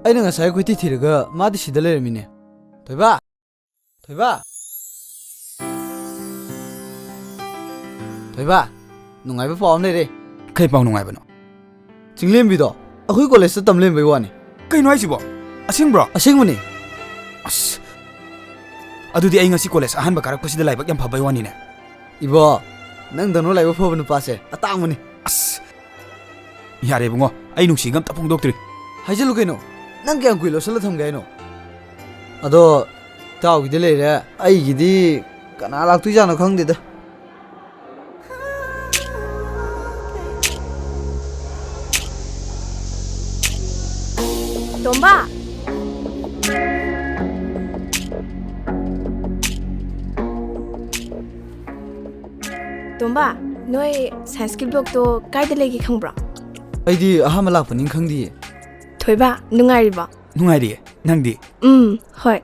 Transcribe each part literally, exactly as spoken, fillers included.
ꯑꯩꯅ ꯉꯁꯥꯏ ꯀꯣꯏꯊꯤ ꯊꯤꯔꯒ ꯃꯥꯗꯤ ꯁꯤꯗ ꯂꯩꯔꯝꯃꯤꯅꯦ꯫ ꯊꯣꯏꯕ! ꯊꯣꯏꯕ! ꯊꯣꯏꯕ! ꯅꯨꯡꯉꯥꯏꯕ ꯄꯥꯎ ꯑꯃ ꯂꯩꯔꯦ꯫ ꯀꯩ ꯄꯥꯎ ꯅꯨꯡꯉꯥꯏꯕꯅꯣ? ꯆꯤꯡꯂꯦꯝꯕꯤꯗꯣ ꯑꯩꯈꯣꯏ ꯀꯣꯂꯦꯖꯇ ꯇꯝ ꯂꯩꯔꯝꯕꯩ ꯋꯥꯅꯤ꯫ ꯀꯩꯅꯣ ꯍꯥꯏꯁꯤꯕꯣ? ꯑꯁꯦꯡꯕ꯭ꯔꯣ? ꯑꯁꯦꯡꯕꯅꯤ꯫ ꯑꯁ, ꯑꯗꯨꯗꯤ ꯑꯩ ꯉꯁꯤ ꯀꯣꯂꯦꯖ ꯑꯍꯥꯟꯕ ꯀꯥꯔꯛꯄꯁꯤꯗ ꯂꯥꯏꯕꯛ ꯌꯥꯝ ꯐꯕꯩ ꯋꯥꯅꯤꯅꯦ꯫ ꯏꯕꯣ, ꯅꯪꯗꯧꯅ ꯂꯥꯏꯕꯛ ꯐꯕ ꯅꯨꯄꯥꯁꯦ ꯑꯇꯥꯡꯕꯅꯤ꯫ ꯑꯁ, ꯌꯥꯔꯦ ꯏꯕꯨꯡꯉꯣ, ꯑꯩ ꯅꯨꯡꯁꯤꯒ ꯑꯝꯇ ꯐꯣꯡꯗꯣꯛꯇ꯭ꯔꯤ꯫ ꯍꯥꯏꯖꯤꯜꯂꯨ ꯀꯩꯅꯣ, ꯅꯪ ꯀꯌꯥꯝ ꯀꯨꯏ ꯂꯧꯁꯜꯂ ꯊꯝꯒꯦ ꯍꯥꯏꯅꯣ? ꯑꯗꯣ, ꯏꯇꯥꯎꯒꯤꯗꯤ ꯂꯩꯔꯦ, ꯑꯩꯒꯤꯗꯤ ꯀꯅꯥ ꯂꯥꯛꯇꯣꯏꯖꯥꯠꯅꯣ ꯈꯪꯗꯦꯗ꯫ ꯇꯣꯝꯕ! ꯇꯣꯝꯕ, ꯅꯣꯏ ꯁꯥꯏꯟꯁꯀꯤ ꯕ꯭ꯂꯣꯛꯇꯣ ꯀꯥꯏꯗ ꯂꯩꯒꯦ ꯈꯪꯕ꯭ꯔꯣ? ꯑꯩꯗꯤ ꯑꯍꯥꯟꯕ ꯂꯥꯛꯄꯅꯤꯅ ꯈꯪꯗꯤꯌꯦ꯫ ꯊꯣꯏꯕ, ꯅꯨꯡꯉꯥꯏꯔꯤꯕꯣ? ꯅꯨꯡꯉꯥꯏꯔꯤꯌꯦ, ꯅꯪꯗꯤ? ꯎꯝ, ꯍꯣꯏ꯫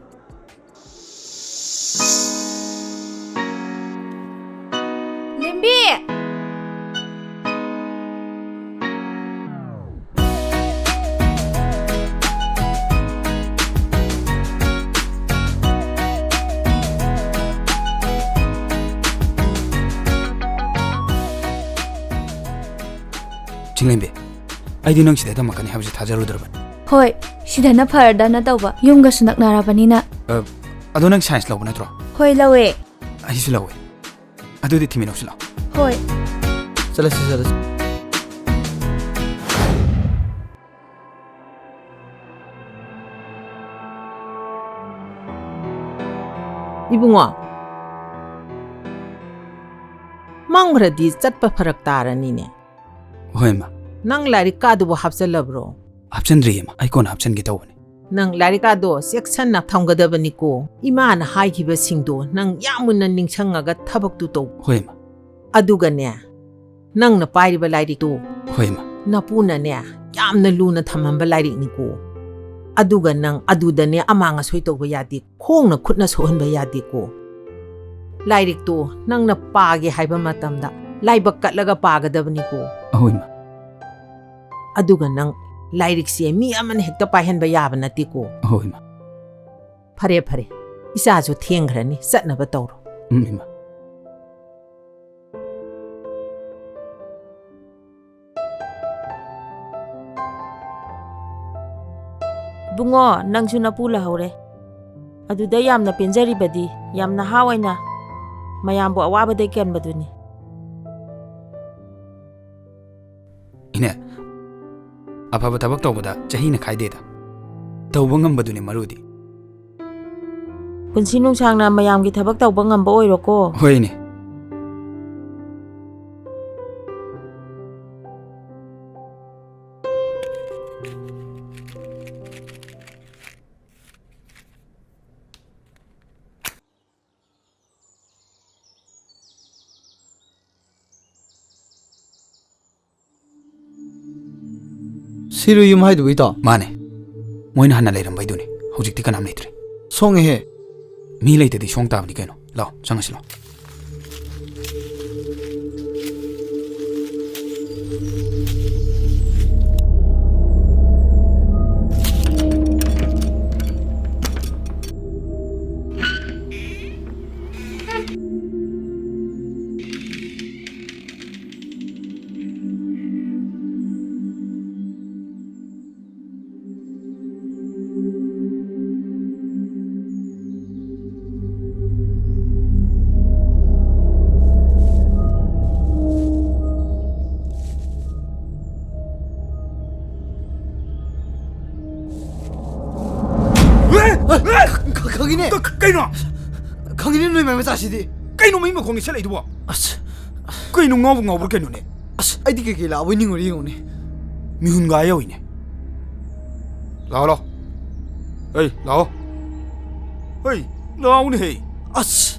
ꯂꯦꯝꯕꯤ! ꯆꯤꯡꯂꯦꯝꯕꯤ, ꯑꯩꯗꯤ ꯅꯪ ꯁꯤꯗ ꯇꯝꯃꯛꯀꯅꯤ ꯍꯥꯏꯕꯁꯤ ꯊꯥꯖꯔꯨꯗ꯭ꯔꯕꯅꯤ꯫ ꯍꯣꯏ, ꯁꯤꯗꯅ ꯐꯔꯗꯅ ꯇꯧꯕ, ꯌꯨꯝꯒꯁꯨ ꯅꯛꯅꯔꯕꯅꯤꯅ꯫ ꯑ, ꯑꯗꯣ ꯅꯪ ꯁꯥꯏꯟꯁ ꯂꯧꯕ ꯅꯠꯇ꯭ꯔꯣ? ꯍꯣꯏ, ꯂꯧꯋꯦ꯫ ꯑꯩꯁꯨ ꯂꯧꯋꯦ꯫ ꯑꯗꯨꯗꯤ ꯊꯤꯃꯤꯟꯅꯧꯁꯤ ꯂꯥꯛꯑꯣ꯫ ꯍꯣꯏ꯫ ꯆꯠꯂꯁꯤ, ꯆꯠꯂꯁꯤ꯫ ꯏꯕꯨꯡꯉꯣ, ꯃꯪꯈ꯭ꯔꯗꯤ ꯆꯠꯄ ꯐꯔꯛ ꯇꯥꯔꯅꯤꯅꯦ꯫ ꯍꯣꯏ, ꯃꯥ꯫ ꯅꯪ ꯂꯥꯏꯔꯤꯛ ꯀꯥꯗꯨꯕꯨ ꯍꯥꯞꯆꯜꯂꯕ꯭ꯔꯣ? ꯍꯥꯞꯆꯟꯗ꯭ꯔꯤꯌꯦ, ꯃꯥ꯫ ꯑꯩ ꯀꯣꯟꯅ ꯍꯥꯞꯆꯟꯒꯦ ꯇꯧꯕꯅꯦ꯫ ꯅꯪ ꯂꯥꯏꯔꯤꯛ ꯀꯥꯗꯣ ꯆꯦꯛꯁꯟꯅ ꯊꯝꯒꯗꯕꯅꯤꯀꯣ꯫ ꯏꯃꯥꯅ ꯍꯥꯏꯈꯤꯕꯁꯤꯡꯗꯣ ꯅꯪ ꯌꯥꯝ ꯃꯨꯟꯅ ꯅꯤꯡꯁꯤꯡꯉꯒ ꯊꯕꯛꯇꯨ ꯇꯧ꯫ ꯍꯣꯏ, ꯃꯥ꯫ ꯑꯗꯨꯒꯅꯦ, ꯅꯪꯅ ꯄꯥꯏꯔꯤꯕ ꯂꯥꯏꯔꯤꯛꯇꯨ ꯍꯣꯏ, ꯏꯃꯥ꯫ ꯅꯄꯨꯅꯅꯦ, ꯌꯥꯝꯅ ꯂꯨꯅ ꯊꯝꯃꯝꯕ ꯂꯥꯏꯔꯤꯛꯅꯤꯀꯣ꯫ ꯑꯗꯨꯒ ꯅꯪ ꯑꯗꯨꯗꯅꯦ ꯑꯃꯥꯡ ꯑꯁꯣꯏ ꯇꯧꯕ ꯌꯥꯗꯦ, ꯈꯣꯡꯅ ꯈꯨꯠꯅ ꯁꯣꯛꯍꯟꯕ ꯌꯥꯗꯦꯀꯣ꯫ ꯂꯥꯏꯔꯤꯛꯇꯣ ꯅꯪꯅ ꯄꯥꯒꯦ ꯍꯥꯏꯕ ꯃꯇꯝꯗ ꯂꯥꯏꯕꯛ ꯀꯠꯂꯒ ꯄꯥꯒꯗꯕꯅꯤꯀꯣ꯫ ꯑꯍꯣꯏ, ꯏꯃꯥ꯫ ꯑꯗꯨꯒ ꯅꯪ ꯂꯥꯏꯔꯤꯛꯁꯦ ꯃꯤ ꯑꯃꯅ ꯍꯦꯛꯇ ꯄꯥꯏꯍꯟꯕ ꯌꯥꯕ ꯅꯠꯇꯦꯀꯣ꯫ ꯍꯣꯏ, ꯏꯃꯥ꯫ ꯐꯔꯦ, ꯐꯔꯦ, ꯏꯆꯥꯁꯨ ꯊꯦꯡꯈ꯭ꯔꯅꯤ, ꯆꯠꯅꯕ ꯇꯧꯔꯣ꯫ ꯎꯝ, ꯏꯃꯥ꯫ ꯏꯕꯨꯡꯉꯣ, ꯅꯪꯁꯨ ꯅꯄꯨ ꯂꯩꯍꯧꯔꯦ꯫ ꯑꯗꯨꯗ ꯌꯥꯝꯅ ꯄꯦꯟꯖꯔꯤꯕꯗꯤ, ꯌꯥꯝ ꯅꯍꯥ ꯑꯣꯏꯅ ꯃꯌꯥꯝꯕꯨ ꯑꯋꯥꯕꯗꯒꯤ ꯀꯟꯕꯗꯨꯅꯤ꯫ ꯏꯅꯦ, ꯑꯐꯕ ꯊꯕꯛ ꯇꯧꯕꯗ ꯆꯍꯤꯅ ꯈꯥꯏꯗꯦꯗ꯫ ꯇꯧꯕ ꯉꯝꯕꯗꯨꯅꯤ ꯃꯔꯨꯗꯤ꯫ ꯄꯨꯟꯁꯤ ꯅꯨꯡꯁꯥꯡꯅ ꯃꯌꯥꯝꯒꯤ ꯊꯕꯛ ꯇꯧꯕ ꯉꯝꯕ ꯑꯣꯏꯔꯣꯀꯣ꯫ ꯍꯣꯏꯅꯦ꯫ ꯁꯤꯔꯣ ꯌꯨꯝ ꯍꯥꯏꯗꯨꯕꯨ, ꯏꯇꯥꯎ? ꯃꯥꯅꯦ꯫ ꯃꯣꯏꯅ ꯍꯥꯟꯅ ꯂꯩꯔꯝꯕꯩꯗꯨꯅꯦ꯫ ꯍꯧꯖꯤꯛꯇꯤ ꯀꯅꯥꯝ ꯂꯩꯇ꯭ꯔꯦ꯫ ꯁꯣꯡꯉꯦꯍꯦ꯫ ꯃꯤ ꯂꯩꯇꯗꯤ ꯁꯣꯡ ꯇꯥꯕꯅꯤ ꯀꯩꯅꯣ꯫ ꯂꯥꯎ, ꯆꯪꯉꯁꯤ ꯂꯥꯎ꯫ ꯈ-, ꯈ-, ꯈꯪꯉꯤꯅꯦ꯫ ꯀ-, ꯀ-, ꯀꯩꯅꯣ? ꯈꯪꯉꯤꯅꯦ ꯅꯣꯏ ꯃꯥꯏ ꯃꯆꯥꯁꯤꯗꯤ꯫ ꯀꯩꯅꯣ ꯃꯩ ꯃꯈꯣꯡꯒꯤ ꯁꯦꯠꯂꯛꯏꯗꯨꯕꯣ? ꯑꯁ꯫ ꯀꯩꯅꯣ ꯉꯥꯎꯕ ꯉꯥꯎꯕ꯭ꯔꯥ ꯀꯩꯅꯣꯅꯦ? ꯑꯁ, ꯑꯩꯗꯤ ꯀꯩꯀꯩ ꯂꯥꯛꯑꯕꯣꯏ ꯅꯤꯡꯉꯨꯔꯦ ꯌꯦꯡꯉꯨꯅꯦ꯫ ꯃꯤꯍꯨꯟꯒ ꯌꯧꯏꯅꯦ꯫ ꯂꯥꯛꯑꯣ, ꯂꯥꯛꯑꯣ꯫ ꯍꯩ, ꯂꯥꯛꯑꯣ꯫ ꯍꯩ, ꯂꯥꯛꯑꯣꯅꯦ ꯍꯦ꯫ ꯑꯁ!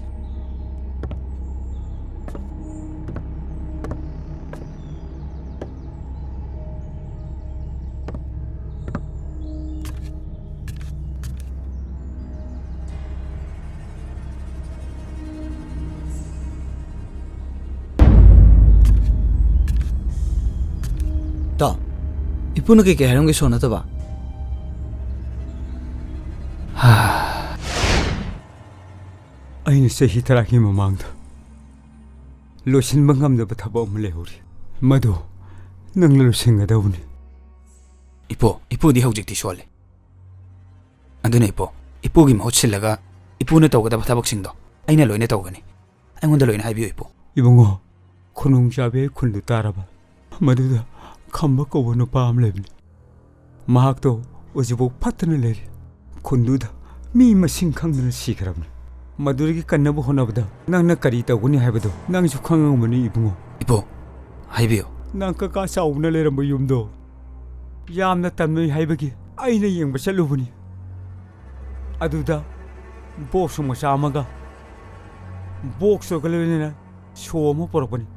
ꯏꯇꯥꯎ, ꯏꯄꯨꯅ ꯀꯩꯀꯩ ꯍꯥꯏꯔꯝꯒꯦ, ꯁꯣ ꯅꯠꯇꯕ? ꯑꯩꯅ ꯆꯍꯤ ꯇꯔꯥꯒꯤ ꯃꯃꯥꯡꯗ ꯂꯣꯏꯁꯤꯟꯕ ꯉꯝꯗꯕ ꯊꯕꯛ ꯑꯃ ꯂꯩꯍꯧꯔꯤ꯫ ꯃꯗꯨ ꯅꯪꯅ ꯂꯣꯏꯁꯤꯟꯒꯗꯧꯕꯅꯤ꯫ ꯏꯄꯨ, ꯏꯄꯨꯗꯤ ꯍꯧꯖꯤꯛꯇꯤ ꯁꯣꯜꯂꯦ꯫ ꯑꯗꯨꯅ ꯏꯄꯨ, ꯏꯄꯨꯒꯤ ꯃꯍꯨꯠ ꯁꯤꯜꯂꯒ ꯏꯄꯨꯅ ꯇꯧꯒꯗꯕ ꯊꯕꯛꯁꯤꯡꯗꯣ ꯑꯩꯅ ꯂꯣꯏꯅ ꯇꯧꯒꯅꯤ꯫ ꯑꯩꯉꯣꯟꯗ ꯂꯣꯏꯅ ꯍꯥꯏꯕꯤꯌꯨ, ꯏꯄꯨ꯫ ꯏꯕꯨꯡꯉꯣ, ꯈꯨꯅꯨꯡ ꯆꯥꯕꯤ ꯑꯩ ꯈꯨꯟꯗꯨ ꯇꯥꯔꯕ? ꯃꯗꯨꯗ ꯈꯝꯕ ꯀꯧꯕ ꯅꯨꯄꯥ ꯑꯃ ꯂꯩꯕꯅꯤ꯫ ꯃꯍꯥꯛꯇꯣ ꯍꯧꯖꯤꯛꯐꯥꯎ ꯐꯠꯇꯅ ꯂꯩꯔꯤ꯫ ꯈꯨꯟꯗꯨꯗ ꯃꯤ ꯃꯁꯤꯡ ꯈꯪꯗꯅ ꯁꯤꯈ꯭ꯔꯕꯅꯤ꯫ ꯃꯗꯨꯗꯒꯤ ꯀꯟꯅꯕ ꯍꯣꯠꯅꯕꯗ ꯅꯪꯅ ꯀꯔꯤ ꯇꯧꯒꯅꯤ ꯍꯥꯏꯕꯗꯨ ꯅꯪꯁꯨ ꯈꯪꯉꯝꯒꯅꯤ, ꯏꯕꯨꯡꯉꯣ꯫ ꯏꯄꯨ, ꯍꯥꯏꯕꯤꯌꯨ꯫ ꯅꯪ ꯀꯀꯥ ꯆꯥꯎꯕꯅ ꯂꯩꯔꯝꯕ ꯌꯨꯝꯗꯣ ꯌꯥꯝꯅ ꯇꯝꯅꯩ ꯍꯥꯏꯕꯒꯤ ꯑꯩꯅ ꯌꯦꯡꯕ ꯆꯠꯂꯨꯕꯅꯤ꯫ ꯑꯗꯨꯗ ꯕꯣꯛꯁ ꯃꯆꯥ ꯑꯃꯒ, ꯕꯣꯛꯁꯇꯨꯒ ꯂꯣꯏꯅꯅ ꯁꯣ ꯑꯃ ꯄꯨꯔꯛꯄꯅꯤ꯫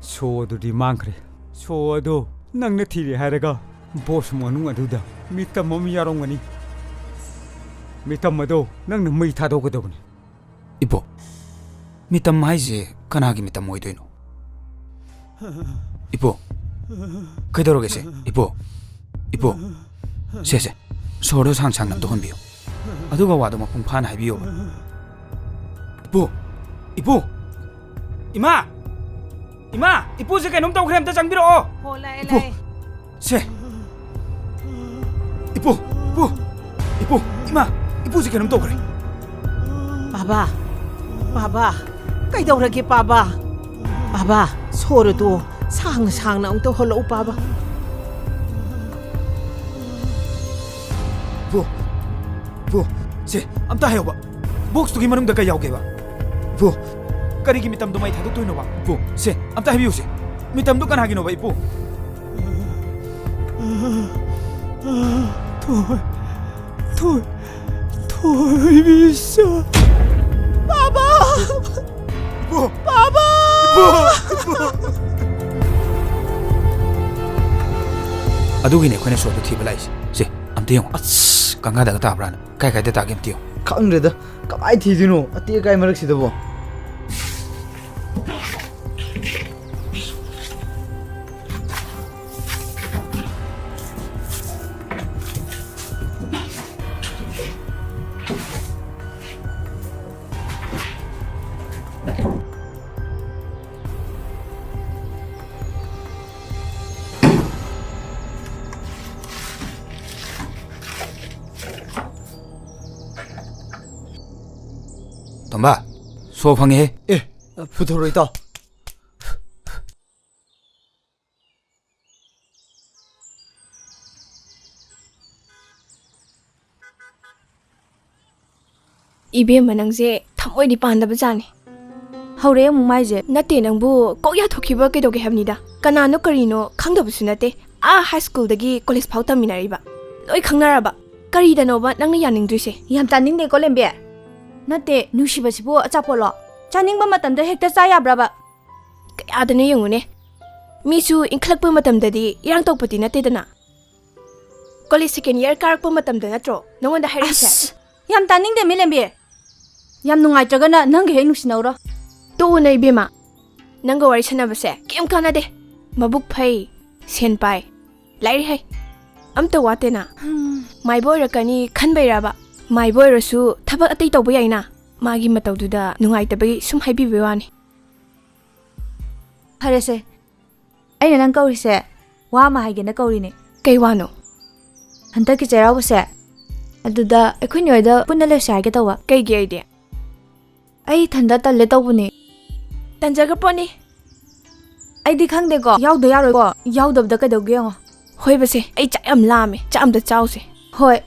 ꯁꯣ ꯑꯗꯨꯗꯤ ꯃꯥꯡꯈ꯭ꯔꯦ꯫ ꯁꯣ ꯑꯗꯣ ꯅꯪꯅ ꯊꯤꯔꯦ ꯍꯥꯏꯔꯒ ꯕꯣꯛꯁ ꯃꯅꯨꯡ ꯑꯗꯨꯗ ꯃꯤꯇꯝ ꯑꯃ ꯌꯥꯎꯔꯝꯒꯅꯤ꯫ ꯃꯤꯇꯝ ꯑꯗꯣ ꯅꯪꯅ ꯃꯩ ꯊꯥꯗꯣꯛꯀꯗꯕꯅꯤ꯫ ꯏꯄꯨ, ꯃꯤꯇꯝ ꯍꯥꯏꯁꯦ ꯀꯅꯥꯒꯤ ꯃꯤꯇꯝ ꯑꯣꯏꯗꯣꯏꯅꯣ? ꯏꯄꯨ, ꯀꯩꯗꯧꯔꯒꯦ ꯁꯦ? ꯏꯄꯨ, ꯏꯄꯨ, ꯁꯦ, ꯁꯦ, ꯁꯣꯔꯗꯣ ꯁꯥꯡ ꯁꯥꯡꯅ ꯑꯝꯇ ꯍꯣꯟꯕꯤꯌꯨ꯫ ꯑꯗꯨꯒ ꯋꯥꯗꯣ ꯃꯄꯨꯡ ꯐꯥꯅ ꯍꯥꯏꯕꯤꯌꯣꯕ꯫ ꯏꯄꯨ, ꯏꯄꯨ, ꯏꯃꯥ, ꯏꯃꯥ, ꯏꯄꯨꯁꯦ ꯀꯩꯅꯣꯝ ꯇꯧꯈ꯭ꯔꯦ, ꯑꯝꯇ ꯆꯪꯕꯤꯔꯛꯑꯣ꯫ ꯍꯣ, ꯂꯥꯛꯑꯦ, ꯏꯄꯨ, ꯂꯥꯛꯑꯦ꯫ ꯁꯦ, ꯏꯄꯨ, ꯏꯄꯨ, ꯏꯄꯨ, ꯏꯃꯥ, ꯏꯄꯨꯁꯦ ꯀꯩꯅꯣꯝ ꯇꯧꯈ꯭ꯔꯦ꯫ ꯕꯥꯕꯥ, ꯕꯥꯕꯥ, ꯀꯩꯗꯧꯔꯒꯦ ꯄꯥꯕ? ꯄꯥꯕ, ꯁꯣꯔꯗꯣ ꯁꯥꯡꯅ ꯁꯥꯡꯅ ꯑꯃꯨꯛꯇ ꯍꯣꯜꯂꯛꯎ ꯄꯥꯕ꯫ ꯄꯨ, ꯄꯨ, ꯁꯦ, ꯑꯝꯇ ꯍꯥꯏꯌꯣꯕ꯫ ꯕꯣꯛꯁꯇꯨꯒꯤ ꯃꯅꯨꯡꯗ ꯀꯩ ꯌꯥꯎꯒꯦꯕ? ꯄꯨ, ꯀꯔꯤꯒꯤ ꯃꯤꯇꯝꯗꯣ ꯃꯩ ꯊꯥꯗꯣꯛꯇꯣꯏꯅꯣꯕ? ꯄꯨ, ꯁꯦ, ꯑꯝꯇ ꯍꯥꯏꯕꯤꯌꯨꯁꯦ꯫ ꯃꯤꯇꯝꯗꯣ ꯀꯅꯥꯒꯤꯅꯣꯕ, ꯏꯄꯨ? ꯊꯣꯏ, ꯊꯣꯏ, ꯊꯣꯏꯕꯤꯁ꯫ ꯕꯥꯕꯥ! ꯏꯄꯨ! ꯕꯥꯕꯥ! ꯏꯄꯨ! ꯏꯄꯨ! ꯑꯗꯨꯒꯤꯅꯦ ꯑꯩꯈꯣꯏꯅ ꯁꯣꯔꯗꯣ ꯊꯤꯕ ꯂꯥꯛꯏꯁꯦ꯫ ꯁꯦ, ꯑꯝꯇ ꯌꯦꯡꯉꯣ꯫ ꯑꯁ, ꯀꯪꯒꯥꯗꯒ ꯇꯥꯕ꯭ꯔꯥꯅ? ꯀꯥꯏ ꯀꯥꯏꯗ ꯇꯥꯒꯦ ꯑꯝꯇ ꯌꯦꯡꯉꯣ꯫ ꯈꯪꯗ꯭ꯔꯦꯗ, ꯀꯃꯥꯏ ꯊꯤꯗꯣꯏꯅꯣ ꯑꯇꯦꯛ ꯑꯀꯥꯏ ꯃꯔꯛꯁꯤꯗꯕꯣ? ꯇꯣꯝꯕ, ꯁꯣ ꯐꯪꯉꯦꯍꯦ꯫ ꯑꯦ, ꯄꯨꯊꯣꯔꯛꯑꯣ ꯏꯇꯥꯎ꯫ ꯏꯕꯦꯝꯃ, ꯅꯪꯁꯦ ꯊꯃꯣꯏꯗꯤ ꯄꯥꯟꯗꯕ ꯖꯥꯠꯅꯤ꯫ ꯍꯧꯔꯦ ꯑꯃꯨꯛ ꯃꯥꯏꯁꯦ꯫ ꯅꯠꯇꯦ, ꯅꯪꯕꯨ ꯀꯣꯛ ꯌꯥꯊꯣꯛꯈꯤꯕ ꯀꯩꯗꯧꯒꯦ ꯍꯥꯏꯕꯅꯤꯗ꯫ ꯀꯅꯥꯅꯣ ꯀꯔꯤꯅꯣ ꯈꯪꯗꯕꯁꯨ ꯅꯠꯇꯦ꯫ ꯑꯥ ꯍꯥꯏ ꯁ꯭ꯀꯨꯜꯗꯒꯤ ꯀꯣꯂꯦꯖ ꯐꯥꯎ ꯇꯝꯃꯤꯟꯅꯔꯤꯕ꯫ ꯂꯣꯏ ꯈꯪꯅꯔꯕ꯫ ꯀꯔꯤꯗꯅꯣꯕ ꯅꯪꯅ ꯌꯥꯅꯤꯡꯗ꯭ꯔꯤꯁꯦ? ꯌꯥꯝ ꯇꯥꯅꯤꯡꯗꯦꯀꯣ, ꯂꯦꯝꯕꯤ꯫ ꯅꯠꯇꯦ, ꯅꯨꯡꯁꯤꯕꯁꯤꯕꯨ ꯑꯆꯥꯄꯣꯠꯂꯣ? ꯆꯥꯅꯤꯡꯕ ꯃꯇꯝꯗ ꯍꯦꯛꯇ ꯆꯥ ꯌꯥꯕ꯭ꯔꯕ? ꯀꯌꯥꯗꯅꯣ ꯌꯦꯡꯉꯨꯅꯦ꯫ ꯃꯤꯁꯨ ꯏꯟꯈꯠꯂꯛꯄ ꯃꯇꯝꯗꯗꯤ ꯏꯔꯥꯡ ꯇꯧꯄꯗꯤ ꯅꯠꯇꯦꯗꯅ꯫ ꯀꯣꯂꯦꯖ ꯁꯦꯀꯦꯟ ꯏꯌꯔ ꯀꯥꯔꯛꯄ ꯃꯇꯝꯗ ꯅꯠꯇ꯭ꯔꯣ ꯅꯉꯣꯟꯗ ꯍꯥꯏꯔꯛꯏꯁꯦ? ꯑꯁ! ꯌꯥꯝ ꯇꯥꯅꯤꯡꯗꯦ, ꯃꯤ ꯂꯦꯝꯕꯤ꯫ ꯌꯥꯝ ꯅꯨꯡꯉꯥꯏꯇ꯭ꯔꯒꯅ ꯅꯪꯒ ꯍꯦꯛ ꯅꯨꯡꯁꯤꯅꯧꯔꯣ꯫ ꯇꯣꯛꯎꯅꯦ ꯏꯕꯦꯝꯃ꯫ ꯅꯪꯒ ꯋꯥꯔꯤ ꯁꯥꯟꯅꯕꯁꯦ ꯀꯩꯝ ꯀꯥꯟꯅꯗꯦ꯫ ꯃꯕꯨꯛ ꯐꯩ, ꯁꯦꯟ ꯄꯥꯏ, ꯂꯥꯏꯔꯤꯛ ꯍꯩ꯫ ꯑꯝꯇ ꯋꯥꯠꯇꯦꯅ꯫ ꯍꯝ꯫ ꯃꯥꯏꯕ ꯑꯣꯏꯔꯛꯀꯅꯤ ꯈꯟꯕꯩꯔꯕ? ꯃꯥꯏꯕ ꯑꯣꯏꯔꯁꯨ ꯊꯕꯛ ꯑꯇꯩ ꯇꯧꯕ ꯌꯥꯏꯅ꯫ ꯃꯥꯒꯤ ꯃꯇꯧꯗꯨꯗ ꯅꯨꯡꯉꯥꯏꯇꯕꯒꯤ ꯁꯨꯝ ꯍꯥꯏꯕꯤꯕꯩ ꯋꯥꯅꯤ꯫ ꯐꯔꯦꯁꯦ, ꯑꯩꯅ ꯅꯪ ꯀꯧꯔꯤꯁꯦ ꯋꯥ ꯑꯃ ꯍꯥꯏꯒꯦꯅ ꯀꯧꯔꯤꯅꯦ꯫ ꯀꯩ ꯋꯥꯅꯣ? ꯍꯟꯗꯛꯀꯤ ꯆꯩꯔꯥꯎꯕꯁꯦ, ꯑꯗꯨꯗ ꯑꯩꯈꯣꯏ ꯅꯦ ꯍꯣꯏꯗ ꯄꯨꯟꯅ ꯂꯩꯔꯨꯁꯦ ꯍꯥꯏꯒꯦ ꯇꯧꯕ꯫ ꯀꯩꯒꯤ ꯑꯩꯗꯤ? ꯑꯩ ꯏꯊꯟꯗ ꯇꯜꯂꯦ ꯇꯧꯕꯅꯦ꯫ ꯇꯟꯖꯈ꯭ꯔ ꯄꯣꯠꯅꯤ꯫ ꯑꯩꯗꯤ ꯈꯪꯗꯦꯀꯣ, ꯌꯥꯎꯗ ꯌꯥꯔꯣꯏꯀꯣ, ꯌꯥꯎꯗꯕꯗ ꯀꯩꯗꯧꯒꯦ ꯌꯦꯡꯉꯣ꯫ ꯍꯣꯏꯕꯁꯦ, ꯑꯩ ꯆꯥꯛ ꯌꯥꯝ ꯂꯥꯝꯃꯦ, ꯆꯥꯛ ꯑꯝꯇ ꯆꯥꯎꯁꯦ꯫ ꯍꯣꯏ꯫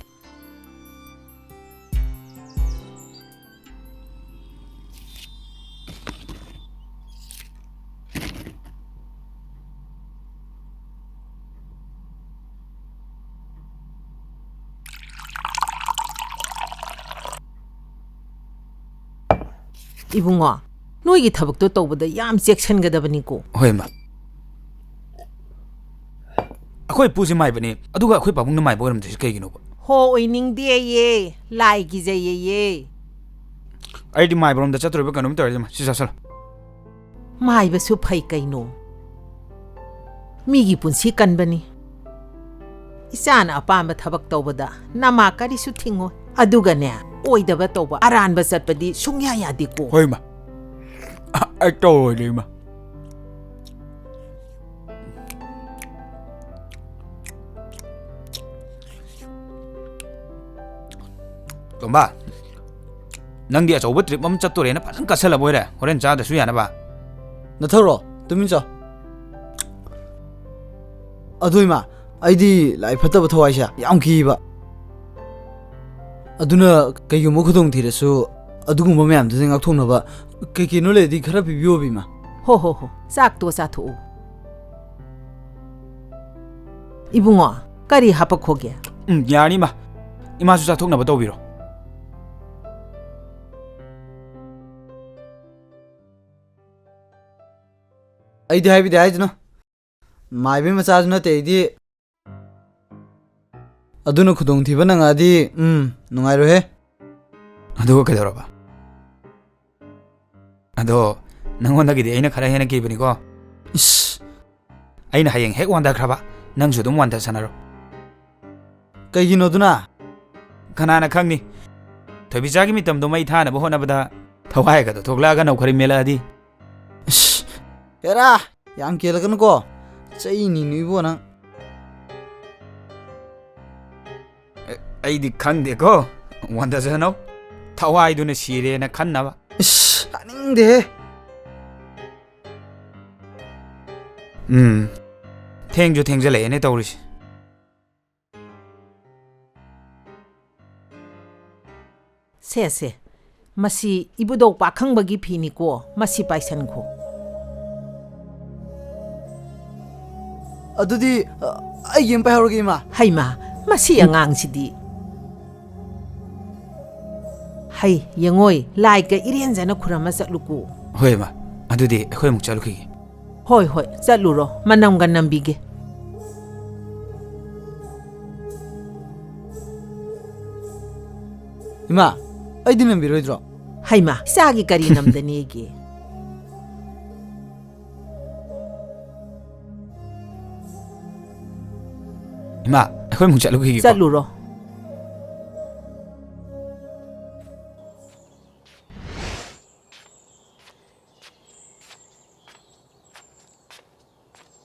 ꯏꯕꯨꯡꯉꯣ, ꯅꯣꯏꯒꯤ ꯊꯕꯛꯇꯣ ꯇꯧꯕꯗ ꯌꯥꯝ ꯆꯦꯛꯁꯤꯟꯒꯗꯕꯅꯤꯀꯣ꯫ ꯍꯣꯏ, ꯃꯥ꯫ ꯑꯩꯈꯣꯏ ꯄꯨꯁꯦ ꯃꯥꯏꯕꯅꯦ, ꯑꯗꯨꯒ ꯑꯩꯈꯣꯏ ꯄꯥꯕꯨꯡꯅ ꯃꯥꯏꯕ ꯑꯣꯏꯔꯝꯗ꯭ꯔꯤꯁꯦ ꯀꯩꯒꯤꯅꯣꯕ? ꯍꯣ, ꯑꯣꯏꯅꯤꯡꯗꯦꯌꯦ, ꯂꯥꯏ ꯀꯤꯖꯩꯌꯦꯌꯦ꯫ ꯑꯩꯗꯤ ꯃꯥꯏꯕꯔꯣꯝꯗ ꯆꯠꯇꯣꯔꯤꯕ ꯀꯩꯅꯣꯝ ꯇꯧꯔꯦ, ꯁꯤ ꯆꯥꯁꯜꯂꯣ꯫ ꯃꯥꯏꯕꯁꯨ ꯐꯩ ꯀꯩꯅꯣ꯫ ꯃꯤꯒꯤ ꯄꯨꯟꯁꯤ ꯀꯟꯕꯅꯤ꯫ ꯏꯆꯥꯅ ꯑꯄꯥꯝꯕ ꯊꯕꯛ ꯇꯧꯕꯗ ꯅꯃꯥ ꯀꯔꯤꯁꯨ ꯊꯤꯡꯉꯣꯏ꯫ ꯑꯗꯨꯒꯅꯦ, ꯑꯣꯏꯗꯕ ꯇꯧꯕ, ꯑꯔꯥꯟꯕ ꯆꯠꯄꯗꯤ ꯁꯨꯡꯌꯥ ꯌꯥꯗꯦꯀꯣ꯫ ꯍꯣꯏ, ꯏꯃꯥ꯫ ꯑ-, ꯑꯩ ꯇꯧꯔꯣꯏꯗ, ꯏꯃꯥ꯫ ꯇꯣꯝꯕ, ꯅꯪꯗꯤ ꯑꯆꯧꯕ trip ꯑꯃ ꯆꯠꯇꯣꯔꯦꯅ ꯐꯖꯅ ꯀꯠꯁꯜꯂꯕ ꯑꯣꯏꯔꯦ, ꯍꯣꯔꯦꯟ ꯆꯥꯗꯁꯨ ꯌꯥꯅꯕ꯫ ꯅꯊꯧꯔꯣ? ꯇꯨꯃꯤꯟ ꯆꯣ꯫ ꯑꯗꯨ ꯏꯃꯥ, ꯑꯩꯗꯤ ꯂꯥꯏ ꯐꯠꯇꯕ ꯊꯋꯥꯏꯁꯦ ꯌꯥꯝ ꯀꯤꯕ꯫ ꯑꯗꯨꯅ ꯀꯩꯒꯨꯝꯕ ꯈꯨꯗꯣꯡ ꯊꯤꯔꯁꯨ ꯑꯗꯨꯒꯨꯝꯕ ꯃꯌꯥꯝꯗꯨꯗꯩ ꯉꯥꯛꯊꯣꯛꯅꯕ ꯀꯩ ꯀꯩꯅꯣ ꯂꯩꯔꯗꯤ ꯈꯔ ꯄꯤꯕꯤꯌꯣꯕ ꯏꯃꯥ꯫ ꯍꯣ ꯍꯣ ꯍꯣ, ꯆꯥꯛꯇꯣ ꯆꯥꯊꯣꯛꯎ꯫ ꯏꯕꯨꯡꯉꯣ, ꯀꯔꯤ ꯍꯥꯄꯛꯈꯣꯒꯦ? ꯎꯝ, ꯌꯥꯔꯅꯤ ꯏꯃꯥ꯫ ꯏꯃꯥꯁꯨ ꯆꯥꯊꯣꯛꯅꯕ ꯇꯧꯕꯤꯔꯣ꯫ ꯑꯩꯗꯤ ꯍꯥꯏꯕꯤꯗꯦ ꯍꯥꯏꯗꯨꯅ꯫ ꯃꯥꯏꯕꯩ ꯃꯆꯥꯁꯨ ꯅꯠꯇꯦ ꯑꯩꯗꯤ꯫ ꯑꯗꯨꯅ ꯈꯨꯗꯣꯡꯊꯤꯕ ꯅꯪꯉꯛꯑꯗꯤ, ꯎꯝ, ꯅꯨꯡꯉꯥꯏꯔꯣꯏꯍꯦ꯫ ꯑꯗꯨꯒ ꯀꯩꯗꯧꯔꯕ? ꯑꯗꯣ ꯅꯪꯉꯣꯟꯗꯒꯤꯗꯤ ꯑꯩꯅ ꯈꯔ ꯍꯦꯟꯅ ꯀꯤꯕꯅꯤꯀꯣ꯫ ꯏꯁ! ꯑꯩꯅ ꯍꯌꯦꯡ ꯍꯦꯛ ꯋꯥꯟꯊꯈ꯭ꯔꯕ, ꯅꯪꯁꯨ ꯑꯗꯨꯝ ꯋꯥꯟꯊꯁꯅꯔꯣ꯫ ꯀꯩꯒꯤꯅꯣ ꯑꯗꯨꯅ? ꯀꯅꯥꯅ ꯈꯪꯅꯤ? ꯊꯣꯏꯕꯤꯆꯥꯒꯤ ꯃꯤꯇꯝꯗꯣ ꯃꯩ ꯊꯥꯅꯕ ꯍꯣꯠꯅꯕꯗ ꯊꯋꯥꯏꯒꯗꯣ ꯊꯣꯛꯂꯛꯑꯒ ꯅꯧꯈꯔꯤ ꯃꯦꯜꯂꯛꯑꯗꯤ꯫ ꯏꯁ! ꯍꯦꯔꯥ! ꯌꯥꯝ ꯀꯦꯜꯂꯛꯀꯅꯨꯀꯣ꯫ ꯆꯩꯅꯤ ꯅꯣꯏꯕꯣ ꯅꯪ꯫ ꯑꯦ, ꯑꯩꯗꯤ ꯈꯪꯗꯦꯀꯣ꯫ ꯋꯥꯟꯗꯖꯅꯧ꯫ ꯊꯋꯥꯏꯗꯨꯅ ꯁꯤꯔꯦꯅ ꯈꯟꯅꯕ꯫ ꯏꯁ, ꯇꯥꯅꯤꯡꯗꯦꯍꯦ꯫ ꯎꯝ꯫ ꯊꯦꯡꯁꯨ ꯊꯦꯡꯖꯜꯂꯛꯑꯦꯅꯦ ꯇꯧꯔꯤꯁꯦ꯫ ꯁꯦ, ꯁꯦ꯫ ꯃꯁꯤ ꯏꯕꯨꯙꯧ ꯄꯥꯈꯪꯕꯒꯤ ꯐꯤꯅꯤꯀꯣ꯫ ꯃꯁꯤ ꯄꯥꯏꯁꯟꯈꯣ꯫ ꯑꯗꯨꯗꯤ, ꯑ, ꯑꯩꯒꯤ ꯑꯃ ꯄꯥꯏꯍꯧꯔꯒꯦ, ꯏꯃꯥ꯫ ꯍꯩꯃꯥ, ꯃꯁꯤ ꯑꯉꯥꯡꯁꯤꯗꯤ꯫ ꯍꯩ, ꯌꯦꯡꯉꯣꯏ, ꯂꯥꯏꯒ ꯏꯔꯦꯟꯖꯅ ꯈꯨꯔꯝꯃ ꯆꯠꯂꯨꯀꯣ꯫ ꯍꯣꯏ, ꯏꯃꯥ꯫ ꯑꯗꯨꯗꯤ ꯑꯩꯈꯣꯏ ꯑꯃꯨꯛ ꯆꯠꯂꯨꯈꯤꯒꯦ꯫ ꯍꯣꯏ, ꯍꯣꯏ, ꯆꯠꯂꯨꯔꯣ꯫ ꯃꯅꯝꯒ ꯅꯝꯕꯤꯒꯦ꯫ ꯏꯃꯥ, ꯑꯩꯗꯤ ꯅꯝꯕꯤꯔꯣꯏꯗ꯭ꯔꯣ? ꯍꯩꯃꯥ, ꯏꯆꯥꯒꯤ ꯀꯔꯤ ꯅꯝꯗꯅꯦꯒꯦ? ꯏꯃꯥ, ꯑꯩꯈꯣꯏ ꯑꯃꯨꯛ ꯆꯠꯂꯨꯈꯤꯒꯦꯀꯣ꯫ ꯆꯠꯂꯨꯔꯣ꯫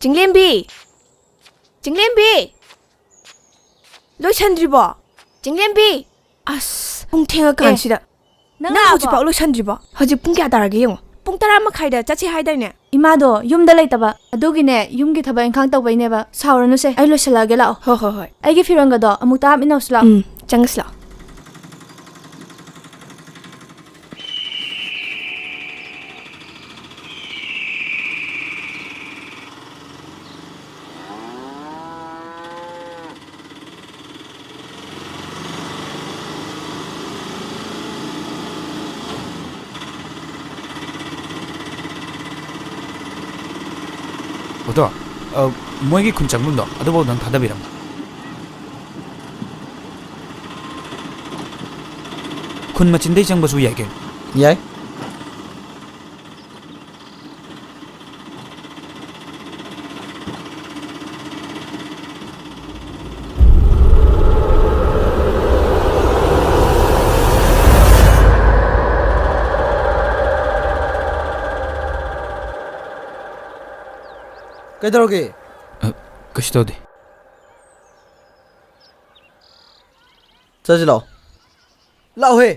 ꯆꯤꯡꯂꯦꯝꯕꯤ! ꯆꯤꯡꯂꯦꯝꯕꯤ! ꯂꯣꯏꯁꯟꯗ꯭ꯔꯤꯕꯣ? ꯆꯤꯡꯂꯦꯝꯕꯤ! ꯑꯁ, ꯄꯨꯡ ꯊꯦꯡꯉꯀꯥꯟꯁꯤꯗ꯫ ꯑꯦ, ꯅꯪ ꯅꯪ ꯂꯥꯛꯑꯕꯣ? ꯍꯧꯖꯤꯛꯐꯥꯎ ꯂꯣꯏꯁꯟꯗ꯭ꯔꯤꯕꯣ? ꯍꯧꯖꯤꯛ ꯄꯨꯡ ꯀꯌꯥ ꯇꯥꯔꯒꯦ ꯌꯦꯡꯉꯣ꯫ ꯄꯨꯡ ꯇꯔꯥ ꯃꯈꯥꯏꯗ ꯆꯠꯁꯦ ꯍꯥꯏꯗꯥꯏꯅꯦ? ꯏꯃꯥꯗꯣ ꯌꯨꯝꯗ ꯂꯩꯇꯕ, ꯑꯗꯨꯒꯤꯅꯦ ꯌꯨꯝꯒꯤ ꯊꯕꯛ ꯏꯪꯈꯥꯡ ꯇꯧꯕꯩꯅꯦꯕ꯫ ꯁꯥꯎꯔꯅꯨꯁꯦ, ꯑꯩ ꯂꯣꯏꯁꯤꯜꯂꯛꯑꯒꯦ, ꯂꯥꯛꯑꯣ꯫ ꯍꯣꯏ, ꯍꯣꯏ, ꯍꯣꯏ꯫ ꯑꯩꯒꯤ ꯐꯤꯔꯣꯟꯒꯗꯣ ꯑꯃꯨꯛꯇ ꯍꯥꯞꯃꯤꯟꯅꯧꯁꯤ ꯂꯥꯛꯑꯣ꯫ ꯎꯝ, ꯆꯪꯉꯁꯤ ꯂꯥꯛꯑꯣ꯫ ꯑꯣꯇꯣ, ꯑ, ꯃꯣꯏꯒꯤ ꯈꯨꯟ ꯆꯪꯐꯝꯗꯣ ꯑꯗꯨꯐꯥꯎꯗꯪ ꯊꯥꯗꯕꯤꯔꯝꯃꯣ꯫ ꯈꯨꯟ ꯃꯆꯤꯟꯗꯩ ꯆꯪꯕꯁꯨ ꯌꯥꯏ ꯀꯩꯅꯣ꯫ ꯌꯥꯏ꯫ ꯀꯩꯗꯧꯔꯒꯦ? ꯑ, ꯀꯩꯁꯨ ꯇꯧꯗꯦ꯫ ꯆꯠꯁꯤ ꯂꯥꯛꯑꯣ꯫ ꯂꯥꯛꯑꯣꯍꯦ꯫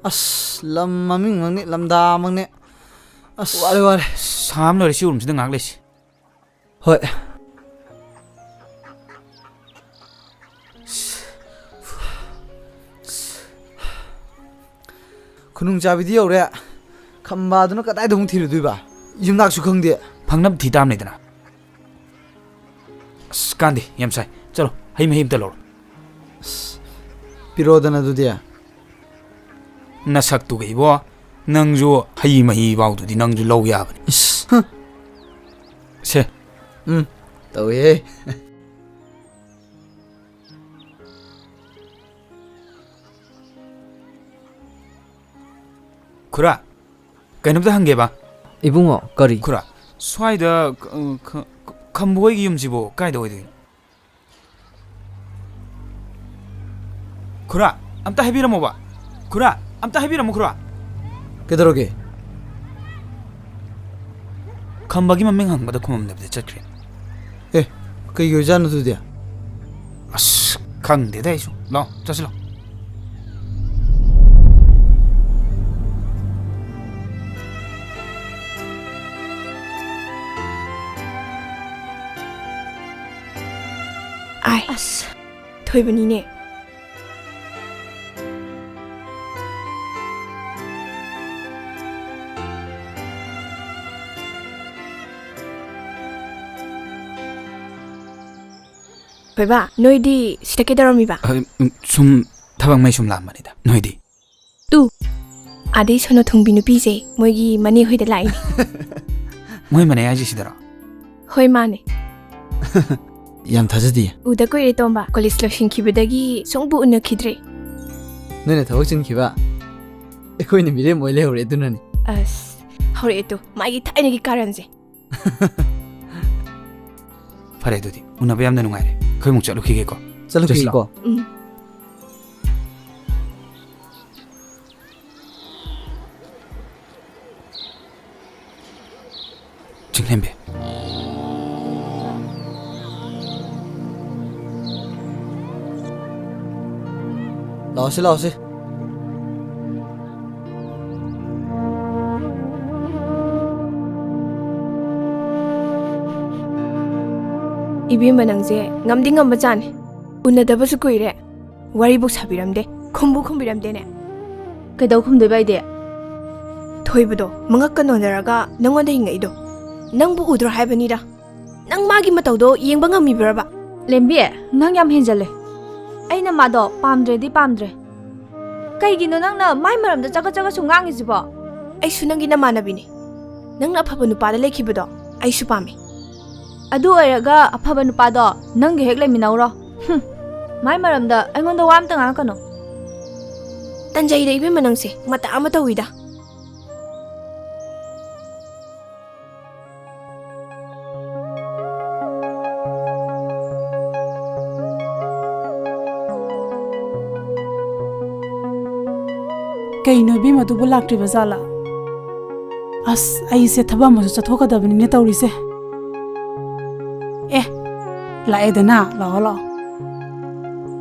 ꯑꯁ, ꯂꯝ ꯃꯃꯤꯡꯃꯛꯅꯤ, ꯂꯝꯗꯥꯃꯛꯅꯤ꯫ ꯑꯁ, ꯋꯥꯔꯦ, ꯋꯥꯔꯦ꯫ ꯁꯥ ꯑꯃ ꯂꯣꯏꯔꯦ, ꯁꯤ ꯎꯔꯨꯝꯁꯤꯗ ꯉꯥꯏꯍꯥꯛ ꯂꯩꯁꯤ꯫ ꯍꯣꯏ꯫ ꯈꯨꯅꯨꯡ ꯆꯥꯕꯤꯗꯤ ꯌꯧꯔꯦ꯫ ꯈꯝꯕꯥꯗꯨꯅ ꯀꯗꯥꯏꯗ ꯑꯃꯨꯛ ꯊꯤꯔꯨꯗꯣꯏꯕ? ꯌꯨꯝꯅꯥꯛꯁꯨ ꯈꯪꯗꯦ꯫ ꯐꯪꯅꯕ ꯊꯤ ꯇꯥꯕꯅꯤꯗꯅ꯫ ꯑꯁ, ꯀꯥꯟꯗꯦ, ꯌꯥꯝ ꯁꯥꯏ꯫ ꯆꯠꯂꯣ, ꯍꯩ ꯃꯍꯤ ꯑꯝꯇ ꯂꯧꯔꯣ꯫ ꯑꯁ, ꯄꯤꯔꯛꯑꯣꯗꯅ ꯑꯗꯨꯗꯤ꯫ ꯅꯁꯛꯇꯨꯒ ꯏꯕꯣ, ꯅꯪꯁꯨ ꯍꯩ ꯃꯍꯤ ꯐꯥꯎꯗꯨꯗꯤ ꯅꯪꯁꯨ ꯂꯧ ꯌꯥꯕꯅꯤ꯫ ꯏꯁ, ꯍ꯫ ꯁꯦ꯫ ꯎꯝ, ꯇꯧꯏꯍꯦ꯫ ꯈꯨꯔꯥ, ꯀꯩꯅꯣꯝꯇ ꯍꯪꯒꯦꯕ꯫ ꯏꯕꯨꯡꯉꯣ, ꯀꯔꯤ? ꯈꯨꯔꯥ, ꯁ꯭ꯋꯥꯏꯗ, ꯈ-, ꯈ-, ꯈꯝꯕ ꯍꯣꯏꯒꯤ ꯌꯨꯝꯁꯤꯕꯨ ꯀꯥꯏꯗ ꯑꯣꯏꯗꯣꯏꯅꯣ? ꯈꯨꯔꯥ, ꯑꯝꯇ ꯍꯥꯏꯕꯤꯔꯝꯃꯣꯕ꯫ ꯈꯨꯔꯥ, ꯑꯝꯇ ꯍꯥꯏꯕꯤꯔꯝꯃꯨ, ꯈꯨꯔꯥ꯫ ꯀꯩꯗꯧꯔꯒꯦ? ꯈꯝꯕꯒꯤ ꯃꯃꯤꯡ ꯍꯪꯕꯗ ꯈꯨꯝꯃꯝꯗꯕꯤꯗ ꯆꯠꯈ꯭ꯔꯦ꯫ ꯑꯦ, ꯀꯩꯒꯤ ꯑꯣꯏꯖꯥꯠꯅꯣ ꯑꯗꯨꯗꯤ? ꯑꯁ, ꯈꯪꯗꯦꯗ ꯑꯩꯁꯨ꯫ ꯂꯥꯛꯑꯣ, ꯆꯠꯁꯤ ꯂꯥꯛꯑꯣ꯫ ꯑꯥꯏ꯫ ꯑꯁ, ꯊꯣꯏꯕꯅꯤꯅꯦ꯫ ꯊꯣꯏꯕ, ꯅꯣꯏꯗꯤ ꯁꯤꯗ ꯀꯩꯗꯧꯔꯝꯃꯤꯕ? ꯑ, ꯎꯝ, ꯁꯨꯝ ꯊꯕꯛ ꯃꯩ ꯁꯨꯝ ꯂꯥꯛꯑꯝꯕꯅꯤꯗ꯫ ꯅꯣꯏꯗꯤ? ꯇꯨ, ꯑꯥꯗꯩ ꯁꯣꯅꯣ ꯊꯨꯡꯕꯤ ꯅꯨꯄꯤꯁꯦ ꯃꯣꯏꯒꯤ ꯃꯅꯦ ꯍꯣꯏꯗ ꯂꯥꯛꯏꯅꯦ꯫ ꯃꯣꯏ ꯃꯅꯦ ꯍꯥꯏꯁꯦ ꯁꯤꯗꯔꯣ? ꯍꯣꯏ, ꯃꯥꯅꯦ꯫ ꯌꯥꯝ ꯊꯥꯖꯗꯤꯌꯦ꯫ ꯎꯗ ꯀꯨꯏꯔꯦ, ꯇꯣꯝꯕ꯫ ꯀꯣꯂꯦꯖ ꯂꯣꯏꯁꯤꯟꯈꯤꯕꯗꯒꯤ ꯁꯨꯡꯎ ꯎꯅꯈꯤꯗ꯭ꯔꯦ꯫ ꯅꯣꯏꯅ ꯊꯕꯛ ꯆꯤꯟꯈꯤꯕ, ꯑꯩꯈꯣꯏꯅ ꯃꯤꯔꯦꯝ ꯑꯣꯏ ꯂꯩꯍꯧꯔꯦ, ꯑꯗꯨꯅꯅꯤ꯫ ꯑꯁ, ꯍꯧꯔꯛꯑꯦ ꯇꯨ, ꯃꯥꯒꯤ ꯊꯥꯏꯅꯒꯤ ꯀꯥꯔꯟꯁꯦ꯫ ꯐꯔꯦ, ꯑꯗꯨꯗꯤ ꯎꯅꯕ ꯌꯥꯝꯅ ꯅꯨꯡꯉꯥꯏꯔꯦ꯫ ꯑꯩꯈꯣꯏ ꯑꯃꯨꯛ ꯆꯠꯂꯨꯈꯤꯒꯦꯀꯣ꯫ ꯆꯠꯂꯨꯈꯤꯒꯦꯀꯣ꯫ ꯆꯠꯁꯤ ꯂꯥꯛꯑꯣ꯫ ꯎꯝ꯫ ꯆꯤꯡꯂꯦꯝꯕꯤ꯫ ꯂꯥꯛꯑꯣꯁꯤ, ꯂꯥꯛꯑꯣꯁꯤ꯫ ꯏꯕꯦꯝꯃ, ꯅꯪꯁꯦ ꯉꯝꯗꯤ ꯉꯝꯕ ꯖꯥꯠꯅꯤ꯫ ꯎꯅꯗꯕꯁꯨ ꯀꯨꯏꯔꯦ꯫ ꯋꯥꯔꯤꯕꯨ ꯁꯥꯕꯤꯔꯝꯗꯦ, ꯈꯨꯝꯕꯨ ꯈꯨꯝꯕꯤꯔꯝꯗꯦꯅꯦ꯫ ꯀꯩꯗꯧ ꯈꯨꯝꯗꯣꯏꯕ ꯑꯩꯗꯤ? ꯊꯣꯏꯕꯗꯣ ꯃꯉꯛꯀ ꯅꯣꯟꯖꯔꯒ ꯅꯪꯉꯣꯟꯗ ꯍꯤꯡꯉꯛꯏꯗꯣ ꯅꯪꯕꯨ ꯎꯗ꯭ꯔꯣ ꯍꯥꯏꯕꯅꯤꯗ꯫ ꯅꯪ ꯃꯥꯒꯤ ꯃꯇꯧꯗꯣ ꯌꯦꯡꯕ ꯉꯝꯃꯤꯕ꯭ꯔꯕ? ꯂꯦꯝꯕꯤ, ꯅꯪ ꯌꯥꯝ ꯍꯦꯟꯖꯜꯂꯦ꯫ ꯑꯩꯅ ꯃꯥꯗꯣ ꯄꯥꯝꯗ꯭ꯔꯗꯤ ꯄꯥꯝꯗ꯭ꯔꯦ꯫ ꯀꯩꯒꯤꯅꯣ ꯅꯪꯅ ꯃꯥꯏ ꯃꯔꯝꯗ ꯆꯒꯠ ꯆꯒꯠ ꯁꯨꯝ ꯉꯥꯡꯉꯤꯁꯤꯕꯣ? ꯑꯩꯁꯨ ꯅꯪꯒꯤ ꯅꯃꯥꯟꯅꯕꯤꯅꯤ꯫ ꯅꯪꯅ ꯑꯐꯕ ꯅꯨꯄꯥꯗ ꯂꯩꯈꯤꯕꯗꯣ ꯑꯩꯁꯨ ꯄꯥꯝꯃꯤ꯫ ꯑꯗꯨ ꯑꯣꯏꯔꯒ ꯑꯐꯕ ꯅꯨꯄꯥꯗꯣ ꯅꯪꯒ ꯍꯦꯛ ꯂꯩꯃꯤꯟꯅꯧꯔꯣ꯫ ꯍꯨꯝ, ꯃꯥꯏ ꯃꯔꯝꯗ ꯑꯩꯉꯣꯟꯗ ꯋꯥ ꯑꯝꯇ ꯉꯥꯡꯉꯛꯀꯅꯨ꯫ ꯇꯟꯖꯩꯗ ꯏꯕꯦꯝꯃ, ꯅꯪꯁꯦ ꯃꯇꯥ ꯑꯃ ꯇꯧꯏꯗ꯫ ꯀꯩꯅꯣ ꯏꯕꯦꯝꯃ, ꯑꯗꯨꯕꯨ ꯂꯥꯛꯇ꯭ꯔꯤꯕ ꯖꯥꯠꯂꯥ? ꯑꯁ, ꯑꯩꯁꯦ ꯊꯕꯛ ꯑꯃꯁꯨ ꯆꯠꯊꯣꯛꯀꯗꯕꯅꯤꯅꯦ ꯇꯧꯔꯤꯁꯦ꯫ ꯑꯦ, ꯂꯥꯛꯑꯦꯗꯅ, ꯂꯥꯛꯑꯣ, ꯂꯥꯛꯑꯣ꯫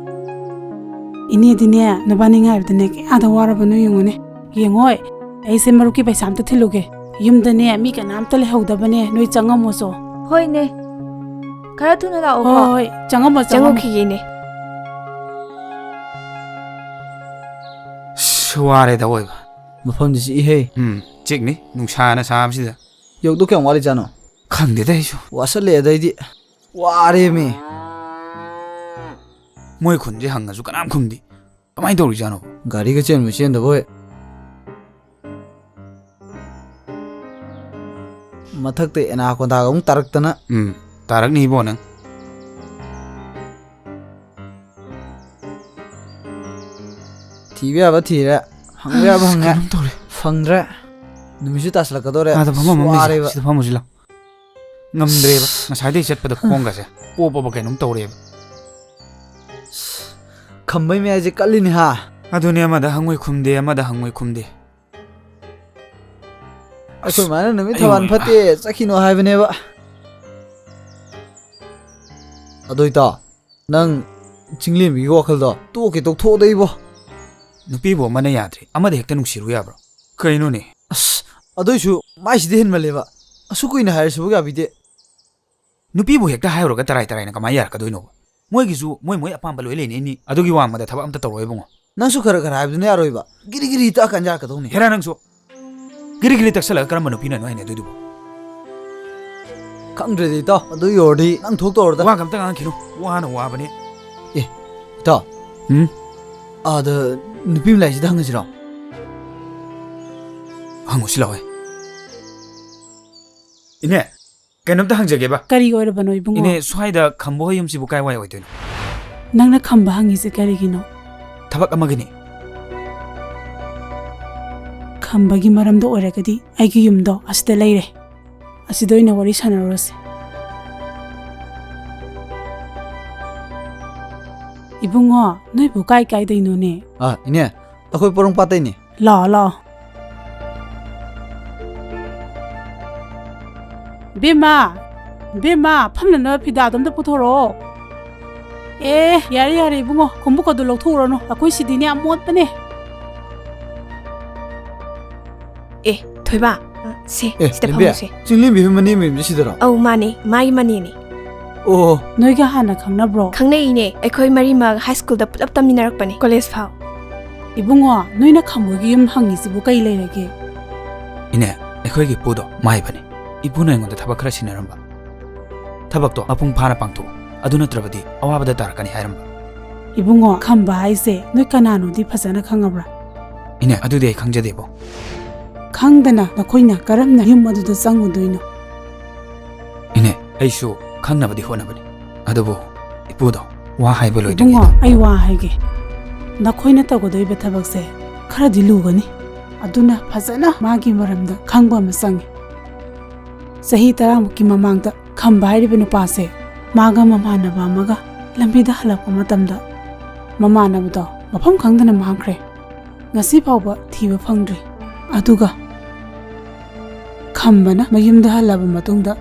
ꯏꯅꯦꯗꯤꯅꯦ, ꯅꯕꯥꯅꯤ ꯉꯥꯏꯕꯗꯅꯦ ꯀꯌꯥꯗ ꯋꯥꯔꯕꯅꯣ ꯌꯦꯡꯉꯨꯅꯦ꯫ ꯌꯦꯡꯉꯣꯏ, ꯑꯩꯁꯦ ꯃꯔꯨꯞꯀꯤ ꯄꯩꯁꯥ ꯑꯝꯇ ꯊꯤꯜꯂꯨꯒꯦ꯫ ꯌꯨꯝꯗꯅꯦ ꯃꯤ ꯀꯅꯥꯝꯇ ꯂꯩꯍꯧꯗꯕꯅꯦ, ꯅꯣꯏ ꯆꯪꯉꯝꯃꯣꯆꯣ꯫ ꯍꯣꯏꯅꯦ, ꯈꯔ ꯊꯨꯅ ꯂꯥꯛꯑꯣꯀꯣ꯫ ꯍꯣꯏ, ꯍꯣꯏ, ꯆꯪꯉꯝꯃꯣ, ꯆꯪꯉꯝꯃꯣ꯫ ꯆꯪꯉꯛꯈꯤꯒꯦꯅꯦ꯫ ꯑꯁ, ꯋꯥꯔꯦꯗ ꯑꯣꯏꯕ꯫ ꯃꯐꯝꯗꯤ ꯆꯤꯛꯏꯍꯦ꯫ ꯎꯝ, ꯆꯤꯛꯅꯤ, ꯅꯨꯡꯁꯥꯅ ꯁꯥꯕꯁꯤꯗ꯫ ꯌꯧꯗꯧ ꯀꯌꯥꯝ ꯋꯥꯠꯂꯤꯖꯥꯠꯅꯣ? ꯈꯪꯗꯦꯗ ꯑꯩꯁꯨ꯫ ꯋꯥꯁꯜꯂꯛꯑꯦꯗ ꯑꯩꯗꯤ꯫ ꯋꯥꯔꯦꯃꯤ꯫ ꯃꯣꯏ ꯈꯨꯟꯁꯦ ꯍꯪꯉꯁꯨ ꯀꯅꯥꯝ ꯈꯨꯝꯗꯦ꯫ ꯀꯃꯥꯏꯅ ꯇꯧꯔꯤꯖꯥꯠꯅꯣ? ꯒꯥꯔꯤꯒ ꯆꯦꯟꯕ ꯆꯦꯟꯗꯕ ꯍꯣꯏ꯫ ꯃꯊꯛꯇ ꯑꯦꯅꯥꯀꯣꯟꯗꯥꯒ ꯑꯃꯨꯛ ꯇꯥꯔꯛꯇꯅ꯫ ꯎꯝ, ꯇꯥꯔꯛꯅꯤ ꯏꯕꯣ ꯅꯪ꯫ ꯊꯤꯕ ꯌꯥꯕ ꯊꯤꯔꯦ, ꯍꯪꯕ ꯌꯥꯕ ꯑꯁ, ꯍꯪꯉꯦ꯫ ꯀꯩꯅꯣꯝ ꯇꯧꯔꯦ꯫ ꯐꯪꯗ꯭ꯔꯦ꯫ ꯅꯨꯃꯤꯠꯁꯨ ꯇꯥꯁꯤꯜꯂꯛꯀꯗꯧꯔꯦ꯫ ꯑꯥꯗ ꯐꯝꯐꯝ ꯑꯃ ꯂꯩꯁꯦ, ꯋꯥꯔꯦꯕ꯫ ꯁꯤꯗ ꯐꯝꯃꯨꯁꯤ ꯂꯥꯎ꯫ ꯉꯝꯗ꯭ꯔꯦꯕ, ꯉꯁꯥꯏꯗꯩ ꯆꯠꯄꯗ ꯈꯣꯡꯒꯁꯦ ꯄꯣꯞ ꯄꯣꯞ ꯀꯩꯅꯣꯝ ꯇꯧꯔꯦꯕ꯫ ꯈꯝꯕꯩ ꯃꯌꯥꯏꯁꯦ ꯀꯜꯂꯤꯅꯦ ꯍꯥ꯫ ꯑꯗꯨꯅꯦ, ꯑꯃꯗ ꯍꯪꯉꯨꯏ ꯈꯨꯝꯗꯦ, ꯑꯃꯗ ꯍꯪꯉꯨꯏ ꯈꯨꯝꯗꯦ꯫ ꯑꯩꯈꯣꯏ ꯃꯥꯅ ꯅꯨꯃꯤꯠ ꯑꯩ ꯊꯧꯕꯥꯜ ꯋꯥ- ꯐꯠꯇꯦ, ꯆꯠꯈꯤꯅꯣ ꯍꯥꯏꯕꯅꯦꯕ꯫ ꯑꯗꯣ ꯏꯇꯥꯎ, ꯅꯪ ꯆꯤꯡꯂꯦꯝꯕꯤꯒꯤ ꯋꯥꯈꯜꯗꯣ ꯇꯣꯛꯀꯦ ꯇꯣꯛꯊꯣꯛꯑꯣꯗ ꯏꯕꯣ꯫ ꯅꯨꯄꯤꯕꯨ ꯑꯃꯅ ꯌꯥꯗ꯭ꯔꯦ, ꯑꯃꯗ ꯍꯦꯛꯇ ꯅꯨꯡꯁꯤꯔꯨ ꯌꯥꯕ꯭ꯔꯣ? ꯀꯩꯅꯣꯅꯦ? ꯑꯁ, ꯑꯗꯨꯏꯁꯨ ꯃꯥꯏꯁꯤꯗꯤ ꯍꯦꯟꯃꯜꯂꯦꯕ꯫ ꯑꯁꯨꯛ ꯀꯨꯏꯅ ꯍꯥꯏꯔꯁꯤꯕꯨ ꯌꯥꯕꯤꯗꯦ꯫ ꯅꯨꯄꯤꯕꯨ ꯍꯦꯛꯇ ꯍꯥꯏꯔꯨꯔꯒ ꯇꯔꯥꯏ ꯇꯔꯥꯏꯅ ꯀꯃꯥꯏꯅ ꯌꯥꯔꯛꯀꯗꯣꯏꯅꯣꯕ? ꯃꯣꯏꯒꯤꯁꯨ ꯃꯣꯏ ꯃꯣꯏ ꯑꯄꯥꯝꯕ ꯂꯣꯏ ꯂꯩꯅꯩꯅꯤ, ꯑꯗꯨꯒꯤ ꯋꯥꯡꯃꯗ ꯊꯕꯛ ꯑꯝꯇ ꯇꯧꯔꯣꯏ ꯏꯕꯨꯡꯉꯣ꯫ ꯅꯪꯁꯨ ꯈꯔ ꯈꯔ ꯍꯥꯏꯕꯗꯨꯅ ꯌꯥꯔꯣꯏꯕ, ꯒꯤꯔꯤ ꯒꯤꯔꯤ ꯇꯛꯑꯀꯥꯟ ꯌꯥꯔꯛꯀꯗꯧꯅꯤ꯫ ꯍꯦꯔꯥ ꯅꯪꯁꯨ! ꯒꯤꯔꯤ ꯒꯤꯔꯤ ꯇꯛꯁꯜꯂꯒ ꯀꯔꯝꯕ ꯅꯨꯄꯤꯅꯅꯣ ꯍꯩꯅꯗꯣꯏꯗꯨꯕꯣ? ꯈꯪꯗ꯭ꯔꯦꯗ ꯏꯇꯥꯎ, ꯑꯗꯨꯒꯤ ꯑꯣꯏꯔꯗꯤ ꯅꯪ ꯊꯣꯛꯇꯧꯔꯗ꯫ ꯋꯥꯒ ꯑꯝꯇ ꯉꯥꯡꯈꯤꯅꯨ, ꯋꯥꯅ ꯋꯥꯕꯅꯦ꯫ ꯑꯦ, ꯏꯇꯥꯎ꯫ ꯎꯝ? ꯑꯥꯗ ꯅꯨꯄꯤ ꯑꯃ ꯂꯥꯛꯏꯁꯤꯗ ꯍꯪꯉꯁꯤꯔꯣ? ꯍꯪꯉꯨꯁꯤ ꯂꯥꯛꯑꯣ꯫ ꯏꯅꯦ, ꯀꯩꯅꯣꯝꯇ ꯍꯪꯖꯒꯦꯕ꯫ ꯀꯔꯤ ꯑꯣꯏꯔꯕꯅꯣ ꯏꯕꯨꯡꯉꯣ? ꯏꯅꯦ, ꯁ꯭ꯋꯥꯏꯗ ꯈꯝꯕ ꯍꯣꯏ ꯌꯨꯝꯁꯤꯕꯨ ꯀꯥꯏꯋꯥꯏ ꯑꯣꯏꯗꯣꯏꯅꯣ? ꯅꯪꯅ ꯈꯝꯕ ꯍꯪꯉꯤꯁꯦ ꯀꯔꯤꯒꯤꯅꯣ? ꯊꯕꯛ ꯑꯃꯒꯤꯅꯤ꯫ ꯈꯝꯕꯒꯤ ꯃꯔꯝꯗ ꯑꯣꯏꯔꯒꯗꯤ ꯑꯩꯒꯤ ꯌꯨꯝꯗꯣ ꯑꯁꯤꯗ ꯂꯩꯔꯦ꯫ ꯑꯁꯤꯗ ꯑꯣꯏꯅ ꯋꯥꯔꯤ ꯁꯥꯟꯅꯔꯨꯔꯁꯦ꯫ ꯏꯕꯨꯡꯉꯣ, ꯅꯣꯏꯕꯨ ꯀꯥꯏ ꯀꯥꯏꯗꯩꯅꯣꯅꯦ? ꯑꯥ, ꯏꯅꯦ, ꯑꯩꯈꯣꯏ ꯄꯣꯔꯣꯝꯄꯥꯠꯇꯩꯅꯦ꯫ ꯂꯥꯛꯑꯣ, ꯂꯥꯛꯑꯣ꯫ ꯕꯦꯝꯃ, ꯕꯦꯝꯃ, ꯐꯝꯅꯅꯕ ꯐꯤꯗꯥꯗꯣ ꯑꯝꯇ ꯄꯨꯊꯣꯔꯛꯑꯣ꯫ ꯑꯦ, ꯌꯥꯔꯦ, ꯌꯥꯔꯦ, ꯏꯕꯨꯡꯉꯣ, ꯈꯣꯡꯎꯞꯀꯗꯣ ꯂꯧꯊꯣꯛꯎꯔꯅꯨ, ꯑꯩꯈꯣꯏ ꯁꯤꯗꯤꯅꯦ ꯌꯥꯝ ꯃꯣꯠꯄꯅꯦ꯫ ꯑꯦ, ꯊꯣꯏꯕ, ꯁꯦ, ꯑꯦ, ꯁꯤꯗ ꯂꯦꯝꯕꯤ, ꯐꯝꯃꯨꯁꯦ꯫ ꯆꯤꯡꯂꯦꯝꯕꯤ ꯍꯣꯏ ꯃꯅꯦ ꯃꯌꯨꯝꯁꯦ ꯁꯤꯗꯔꯣ? ꯑꯧ, ꯃꯥꯅꯦ, ꯃꯥꯒꯤ ꯃꯅꯦꯅꯦ꯫ ꯑꯣ꯫ ꯅꯣꯏꯒ ꯍꯥꯟꯅ ꯈꯪꯅꯕ꯭ꯔꯣ? ꯈꯪꯅꯩꯅꯦ, ꯑꯩꯈꯣꯏ ꯃꯔꯤꯃꯛ ꯍꯥꯏ ꯁ꯭ꯀꯨꯜꯗ ꯄꯨꯂꯞ ꯇꯝꯃꯤꯟꯅꯔꯛꯄꯅꯦ, ꯀꯣꯂꯦꯖ ꯐꯥꯎ꯫ ꯏꯕꯨꯡꯉꯣ, ꯅꯣꯏꯅ ꯈꯝꯕꯒꯤ ꯌꯨꯝ ꯍꯪꯉꯤꯁꯤꯕꯨ ꯀꯩ ꯂꯩꯔꯒꯦ? ꯏꯅꯦ, ꯑꯩꯈꯣꯏꯒꯤ ꯏꯄꯨꯗꯣ ꯃꯥꯏꯕꯅꯦ꯫ ꯏꯄꯨꯅ ꯑꯩꯉꯣꯟꯗ ꯊꯕꯛ ꯈꯔ ꯁꯤꯟꯅꯔꯝꯕ꯫ ꯊꯕꯛꯇꯣ ꯃꯄꯨꯡ ꯐꯥꯅ ꯄꯥꯡꯊꯣꯛꯎ, ꯑꯗꯨ ꯅꯠꯇ꯭ꯔꯕꯗꯤ ꯑꯋꯥꯕꯗ ꯇꯥꯔꯛꯀꯅꯤ ꯍꯥꯏꯔꯝꯕ꯫ ꯏꯕꯨꯡꯉꯣ, ꯈꯝꯕ ꯍꯥꯏꯁꯦ ꯅꯣꯏ ꯀꯅꯥꯅꯣꯗꯤ ꯐꯖꯅ ꯈꯪꯉꯕ꯭ꯔꯥ? ꯏꯅꯦ, ꯑꯗꯨꯗꯤ ꯑꯩ ꯈꯪꯖꯗꯦꯕꯣ꯫ ꯈꯪꯗꯅ ꯅꯈꯣꯏꯅ ꯀꯔꯝꯅ ꯌꯨꯝ ꯑꯗꯨꯗ ꯆꯪꯉꯨꯗꯣꯏꯅꯣ? ꯏꯅꯦ, ꯑꯩꯁꯨ ꯈꯪꯅꯕꯗꯤ ꯍꯣꯠꯅꯕꯅꯤ, ꯑꯗꯨꯕꯨ ꯏꯄꯨꯗꯣ ꯋꯥ ꯍꯥꯏꯕ ꯂꯣꯏꯗ꯭ꯔꯤꯉꯩꯗ꯫ ꯏꯕꯨꯡꯉꯣ, ꯑꯩ ꯋꯥ ꯍꯥꯏꯒꯦ꯫ ꯅꯈꯣꯏꯅ ꯇꯧꯒꯗꯧꯔꯤꯕ ꯊꯕꯛꯁꯦ ꯈꯔꯗꯤ ꯂꯨꯒꯅꯤ, ꯑꯗꯨꯅ ꯐꯖꯅ ꯃꯥꯒꯤ ꯃꯔꯝꯗ ꯈꯪꯕ ꯑꯃ ꯆꯪꯉꯤ꯫ ꯆꯍꯤ ꯇꯔꯥꯃꯨꯛꯀꯤ ꯃꯃꯥꯡꯗ ꯈꯝꯕ ꯍꯥꯏꯔꯤꯕ ꯅꯨꯄꯥꯁꯦ ꯃꯥꯒ ꯃꯃꯥꯟꯅꯕ ꯑꯃꯒ ꯂꯝꯕꯤꯗ ꯍꯜꯂꯛꯄ ꯃꯇꯝꯗ ꯃꯃꯥꯟꯅꯕꯗꯣ ꯃꯐꯝ ꯈꯪꯗꯅ ꯃꯥꯡꯈ꯭ꯔꯦ꯫ ꯉꯁꯤ ꯐꯥꯎꯕ ꯊꯤꯕ ꯐꯪꯗ꯭ꯔꯤ꯫ ꯑꯗꯨꯒ ꯈꯝꯕꯅ ꯃꯌꯨꯝꯗ ꯍꯜꯂꯕ ꯃꯇꯨꯡꯗ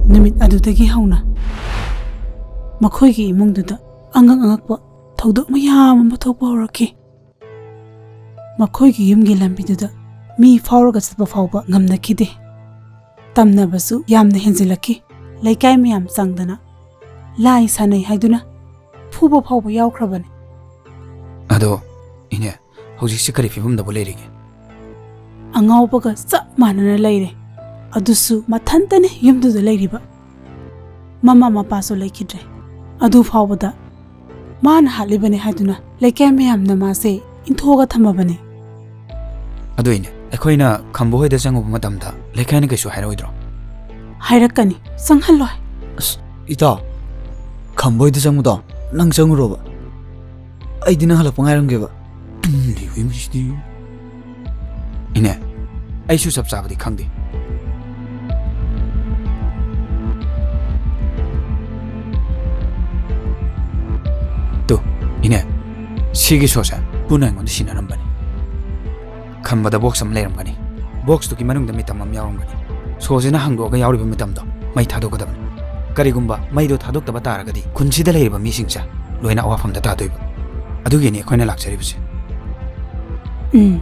ꯅꯨꯃꯤꯠ ꯑꯗꯨꯗꯒꯤ ꯍꯧꯅ ꯃꯈꯣꯏꯒꯤ ꯏꯃꯨꯡꯗꯨꯗ ꯑꯉꯛ ꯑꯉꯛꯄ ꯊꯧꯗꯣꯛ ꯃꯌꯥꯝ ꯑꯃ ꯊꯣꯛꯄ ꯍꯧꯔꯛꯈꯤ꯫ ꯃꯈꯣꯏꯒꯤ ꯌꯨꯝꯒꯤ ꯂꯝꯕꯤꯗꯨꯗ ꯃꯤ ꯐꯥꯎꯔꯒ ꯆꯠꯄ ꯐꯥꯎꯕ ꯉꯝꯅꯈꯤꯗꯦ꯫ ꯇꯝꯅꯕꯁꯨ ꯌꯥꯝꯅ ꯍꯦꯟꯖꯤꯜꯂꯛꯈꯤ꯫ ꯂꯩꯀꯥꯏ ꯃꯌꯥꯝ ꯆꯪꯗꯅ ꯂꯥꯏ ꯁꯥꯟꯅꯩ ꯍꯥꯏꯗꯨꯅ ꯐꯨꯕ ꯐꯥꯎꯕ ꯌꯥꯎꯈ꯭ꯔꯕꯅꯤ꯫ ꯑꯗꯣ, ꯏꯅꯦ, ꯍꯧꯖꯤꯛꯁꯤ ꯀꯔꯤ ꯐꯤꯕꯝꯗꯕꯨ ꯂꯩꯔꯤꯒꯦ? ꯑꯉꯥꯎꯕꯒ ꯆꯞ ꯃꯥꯟꯅꯅ ꯂꯩꯔꯦ꯫ ꯑꯗꯨꯁꯨ ꯃꯊꯟꯇꯅꯤ ꯌꯨꯝꯗꯨꯗ ꯂꯩꯔꯤꯕ꯫ ꯃꯃꯥ ꯃꯄꯥꯁꯨ ꯂꯩꯈꯤꯗ꯭ꯔꯦ꯫ ꯑꯗꯨ ꯐꯥꯎꯕꯗ ꯃꯥꯅ ꯍꯥꯠꯂꯤꯕꯅꯤ ꯍꯥꯏꯗꯨꯅ ꯂꯩꯀꯥꯏ ꯃꯌꯥꯝꯅ ꯃꯥꯁꯦ ꯏꯟꯊꯣꯛꯑꯒ ꯊꯝꯃꯕꯅꯤ꯫ ꯑꯗꯨ ꯏꯅꯦ, ꯑꯩꯈꯣꯏꯅ ꯈꯝꯕ ꯍꯣꯏꯗ ꯆꯪꯉꯨꯕ ꯃꯇꯝꯗ ꯂꯩꯀꯥꯏꯅ ꯀꯩꯁꯨ ꯍꯥꯏꯔꯛꯑꯣꯏꯗ꯭ꯔꯣ? ꯍꯥꯏꯔꯛꯀꯅꯤ, ꯆꯪꯍꯜꯂꯣꯏ꯫ ꯑꯁ, ꯏꯇꯥꯎ, ꯈꯝꯕ ꯍꯣꯏꯗ ꯆꯪꯕꯗꯣ ꯅꯪ ꯆꯪꯉꯨꯔꯣꯕ? ꯑꯩꯗꯤ ꯅꯪ ꯍꯜꯂꯛꯄ ꯉꯥꯏꯔꯝꯒꯦꯕ꯫ ꯇꯨꯝ ꯂꯩꯕ ꯃꯤꯁꯤꯗꯤ꯫ ꯏꯅꯦ, ꯑꯩꯁꯨ ꯆꯞ ꯆꯥꯕꯗꯤ ꯈꯪꯗꯦ꯫ ꯇꯨ, ꯏꯅꯦ, ꯁꯤꯒꯤ ꯁꯣꯁꯦ ꯄꯨꯟꯅ ꯑꯩꯉꯣꯟꯗ ꯁꯤꯟꯅꯔꯝꯕꯅꯤ꯫ ꯈꯝꯕꯗ ꯕꯣꯛꯁ ꯑꯃ ꯂꯩꯔꯝꯒꯅꯤ꯫ ꯕꯣꯛꯁꯇꯨꯒꯤ ꯃꯅꯨꯡꯗ ꯃꯤꯇꯝ ꯑꯃ ꯌꯥꯎꯔꯝꯒꯅꯤ꯫ ꯁꯣꯁꯤꯅ ꯍꯥꯡꯗꯣꯛꯑꯒ ꯌꯥꯎꯔꯤꯕ ꯃꯤꯇꯝꯗꯣ ꯃꯩ ꯊꯥꯗꯣꯛꯀꯗꯕꯅꯤ꯫ ꯀꯔꯤꯒꯨꯝꯕ ꯃꯩꯗꯣ ꯊꯥꯗꯣꯛꯇꯕ ꯇꯥꯔꯒꯗꯤ ꯈꯨꯟꯁꯤꯗ ꯂꯩꯔꯤꯕ ꯃꯤꯁꯤꯡꯁꯦ ꯂꯣꯏꯅ ꯑꯋꯥꯐꯝꯗ ꯇꯥꯗꯣꯏꯕ꯫ ꯑꯗꯨꯒꯤꯅꯤ ꯑꯩꯈꯣꯏꯅ ꯂꯥꯛꯆꯔꯤꯕꯁꯦ꯫ ꯎꯝ꯫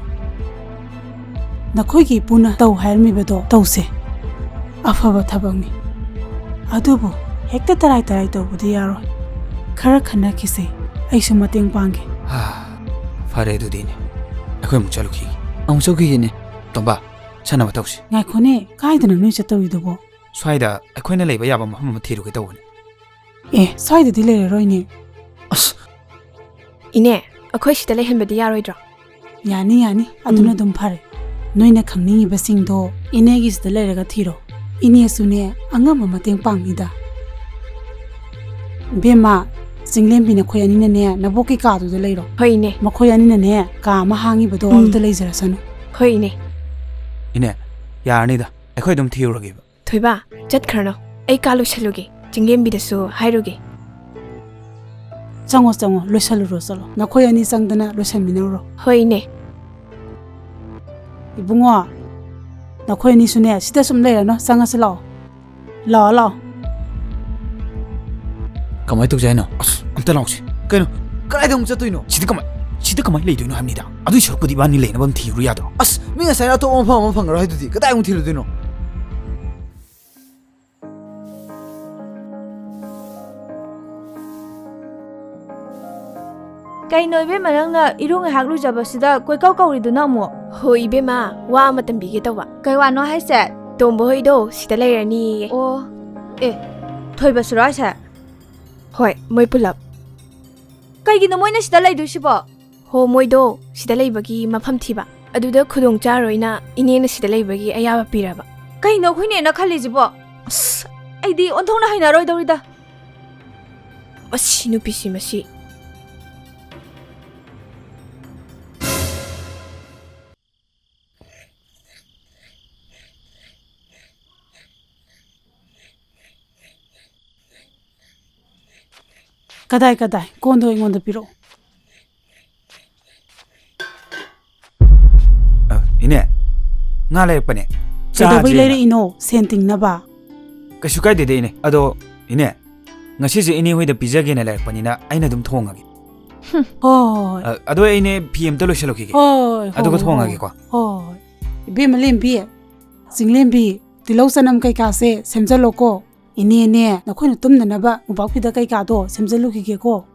ꯅꯈꯣꯏꯒꯤ ꯏꯄꯨꯅ ꯇꯧ ꯍꯥꯏꯔꯝꯃꯤꯕꯗꯣ ꯇꯧꯁꯦ꯫ ꯑꯐꯕ ꯊꯕꯛꯅꯤ꯫ ꯑꯗꯨꯕꯨ ꯍꯦꯛꯇ ꯇꯔꯥꯏ ꯇꯔꯥꯏ ꯇꯧꯕꯗꯤ ꯌꯥꯔꯣꯏ꯫ ꯈꯔ ꯈꯟꯅꯈꯤꯁꯦ꯫ ꯑꯩꯁꯨ ꯃꯇꯦꯡ ꯄꯥꯡꯒꯦ꯫ ꯍꯥ, ꯐꯔꯦ ꯑꯗꯨꯗꯤꯅꯦ꯫ ꯑꯩꯈꯣꯏ ꯑꯃꯨꯛ ꯆꯠꯂꯨꯈꯤꯒꯦ꯫ ꯑꯃꯨꯛ ꯆꯠꯈꯤꯒꯦꯅꯦ꯫ ꯇꯣꯝꯕ, ꯆꯠꯅꯕ ꯇꯧꯁꯤ꯫ ꯉꯥꯏꯈꯣꯅꯦ, ꯀꯥꯏꯗꯅꯣ ꯅꯣꯏ ꯆꯠꯇꯧꯔꯤꯗꯨꯕꯣ? ꯁ꯭ꯋꯥꯏꯗ ꯑꯩꯈꯣꯏꯅ ꯂꯩꯕ ꯌꯥꯕ ꯃꯐꯝ ꯑꯃ ꯊꯤꯔꯨꯒꯦ ꯇꯧꯕꯅꯤ꯫ ꯑꯦ, ꯁ꯭ꯋꯥꯏꯗꯗꯤ ꯂꯩꯔꯔꯣꯏꯅꯦ꯫ ꯑꯁ, ꯏꯅꯦ, ꯑꯩꯈꯣꯏ ꯁꯤꯗ ꯂꯩꯍꯟꯕꯗꯤ ꯌꯥꯔꯣꯏꯗ꯭ꯔꯣ? ꯌꯥꯅꯤ, ꯌꯥꯅꯤ꯫ ꯑꯗꯨꯅ ꯎꯝ꯫ ꯑꯗꯨꯝ ꯐꯔꯦ꯫ ꯅꯣꯏꯅ ꯈꯪꯅꯤꯡꯉꯤꯕꯁꯤꯡꯗꯣ ꯏꯅꯦꯒꯤꯁꯤꯗ ꯂꯩꯔꯒ ꯊꯤꯔꯣ꯫ ꯏꯅꯦꯁꯨꯅꯦ, ꯑꯉꯝꯕ ꯃꯇꯦꯡ ꯄꯥꯡꯅꯤꯗ꯫ ꯕꯦꯝꯃ, ꯆꯤꯡꯂꯦꯝꯕꯤ ꯅꯈꯣꯏ ꯑꯅꯤꯅꯅꯦ, ꯅꯕꯣꯛꯀꯤ ꯀꯥꯗꯨꯗ ꯂꯩꯔꯣ꯫ ꯍꯣꯏ, ꯏꯅꯦ꯫ ꯃꯈꯣꯏ ꯑꯅꯤꯅꯅꯦ, ꯀꯥ ꯑꯃ ꯍꯥꯡꯉꯤꯕꯗꯣ ꯎꯝ꯫ ꯑꯗꯨꯗ ꯂꯩꯖꯔꯁꯅꯨ꯫ ꯍꯣꯏ, ꯏꯅꯦ꯫ ꯏꯅꯦ, ꯌꯥꯔꯅꯤꯗ꯫ ꯑꯩꯈꯣꯏ ꯑꯗꯨꯝ ꯊꯤꯔꯨꯔꯒꯦꯕ꯫ ꯊꯣꯏꯕ, ꯆꯠꯈ꯭ꯔꯅꯣ꯫ ꯑꯩ ꯀꯥ ꯂꯣꯏꯁꯜꯂꯨꯒꯦ꯫ ꯆꯤꯡꯂꯦꯝꯕꯤꯗꯁꯨ ꯍꯥꯏꯔꯨꯒꯦ꯫ ꯆꯪꯉꯣ, ꯆꯪꯉꯣ, ꯂꯣꯏꯁꯜꯂꯨꯔꯣ, ꯆꯠꯂꯣ꯫ ꯅꯈꯣꯏ ꯑꯅꯤ ꯆꯪꯗꯅ ꯂꯣꯏꯁꯟꯃꯤꯟꯅꯔꯨꯔꯣ꯫ ꯍꯣꯏ, ꯏꯅꯦ꯫ ꯏꯕꯨꯡꯉꯣ, ꯅꯈꯣꯏ ꯑꯅꯤꯁꯨꯅꯦ, ꯁꯤꯗ ꯁꯨꯝ ꯂꯩꯔꯅꯨ, ꯆꯪꯉꯁꯤ ꯂꯥꯛꯑꯣ꯫ ꯂꯥꯛꯑꯣ, ꯂꯥꯛꯑꯣ꯫ ꯀꯃꯥꯏ ꯇꯧꯁꯦ ꯍꯥꯏꯅꯣ? ꯑꯁ, ꯑꯝꯇ ꯂꯥꯛꯁꯤ꯫ ꯀꯩꯅꯣ? ꯀꯗꯥꯏꯗ ꯑꯃꯨꯛ ꯆꯠꯇꯣꯏꯅꯣ? ꯁꯤꯗ ꯀꯃꯥꯏ, ꯁꯤꯗ ꯀꯃꯥꯏ ꯂꯩꯗꯣꯏꯅꯣ ꯍꯥꯏꯕꯅꯤꯗ? ꯑꯗꯨꯏ ꯁꯔꯨꯛꯄꯨꯗꯤ ꯏꯕꯥꯅꯤ ꯂꯩꯅꯕ ꯑꯃ ꯊꯤꯔꯨ ꯌꯥꯗ꯭ꯔꯣ? ꯑꯁ, ꯃꯤ ꯉꯁꯥꯏ ꯑꯇꯣꯞꯄ ꯃꯐꯝ ꯑꯃ ꯐꯪꯉꯔꯣꯏ ꯍꯥꯏꯗꯨꯗꯤ, ꯀꯗꯥꯏ ꯑꯃꯨꯛ ꯊꯤꯔꯨꯗꯣꯏꯅꯣ? ꯀꯩꯅꯣ ꯏꯕꯦꯝꯃ, ꯅꯪꯅ ꯏꯔꯨ ꯉꯥꯏꯍꯥꯛ ꯂꯨꯖꯕꯁꯤꯗ ꯀꯣꯏꯀꯧ ꯀꯧꯔꯤꯗꯨꯅ ꯑꯃꯨꯛ? ꯍꯣꯏ ꯏꯕꯦꯝꯃ, ꯋꯥ ꯑꯃ ꯇꯝꯕꯤꯒꯦ ꯇꯧꯕ꯫ ꯀꯩ ꯋꯥꯅꯣ ꯍꯥꯏꯁꯦ? ꯇꯣꯝꯕ ꯍꯣꯏꯗꯣ ꯁꯤꯗ ꯂꯩꯔꯅꯤꯌꯦ꯫ ꯑꯣ, ꯑꯦ, ꯊꯣꯏꯕꯁꯨꯔꯣ ꯍꯥꯏꯁꯦ? ꯍꯣꯏ, ꯃꯣꯏ ꯄꯨꯂꯞ꯫ ꯀꯩꯒꯤꯅꯣ ꯃꯣꯏꯅ ꯁꯤꯗ ꯂꯩꯗꯣꯏꯁꯤꯕꯣ? ꯍꯣ, ꯃꯣꯏꯗꯣ ꯁꯤꯗ ꯂꯩꯕꯒꯤ ꯃꯐꯝ ꯊꯤꯕ꯫ ꯑꯗꯨꯗ ꯈꯨꯗꯣꯡ ꯆꯥꯔꯣꯏꯅ ꯏꯅꯦꯅ ꯁꯤꯗ ꯂꯩꯕꯒꯤ ꯑꯌꯥꯕ ꯄꯤꯔꯕ꯫ ꯀꯩꯅꯣ ꯑꯩꯈꯣꯏꯅꯦꯅ ꯈꯜꯂꯤꯁꯤꯕꯣ? ꯑꯁ, ꯑꯩꯗꯤ ꯑꯣꯟꯊꯣꯛꯅ ꯍꯩꯅꯔꯣꯏꯗꯧꯔꯤꯗ꯫ ꯃꯁꯤ ꯅꯨꯄꯤꯁꯤ, ꯃꯁꯤ꯫ ꯀꯗꯥꯏ, ꯀꯗꯥꯏ? ꯀꯣꯟꯗꯣ ꯑꯩꯉꯣꯟꯗ ꯄꯤꯔꯛꯑꯣ꯫ ꯑ, ꯏꯅꯦ, ꯉꯥ ꯂꯩꯔꯛꯄꯅꯦ꯫ ꯀꯩꯗꯧꯕꯩ ꯆꯥꯁꯦꯅ꯫ ꯂꯩꯔꯛꯏꯅꯣ? ꯁꯦꯟ ꯇꯤꯡꯅꯕ? ꯀꯩꯁꯨ ꯀꯥꯏꯗꯦꯗ, ꯏꯅꯦ꯫ ꯑꯗꯣ, ꯏꯅꯦ, ꯉꯁꯤꯁꯦ ꯏꯅꯦ ꯍꯣꯏꯗ ꯄꯤꯖꯒꯦꯅ ꯂꯩꯔꯛꯄꯅꯤꯅ ꯑꯩꯅ ꯑꯗꯨꯝ ꯊꯣꯡꯉꯒꯦ꯫ ꯍꯣꯏ꯫ ꯑ, ꯑꯗꯣ ꯑꯩꯅꯦ ꯐꯤ ꯑꯝꯇ ꯂꯣꯏꯁꯜꯂꯨꯈꯤꯒꯦ꯫ ꯍꯣꯏ, ꯑꯗꯨꯒ ꯍꯣꯏ, ꯊꯣꯡꯉꯒꯦꯀꯣ꯫ ꯍꯣꯏ꯫ ꯏꯕꯦꯝꯃ ꯂꯦꯝꯕꯤ, ꯆꯤꯡꯂꯦꯝꯕꯤ, ꯇꯤꯜꯍꯧ ꯆꯅꯝ ꯀꯩꯀꯥꯁꯦ ꯁꯦꯝꯖꯜꯂꯣꯀꯣ꯫ ꯏꯅꯦꯅꯦ, ꯅꯈꯣꯏꯅ ꯇꯨꯝꯅꯅꯕ ꯃꯣꯝꯄꯥꯛ ꯐꯤꯗꯛ ꯀꯩꯀꯥꯗꯣ ꯁꯦꯝꯖꯜꯂꯨꯈꯤꯒꯦꯀꯣ꯫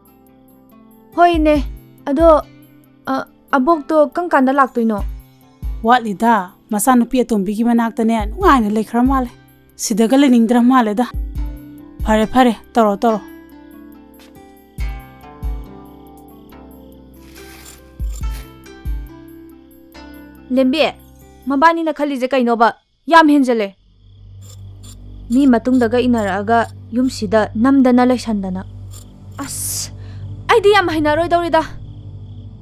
ꯍꯣꯏ, ꯏꯅꯦ꯫ ꯑꯗꯣ, ꯑ, ꯑꯕꯣꯛꯇꯣ ꯀꯔꯝ ꯀꯥꯟꯗ ꯂꯥꯛꯇꯣꯏꯅꯣ? ꯋꯥꯠꯂꯤꯗ, ꯃꯆꯥꯅꯨꯄꯤ ꯑꯇꯣꯝꯕꯤꯒꯤ ꯃꯅꯥꯛꯇꯅꯦ ꯅꯨꯡꯉꯥꯏꯅ ꯂꯩꯈ꯭ꯔ ꯃꯥꯜꯂꯦ꯫ ꯁꯤꯗꯒ ꯂꯩꯅꯤꯡꯗ꯭ꯔ ꯃꯥꯜꯂꯦꯗ꯫ ꯐꯔꯦ, ꯐꯔꯦ, ꯇꯧꯔꯣ, ꯇꯧꯔꯣ꯫ ꯂꯦꯝꯕꯤ, ꯃꯕꯥꯅꯤꯅ ꯈꯜꯂꯤꯁꯦ ꯀꯩꯅꯣꯕ? ꯌꯥꯝ ꯍꯦꯟꯖꯜꯂꯦ꯫ ꯃꯤ ꯃꯇꯨꯡꯗꯒ ꯏꯟꯅꯔꯛꯑꯒ ꯌꯨꯝꯁꯤꯗ ꯅꯝꯗꯅ ꯂꯩꯁꯟꯗꯅ꯫ ꯑꯁ, ꯑꯩꯗꯤ ꯌꯥꯝ ꯍꯩꯅꯔꯣꯏꯗꯧꯔꯤꯗ꯫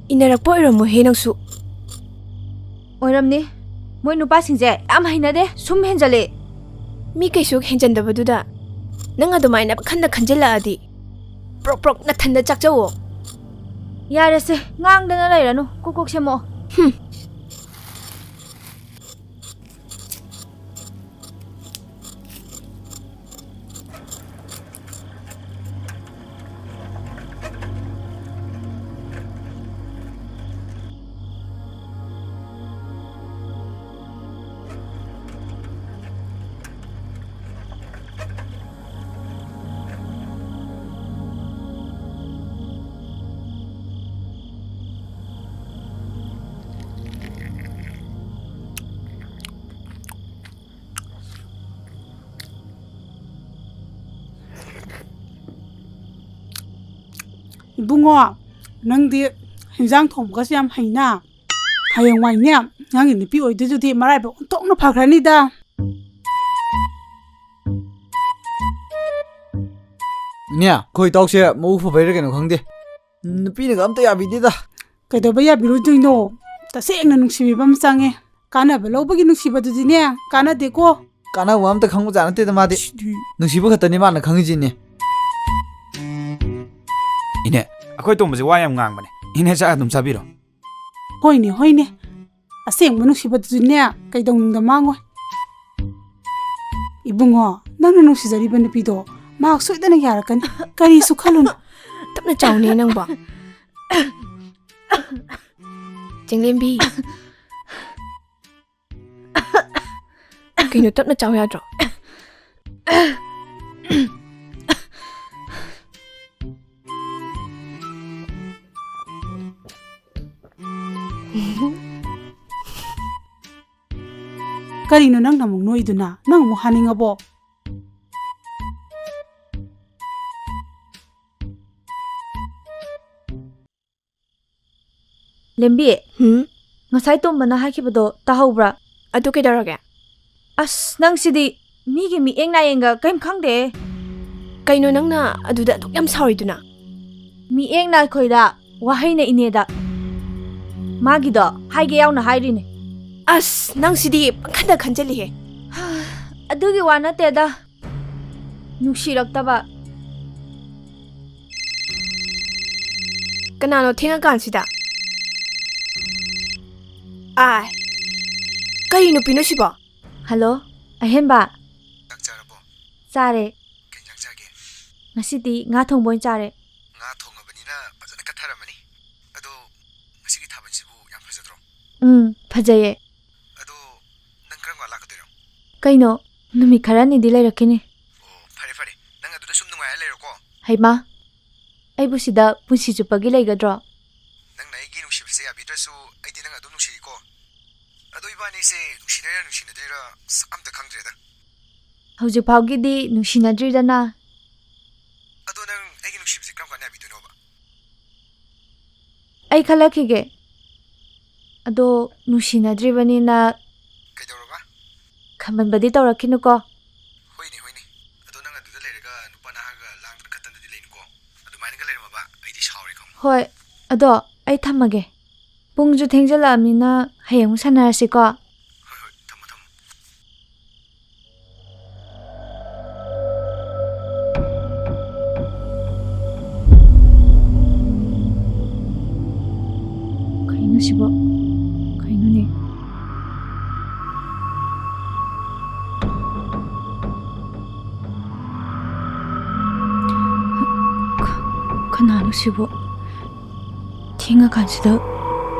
ꯏꯟꯅꯔꯛꯄ ꯑꯣꯏꯔꯝꯃꯣꯏꯍꯦ ꯅꯪꯁꯨ꯫ ꯑꯣꯏꯔꯝꯅꯤ꯫ ꯃꯣꯏ ꯅꯨꯄꯥꯁꯤꯡꯁꯦ ꯌꯥꯝ ꯍꯩꯅꯗꯦ, ꯁꯨꯝ ꯍꯦꯟꯖꯜꯂꯦ꯫ ꯃꯤ ꯀꯩꯁꯨ ꯍꯦꯟꯖꯟꯗꯕꯗꯨꯗ ꯅꯪ ꯑꯗꯨꯃꯥꯏꯅ ꯄꯪꯈꯟꯗ ꯈꯟꯖꯤꯜꯂꯛꯑꯗꯤ꯫ ꯄ꯭ꯔꯣꯛ ꯄ꯭ꯔꯣꯛ ꯅꯊꯟꯗ ꯆꯥꯛꯆꯧꯋꯣ꯫ ꯌꯥꯔꯦꯁꯦ, ꯉꯥꯡꯗꯅ ꯂꯩꯔꯅꯨ, ꯀꯣꯛ ꯀꯣꯛ ꯁꯦꯝꯃꯛꯑꯣ꯫ ꯍꯨꯝ꯫ ꯏꯕꯨꯡꯉꯣ, ꯅꯪꯗꯤ ꯍꯤꯟꯖꯥꯡ ꯊꯣꯡꯕꯒꯁꯦ ꯌꯥꯝ ꯍꯩꯅ꯫ ꯍꯌꯦꯡꯋꯥꯏꯅꯦ, ꯅꯪꯒꯤ ꯅꯨꯄꯤ ꯑꯣꯏꯗꯣꯏꯗꯨꯗꯤ ꯃꯔꯥꯏꯕꯛ ꯑꯣꯟꯊꯣꯛꯅ ꯐꯈ꯭ꯔꯅꯤꯗ꯫ ꯏꯅꯦ, ꯑꯩꯈꯣꯏ ꯏꯇꯥꯎꯁꯦ ꯃꯕꯨꯛ ꯐꯕꯩꯔꯥ ꯀꯩꯅꯣ ꯈꯪꯗꯦ, ꯅꯨꯄꯤꯅꯒ ꯑꯝꯇ ꯌꯥꯕꯤꯗꯦꯗ꯫ ꯀꯩꯗꯧꯕ ꯌꯥꯕꯤꯔꯣꯏꯗꯣꯏꯅꯣ? ꯇꯁꯦꯡꯅ ꯅꯨꯡꯁꯤꯕꯤꯕ ꯑꯃ ꯆꯪꯉꯦ꯫ ꯀꯥꯟꯅꯕ ꯂꯧꯕꯒꯤ ꯅꯨꯡꯁꯤꯕꯗꯨꯗꯤꯅꯦ, ꯀꯥꯟꯅꯗꯦꯀꯣ꯫ ꯀꯥꯟꯅꯕ ꯑꯝꯇ ꯈꯪꯕꯖꯥꯠ ꯅꯠꯇꯦꯗ ꯃꯥꯗꯤ꯫ ꯁꯤꯗꯤ꯫ ꯅꯨꯡꯁꯤꯕ ꯈꯛꯇꯅꯤ ꯃꯥꯅ ꯈꯪꯉꯤꯁꯤꯅꯦ꯫ ꯏꯅꯦ, ꯑꯩꯈꯣꯏ ꯇꯣꯝꯕꯁꯦ ꯋꯥ ꯌꯥꯝ ꯉꯥꯡꯕꯅꯦ꯫ ꯏꯅꯦ, ꯆꯥꯛ ꯑꯗꯨꯝ ꯆꯥꯕꯤꯔꯣ꯫ ꯍꯣꯏꯅꯦ, ꯍꯣꯏꯅꯦ꯫ ꯑꯁꯦꯡꯕ ꯅꯨꯡꯁꯤꯕꯗꯨꯗꯤꯅꯦ, ꯀꯩꯗꯧꯅꯨꯡꯗ ꯃꯥꯡꯉꯣꯏ꯫ ꯏꯕꯨꯡꯉꯣ, ꯅꯪꯅ ꯅꯨꯡꯁꯤꯖꯔꯤꯕ ꯅꯨꯄꯤꯗꯣ ꯃꯍꯥꯛ ꯁꯣꯏꯗꯅ ꯌꯥꯔꯛꯀꯅꯤ꯫ ꯀꯔꯤꯁꯨ ꯈꯜꯂꯨꯅꯨ꯫ ꯇꯞꯅ ꯆꯥꯎꯅꯦ ꯅꯪꯕꯣ꯫ ꯆꯤꯡꯂꯦꯝꯕꯤ꯫ ꯀꯩꯅꯣ, ꯇꯞꯅ ꯆꯥꯎ ꯌꯥꯗ꯭ꯔꯣ? ꯀꯔꯤꯅꯣ ꯅꯪꯅ ꯑꯃꯨꯛ ꯅꯣꯛꯏꯗꯨꯅ? ꯅꯪ ꯑꯃꯨꯛ ꯍꯥꯅꯤꯡꯉꯕꯣ? ꯂꯦꯝꯕꯤ, ꯍꯨꯝ? ꯉꯁꯥꯏ ꯇꯣꯝꯕꯅ ꯍꯥꯏꯈꯤꯕꯗꯣ ꯇꯥꯍꯧꯕ꯭ꯔꯥ? ꯑꯗꯨ ꯀꯩꯗꯧꯔꯒꯦ? ꯑꯁ, ꯅꯪꯁꯤꯗꯤ ꯃꯤꯒꯤ ꯃꯤꯠꯌꯦꯡ ꯅꯥꯌꯦꯡꯒ ꯀꯩꯝ ꯈꯪꯗꯦ꯫ ꯀꯩꯅꯣ ꯅꯪꯅ ꯑꯗꯨꯗ ꯑꯗꯨꯛ ꯌꯥꯝ ꯁꯥꯎꯔꯤꯗꯨꯅ? ꯃꯤꯠꯌꯦꯡ ꯅꯥꯈꯣꯏꯗ ꯋꯥꯍꯩꯅ ꯏꯅꯦꯗ꯫ ꯃꯥꯒꯤꯗꯣ ꯍꯥꯏꯒꯦ ꯌꯥꯎꯅ ꯍꯥꯏꯔꯤꯅꯦ꯫ ꯑꯁ, ꯅꯪꯁꯤꯗꯤ ꯄꯪꯈꯟꯗ ꯈꯟꯖꯜꯂꯤꯍꯦ꯫ ꯑꯗꯨꯒꯤ ꯋꯥ ꯅꯠꯇꯦꯗ꯫ ꯅꯨꯡꯁꯤꯔꯛꯇꯕ꯫ ꯀꯅꯥꯅꯣ ꯊꯦꯡꯉꯀꯥꯟꯁꯤꯗ? ꯑꯥꯏ, ꯀꯔꯤ ꯅꯨꯄꯤꯅꯣ ꯁꯤꯕꯣ? ꯍꯜꯂꯣ, ꯑꯍꯦꯟꯕ꯫ ꯆꯥꯛ ꯆꯥꯔꯕꯣ? ꯆꯥꯔꯦ꯫ ꯀꯩ ꯏꯟꯖꯥꯡ ꯆꯥꯒꯦ? ꯉꯁꯤꯗꯤ ꯉꯥ ꯊꯣꯡꯕ ꯑꯣꯏꯅ ꯆꯥꯔꯦ꯫ ꯉꯥ ꯊꯣꯡꯉꯕꯅꯤꯅ ꯐꯖꯅ ꯀꯠꯊꯔꯝꯃꯅꯤ꯫ ꯑꯗꯣ ꯉꯁꯤꯒꯤ ꯊꯥꯕꯜꯁꯤꯕꯨ ꯌꯥꯝ ꯐꯖꯗ꯭ꯔꯣ? ꯎꯝ, ꯐꯖꯩꯌꯦ꯫ ꯑꯗꯣ ꯅꯪ ꯀꯔꯝ ꯀꯥꯟ ꯂꯥꯛꯀꯗꯣꯏꯅꯣ? ꯀꯩꯅꯣ? ꯅꯨꯃꯤꯠ ꯈꯔꯅꯤꯗꯤ ꯂꯩꯔꯛꯈꯤꯅꯤ꯫ ꯑꯣ, ꯐꯔꯦ, ꯐꯔꯦ꯫ ꯅꯪ ꯑꯗꯨꯗ ꯁꯨꯝ ꯅꯨꯡꯉꯥꯏꯔ ꯂꯩꯔꯣꯀꯣ꯫ ꯍꯩꯃꯥ, ꯑꯩꯕꯨ ꯁꯤꯗ ꯄꯨꯟꯁꯤ ꯆꯨꯞꯄꯒꯤ ꯂꯩꯒꯗ꯭ꯔꯣ? ꯅꯪꯅ ꯑꯩꯒꯤ ꯅꯨꯡꯁꯤꯕꯁꯦ ꯌꯥꯕꯤꯗ꯭ꯔꯁꯨ, ꯑꯩꯗꯤ ꯅꯪ ꯑꯗꯨꯝ ꯅꯨꯡꯁꯤꯔꯤꯀꯣ꯫ ꯑꯗꯣ ꯏꯕꯥꯅꯤꯁꯦ ꯅꯨꯡꯁꯤꯅꯩꯔꯥ ꯅꯨꯡꯁꯤꯅꯗ꯭ꯔꯤꯔꯥ ꯑꯁ ꯑꯝꯇ ꯈꯪꯗ꯭ꯔꯦꯗ꯫ ꯍꯧꯖꯤꯛ ꯐꯥꯎꯒꯤꯗꯤ ꯅꯨꯡꯁꯤꯅꯗ꯭ꯔꯤꯗꯅ꯫ ꯑꯗꯣ ꯅꯪ ꯑꯩꯒꯤ ꯅꯨꯡꯁꯤꯕꯁꯦ ꯀꯔꯝ ꯀꯥꯟꯗ ꯌꯥꯕꯤꯗꯣꯏꯅꯣꯕ? ꯑꯩ ꯈꯜꯂꯛꯈꯤꯒꯦ꯫ ꯑꯗꯣ ꯅꯨꯡꯁꯤꯅꯗ꯭ꯔꯤꯕꯅꯤꯅ ꯀꯩꯗꯧꯔꯕ? ꯈꯝꯕꯟꯕꯗꯤ ꯇꯧꯔꯛꯈꯤꯅꯨꯀꯣ꯫ ꯍꯣꯏꯅꯦ, ꯍꯣꯏꯅꯦ꯫ ꯑꯗꯣ ꯅꯪ ꯑꯗꯨꯗ ꯂꯩꯔꯒ ꯅꯨꯄꯥ ꯅꯍꯥꯒ ꯂꯥꯡꯗꯅ ꯈꯠꯇꯅꯗꯤ ꯂꯩꯅꯨꯀꯣ꯫ ꯑꯗꯨꯃꯥꯏꯅꯒ ꯂꯩꯔꯝꯃꯕ ꯑꯩꯗꯤ ꯁꯥꯎꯔꯦ ꯈꯪꯉꯨ꯫ ꯍꯣꯏ, ꯑꯗꯣ ꯑꯩ ꯊꯝꯃꯒꯦ꯫ ꯄꯨꯡꯁꯨ ꯊꯦꯡꯖꯜꯂꯛꯑꯕꯅꯤꯅ ꯍꯌꯦꯡ ꯑꯃꯨꯛ ꯁꯥꯟꯅꯔꯁꯤꯀꯣ꯫ ꯍꯣꯏ, ꯍꯣꯏ, ꯊꯝꯃꯣ, ꯊꯝꯃꯣ꯫ ꯀꯩꯅꯣ ꯁꯤꯕꯣ? ꯀꯩꯅꯣꯅꯦ? ꯀ-, ꯀꯅꯥꯅꯣ ꯁꯤꯕꯣ? ꯊꯦꯡꯉꯀꯥꯟꯁꯤꯗ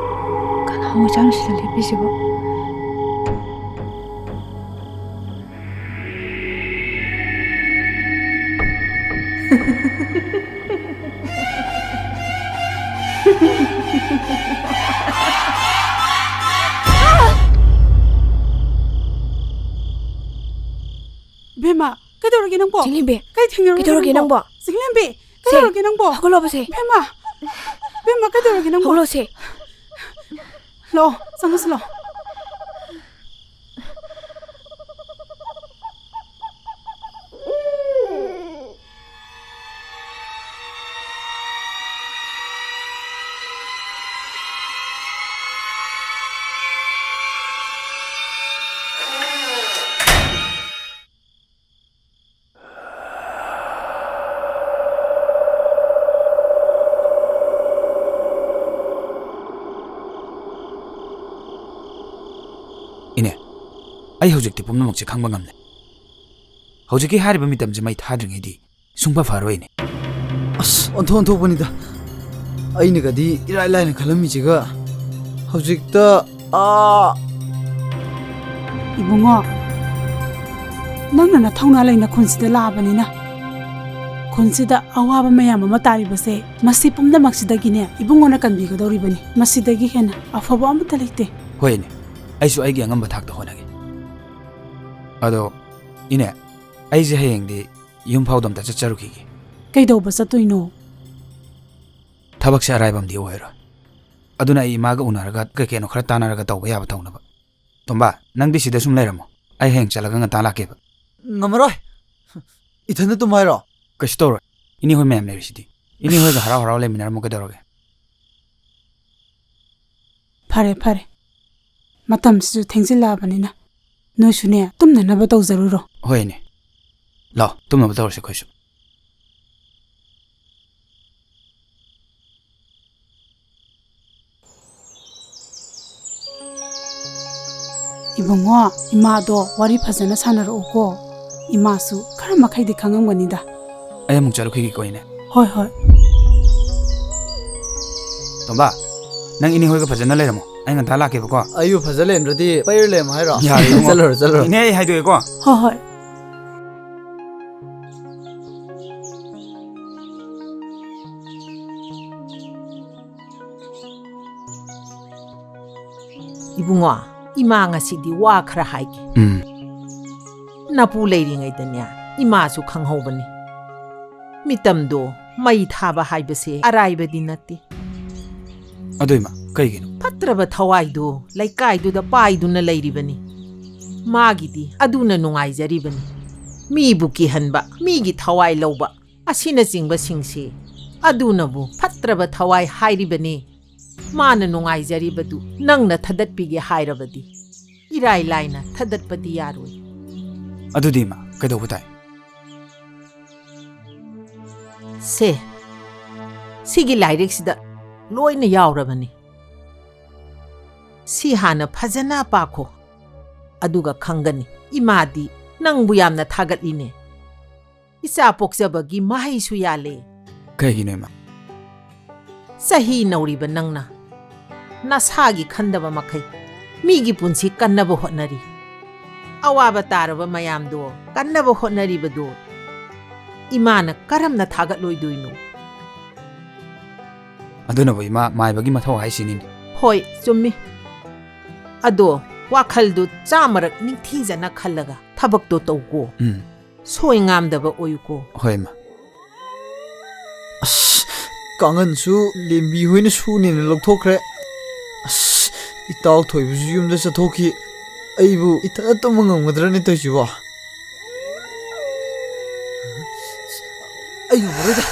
ꯀꯅꯥ ꯑꯣꯏꯖꯥꯠꯅꯣ ꯁꯤꯗ ꯂꯦꯞꯄꯤꯁꯤꯕꯣ? ꯕꯦꯝꯃ, ꯀꯩꯗꯧꯔꯒꯦ ꯅꯪꯕꯣ? ꯆꯤꯡꯂꯦꯝꯕꯤ, ꯀꯩ ꯊꯦꯡꯅꯔꯒꯦ ꯀꯩꯗꯧꯔꯒꯦ ꯅꯪꯕꯣ? ꯅꯪꯕꯣ? ꯆꯤꯡꯂꯦꯝꯕꯤ, ꯁꯦ, ꯀꯩꯗꯧꯔꯒꯦ ꯅꯪꯕꯣ? ꯍꯧꯒꯠꯂꯣꯕ ꯁꯦ꯫ ꯕꯦꯝꯃ, ꯕꯦꯝꯃ, ꯀꯩꯗꯧꯔꯒꯦ ꯅꯪꯕꯣ? ꯍꯧꯒꯠꯂꯣ ꯁꯦ꯫ ꯂꯥꯛꯑꯣ, ꯆꯪꯉꯁꯤ ꯂꯥꯛꯑꯣ꯫ ꯑꯩ ꯍꯧꯖꯤꯛꯇꯤ ꯄꯨꯝꯅꯃꯛꯁꯦ ꯈꯪꯕ ꯉꯝꯂꯦ꯫ ꯍꯧꯖꯤꯛꯀꯤ ꯍꯥꯏꯔꯤꯕ ꯃꯤꯇꯝꯁꯦ ꯃꯩ ꯊꯥꯗ꯭ꯔꯤꯉꯩꯗꯤ ꯁꯨꯡꯐ ꯐꯔꯣꯏꯅꯦ꯫ ꯑꯁ, ꯑꯣꯟꯊꯣꯛ ꯑꯣꯟꯊꯣꯛꯄꯅꯤꯗ꯫ ꯑꯩꯅꯒꯗꯤ ꯏꯔꯥꯏ ꯂꯥꯏꯅ ꯈꯜꯂꯝꯃꯤꯁꯤꯒ ꯍꯧꯖꯤꯛꯇ, ꯑꯥ! ꯏꯕꯨꯡꯉꯣ, ꯅꯪꯅ ꯅꯊꯧꯅꯥ ꯂꯩꯅ ꯈꯨꯟꯁꯤꯗ ꯂꯥꯛꯑꯕꯅꯤꯅ, ꯈꯨꯟꯁꯤꯗ ꯑꯋꯥꯕ ꯃꯌꯥꯝ ꯑꯃ ꯇꯥꯔꯤꯕꯁꯦ, ꯃꯁꯤ ꯄꯨꯝꯅꯃꯛꯁꯤꯗꯒꯤꯅꯦ ꯏꯕꯨꯡꯉꯣꯅ ꯀꯟꯕꯤꯒꯗꯧꯔꯤꯕꯅꯤ꯫ ꯃꯁꯤꯗꯒꯤ ꯍꯦꯟꯅ ꯑꯐꯕ ꯑꯃꯠꯇ ꯂꯩꯇꯦ꯫ ꯍꯣꯏꯅꯦ, ꯑꯩꯁꯨ ꯑꯩꯒꯤ ꯑꯉꯝꯕ ꯊꯥꯛꯇ ꯍꯣꯠꯅꯒꯦ꯫ ꯑꯗꯣ, ꯏꯅꯦ, ꯑꯩꯁꯦ ꯍꯌꯦꯡꯗꯤ ꯌꯨꯝ ꯐꯥꯎꯗ ꯑꯝꯇ ꯆꯠꯆꯔꯨꯈꯤꯒꯦ꯫ ꯀꯩꯗꯧꯕ ꯆꯠꯇꯣꯏꯅꯣ? ꯊꯕꯛꯁꯦ ꯑꯔꯥꯏꯕ ꯑꯃꯗꯤ ꯑꯣꯏꯔꯣꯏ꯫ ꯑꯗꯨꯅ ꯑꯩ ꯏꯃꯥꯒ ꯎꯅꯔꯒ ꯀꯩ ꯀꯩꯅꯣ ꯈꯔ ꯇꯥꯟꯅꯔꯒ ꯇꯧꯕ ꯌꯥꯕ ꯇꯧꯅꯕ꯫ ꯇꯣꯝꯕ, ꯅꯪꯗꯤ ꯁꯤꯗ ꯁꯨꯝ ꯂꯩꯔꯝꯃꯣ꯫ ꯑꯩ ꯍꯌꯦꯡ ꯆꯠꯂꯒ ꯉꯟꯇꯥ ꯂꯥꯛꯀꯦꯕ꯫ ꯉꯝꯃꯔꯣꯏ꯫ ꯏꯊꯟꯗ ꯇꯨꯝ ꯍꯥꯏꯔꯣ? ꯀꯩꯁꯨ ꯇꯧꯔꯣꯏ꯫ ꯏꯅꯦ ꯍꯣꯏ ꯃꯌꯥꯝ ꯂꯩꯔꯤꯁꯤꯗꯤ꯫ ꯏꯅꯦ ꯍꯣꯏꯒ ꯍꯔꯥꯎ ꯍꯔꯥꯎ ꯂꯩꯃꯤꯟꯅꯔꯝꯃꯣ ꯀꯩꯗꯧꯔꯒꯦ? ꯐꯔꯦ, ꯐꯔꯦ꯫ ꯃꯇꯝꯁꯤꯁꯨ ꯊꯦꯡꯖꯤꯜꯂꯛꯑꯕꯅꯤꯅ ꯅꯣꯏꯁꯨꯅꯦ ꯇꯨꯝꯅꯅꯕ ꯇꯧꯖꯔꯨꯔꯣ꯫ ꯍꯣꯏ, ꯏꯅꯦ꯫ ꯂꯥꯛꯑꯣ, ꯇꯨꯝꯅꯕ ꯇꯧꯔꯁꯤ ꯑꯩꯈꯣꯏꯁꯨ꯫ ꯏꯕꯨꯡꯉꯣ, ꯏꯃꯥꯗꯣ ꯋꯥꯔꯤ ꯐꯖꯅ ꯁꯥꯟꯅꯔꯛꯎꯀꯣ꯫ ꯏꯃꯥꯁꯨ ꯈꯔ ꯃꯈꯩꯗꯤ ꯈꯪꯉꯝꯒꯅꯤꯗ꯫ ꯑꯩ ꯑꯃꯨꯛ ꯆꯠꯂꯨꯈꯤꯒꯦꯀꯣ, ꯏꯅꯦ꯫ ꯍꯣꯏ, ꯍꯣꯏ꯫ ꯇꯣꯝꯕ, ꯅꯪ ꯏꯅꯦ ꯍꯣꯏꯒ ꯐꯖꯅ ꯂꯩꯔꯝꯃꯣ꯫ ꯑꯩ ꯉꯟꯇꯥ ꯂꯥꯛꯀꯦꯕꯀꯣ꯫ ꯑꯩꯕꯨ ꯐꯖ ꯂꯩꯔꯝꯗ꯭ꯔꯗꯤ ꯄꯩꯔ ꯂꯩꯔꯝꯃꯣ ꯍꯥꯏꯔꯣ? ꯌꯥꯔꯦ, ꯏꯕꯨꯡꯉꯣ꯫ ꯆꯠꯂꯨꯔꯣ, ꯆꯠꯂꯨꯔꯣ꯫ ꯏꯅꯦ, ꯑꯩ ꯍꯥꯏꯗꯣꯛꯑꯦꯀꯣ꯫ ꯍꯣꯏ, ꯍꯣꯏ꯫ ꯏꯕꯨꯡꯉꯣ, ꯏꯃꯥ ꯉꯁꯤꯗꯤ ꯋꯥ ꯈꯔ ꯍꯥꯏꯒꯦ꯫ ꯎꯝ꯫ ꯅꯄꯨ ꯂꯩꯔꯤꯉꯩꯗꯅꯦ, ꯏꯃꯥꯁꯨ ꯈꯪꯍꯧꯕꯅꯤ꯫ ꯃꯤꯇꯝꯗꯣ ꯃꯩ ꯊꯥꯕ ꯍꯥꯏꯕꯁꯦ ꯑꯔꯥꯏꯕꯗꯤ ꯅꯠꯇꯦ꯫ ꯑꯗꯨ ꯏꯃꯥ, ꯀꯩꯒꯤꯅꯣ? ꯐꯠꯇ꯭ꯔꯕ ꯊꯋꯥꯏꯗꯨ ꯂꯩꯀꯥꯏꯗꯨꯗ ꯄꯥꯏꯗꯨꯅ ꯂꯩꯔꯤꯕꯅꯤ꯫ ꯃꯥꯒꯤꯗꯤ ꯑꯗꯨꯅ ꯅꯨꯡꯉꯥꯏꯖꯔꯤꯕꯅꯤ꯫ ꯃꯤꯕꯨ ꯀꯤꯍꯟꯕ, ꯃꯤꯒꯤ ꯊꯋꯥꯏ ꯂꯧꯕ, ꯑꯁꯤꯅꯆꯤꯡꯕꯁꯤꯡꯁꯤ ꯑꯗꯨꯅꯕꯨ ꯐꯠꯇ꯭ꯔꯕ ꯊꯋꯥꯏ ꯍꯥꯏꯔꯤꯕꯅꯤ꯫ ꯃꯥꯅ ꯅꯨꯡꯉꯥꯏꯖꯔꯤꯕꯗꯨ ꯅꯪꯅ ꯊꯗꯠꯄꯤꯒꯦ ꯍꯥꯏꯔꯕꯗꯤ ꯏꯔꯥꯏ ꯂꯥꯏꯅ ꯊꯗꯠꯄꯗꯤ ꯌꯥꯔꯣꯏ꯫ ꯑꯗꯨꯗꯤ ꯏꯃꯥ, ꯀꯩꯗꯧꯕ ꯇꯥꯏ? ꯁꯦ, ꯁꯤꯒꯤ ꯂꯥꯏꯔꯤꯛꯁꯤꯗ ꯂꯣꯏꯅ ꯌꯥꯎꯔꯕꯅꯤ꯫ ꯁꯤ ꯍꯥꯟꯅ ꯐꯖꯅ ꯄꯥꯈꯣ꯫ ꯑꯗꯨꯒ ꯈꯪꯒꯅꯤ꯫ ꯏꯃꯥꯗꯤ ꯅꯪꯕꯨ ꯌꯥꯝꯅ ꯊꯥꯒꯠꯂꯤꯅꯦ꯫ ꯏꯆꯥ ꯄꯣꯛꯆꯕꯒꯤ ꯃꯍꯩꯁꯨ ꯌꯥꯜꯂꯦ꯫ ꯀꯩꯒꯤꯅꯣ, ꯏꯃꯥ? ꯆꯍꯤ ꯅꯧꯔꯤꯕ ꯅꯪꯅ ꯅꯁꯥꯒꯤ ꯈꯟꯗꯕ ꯃꯈꯩ ꯃꯤꯒꯤ ꯄꯨꯟꯁꯤ ꯀꯟꯅꯕ ꯍꯣꯠꯅꯔꯤ꯫ ꯑꯋꯥꯕ ꯇꯥꯔꯕ ꯃꯌꯥꯝꯗꯣ ꯀꯟꯅꯕ ꯍꯣꯠꯅꯔꯤꯕꯗꯣ ꯏꯃꯥꯅ ꯀꯔꯝꯅ ꯊꯥꯒꯠꯂꯣꯏꯗꯣꯏꯅꯣ? ꯑꯗꯨꯅꯕꯨ ꯏꯃꯥ ꯃꯥꯏꯕꯒꯤ ꯃꯊꯧ ꯍꯥꯏꯁꯤꯅꯤꯅꯦ꯫ ꯍꯣꯏ, ꯆꯨꯝꯃꯤ꯫ ꯑꯗꯣ ꯋꯥꯈꯜꯗꯨ ꯆꯥꯝꯃꯔꯛ ꯅꯤꯡꯊꯤꯖꯅ ꯈꯜꯂꯒ ꯊꯕꯛꯇꯣ ꯇꯧꯀꯣ꯫ ꯎꯝ꯫ ꯁꯣꯏ ꯉꯥꯝꯗꯕ ꯑꯣꯏꯌꯨꯀꯣ꯫ ꯍꯣꯏ, ꯏꯃꯥ꯫ ꯑꯁ, ꯀꯥꯡꯍꯟꯁꯨ ꯂꯦꯝꯕꯤ ꯍꯣꯏꯅ ꯁꯨꯅꯦꯅ ꯂꯧꯊꯣꯛꯈ꯭ꯔꯦ꯫ ꯑꯁ, ꯏꯇꯥꯎ ꯊꯣꯏꯕꯁꯨ ꯌꯨꯝꯗ ꯆꯠꯊꯣꯛꯈꯤ꯫ ꯑꯩꯕꯨ ꯏꯊꯟꯗ ꯇꯨꯝꯕ ꯉꯝꯒꯗ꯭ꯔꯅꯦ ꯇꯧꯏꯁꯤꯕꯣ? ꯑꯩ ꯉꯝꯃꯔꯣꯏꯗ꯫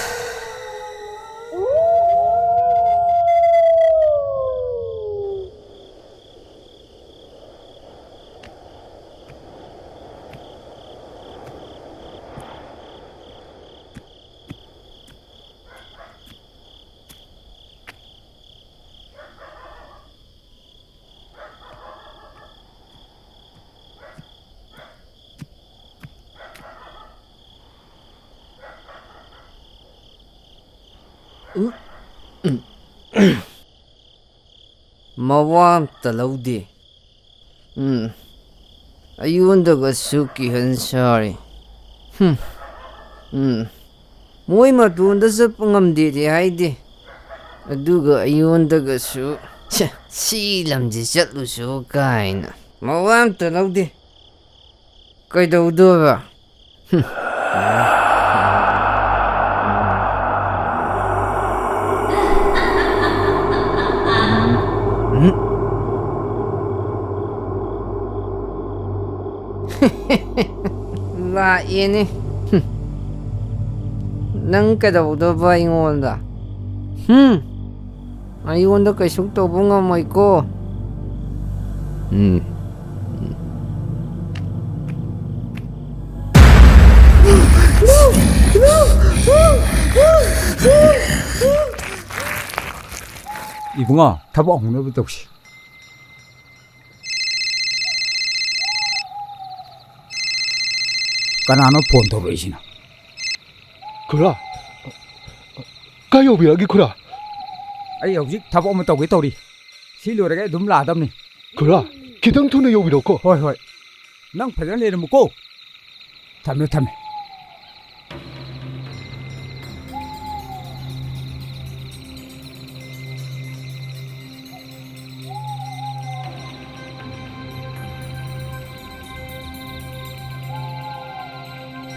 ꯃꯋꯥ ꯑꯝꯇ ꯂꯧꯗꯦ꯫ ꯎꯝ꯫ ꯑꯩꯉꯣꯟꯗꯒꯁꯨ ꯀꯤꯍꯟ ꯁꯥꯔꯤ꯫ ꯍꯨꯝ꯫ ꯎꯝ꯫ ꯃꯣꯏ ꯃꯇꯣꯟꯗ ꯆꯠꯄ ꯉꯝꯗꯦꯗꯤ ꯍꯥꯏꯗꯦ꯫ ꯑꯗꯨꯒ ꯑꯩꯉꯣꯟꯗꯒꯁꯨ, "ꯁꯦ, ꯁꯤ ꯂꯝꯁꯦ ꯆꯠꯂꯨꯁꯣ" ꯀꯥꯏꯅ꯫ ꯃꯋꯥ ꯑꯝꯇ ꯂꯧꯗꯦ꯫ ꯀꯩꯗꯧꯗꯣꯏꯕ? ꯍꯨꯝ꯫ ꯂꯥꯛꯑꯦꯅꯦ꯫ ꯍꯨꯝ꯫ ꯅꯪ ꯀꯩꯗꯧꯗꯣꯏꯕ ꯑꯩꯉꯣꯟꯗ? ꯍꯨꯝ꯫ ꯑꯩꯉꯣꯟꯗ ꯀꯩꯁꯨ ꯇꯧꯕ ꯉꯝꯃꯣꯏꯀꯣ꯫ ꯎꯝ꯫ ꯏꯕꯨꯡꯉꯣ, ꯊꯕꯛ ꯍꯧꯅꯕ ꯇꯧꯁꯤ꯫ ꯀꯅꯥꯅꯣ ꯐꯣꯟ ꯇꯧꯔꯛꯏꯁꯤꯅ? ꯈꯨꯔꯥ, ꯀꯥꯏ ꯌꯧꯕꯤꯔꯛꯑꯒꯦ ꯈꯨꯔꯥ? ꯑꯩ ꯍꯧꯖꯤꯛ ꯊꯕꯛ ꯑꯃ ꯇꯧꯒꯦ ꯇꯧꯔꯤ꯫ ꯁꯤ ꯂꯣꯏꯔꯒ ꯑꯩ ꯑꯗꯨꯝ ꯂꯥꯛꯑꯗꯕꯅꯤ꯫ ꯈꯨꯔꯥ, ꯈꯤꯇꯪ ꯊꯨꯅ ꯌꯧꯕꯤꯔꯛꯎꯀꯣ꯫ ꯍꯣꯏ, ꯍꯣꯏ꯫ ꯅꯪ ꯐꯖꯅ ꯂꯩꯔꯝꯃꯨꯀꯣ꯫ ꯊꯝꯃꯦ, ꯊꯝꯃꯦ꯫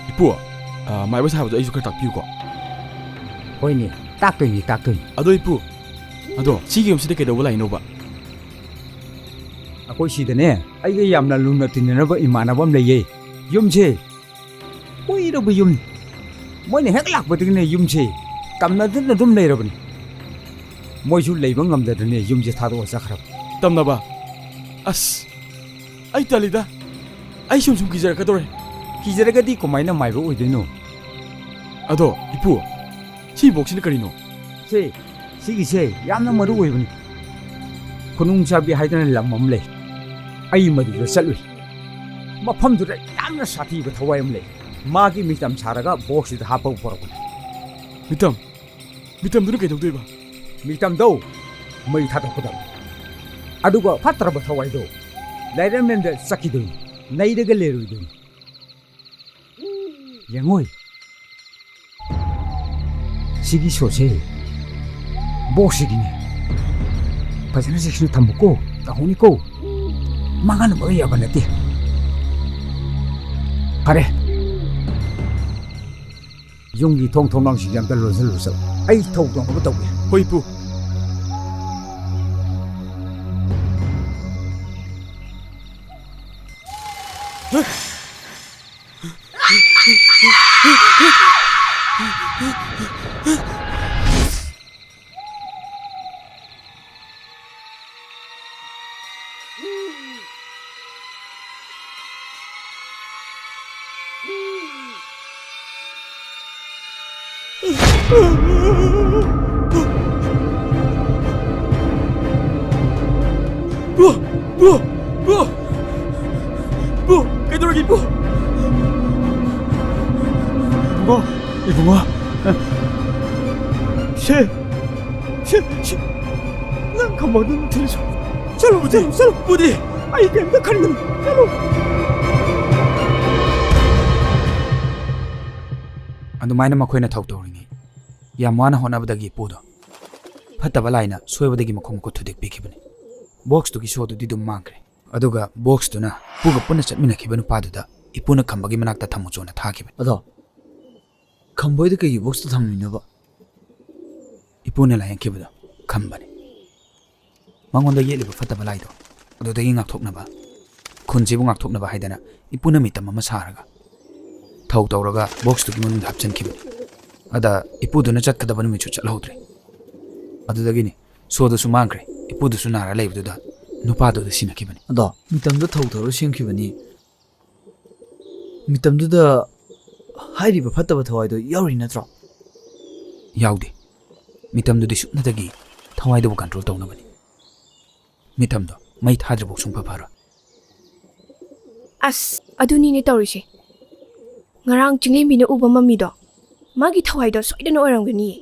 ꯏꯄꯨ, ꯑ, ꯃꯥꯏꯕ ꯁꯥꯕꯗꯣ ꯑꯩꯁꯨ ꯈꯔ ꯇꯥꯛꯄꯤꯌꯨꯀꯣ꯫ ꯍꯣꯏꯅꯦ, ꯇꯥꯛꯇꯣꯏꯅꯤ, ꯇꯥꯛꯇꯣꯏꯅꯤ꯫ ꯑꯗꯣ ꯏꯄꯨ, ꯑꯗꯣ ꯁꯤꯒꯤ ꯌꯨꯝꯁꯤꯗ ꯀꯩꯗꯧꯕ ꯂꯥꯛꯏꯅꯣꯕ? ꯑꯩꯈꯣꯏ ꯁꯤꯗꯅꯦ, ꯑꯩꯒ ꯌꯥꯝꯅ ꯂꯨꯅ ꯇꯤꯟꯅꯔꯕ ꯏꯃꯥꯟꯅꯕ ꯑꯃ ꯂꯩꯌꯦ꯫ ꯌꯨꯝꯁꯦ ꯀꯨꯏꯔꯕ ꯌꯨꯝꯅꯤ꯫ ꯃꯣꯏꯅ ꯍꯦꯛ ꯂꯥꯛꯄꯗꯒꯤꯅꯦ ꯌꯨꯝꯁꯦ ꯇꯝꯅꯗꯅ ꯑꯗꯨꯝ ꯂꯩꯔꯕꯅꯤ꯫ ꯃꯣꯏꯁꯨ ꯂꯩꯕ ꯉꯝꯗꯗꯅꯦ ꯌꯨꯝꯁꯦ ꯊꯥꯗꯣꯛꯑ ꯆꯠꯈ꯭ꯔꯕ꯫ ꯇꯝꯅꯕ? ꯑꯁ, ꯑꯩ ꯇꯜꯂꯤꯗ꯫ ꯑꯩ ꯁꯨꯝ ꯁꯨꯝ ꯀꯤꯖꯔꯛꯀꯗꯧꯔꯦ꯫ ꯀꯤꯖꯔꯒꯗꯤ ꯀꯃꯥꯏꯅ ꯃꯥꯏꯕ ꯑꯣꯏꯗꯣꯏꯅꯣ? ꯑꯗꯣ, ꯏꯄꯨ, ꯁꯤ ꯕꯣꯛꯁꯤꯅ ꯀꯔꯤꯅꯣ? ꯁꯦ, ꯁꯤꯒꯤꯁꯦ ꯌꯥꯝꯅ ꯃꯔꯨ ꯑꯣꯏꯕꯅꯤ꯫ ꯈꯨꯅꯨꯡ ꯆꯥꯕꯤ ꯍꯥꯏꯗꯅ ꯂꯝ ꯑꯃ ꯂꯩ꯫ ꯑꯩ ꯃꯗꯨꯗ ꯆꯠꯂꯨꯏ꯫ ꯃꯐꯝꯗꯨꯗ ꯌꯥꯝꯅ ꯁꯥꯊꯤꯕ ꯊꯋꯥꯏ ꯑꯃ ꯂꯩ꯫ ꯃꯥꯒꯤ ꯃꯤꯇꯝ ꯁꯥꯔꯒ ꯕꯣꯛꯁꯁꯤꯗ ꯍꯥꯞꯄꯒ ꯄꯨꯔꯛꯄꯅꯤ꯫ ꯃꯤꯇꯝ? ꯃꯤꯇꯝꯗꯨꯅ ꯀꯩꯗꯧꯗꯣꯏꯕ? ꯃꯤꯇꯝꯗꯣ ꯃꯩ ꯊꯥꯗꯣꯛꯀꯗꯕꯅꯤ꯫ ꯑꯗꯨꯒ ꯐꯠꯇ꯭ꯔꯕ ꯊꯋꯥꯏꯗꯣ ꯂꯥꯏꯔꯦꯝꯂꯦꯟꯗ ꯆꯠꯈꯤꯗꯣꯏꯅꯤ, ꯅꯩꯔꯒ ꯂꯩꯔꯣꯏꯗꯣꯏꯅꯤ꯫ ꯌꯦꯡꯉꯣꯏ, ꯁꯤꯒꯤ ꯁꯣꯠꯁꯦ ꯕꯣꯁꯁꯤꯒꯤꯅꯦ꯫ ꯐꯖꯅ ꯆꯦꯛꯁꯤꯟꯅ ꯊꯝꯃꯨꯀꯣ, ꯇꯧꯍꯧꯅꯤꯀꯣ꯫ ꯃꯥꯡꯍꯟꯕ ꯌꯥꯕ ꯅꯠꯇꯦ꯫ ꯐꯔꯦ, ꯌꯨꯝꯒꯤ ꯊꯣꯡ ꯊꯣꯡꯅꯥꯎꯁꯤꯡꯁꯦ ꯑꯝꯇ ꯂꯣꯟꯁꯤꯜꯂꯨ ꯆꯠꯂꯨ꯫ ꯑꯩ ꯊꯧ ꯇꯧꯅꯕ ꯇꯧꯒꯦ꯫ ꯍꯣꯏ, ꯏꯄꯨ꯫ ꯄꯨ! ꯄꯨ! ꯄꯨ! ꯄꯨ! ꯀꯩꯗꯧꯔꯒꯦ, ꯄꯨ? ꯀꯣ, ꯏꯕꯨꯡꯉꯣ꯫ ꯁꯦ, ꯁꯦ, ꯁꯦ꯫ ꯅꯪ ꯈꯝꯕꯗꯨ ꯊꯤꯜꯂꯨ꯫ ꯆꯠꯂꯨ, ꯆꯠꯂꯨ, ꯆꯠꯂꯨ꯫ ꯄꯨꯗꯤ, ꯑꯩ ꯀꯩꯝꯇ ꯈꯟꯒꯅꯨ꯫ ꯆꯠꯂꯨ꯫ ꯑꯗꯨꯃꯥꯏꯅ ꯃꯈꯣꯏꯅ ꯊꯧ ꯇꯧꯔꯤꯉꯩ, ꯌꯥꯝ ꯋꯥꯅ ꯍꯣꯠꯅꯕꯗꯒꯤ ꯏꯄꯨꯗꯣ ꯐꯠꯇꯕ ꯂꯥꯏꯅ ꯁꯣꯏꯕꯗꯒꯤ ꯃꯈꯣꯡ ꯃꯈꯨꯠ ꯊꯨꯗꯦꯛꯄꯤꯈꯤꯕꯅꯤ꯫ ꯕꯣꯛꯁꯇꯨꯒꯤ ꯁꯣꯗꯨꯗꯤ ꯑꯗꯨꯝ ꯃꯥꯡꯈ꯭ꯔꯦ꯫ ꯑꯗꯨꯒ ꯕꯣꯛꯁꯇꯨꯅ ꯏꯄꯨꯒ ꯄꯨꯟꯅ ꯆꯠꯃꯤꯟꯅꯈꯤꯕ ꯅꯨꯄꯥꯗꯨꯗ ꯏꯄꯨꯅ ꯈꯝꯕꯒꯤ ꯃꯅꯥꯛꯇ ꯊꯝꯃꯨ ꯆꯣꯅ ꯊꯥꯈꯤꯕꯅꯤ꯫ ꯑꯗꯣ ꯈꯝꯕꯣꯏꯗ ꯀꯩꯒꯤ ꯕꯣꯛꯁꯇ ꯊꯝꯃꯤꯅꯣꯕ? ꯏꯄꯨꯅ ꯂꯥꯏꯌꯦꯡꯈꯤꯕꯗꯣ ꯈꯝꯕꯅꯤ꯫ ꯃꯉꯣꯟꯗ ꯌꯦꯠꯂꯤꯕ ꯐꯠꯇꯕ ꯂꯥꯏꯗꯣ ꯑꯗꯨꯗꯒꯤ ꯉꯥꯛꯊꯣꯛꯅꯕ, ꯈꯨꯟꯁꯤꯕꯨ ꯉꯥꯛꯊꯣꯛꯅꯕ ꯍꯥꯏꯗꯅ ꯏꯄꯨꯅ ꯃꯤꯇꯝ ꯑꯃ ꯁꯥꯔꯒ ꯊꯧ ꯇꯧꯔꯒ ꯕꯣꯛꯁꯇꯨꯒꯤ ꯃꯅꯨꯡꯗ ꯍꯥꯞꯆꯤꯟꯈꯤꯕꯅꯤ꯫ ꯑꯗ ꯏꯄꯨꯗꯨꯅ ꯆꯠꯀꯗꯕ ꯅꯨꯃꯤꯠꯁꯨ ꯆꯠꯍꯧꯗ꯭ꯔꯦ꯫ ꯑꯗꯨꯗꯒꯤꯅꯤ ꯁꯣꯗꯨꯁꯨ ꯃꯥꯡꯈ꯭ꯔꯦ꯫ ꯏꯄꯨꯗꯨꯁꯨ ꯅꯥꯔ ꯂꯩꯕꯗꯨꯗ ꯅꯨꯄꯥꯗꯨꯗ ꯁꯤꯟꯅꯈꯤꯕꯅꯤ꯫ ꯑꯗꯣ ꯃꯤꯇꯝꯗ ꯊꯧ ꯇꯧꯔ ꯁꯦꯝꯈꯤꯕꯅꯤ꯫ ꯃꯤꯇꯝꯗꯨꯗ ꯍꯥꯏꯔꯤꯕ ꯐꯠꯇꯕ ꯊꯋꯥꯏꯗꯣ ꯌꯥꯎꯔꯤ ꯅꯠꯇ꯭ꯔꯣ? ꯌꯥꯎꯗꯦ꯫ ꯃꯤꯇꯝꯗꯨꯗꯤ ꯁꯨꯞꯅꯇꯒꯤ ꯊꯋꯥꯏꯗꯨꯕꯨ ꯀꯟꯇ꯭ꯔꯣꯜ ꯇꯧꯅꯕꯅꯤ꯫ ꯃꯤꯇꯝꯗꯣ ꯃꯩ ꯊꯥꯗ꯭ꯔꯤꯐꯥꯎ ꯁꯨꯡꯐ ꯐꯔꯣꯏ꯫ ꯑꯁ, ꯑꯗꯨꯅꯤꯅꯦ ꯇꯧꯔꯤꯁꯦ꯫ ꯉꯔꯥꯡ ꯆꯤꯡꯂꯦꯝꯕꯤꯅ ꯎꯕ ꯃꯃꯤꯗꯣ, ꯃꯥꯒꯤ ꯊꯋꯥꯏꯗꯣ ꯁꯣꯏꯗꯅ ꯑꯣꯏꯔꯝꯒꯅꯤꯌꯦ꯫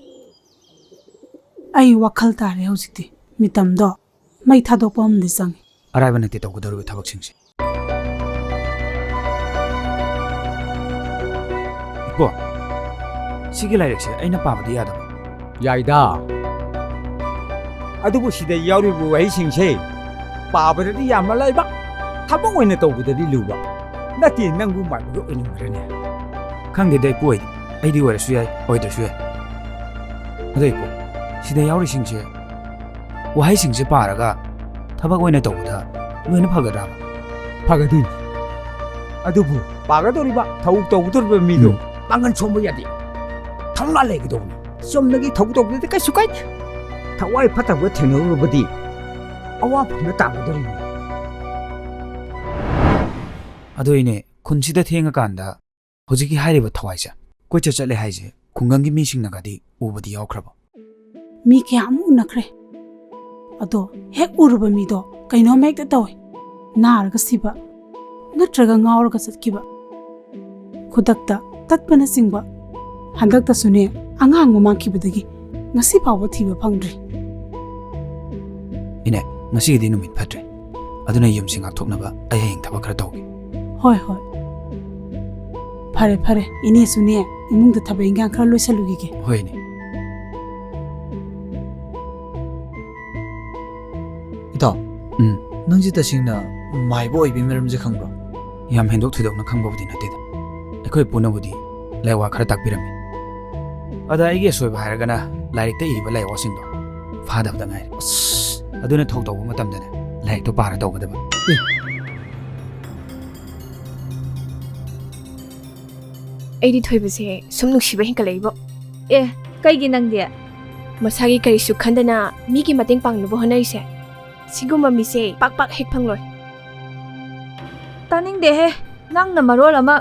ꯑꯩ ꯋꯥꯈꯜ ꯇꯥꯔꯦ ꯍꯧꯖꯤꯛꯇꯤ꯫ ꯃꯤꯇꯝꯗꯣ ꯃꯩ ꯊꯥꯗꯣꯛꯄ ꯑꯃꯗꯤ ꯆꯪꯉꯤ꯫ ꯑꯔꯥꯏꯕ ꯅꯠꯇꯦ ꯇꯧꯒꯗꯧꯔꯤꯕ ꯊꯕꯛꯁꯤꯡꯁꯦ꯫ ꯏꯄꯣ, ꯁꯤꯒꯤ ꯂꯥꯏꯔꯤꯛꯁꯦ ꯑꯩꯅ ꯄꯥꯕꯗꯤ ꯌꯥꯗꯕ? ꯌꯥꯏꯗ꯫ ꯑꯗꯨꯕꯨ ꯁꯤꯗ ꯌꯥꯎꯔꯤꯕ ꯋꯥꯍꯩꯁꯤꯡꯁꯦ ꯄꯥꯕꯗꯗꯤ ꯌꯥꯝꯅ ꯂꯥꯏꯕ, ꯊꯕꯛ ꯑꯣꯏꯅ ꯇꯧꯕꯗꯗꯤ ꯂꯨꯕ꯫ ꯅꯠꯇꯦ, ꯅꯪꯕꯨ ꯃꯥꯏꯕꯒ ꯑꯣꯏꯅꯤꯡꯕ꯭ꯔꯅꯦ? ꯈꯪꯗꯦꯗ ꯏꯄꯨ, ꯑꯩꯗꯤ, ꯑꯩꯗꯤ ꯑꯣꯏꯔꯁꯨ ꯌꯥꯏ, ꯑꯣꯏꯗ꯭ꯔꯁꯨ ꯌꯥꯏ꯫ ꯑꯗꯣ ꯏꯄꯨ, ꯁꯤꯗ ꯌꯥꯎꯔꯤꯁꯤꯡꯁꯦ, ꯋꯥꯍꯩꯁꯤꯡꯁꯦ ꯄꯥꯔꯒ ꯊꯕꯛ ꯑꯣꯏꯅ ꯇꯧꯕꯗ ꯂꯣꯏꯅ ꯐꯒꯗ꯭ꯔꯥꯕ? ꯐꯒꯗꯣꯏꯅꯤ꯫ ꯑꯗꯨꯕꯨ ꯄꯥꯒꯗꯧꯔꯤꯕ, ꯊꯕꯛ ꯇꯧꯒꯗꯧꯔꯤꯕ ꯃꯤꯗꯣ ꯎꯝ꯫ ꯄꯥꯡꯒꯜ ꯁꯣꯟꯕ ꯌꯥꯗꯦ꯫ ꯊꯧꯅꯥ ꯂꯩꯒꯗꯧꯕꯅꯤ꯫ ꯆꯨꯝꯅꯒꯤ ꯊꯕꯛ ꯇꯧꯕꯗꯗꯤ ꯀꯩꯁꯨ ꯀꯥꯏꯗꯦ꯫ ꯊꯋꯥꯏ ꯐꯠꯇꯕ ꯊꯦꯡꯅꯔꯨꯔꯕꯗꯤ ꯑꯋꯥꯐꯝꯗ ꯇꯥꯒꯗꯧꯔꯤꯕꯅꯤ꯫ ꯑꯗꯨ ꯏꯅꯦ, ꯈꯨꯟꯁꯤꯗ ꯊꯦꯡꯉꯀꯥꯟꯗ ꯍꯧꯖꯤꯛꯀꯤ ꯍꯥꯏꯔꯤꯕ ꯊꯋꯥꯏꯁꯦ ꯀꯣꯏꯆꯠ ꯆꯠꯂꯦ ꯍꯥꯏꯁꯦ ꯈꯨꯡꯒꯪꯒꯤ ꯃꯤꯁꯤꯡꯅꯒꯗꯤ ꯎꯕꯗꯤ ꯌꯥꯎꯈ꯭ꯔꯕꯣ? ꯃꯤ ꯀꯌꯥ ꯑꯃ ꯎꯅꯈ꯭ꯔꯦ꯫ ꯑꯗꯣ ꯍꯦꯛ ꯎꯔꯨꯕ ꯃꯤꯗꯣ ꯀꯩꯅꯣꯝ ꯍꯦꯛꯇ ꯇꯧꯏ꯫ ꯅꯥꯔꯒ ꯁꯤꯕ, ꯅꯠꯇ꯭ꯔꯒ ꯉꯥꯎꯔꯒ ꯆꯠꯈꯤꯕ, ꯈꯨꯗꯛꯇ ꯇꯠꯄꯅꯆꯤꯡꯕ ꯍꯟꯗꯛꯇꯁꯨꯅꯦ, ꯑꯉꯥꯡ ꯑꯃ ꯃꯥꯡꯈꯤꯕꯗꯒꯤ ꯉꯁꯤ ꯐꯥꯎꯕ ꯊꯤꯕ ꯐꯪꯗ꯭ꯔꯤ꯫ ꯏꯅꯦ, ꯉꯁꯤꯒꯤꯗꯤ ꯅꯨꯃꯤꯠ ꯐꯠꯇ꯭ꯔꯦ, ꯑꯗꯨꯅ ꯌꯨꯝꯁꯤ ꯉꯥꯛꯊꯣꯛꯅꯕ ꯑꯩ ꯍꯌꯦꯡ ꯊꯕꯛ ꯈꯔ ꯇꯧꯒꯦ꯫ ꯍꯣꯏ, ꯍꯣꯏ꯫ ꯐꯔꯦ, ꯐꯔꯦ꯫ ꯏꯅꯦꯁꯨꯅꯦ, ꯏꯃꯨꯡꯗ ꯊꯕꯛ ꯏꯟꯈꯥꯡ ꯈꯔ ꯂꯣꯏꯁꯜꯂꯨꯈꯤꯒꯦ꯫ ꯍꯣꯏ, ꯏꯅꯦ꯫ ꯏꯇꯥꯎ, ꯎꯝ꯫ ꯅꯪꯁꯦ ꯇꯁꯦꯡꯅ ꯃꯥꯏꯕ ꯑꯣꯏꯕꯒꯤ ꯃꯔꯝꯁꯦ ꯈꯪꯕ꯭ꯔꯣ? ꯌꯥꯝ ꯍꯦꯟꯗꯣꯛ ꯊꯣꯏꯗꯣꯛꯅ ꯈꯪꯕꯕꯨꯗꯤ ꯅꯠꯇꯦꯗ꯫ ꯑꯩꯈꯣꯏ ꯄꯨꯅꯕꯨꯗꯤ ꯂꯥꯏꯋꯥ ꯈꯔ ꯇꯥꯛꯄꯤꯔꯝꯃꯤ꯫ ꯑꯗ ꯑꯩꯒꯤ ꯑꯁꯣꯏꯕ ꯍꯥꯏꯔꯒꯅ ꯂꯥꯏꯔꯤꯛꯇ ꯏꯔꯤꯕ ꯂꯥꯏꯋꯥꯁꯤꯡꯗꯣ ꯐꯥꯗꯕꯗ ꯉꯥꯏꯔꯦ꯫ ꯑꯁ! ꯑꯗꯨꯅ ꯊꯧ ꯇꯧꯕ ꯃꯇꯝꯗꯅꯦ ꯂꯥꯏꯔꯤꯛꯇꯣ ꯄꯥꯔ ꯇꯧꯒꯗꯕ꯫ ꯑꯦ! ꯑꯩꯗꯤ ꯊꯣꯏꯕꯁꯦ ꯁꯨꯝ ꯅꯨꯡꯁꯤꯕ ꯍꯦꯟꯀꯠꯂꯛꯏꯕꯣ꯫ ꯑꯦ, ꯀꯩꯒꯤ ꯅꯪꯗꯤ? ꯃꯁꯥꯒꯤ ꯀꯔꯤꯁꯨ ꯈꯟꯗꯅ ꯃꯤꯒꯤ ꯃꯇꯦꯡ ꯄꯥꯡꯅꯕ ꯍꯣꯠꯅꯔꯤꯁꯦ, ꯁꯤꯒꯨꯝꯕ ꯃꯤꯁꯦ ꯄꯥꯛ ꯄꯥꯛ ꯍꯦꯛ ꯐꯪꯂꯣꯏ꯫ ꯇꯥꯅꯤꯡꯗꯦꯍꯦ, ꯅꯪꯅ ꯃꯔꯣꯜ ꯑꯃ꯫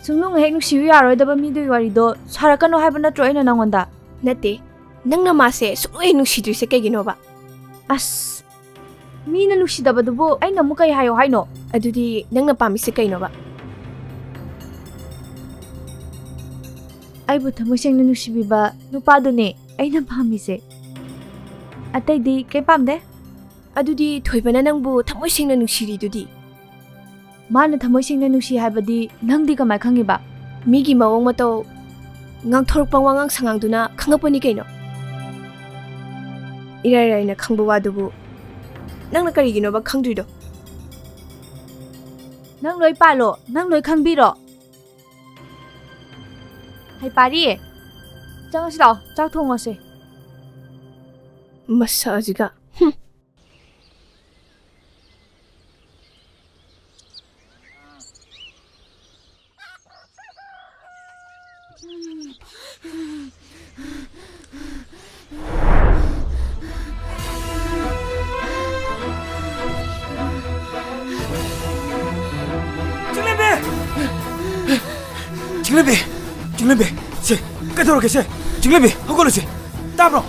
ꯁꯨꯡꯅꯨꯡ ꯍꯦꯛ ꯅꯨꯡꯁꯤꯌꯨ ꯌꯥꯔꯣꯏꯗꯕ ꯃꯤꯗꯨꯒꯤ ꯋꯥꯔꯤꯗꯣ ꯁꯥꯔꯛꯀꯅꯨ ꯍꯥꯏꯕ ꯅꯠꯇ꯭ꯔꯣ ꯑꯩꯅ ꯅꯉꯣꯟꯗ? ꯅꯠꯇꯦ, ꯅꯪꯅ ꯃꯥꯁꯦ ꯁꯨꯡꯅꯨꯡ ꯍꯦꯛ ꯅꯨꯡꯁꯤꯗ꯭ꯔꯤꯁꯦ ꯀꯩꯒꯤꯅꯣꯕ? ꯑꯁ, ꯃꯤꯅ ꯅꯨꯡꯁꯤꯗꯕꯗꯨꯕꯨ ꯑꯩꯅ ꯑꯃꯨꯛ ꯀꯩ ꯍꯥꯏꯌꯣ ꯍꯥꯏꯅꯣ? ꯑꯗꯨꯗꯤ ꯅꯪꯅ ꯄꯥꯝꯃꯤꯁꯦ ꯀꯩꯅꯣꯕ? ꯑꯩꯕꯨ ꯊꯃꯣꯏ ꯁꯦꯡꯅ ꯅꯨꯡꯁꯤꯕꯤꯕ ꯅꯨꯄꯥꯗꯨꯅꯦ ꯑꯩꯅ ꯄꯥꯝꯃꯤꯁꯦ, ꯑꯇꯩꯗꯤ ꯀꯩꯝ ꯄꯥꯝꯗꯦ꯫ ꯑꯗꯨꯗꯤ ꯊꯣꯏꯕꯅ ꯅꯪꯕꯨ ꯊꯃꯣꯏ ꯁꯦꯡꯅ ꯅꯨꯡꯁꯤꯔꯤꯗꯨꯗꯤ? ꯃꯥꯅ ꯊꯃꯣꯏ ꯁꯦꯡꯅ ꯅꯨꯡꯁꯤ ꯍꯥꯏꯕꯗꯤ ꯅꯪꯗꯤ ꯀꯃꯥꯏ ꯈꯪꯉꯤꯕ? ꯃꯤꯒꯤ ꯃꯑꯣꯡ ꯃꯇꯧ, ꯉꯥꯡꯊꯣꯔꯛꯄ ꯋꯥꯉꯥꯡ ꯁꯉꯥꯡꯗꯨꯅ ꯈꯪꯉꯛꯄꯅꯤ ꯀꯩꯅꯣ꯫ ꯏꯔꯥꯏ ꯂꯥꯏꯅ ꯈꯪꯕ ꯋꯥꯗꯨꯕꯨ ꯅꯪꯅ ꯀꯔꯤꯒꯤꯅꯣꯕ ꯈꯪꯗ꯭ꯔꯤꯗꯣ? ꯅꯪ ꯂꯣꯏ ꯄꯥꯜꯂꯣ, ꯅꯪ ꯂꯣꯏ ꯈꯪꯕꯤꯔꯣ꯫ ꯍꯩ ꯄꯥꯔꯤ, ꯆꯪꯉꯁꯤ ꯂꯥꯛꯑꯣ, ꯆꯥꯛ ꯊꯣꯡꯉꯁꯦ꯫ ꯃꯁꯛ ꯑꯁꯤꯒ꯫ ꯍꯨꯝ꯫ ꯆꯤꯡꯂꯦꯝꯕꯤ! ꯆꯤꯡꯂꯦꯝꯕꯤ! ꯆꯤꯡꯂꯦꯝꯕꯤ! ꯁꯦ, ꯀꯩꯗꯧꯔꯒꯦ ꯁꯦ? ꯆꯤꯡꯂꯦꯝꯕꯤ, ꯍꯧꯒꯠꯂꯨꯁꯦ꯫ ꯇꯥꯕ꯭ꯔꯣ?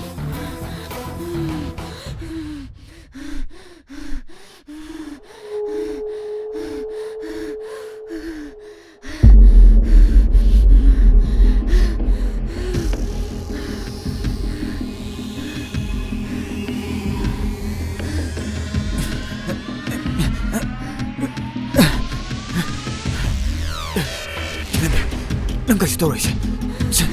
ꯅꯪ ꯀꯩꯁꯨ ꯇꯧꯔꯣꯏꯁꯦ꯫ ꯁꯦ꯫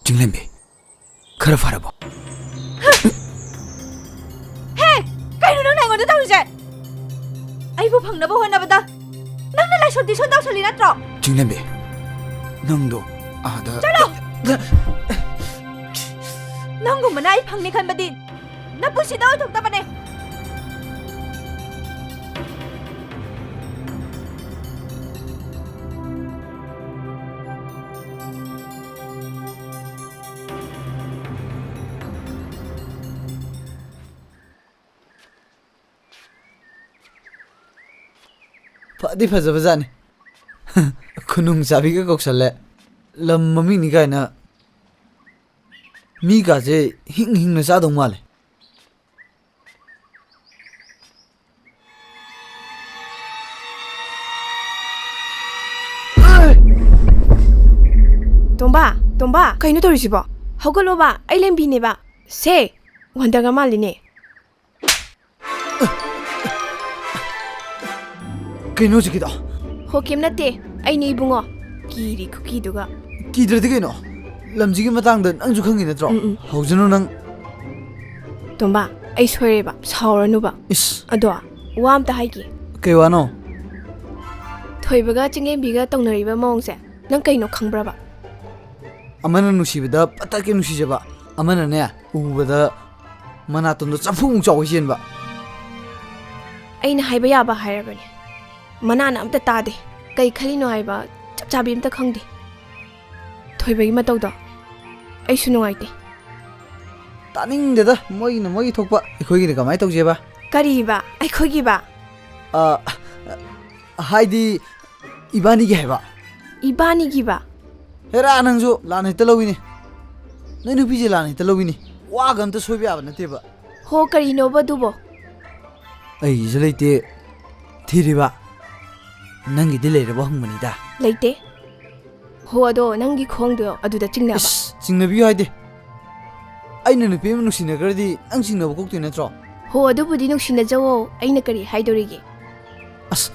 ꯆꯤꯡꯂꯦꯝꯕꯤ, ꯈꯔ ꯐꯔꯕꯣ? ꯍꯦ! ꯀꯩꯅꯣ ꯅꯪꯅ ꯑꯩꯉꯣꯟꯗ ꯇꯧꯔꯤꯁꯦ? ꯑꯩꯕꯨ ꯐꯪꯅꯕ ꯍꯣꯠꯅꯕꯗ ꯅꯪꯅ ꯂꯥꯏꯁꯣꯟ ꯇꯤꯁꯣꯟ ꯇꯧꯁꯜꯂꯤ ꯅꯠꯇ꯭ꯔꯣ? ꯆꯤꯡꯂꯦꯝꯕꯤ, ꯅꯪꯗꯣ ꯑꯥꯗ ꯆꯠꯂꯣ! ꯅꯪꯒꯨꯝꯕꯅ ꯑꯩ ꯐꯪꯅꯤ ꯈꯟꯕꯗꯤ ꯅꯄꯨꯟꯁꯤꯗ ꯑꯣꯏꯊꯣꯛꯇꯕꯅꯦ꯫ ꯐꯗꯤ ꯐꯖꯕꯖꯥꯠꯅꯤ꯫ ꯈꯨꯅꯨꯡ ꯆꯥꯕꯤꯒ ꯀꯧꯁꯜꯂꯦ꯫ ꯂꯝ ꯃꯃꯤꯡꯅꯤ ꯀꯥꯏꯅ ꯃꯤꯒꯥꯁꯦ ꯍꯤꯡ ꯍꯤꯡꯅ ꯆꯥꯗꯧ ꯃꯥꯜꯂꯦ꯫ ꯇꯣꯝꯕ, ꯇꯣꯝꯕ, ꯀꯩꯅꯣ ꯇꯧꯔꯤꯁꯤꯕꯣ? ꯍꯧꯒꯠꯂꯣꯕ, ꯑꯩ ꯂꯦꯝꯕꯤꯅꯦꯕ꯫ ꯁꯦ, ꯋꯥꯟꯗꯒ ꯃꯥꯜꯂꯤꯅꯦ꯫ ꯀꯩꯅꯣ ꯍꯧꯖꯤꯛꯀꯤꯗꯣ? ꯍꯣ, ꯀꯩꯝ ꯅꯠꯇꯦ꯫ ꯑꯩꯅꯦ ꯏꯕꯨꯡꯉꯣ꯫ ꯀꯤꯔꯤ ꯈꯨꯀꯤꯗꯨꯒ꯫ ꯀꯤꯗ꯭ꯔꯗꯤ ꯀꯩꯅꯣ? ꯂꯝꯁꯤꯒꯤ ꯃꯇꯥꯡꯗ ꯅꯪꯁꯨ ꯈꯪꯉꯤ ꯅꯠꯇ꯭ꯔꯣ? ꯎꯝ, ꯎꯝ꯫ ꯍꯧꯖꯅꯨ ꯅꯪ꯫ ꯇꯣꯝꯕ, ꯑꯩ ꯁꯣꯏꯔꯦꯕ꯫ ꯁꯥꯎꯔꯅꯨꯕ꯫ ꯏꯁ꯫ ꯑꯗꯣ, ꯋꯥ ꯑꯝꯇ ꯍꯥꯏꯒꯦ꯫ ꯀꯩ ꯋꯥꯅꯣ? ꯊꯣꯏꯕꯒ ꯆꯤꯡꯂꯦꯝꯕꯤꯒ ꯇꯧꯅꯔꯤꯕ ꯃꯑꯣꯡꯁꯦ ꯅꯪ ꯀꯩꯅꯣ ꯈꯪꯕ꯭ꯔꯕ? ꯑꯃꯅ ꯅꯨꯡꯁꯤꯕꯗ ꯄꯇꯛꯀꯤ ꯅꯨꯡꯁꯤꯖꯕ, ꯑꯃꯅꯅꯦ ꯎꯕꯗ ꯃꯅꯥꯇꯣꯟꯗꯣ ꯆꯐꯨꯃꯨꯛ ꯆꯥꯎꯕ ꯆꯦꯟꯕ꯫ ꯑꯩꯅ ꯍꯥꯏꯕ ꯌꯥꯕ ꯍꯥꯏꯔꯕꯅꯦ꯫ ꯃꯅꯥꯅ ꯑꯝꯇ ꯇꯥꯗꯦ꯫ ꯀꯩ ꯈꯜꯂꯤꯅꯣ ꯍꯥꯏꯕ ꯆꯞ ꯆꯥꯕꯤ ꯑꯝꯇ ꯈꯪꯗꯦ꯫ ꯊꯣꯏꯕꯒꯤ ꯃꯇꯧꯗꯣ ꯑꯩꯁꯨ ꯅꯨꯡꯉꯥꯏꯇꯦ꯫ ꯇꯥꯅꯤꯡꯗꯦꯗ, ꯃꯣꯏꯒꯤꯅ ꯃꯣꯏꯒꯤ ꯊꯣꯛꯄ, ꯑꯩꯈꯣꯏꯒꯤꯅ ꯀꯃꯥꯏꯅ ꯇꯧꯁꯦꯕ? ꯀꯔꯤꯕ? ꯑꯩꯈꯣꯏꯒꯤꯕ? ꯑ, ꯍꯥꯏꯗꯤ, ꯏꯕꯥꯅꯤꯒꯤ ꯍꯥꯏꯕ꯫ ꯏꯕꯥꯅꯤꯒꯤꯕ? ꯍꯦꯔꯥ, ꯅꯪꯁꯨ ꯂꯥꯟꯅ ꯍꯦꯛꯇ ꯂꯧꯏꯅꯦ꯫ ꯅꯣꯏ ꯅꯨꯄꯤꯁꯦ ꯂꯥꯟꯅ ꯍꯦꯛꯇ ꯂꯧꯏꯅꯦ꯫ ꯋꯥꯒ ꯑꯝꯇ ꯁꯣꯏꯕ ꯌꯥꯕ ꯅꯠꯇꯦꯕ꯫ ꯍꯣ, ꯀꯔꯤꯅꯣꯕ ꯑꯗꯨꯕꯣ? ꯑꯩꯒꯤꯁꯨ ꯂꯩꯇꯦ꯫ ꯊꯤꯔꯤꯕ? ꯅꯪꯒꯤꯗꯤ ꯂꯩꯔꯕ ꯍꯪꯕꯅꯤꯗ꯫ ꯂꯩꯇꯦ꯫ ꯍꯣ, ꯑꯗꯣ ꯅꯪꯒꯤ ꯈꯣꯡꯗꯣ ꯑꯗꯨꯗ ꯆꯤꯡꯅꯕ꯫ ꯏꯁ, ꯆꯤꯡꯅꯕꯤꯌꯨ ꯍꯥꯏꯗꯦ꯫ ꯑꯩꯅ ꯅꯨꯄꯤ ꯑꯃ ꯅꯨꯡꯁꯤꯅꯈ꯭ꯔꯗꯤ ꯅꯪ ꯆꯤꯡꯅꯕ ꯀꯣꯛꯇꯣꯏ ꯅꯠꯇ꯭ꯔꯣ? ꯍꯣ, ꯑꯗꯨꯕꯨꯗꯤ ꯅꯨꯡꯁꯤꯅꯖꯧꯋꯣ, ꯑꯩꯅ ꯀꯔꯤ ꯍꯥꯏꯗꯣꯔꯤꯒꯦ? ꯑꯁ,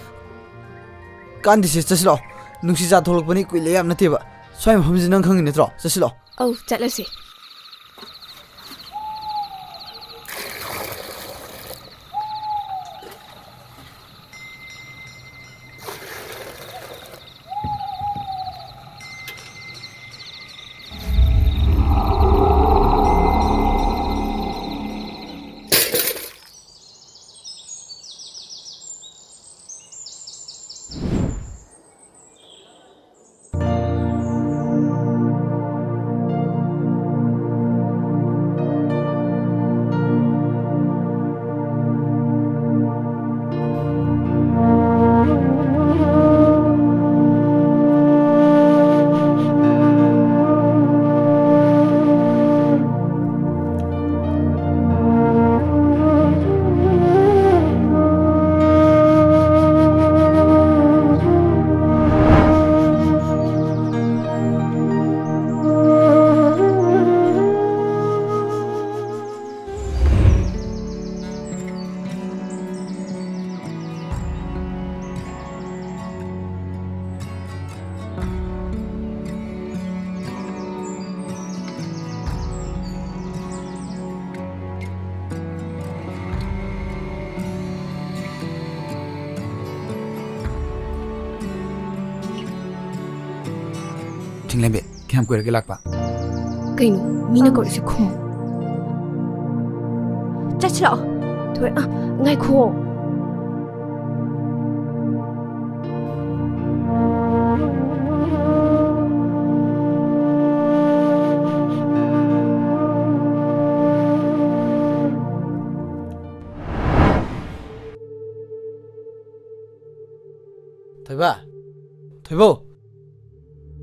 ꯀꯥꯟꯗꯦꯁꯦ, ꯆꯠꯁꯤ ꯂꯥꯛꯑꯣ꯫ ꯅꯨꯡꯁꯤ ꯆꯥ ꯊꯣꯛꯂꯛꯄꯅꯤ, ꯀꯨꯏ ꯂꯩ ꯌꯥꯝ ꯅꯠꯇꯦꯕ꯫ ꯁ꯭ꯋꯥꯏ ꯃꯐꯝꯁꯤ ꯅꯪ ꯈꯪꯉꯤ ꯅꯠꯇ꯭ꯔꯣ? ꯆꯠꯁꯤ ꯂꯥꯛꯑꯣ꯫ ꯑꯧ, ꯆꯠꯂꯁꯤ꯫ ꯊꯤꯡꯂꯦꯝꯕꯤ, ꯀꯌꯥꯝ ꯀꯨꯏꯔꯒꯦ ꯂꯥꯛꯄ? ꯀꯩꯅꯣ, ꯃꯤꯅ ꯀꯧꯔꯤꯁꯦ ꯈꯨꯝꯃꯨ꯫ ꯆꯠꯁꯤ ꯂꯥꯛꯑꯣ꯫ ꯊꯣꯏ-, ꯑ, ꯉꯥꯏꯈꯨꯑꯣ꯫ ꯊꯣꯏꯕ, ꯊꯣꯏꯕꯧ,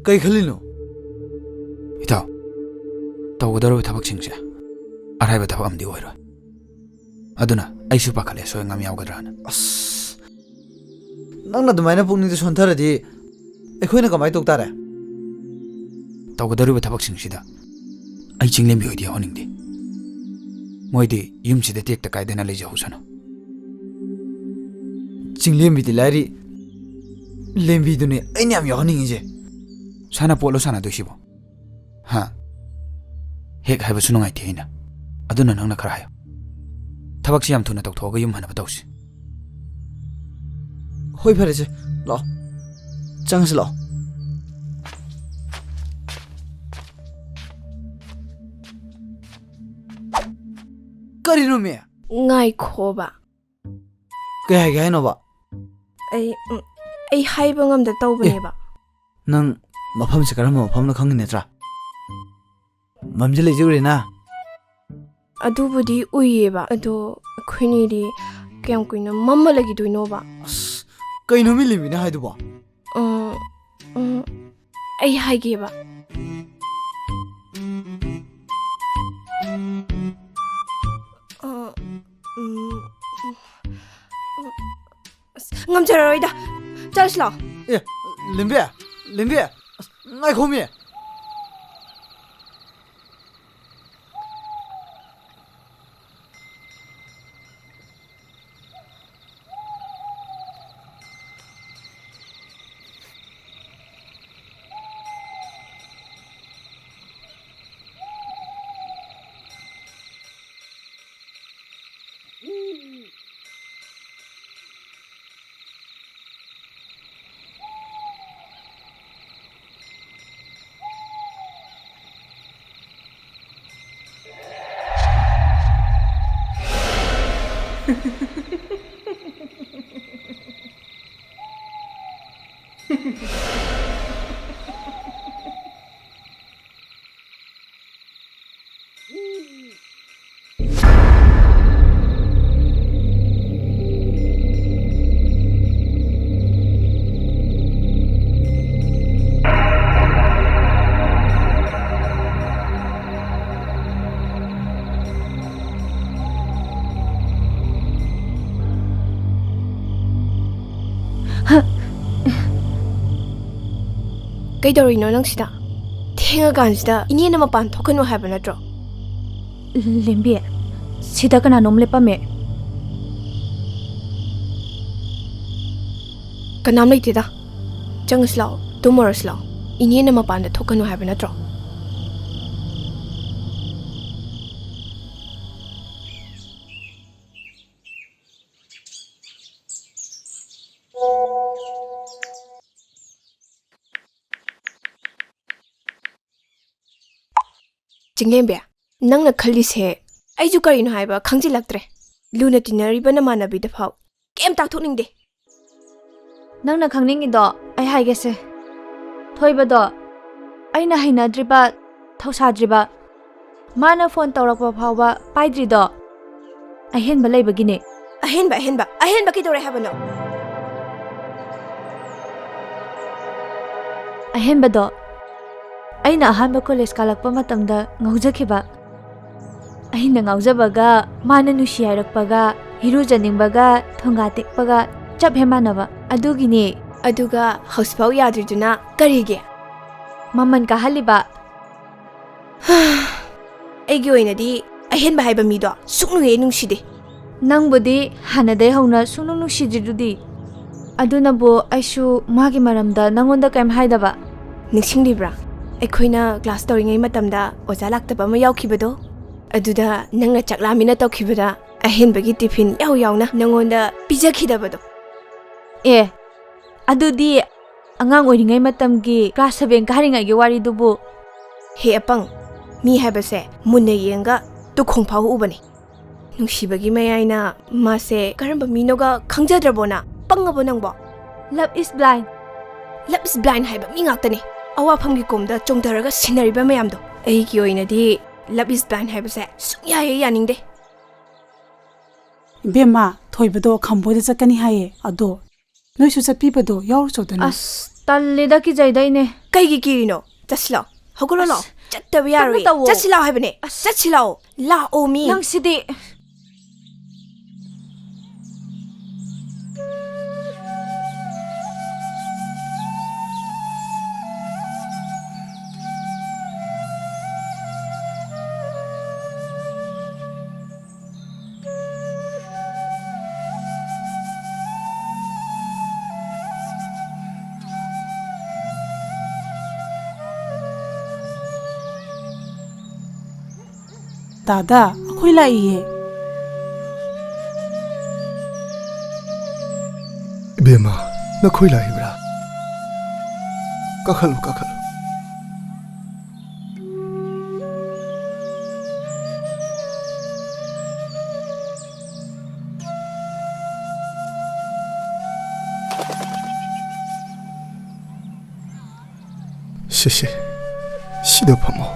ꯀꯩ ꯈꯜꯂꯤꯅꯣ? ꯏꯇꯥꯎ, ꯇꯧꯒꯗꯧꯔꯤꯕ ꯊꯕꯛꯁꯤꯡꯁꯦ ꯑꯔꯥꯏꯕ ꯊꯕꯛ ꯑꯃꯗꯤ ꯑꯣꯏꯔꯣꯏ꯫ ꯑꯗꯨꯅ ꯑꯩꯁꯨ ꯄꯥꯈꯠꯂꯦ, ꯑꯁꯣꯏ ꯑꯉꯥꯝ ꯌꯥꯎꯒꯗ꯭ꯔꯥꯅ꯫ ꯑꯁ, ꯅꯪꯅ ꯑꯗꯨꯃꯥꯏꯅ ꯄꯨꯛꯅꯤꯡꯗ ꯁꯣꯟꯊꯔꯗꯤ ꯑꯩꯈꯣꯏꯅ ꯀꯃꯥꯏꯅ ꯇꯧ ꯇꯥꯔꯦ? ꯇꯧꯒꯗꯧꯔꯤꯕ ꯊꯕꯛꯁꯤꯡꯁꯤꯗ ꯑꯩ ꯆꯤꯡꯂꯦꯝꯕꯤ ꯍꯣꯏꯗꯤ ꯌꯥꯎꯍꯟꯅꯤꯡꯗꯦ꯫ ꯃꯣꯏꯗꯤ ꯌꯨꯝꯁꯤꯗ ꯇꯦꯛꯇ ꯀꯥꯏꯗꯅ ꯂꯩꯖꯍꯧꯁꯅꯨ꯫ ꯆꯤꯡꯂꯦꯝꯕꯤꯗꯤ ꯂꯥꯏꯔꯤ, ꯂꯦꯝꯕꯤꯗꯨꯅꯦ ꯑꯩꯅ ꯌꯥꯝ ꯌꯥꯎꯍꯟꯅꯤꯡꯉꯤꯁꯦ꯫ ꯁꯥꯟꯅꯄꯣꯠꯂꯣ ꯁꯥꯟꯅꯗꯣꯏꯁꯤꯕꯣ? ꯍꯥ? ꯍꯦꯛ ꯍꯥꯏꯕꯁꯨ ꯅꯨꯡꯉꯥꯏꯇꯦ ꯑꯩꯅ꯫ ꯑꯗꯨꯅ ꯅꯪꯅ ꯈꯔ ꯍꯥꯏꯌꯣ꯫ ꯊꯕꯛꯁꯤ ꯌꯥꯝ ꯊꯨꯅ ꯇꯧꯊꯣꯛꯑꯒ ꯌꯨꯝ ꯍꯟꯅꯕ ꯇꯧꯁꯤ꯫ ꯍꯣꯏ, ꯐꯔꯦꯁꯦ꯫ ꯂꯥꯛꯑꯣ꯫ ꯆꯪꯉꯁꯤ ꯂꯥꯛꯑꯣ꯫ ꯀꯔꯤꯅꯣꯃꯤ? ꯉꯥꯏꯈꯣꯕ꯫ ꯀꯩ ꯍꯥꯏꯒꯦ ꯍꯥꯏꯅꯣꯕ? ꯑꯩ, ꯎꯝ, ꯑꯩ ꯍꯥꯏꯕ ꯉꯝꯗ ꯇꯧꯕꯅꯦꯕ꯫ ꯅꯪ ꯃꯐꯝꯁꯦ ꯀꯔꯝꯕ ꯃꯐꯝꯅꯣ ꯈꯪꯉꯤ ꯅꯠꯇ꯭ꯔꯥ? ꯃꯝꯁꯤꯜꯂꯛꯏꯁꯦ ꯎꯔꯦꯅ? ꯑꯗꯨꯕꯨꯗꯤ ꯎꯏꯌꯦꯕ, ꯑꯗꯣ ꯑꯩꯈꯣꯏꯅꯤꯗꯤ ꯀꯌꯥꯝ ꯀꯨꯏꯅ ꯃꯝꯃ ꯂꯩꯈꯤꯗꯣꯏꯅꯣꯕ? ꯑꯁ, ꯀꯩꯅꯣ ꯃꯤ ꯂꯤꯃꯤꯅ ꯍꯥꯏꯗꯨꯕꯣ? ꯎꯝ, ꯎꯝ, ꯑꯩ ꯍꯥꯏꯒꯦꯕ꯫ ꯑ, ꯎꯝ, ꯎꯝ, ꯑꯁ, ꯉꯝꯖꯔꯔꯣꯏꯗ꯫ ꯆꯠꯂꯁꯤ ꯂꯥꯛꯑꯣ꯫ ꯑꯦ, ꯂꯤꯝꯕꯤ, ꯂꯤꯝꯕꯤ, ꯑꯁ, ꯉꯥꯏꯈꯣꯃꯤ꯫ ꯀꯩꯗꯧꯔꯤꯅꯣ ꯅꯪ ꯁꯤꯗ? ꯊꯦꯡꯉꯀꯥꯟꯁꯤꯗ ꯏꯅꯦꯅ ꯃꯄꯥꯟ ꯊꯣꯛꯀꯅꯨ ꯍꯥꯏꯕ ꯅꯠꯇ꯭ꯔꯣ? ꯂꯦꯝꯕꯤ, ꯁꯤꯗ ꯀꯅꯥꯅꯣꯝ ꯂꯦꯞꯄꯝꯃꯦ꯫ ꯀꯅꯥꯝ ꯂꯩꯇꯦꯗ꯫ ꯆꯪꯉꯁꯤ ꯂꯥꯛꯑꯣ, ꯇꯨꯝꯃꯨꯔꯁꯤ ꯂꯥꯛꯑꯣ꯫ ꯏꯅꯦꯅ ꯃꯄꯥꯟꯗ ꯊꯣꯛꯀꯅꯨ ꯍꯥꯏꯕ ꯅꯠꯇ꯭ꯔꯣ? ꯆꯤꯡꯂꯦꯝꯕꯤ, ꯅꯪꯅ ꯈꯜꯂꯤꯁꯦ ꯑꯩꯁꯨ ꯀꯔꯤꯅꯣ ꯍꯥꯏꯕ ꯈꯪꯖꯤꯜꯂꯛꯇ꯭ꯔꯦ꯫ ꯂꯨꯅ ꯇꯤꯟꯅꯔꯤꯕ ꯅꯃꯥꯟꯅꯕꯤꯗ ꯐꯥꯎ ꯀꯩꯝ ꯇꯥꯛꯊꯣꯛꯅꯤꯡꯗꯦ꯫ ꯅꯪꯅ ꯈꯪꯅꯤꯡꯉꯤꯗꯣ ꯑꯩ ꯍꯥꯏꯒꯦꯁꯦ꯫ ꯊꯣꯏꯕꯗꯣ ꯑꯩꯅ ꯍꯩꯅꯗ꯭ꯔꯤꯕ, ꯊꯧꯁꯥꯗ꯭ꯔꯤꯕ, ꯃꯥꯅ ꯐꯣꯟ ꯇꯧꯔꯛꯄ ꯐꯥꯎꯕ ꯄꯥꯏꯗ꯭ꯔꯤꯗꯣ ꯑꯍꯦꯟꯕ ꯂꯩꯕꯒꯤꯅꯦ꯫ ꯑꯍꯦꯟꯕ, ꯑꯍꯦꯟꯕ, ꯑꯍꯦꯟꯕ ꯀꯩꯗꯧꯔꯦ ꯍꯥꯏꯕꯅꯣ? ꯑꯍꯦꯟꯕꯗꯣ ꯑꯩꯅ ꯑꯍꯥꯟꯕ ꯀꯣꯂꯦꯖ ꯀꯥꯂꯛꯄ ꯃꯇꯝꯗ ꯉꯥꯎꯖꯈꯤꯕ, ꯑꯩꯅ ꯉꯥꯎꯖꯕꯒ ꯃꯥꯅ ꯅꯨꯡꯁꯤ ꯍꯥꯏꯔꯛꯄꯒ, ꯏꯔꯨꯖꯅꯤꯡꯕꯒ ꯊꯣꯡꯒꯥ ꯇꯦꯛꯄꯒ ꯆꯞ ꯍꯦꯛ ꯃꯥꯟꯅꯕ꯫ ꯑꯗꯨꯒꯤꯅꯦ꯫ ꯑꯗꯨꯒ ꯍꯧꯖꯤꯛꯐꯥꯎ ꯌꯥꯗ꯭ꯔꯤꯗꯨꯅ ꯀꯔꯤꯒꯤ? ꯃꯃꯜ ꯀꯥꯍꯜꯂꯤꯕ꯫ ꯑꯩꯒꯤ ꯑꯣꯏꯅꯗꯤ ꯑꯍꯦꯟꯕ ꯍꯥꯏꯕ ꯃꯤꯗꯣ ꯁꯨꯛꯅꯨ ꯍꯦꯛ ꯅꯨꯡꯁꯤꯗꯦ꯫ ꯅꯪꯕꯨꯗꯤ ꯍꯥꯟꯅꯗꯩ ꯍꯧꯅ ꯁꯨꯡꯅꯨꯡ ꯅꯨꯡꯁꯤꯗ꯭ꯔꯤꯗꯨꯗꯤ꯫ ꯑꯗꯨꯅꯕꯨ ꯑꯩꯁꯨ ꯃꯥꯒꯤ ꯃꯔꯝꯗ ꯅꯪꯉꯣꯟꯗ ꯀꯩꯝ ꯍꯥꯏꯗꯕ꯫ ꯅꯤꯡꯁꯤꯡꯂꯤꯕ꯭ꯔꯥ? ꯑꯩꯈꯣꯏꯅ ꯀ꯭ꯂꯥꯁ ꯇꯧꯔꯤꯉꯩ ꯃꯇꯝꯗ ꯑꯣꯖꯥ ꯂꯥꯛꯇꯕ ꯑꯃ ꯌꯥꯎꯈꯤꯕꯗꯣ? ꯑꯗꯨꯗ ꯅꯪꯅ ꯆꯥꯛ ꯂꯥꯝꯃꯤꯅ ꯇꯧꯈꯤꯕꯗ ꯑꯍꯦꯟꯕꯒꯤ ꯇꯤꯐꯤꯟ ꯌꯥꯎ ꯌꯥꯎꯅ ꯅꯪꯉꯣꯟꯗ ꯄꯤꯖꯈꯤꯗꯕꯗꯣ꯫ ꯑꯦ, ꯑꯗꯨꯗꯤ ꯑꯉꯥꯡ ꯑꯣꯏꯔꯤꯉꯩ ꯃꯇꯝꯒꯤ ꯀ꯭ꯂꯥꯁ ꯁꯚꯦꯟ ꯀꯥꯔꯤꯉꯩꯒꯤ ꯋꯥꯔꯤꯗꯨꯕꯨ꯫ ꯍꯦ ꯑꯄꯪ, ꯃꯤ ꯍꯥꯏꯕꯁꯦ ꯃꯨꯟꯅ ꯌꯦꯡꯒ ꯇꯨꯈꯣꯡ ꯐꯥꯎ ꯎꯕꯅꯤ꯫ ꯅꯨꯡꯁꯤꯕꯒꯤ ꯃꯌꯥꯏꯅ ꯃꯥꯁꯦ ꯀꯔꯝꯕ ꯃꯤꯅꯣꯒ ꯈꯪꯖꯗ꯭ꯔꯕꯣ ꯅ? ꯄꯪꯉꯕꯣ ꯅꯪꯕꯣ? Love is blind꯫ Love is blind ꯍꯥꯏꯕ ꯃꯤ ꯉꯥꯛꯇꯅꯤ꯫ ꯑꯋꯥꯐꯝꯒꯤ ꯀꯣꯝꯗ ꯆꯣꯡꯊꯔꯒ ꯁꯤꯟꯅꯔꯤꯕ ꯃꯌꯥꯝꯗꯣ꯫ ꯑꯩꯒꯤ ꯑꯣꯏꯅꯗꯤ love is blind ꯍꯥꯏꯕꯁꯦ ꯁꯨꯡꯌꯥ ꯍꯦꯛ ꯌꯥꯅꯤꯡꯗꯦ꯫ ꯏꯕꯦꯝꯃ, ꯊꯣꯏꯕꯗꯣ ꯈꯝꯕꯣꯏꯗ ꯆꯠꯀꯅꯤ ꯍꯥꯏꯌꯦ꯫ ꯑꯗꯣ ꯅꯣꯏꯁꯨ ꯆꯠꯄꯤꯕꯗꯣ ꯌꯥꯎꯔꯨꯆꯣꯗꯅ꯫ ꯑꯁ, ꯇꯜꯂꯦꯗ, ꯀꯤꯖꯩꯗ ꯑꯩꯅꯦ꯫ ꯀꯩꯒꯤ ꯀꯤꯔꯤꯅꯣ? ꯆꯠꯁꯤ ꯂꯥꯛꯑꯣ꯫ ꯍꯧꯒꯠꯂꯣ ꯂꯥꯛꯑꯣ꯫ ꯑꯁ, ꯆꯠꯇꯕ ꯌꯥꯔꯣꯏꯌꯦ꯫ ꯇꯞꯅ ꯇꯧꯋꯣ꯫ ꯆꯠꯁꯤ ꯂꯥꯛꯑꯣ ꯍꯥꯏꯕꯅꯦ꯫ ꯑꯁ, ꯆꯠꯁꯤ ꯂꯥꯛꯑꯣ꯫ ꯂꯥꯛꯑꯣ ꯃꯤ꯫ ꯅꯪꯁꯤꯗꯤ꯫ ꯗꯥꯗꯥ, ꯑꯩꯈꯣꯏ ꯂꯥꯛꯏꯌꯦ꯫ ꯏꯕꯦꯝꯃ, ꯅꯈꯣꯏ ꯂꯥꯛꯏꯕ꯭ꯔꯥ? ꯀꯥꯈꯠꯂꯨ, ꯀꯥꯈꯠꯂꯨ꯫ ꯁꯦ, ꯁꯦ, ꯁꯤꯗ ꯐꯝꯃꯣ꯫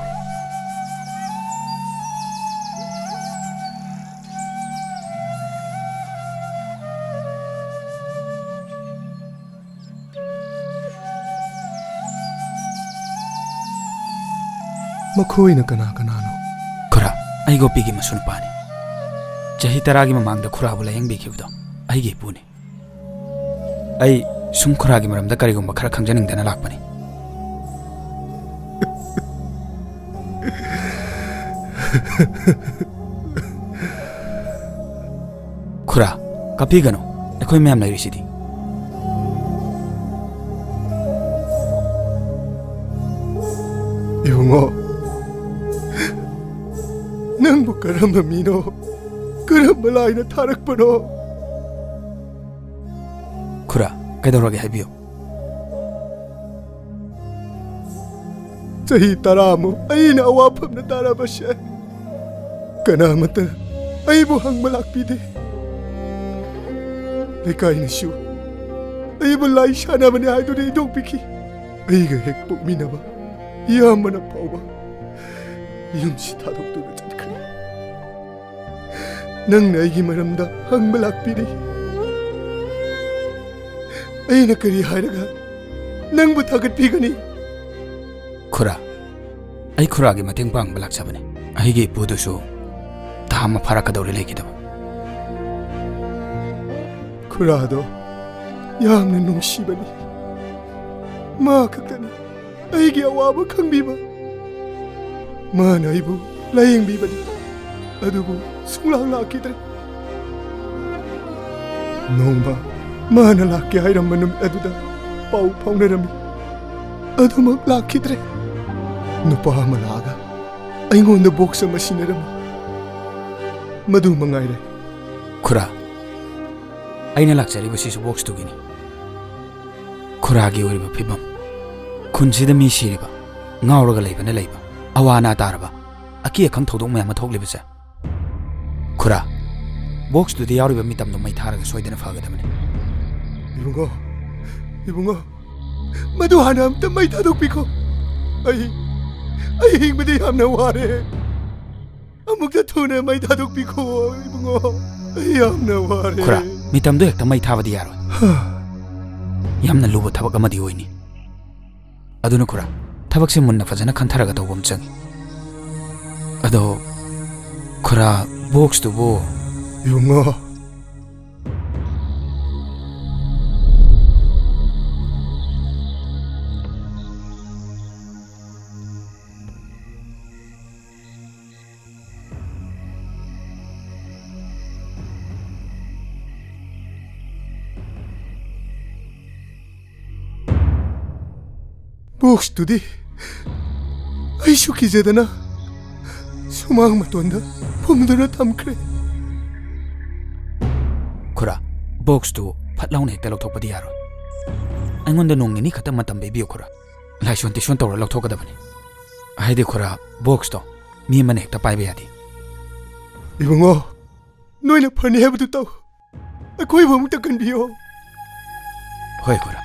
ꯃꯈꯣꯏꯅ ꯀꯅꯥ ꯀꯅꯥꯅꯣ? ꯈꯨꯔꯥ, ꯑꯩ ꯒꯣꯄꯤꯒꯤ ꯃꯁꯨ ꯅꯨꯄꯥꯅꯤ꯫ ꯆꯍꯤ ꯇꯔꯥꯒꯤ ꯃꯃꯥꯡꯗ ꯈꯨꯔꯥꯕꯨ ꯂꯥꯌꯦꯡꯕꯤꯈꯤꯕꯗꯣ ꯑꯩꯒꯤ ꯏꯄꯨꯅꯤ꯫ ꯑꯩ ꯁꯨꯝ ꯈꯨꯔꯥꯒꯤ ꯃꯔꯝꯗ ꯀꯔꯤꯒꯨꯝꯕ ꯈꯔ ꯈꯪꯖꯅꯤꯡꯗꯅ ꯂꯥꯛꯄꯅꯤ꯫ ꯈꯨꯔꯥ, ꯀꯞꯄꯤꯒꯅꯨ, ꯑꯩꯈꯣꯏ ꯃꯌꯥꯝ ꯂꯩꯔꯤꯁꯤꯗꯤ꯫ ꯏꯕꯨꯡꯉꯣ, ꯅꯪꯕꯨ ꯀꯔꯝꯕ ꯃꯤꯅꯣ? ꯀꯔꯝꯕ ꯂꯥꯏꯅ ꯊꯥꯔꯛꯄꯅꯣ? ꯈꯨꯔꯥ, ꯀꯩꯗꯧꯔꯒꯦ ꯍꯥꯏꯕꯤꯌꯨ꯫ ꯆꯍꯤ ꯇꯔꯥꯃꯨꯛ ꯑꯩꯅ ꯑꯋꯥꯐꯝꯅ ꯇꯥꯔꯕꯁꯦ, ꯀꯅꯥꯃꯠꯇꯅ ꯑꯩꯕꯨ ꯍꯪꯕ ꯂꯥꯛꯄꯤꯗꯦ꯫ ꯂꯩꯀꯥꯏꯅꯁꯨ ꯑꯩꯕꯨ ꯂꯥꯏ ꯁꯥꯟꯅꯕꯅꯤ ꯍꯥꯏꯗꯨꯅ ꯏꯟꯊꯣꯛꯄꯤꯈꯤ꯫ ꯑꯩꯒ ꯍꯦꯛ ꯄꯣꯛꯃꯤꯟꯅꯕ ꯏꯌꯥꯝꯕꯅ ꯐꯥꯎꯕ ꯌꯨꯝꯁꯤ ꯊꯥꯗꯣꯛꯇꯨꯅ ꯆꯠꯈ꯭ꯔꯦ꯫ ꯅꯪꯅ ꯑꯩꯒꯤ ꯃꯔꯝꯗ ꯍꯪꯕ ꯂꯥꯛꯄꯤꯔꯤ꯫ ꯑꯩꯅ ꯀꯔꯤ ꯍꯥꯏꯔꯒ ꯅꯪꯕꯨ ꯊꯥꯒꯠꯄꯤꯒꯅꯤ? ꯈꯨꯔꯥ, ꯑꯩ ꯈꯨꯔꯥꯒꯤ ꯃꯇꯦꯡ ꯄꯥꯡꯕ ꯂꯥꯛꯆꯕꯅꯤ꯫ ꯑꯩꯒꯤ ꯏꯄꯨꯗꯨꯁꯨ ꯊꯥ ꯑꯃ ꯐꯥꯔꯛꯀꯗꯧꯔꯦ ꯂꯩꯈꯤꯗꯕ꯫ ꯈꯨꯔꯥꯗꯣ ꯌꯥꯝꯅ ꯅꯨꯡꯁꯤꯕꯅꯤ꯫ ꯃꯥ ꯈꯛꯇꯅꯤ ꯑꯩꯒꯤ ꯑꯋꯥꯕ ꯈꯪꯕꯤꯕ꯫ ꯃꯥꯅ ꯑꯩꯕꯨ ꯂꯥꯌꯦꯡꯕꯤꯕꯅꯤ, ꯑꯗꯨꯕꯨ ꯁꯨꯡꯂꯥꯛ ꯂꯥꯛꯈꯤꯗ꯭ꯔꯦ꯫ ꯅꯣꯡꯃ ꯃꯥꯅ ꯂꯥꯛꯀꯦ ꯍꯥꯏꯔꯝꯕ ꯅꯨꯃꯤꯠ ꯑꯗꯨꯗ ꯄꯥꯎ ꯐꯥꯎꯅꯔꯝꯃꯤ, ꯑꯗꯨꯃꯛ ꯂꯥꯛꯈꯤꯗ꯭ꯔꯦ꯫ ꯅꯨꯄꯥ ꯑꯃ ꯂꯥꯛꯑꯒ ꯑꯩꯉꯣꯟꯗ ꯕꯣꯛꯁ ꯑꯃ ꯁꯤꯟꯅꯔꯝꯃꯤ꯫ ꯃꯗꯨ ꯃꯉꯥꯏꯔꯦ꯫ ꯈꯨꯔꯥ, ꯑꯩꯅ ꯂꯥꯛꯆꯔꯤꯕꯁꯤꯁꯨ ꯕꯣꯛꯁꯇꯨꯒꯤꯅꯤ꯫ ꯈꯨꯔꯥꯒꯤ ꯑꯣꯏꯔꯤꯕ ꯐꯤꯕꯝ, ꯈꯨꯟꯁꯤꯗ ꯃꯤ ꯁꯤꯔꯤꯕ, ꯉꯥꯎꯔꯒ ꯂꯩꯕꯅ ꯂꯩꯕ, ꯑꯋꯥ ꯑꯅꯥ ꯇꯥꯔꯕ, ꯑꯀꯤ ꯑꯈꯪ ꯊꯧꯗꯣꯛ ꯃꯌꯥꯝ ꯑꯃ ꯊꯣꯛꯂꯤꯕꯁꯦ꯫ ꯈꯨꯔꯥ, ꯕꯣꯛꯁꯇꯨꯗ ꯌꯥꯎꯔꯤꯕ ꯃꯤꯇꯝꯗꯣ ꯃꯩ ꯊꯥꯔꯒ ꯁꯣꯏꯗꯅ ꯐꯒꯗꯕꯅꯤ꯫ ꯏꯕꯨꯡꯉꯣ, ꯏꯕꯨꯡꯉꯣ, ꯃꯗꯨ ꯍꯥꯟꯅ ꯑꯝꯇ ꯃꯩ ꯊꯥꯗꯣꯛꯄꯤꯈꯣ꯫ ꯑꯩ, ꯑꯩ ꯍꯤꯡꯕꯗ ꯌꯥꯝꯅ ꯋꯥꯔꯦ꯫ ꯑꯃꯨꯛꯇ ꯊꯨꯅ ꯃꯩ ꯊꯥꯗꯣꯛꯄꯤꯈꯣ, ꯏꯕꯨꯡꯉꯣ꯫ ꯑꯩ ꯌꯥꯝꯅ ꯋꯥꯔꯦ꯫ ꯈꯨꯔꯥ, ꯃꯤꯇꯝꯗꯣ ꯍꯦꯛꯇ ꯃꯩ ꯊꯥꯕꯗꯤ ꯌꯥꯔꯣꯏ꯫ ꯍꯥ꯫ ꯌꯥꯝꯅ ꯂꯨꯕ ꯊꯕꯛ ꯑꯃꯗꯤ ꯑꯣꯏꯅꯤ꯫ ꯑꯗꯨꯅ ꯈꯨꯔꯥ, ꯊꯕꯛꯁꯦ ꯃꯨꯟꯅ ꯐꯖꯅ ꯈꯟꯊꯔꯒ ꯇꯧꯕ ꯑꯃ ꯆꯪꯏ꯫ ꯑꯗꯣ ꯈꯨꯔꯥ, ꯕꯣꯛꯁꯇꯨꯕꯨ? ꯏꯕꯨꯡꯉꯣ꯫ ꯕꯣꯛꯁꯇꯨꯗꯤ ꯑꯩꯁꯨ ꯀꯤꯖꯗꯅ ꯁꯨꯃꯥꯡ ꯃꯇꯣꯟꯗ ꯐꯨꯝꯗꯨꯅ ꯊꯝꯈ꯭ꯔꯦ꯫ ꯈꯨꯔꯥ, ꯕꯣꯛꯁꯇꯨ ꯐꯠ ꯂꯥꯎꯅ ꯍꯦꯛꯇ ꯂꯧꯊꯣꯛꯄꯗꯤ ꯌꯥꯔꯣꯏ꯫ ꯑꯩꯉꯣꯟꯗ ꯅꯣꯡ ꯅꯤꯅꯤ ꯈꯛꯇ ꯃꯇꯝ ꯄꯤꯕꯤꯌꯨ ꯈꯨꯔꯥ꯫ ꯂꯥꯏꯁꯣꯟ ꯇꯤꯁꯣꯟ ꯇꯧꯔ ꯂꯧꯊꯣꯛꯀꯗꯕꯅꯤ꯫ ꯍꯥꯏꯗꯤ ꯈꯨꯔꯥ, ꯕꯣꯛꯁꯇꯣ ꯃꯤ ꯑꯃꯅ ꯍꯦꯛꯇ ꯄꯥꯏꯕ ꯌꯥꯗꯦ꯫ ꯏꯕꯨꯡꯉꯣ, ꯅꯣꯏꯅ ꯐꯅꯤ ꯍꯥꯏꯕꯗꯨ ꯇꯧ꯫ ꯑꯩꯈꯣꯏꯕꯨ ꯑꯃꯨꯛꯇ ꯀꯟꯕꯤꯌꯣ꯫ ꯍꯣꯏ ꯈꯨꯔꯥ꯫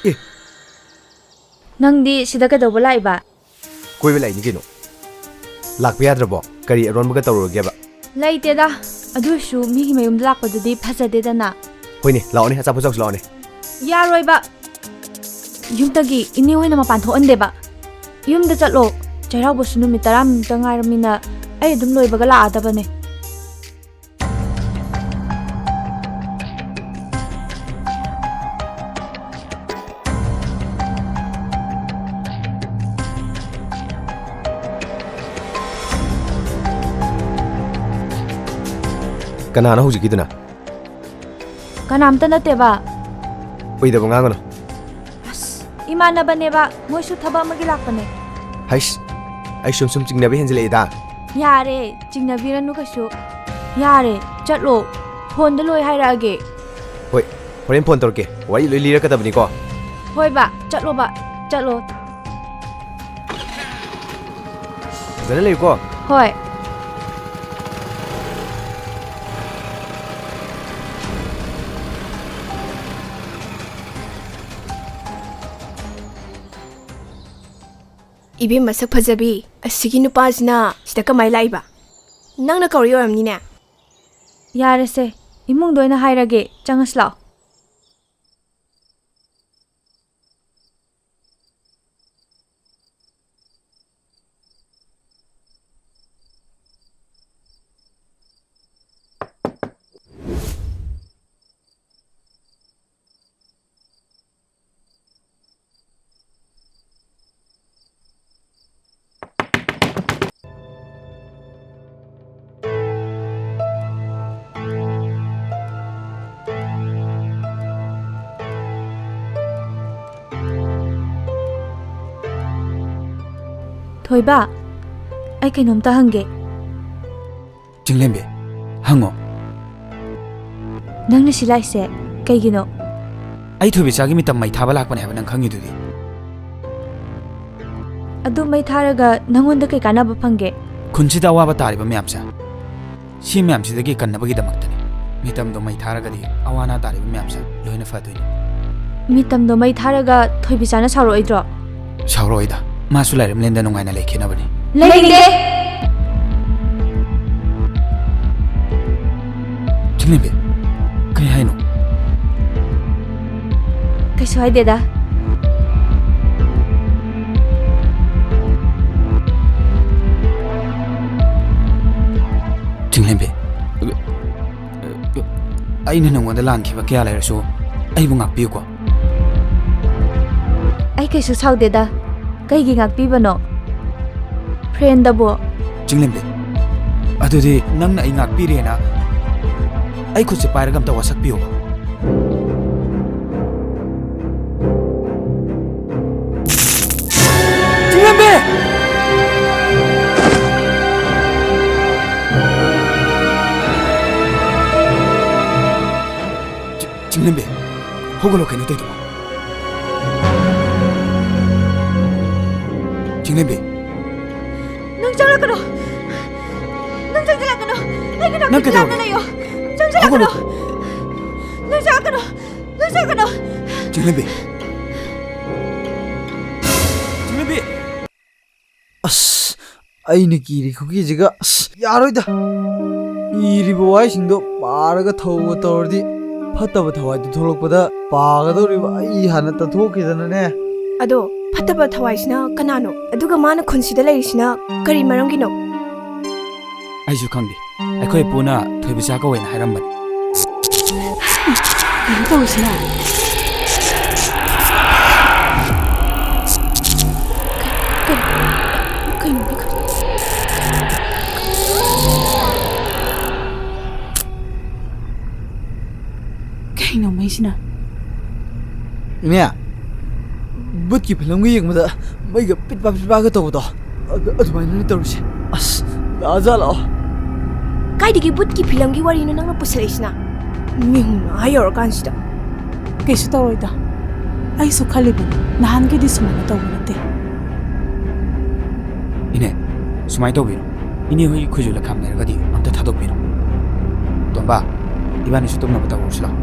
ꯑꯦ꯫ ꯅꯪꯗꯤ ꯁꯤꯗ ꯀꯩꯗꯧꯕ ꯂꯥꯛꯏꯕ? ꯀꯣꯏꯕ ꯂꯥꯛꯏꯅꯤ ꯀꯩꯅꯣ꯫ ꯂꯥꯛꯄ ꯌꯥꯗ꯭ꯔꯕꯣ? ꯀꯔꯤ ꯑꯔꯣꯟꯕꯒ ꯇꯧꯔꯨꯔꯒꯦꯕ? ꯂꯩꯇꯦꯗ, ꯑꯗꯨꯏꯁꯨ ꯃꯤꯒꯤ ꯃꯌꯨꯝꯗ ꯂꯥꯛꯄꯗꯨꯗꯤ ꯐꯖꯗꯦꯗꯅ꯫ ꯍꯣꯏꯅꯦ, ꯂꯥꯛꯑꯣꯅꯦ, ꯑꯆꯥꯄꯣꯠ ꯆꯥꯎꯁꯤ ꯂꯥꯛꯑꯣꯅꯦ꯫ ꯌꯥꯔꯣꯏꯕ꯫ ꯌꯨꯝꯗꯒꯤ ꯏꯅꯦ ꯍꯣꯏꯅ ꯃꯄꯥꯟ ꯊꯣꯛꯍꯟꯗꯦꯕ꯫ ꯌꯨꯝꯗ ꯆꯠꯂꯣ꯫ ꯆꯩꯔꯥꯎꯕꯁꯨ ꯅꯨꯃꯤꯠ ꯇꯔꯥꯅꯤꯃꯨꯛꯇ ꯉꯥꯏꯔꯃꯤꯅ ꯑꯩ ꯑꯗꯨꯝ ꯂꯣꯏꯕꯒ ꯂꯥꯛꯑꯗꯕꯅꯦ꯫ ꯀꯅꯥꯅꯣ ꯍꯧꯖꯤꯛꯀꯤꯗꯨꯅ? ꯀꯅꯥꯝꯇ ꯅꯠꯇꯦꯕ꯫ ꯑꯣꯏꯗꯕ ꯉꯥꯡꯒꯅꯨ꯫ ꯑꯁ, ꯏꯃꯥꯟꯅꯕꯅꯦꯕ, ꯃꯣꯏꯁꯨ ꯊꯕꯛ ꯑꯃꯒꯤ ꯂꯥꯛꯄꯅꯦ꯫ ꯍꯩꯁ, ꯑꯩ ꯁꯨꯝ ꯁꯨꯝ ꯆꯤꯡꯅꯕ ꯍꯦꯟꯖꯤꯜꯂꯛꯑꯦꯗ꯫ ꯌꯥꯔꯦ, ꯆꯤꯡꯅꯕꯤꯔꯅꯨ ꯀꯩꯁꯨ꯫ ꯌꯥꯔꯦ, ꯆꯠꯂꯣ꯫ ꯐꯣꯟꯗ ꯂꯣꯏ ꯍꯥꯏꯔꯛꯑꯒꯦ꯫ ꯍꯣꯏ, ꯍꯣꯔꯦꯟ ꯐꯣꯟ ꯇꯧꯔꯛꯀꯦ꯫ ꯋꯥꯔꯤ ꯂꯣꯏ ꯂꯤꯔꯛꯀꯗꯕꯅꯤꯀꯣ꯫ ꯍꯣꯏꯕ, ꯆꯠꯂꯣꯕ, ꯆꯠꯂꯣ꯫ ꯐꯖꯅ ꯂꯩꯌꯨꯀꯣ꯫ ꯍꯣꯏ꯫ ꯏꯕꯦꯝ ꯃꯁꯛ ꯐꯖꯕꯤ, ꯑꯁꯤꯒꯤ ꯅꯨꯄꯥꯁꯤꯅ ꯁꯤꯗ ꯀꯃꯥꯏ ꯂꯥꯛꯏꯕ? ꯅꯪꯅ ꯀꯧꯔꯤ ꯑꯣꯏꯔꯝꯅꯤꯅꯦ꯫ ꯌꯥꯔꯦꯁꯦ, ꯏꯃꯨꯡꯗ ꯑꯣꯏꯅ ꯍꯥꯏꯔꯒꯦ, ꯆꯪꯉꯁꯤ ꯂꯥꯛꯑꯣ꯫ ꯊꯣꯏꯕ, ꯑꯩ ꯀꯩꯅꯣꯝꯇ ꯍꯪꯒꯦ꯫ ꯆꯤꯡꯂꯦꯝꯕꯤ, ꯍꯪꯉꯣ꯫ ꯅꯪꯅ ꯁꯤ ꯂꯥꯛꯏꯁꯦ ꯀꯩꯒꯤꯅꯣ? ꯑꯩ ꯊꯣꯏꯕꯤꯆꯥꯒꯤ ꯃꯤꯇꯝ ꯃꯩ ꯊꯥꯕ ꯂꯥꯛꯄꯅꯦ ꯍꯥꯏꯕ ꯅꯪ ꯈꯪꯉꯤꯗꯨꯗꯤ꯫ ꯑꯗꯨ ꯃꯩ ꯊꯥꯔꯒ ꯅꯪꯉꯣꯟꯗ ꯀꯩ ꯀꯥꯟꯅꯕ ꯐꯪꯒꯦ? ꯈꯨꯟꯁꯤꯗ ꯑꯋꯥꯕ ꯇꯥꯔꯤꯕ ꯃꯌꯥꯝꯁꯦ, ꯁꯤ ꯃꯌꯥꯝꯁꯤꯗꯒꯤ ꯀꯟꯅꯕꯒꯤꯗꯃꯛꯇꯅꯤ꯫ ꯃꯤꯇꯝꯗꯣ ꯃꯩ ꯊꯥꯔꯒꯗꯤ ꯑꯋꯥ ꯑꯅꯥ ꯇꯥꯔꯤꯕ ꯃꯌꯥꯝꯁꯦ ꯂꯣꯏꯅ ꯐꯗꯣꯏꯅꯤ꯫ ꯃꯤꯇꯝꯗꯣ ꯃꯩ ꯊꯥꯔꯒ ꯊꯣꯏꯕꯤꯆꯥꯅ ꯁꯥꯎꯔꯛꯑꯣꯏꯗ꯭ꯔꯣ? ꯁꯥꯎꯔꯛꯑꯣꯏꯗ꯫ ꯃꯥꯁꯨ ꯂꯥꯏꯔꯝꯂꯦꯟꯗ ꯅꯨꯡꯉꯥꯏꯅ ꯂꯩꯈꯤꯅꯕꯅꯤ꯫ ꯂꯩꯅꯤꯡꯗꯦ! ꯆꯤꯡꯂꯦꯝꯕꯤ, ꯀꯩ ꯍꯥꯏꯅꯣ? ꯀꯩꯁꯨ ꯍꯥꯏꯗꯦꯗ꯫ ꯆꯤꯡꯂꯦꯝꯕꯤ, ꯑꯩꯅ ꯅꯪꯉꯣꯟꯗ ꯂꯥꯟꯈꯤꯕ ꯀꯌꯥ ꯂꯩꯔꯁꯨ ꯑꯩꯕꯨ ꯉꯥꯛꯄꯤꯌꯨꯀꯣ꯫ ꯑꯩ ꯀꯩꯁꯨ ꯁꯥꯎꯗꯦꯗ꯫ ꯀꯩꯒꯤ ꯉꯥꯛꯄꯤꯕꯅꯣ? ꯐ꯭ꯔꯦꯟꯗꯕꯨ꯫ ꯆꯤꯡꯂꯦꯝꯕꯤ, ꯑꯗꯨꯗꯤ ꯅꯪꯅ ꯑꯩ ꯉꯥꯛꯄꯤꯔꯦꯅ ꯑꯩ ꯈꯨꯠꯁꯦ ꯄꯥꯏꯔꯒ ꯑꯝꯇ ꯋꯥꯁꯛꯄꯤꯌꯣꯕ꯫ ꯆꯤꯡꯂꯦꯝꯕꯤ! ꯆꯤ-, ꯆꯤꯡꯂꯦꯝꯕꯤ, ꯍꯧꯒꯠꯂꯣ, ꯀꯩꯅꯣ ꯇꯧꯔꯤꯗꯨꯕꯣ? ꯆꯤꯡꯂꯦꯝꯕꯤ! ꯅꯪ ꯆꯪꯂꯛꯀꯅꯣ! ꯅꯪ ꯆꯪꯁꯤꯜꯂꯛꯀꯅꯣ! ꯑꯩꯒꯤ ꯅꯥꯛꯇ ꯅꯪ ꯀꯩꯗꯧꯔꯒꯦ? ꯂꯥꯞꯅ ꯂꯩꯌꯣ! ꯆꯪꯁꯤꯜꯂꯛꯀꯅꯣ! ꯍꯧꯒꯠꯂꯣ! ꯅꯪ ꯆꯪꯂꯛꯀꯅꯣ! ꯅꯪ ꯆꯪꯂꯛꯀꯅꯣ! ꯆꯤꯡꯂꯦꯝꯕꯤ! ꯆꯤꯡꯂꯦꯝꯕꯤ! ꯑꯁ, ꯑꯩꯅ ꯀꯤꯔꯤ ꯈꯨꯀꯤꯁꯤꯒ, ꯑꯁ, ꯌꯥꯔꯣꯏꯗ꯫ ꯏꯔꯤꯕ ꯋꯥꯍꯩꯁꯤꯡꯗꯣ ꯄꯥꯔꯒ ꯊꯧꯕ ꯇꯧꯔꯗꯤ ꯐꯠꯇꯕ ꯊꯋꯥꯏꯗꯨ ꯊꯣꯛꯂꯛꯄꯗ ꯄꯥꯒꯗꯧꯔꯤꯕ ꯑꯩ ꯍꯥꯟꯅ ꯇꯟꯊꯣꯛꯈꯤꯗꯅꯅꯦ꯫ ꯑꯗꯣ, ꯐꯠꯇꯕ ꯊꯋꯥꯏꯁꯤꯅ ꯀꯅꯥꯅꯣ? ꯑꯗꯨꯒ ꯃꯥꯅ ꯈꯨꯟꯁꯤꯗ ꯂꯩꯔꯤꯁꯤꯅ ꯀꯔꯤ ꯃꯔꯝꯒꯤꯅꯣ? ꯑꯩꯁꯨ ꯈꯪꯗꯦ꯫ ꯑꯩꯈꯣꯏ ꯄꯨꯅ ꯊꯣꯏꯕꯤꯆꯥ ꯀꯧꯋꯦꯅ ꯍꯥꯏꯔꯝꯕꯅꯤ꯫ ꯀꯩꯅꯣ ꯇꯧꯔꯤꯁꯤꯅ? ꯀꯩ-, ꯀꯩꯅꯣ? ꯀꯩꯅꯣ ꯃꯩꯁꯤꯅ? ꯏꯅꯦ, ꯕꯨꯠꯀꯤ ꯐꯤꯂꯝꯒ ꯌꯦꯡꯕꯗ ꯃꯩꯒ ꯄꯤꯠ ꯄꯥ ꯄꯤꯠ ꯄꯥꯒ ꯇꯧꯕꯗꯣ, ꯑꯗꯨ, ꯑꯗꯨꯃꯥꯏꯅꯅꯦ ꯇꯧꯔꯤꯁꯦ꯫ ꯑꯁ, ꯂꯥꯛꯑꯖꯥꯠꯂꯣ? ꯀꯥꯏꯗꯒꯤ ꯕꯨꯠꯀꯤ ꯐꯤꯂꯝꯒꯤ ꯋꯥꯔꯤꯅꯣ ꯅꯪꯅ ꯄꯨꯁꯜꯂꯛꯏꯁꯤꯅ? ꯃꯤꯍꯨꯟ ꯑꯥ ꯌꯧꯔꯀꯥꯟꯁꯤꯗ꯫ ꯀꯩꯁꯨ ꯇꯧꯔꯣꯏꯗ꯫ ꯑꯩꯁꯨ ꯈꯜꯂꯤꯕꯅꯤ, ꯅꯍꯥꯟꯈꯩꯗꯤ ꯁꯨꯃꯥꯏꯅ ꯇꯧꯕ ꯅꯠꯇꯦ꯫ ꯏꯅꯦ, ꯁꯨꯃꯥꯏꯅ ꯇꯧꯕꯤꯔꯣ꯫ ꯏꯅꯦ ꯍꯣꯏꯒꯤ ꯈꯨꯖꯨ ꯂꯩꯈꯥꯝ ꯂꯩꯔꯒꯗꯤ ꯑꯝꯇ ꯊꯥꯗꯣꯛꯄꯤꯔꯣ꯫ ꯇꯣꯝꯕ, ꯏꯕꯥꯅꯤꯁꯨ ꯇꯨꯝꯅꯕ ꯇꯧꯔꯁꯤ ꯂꯥꯎ꯫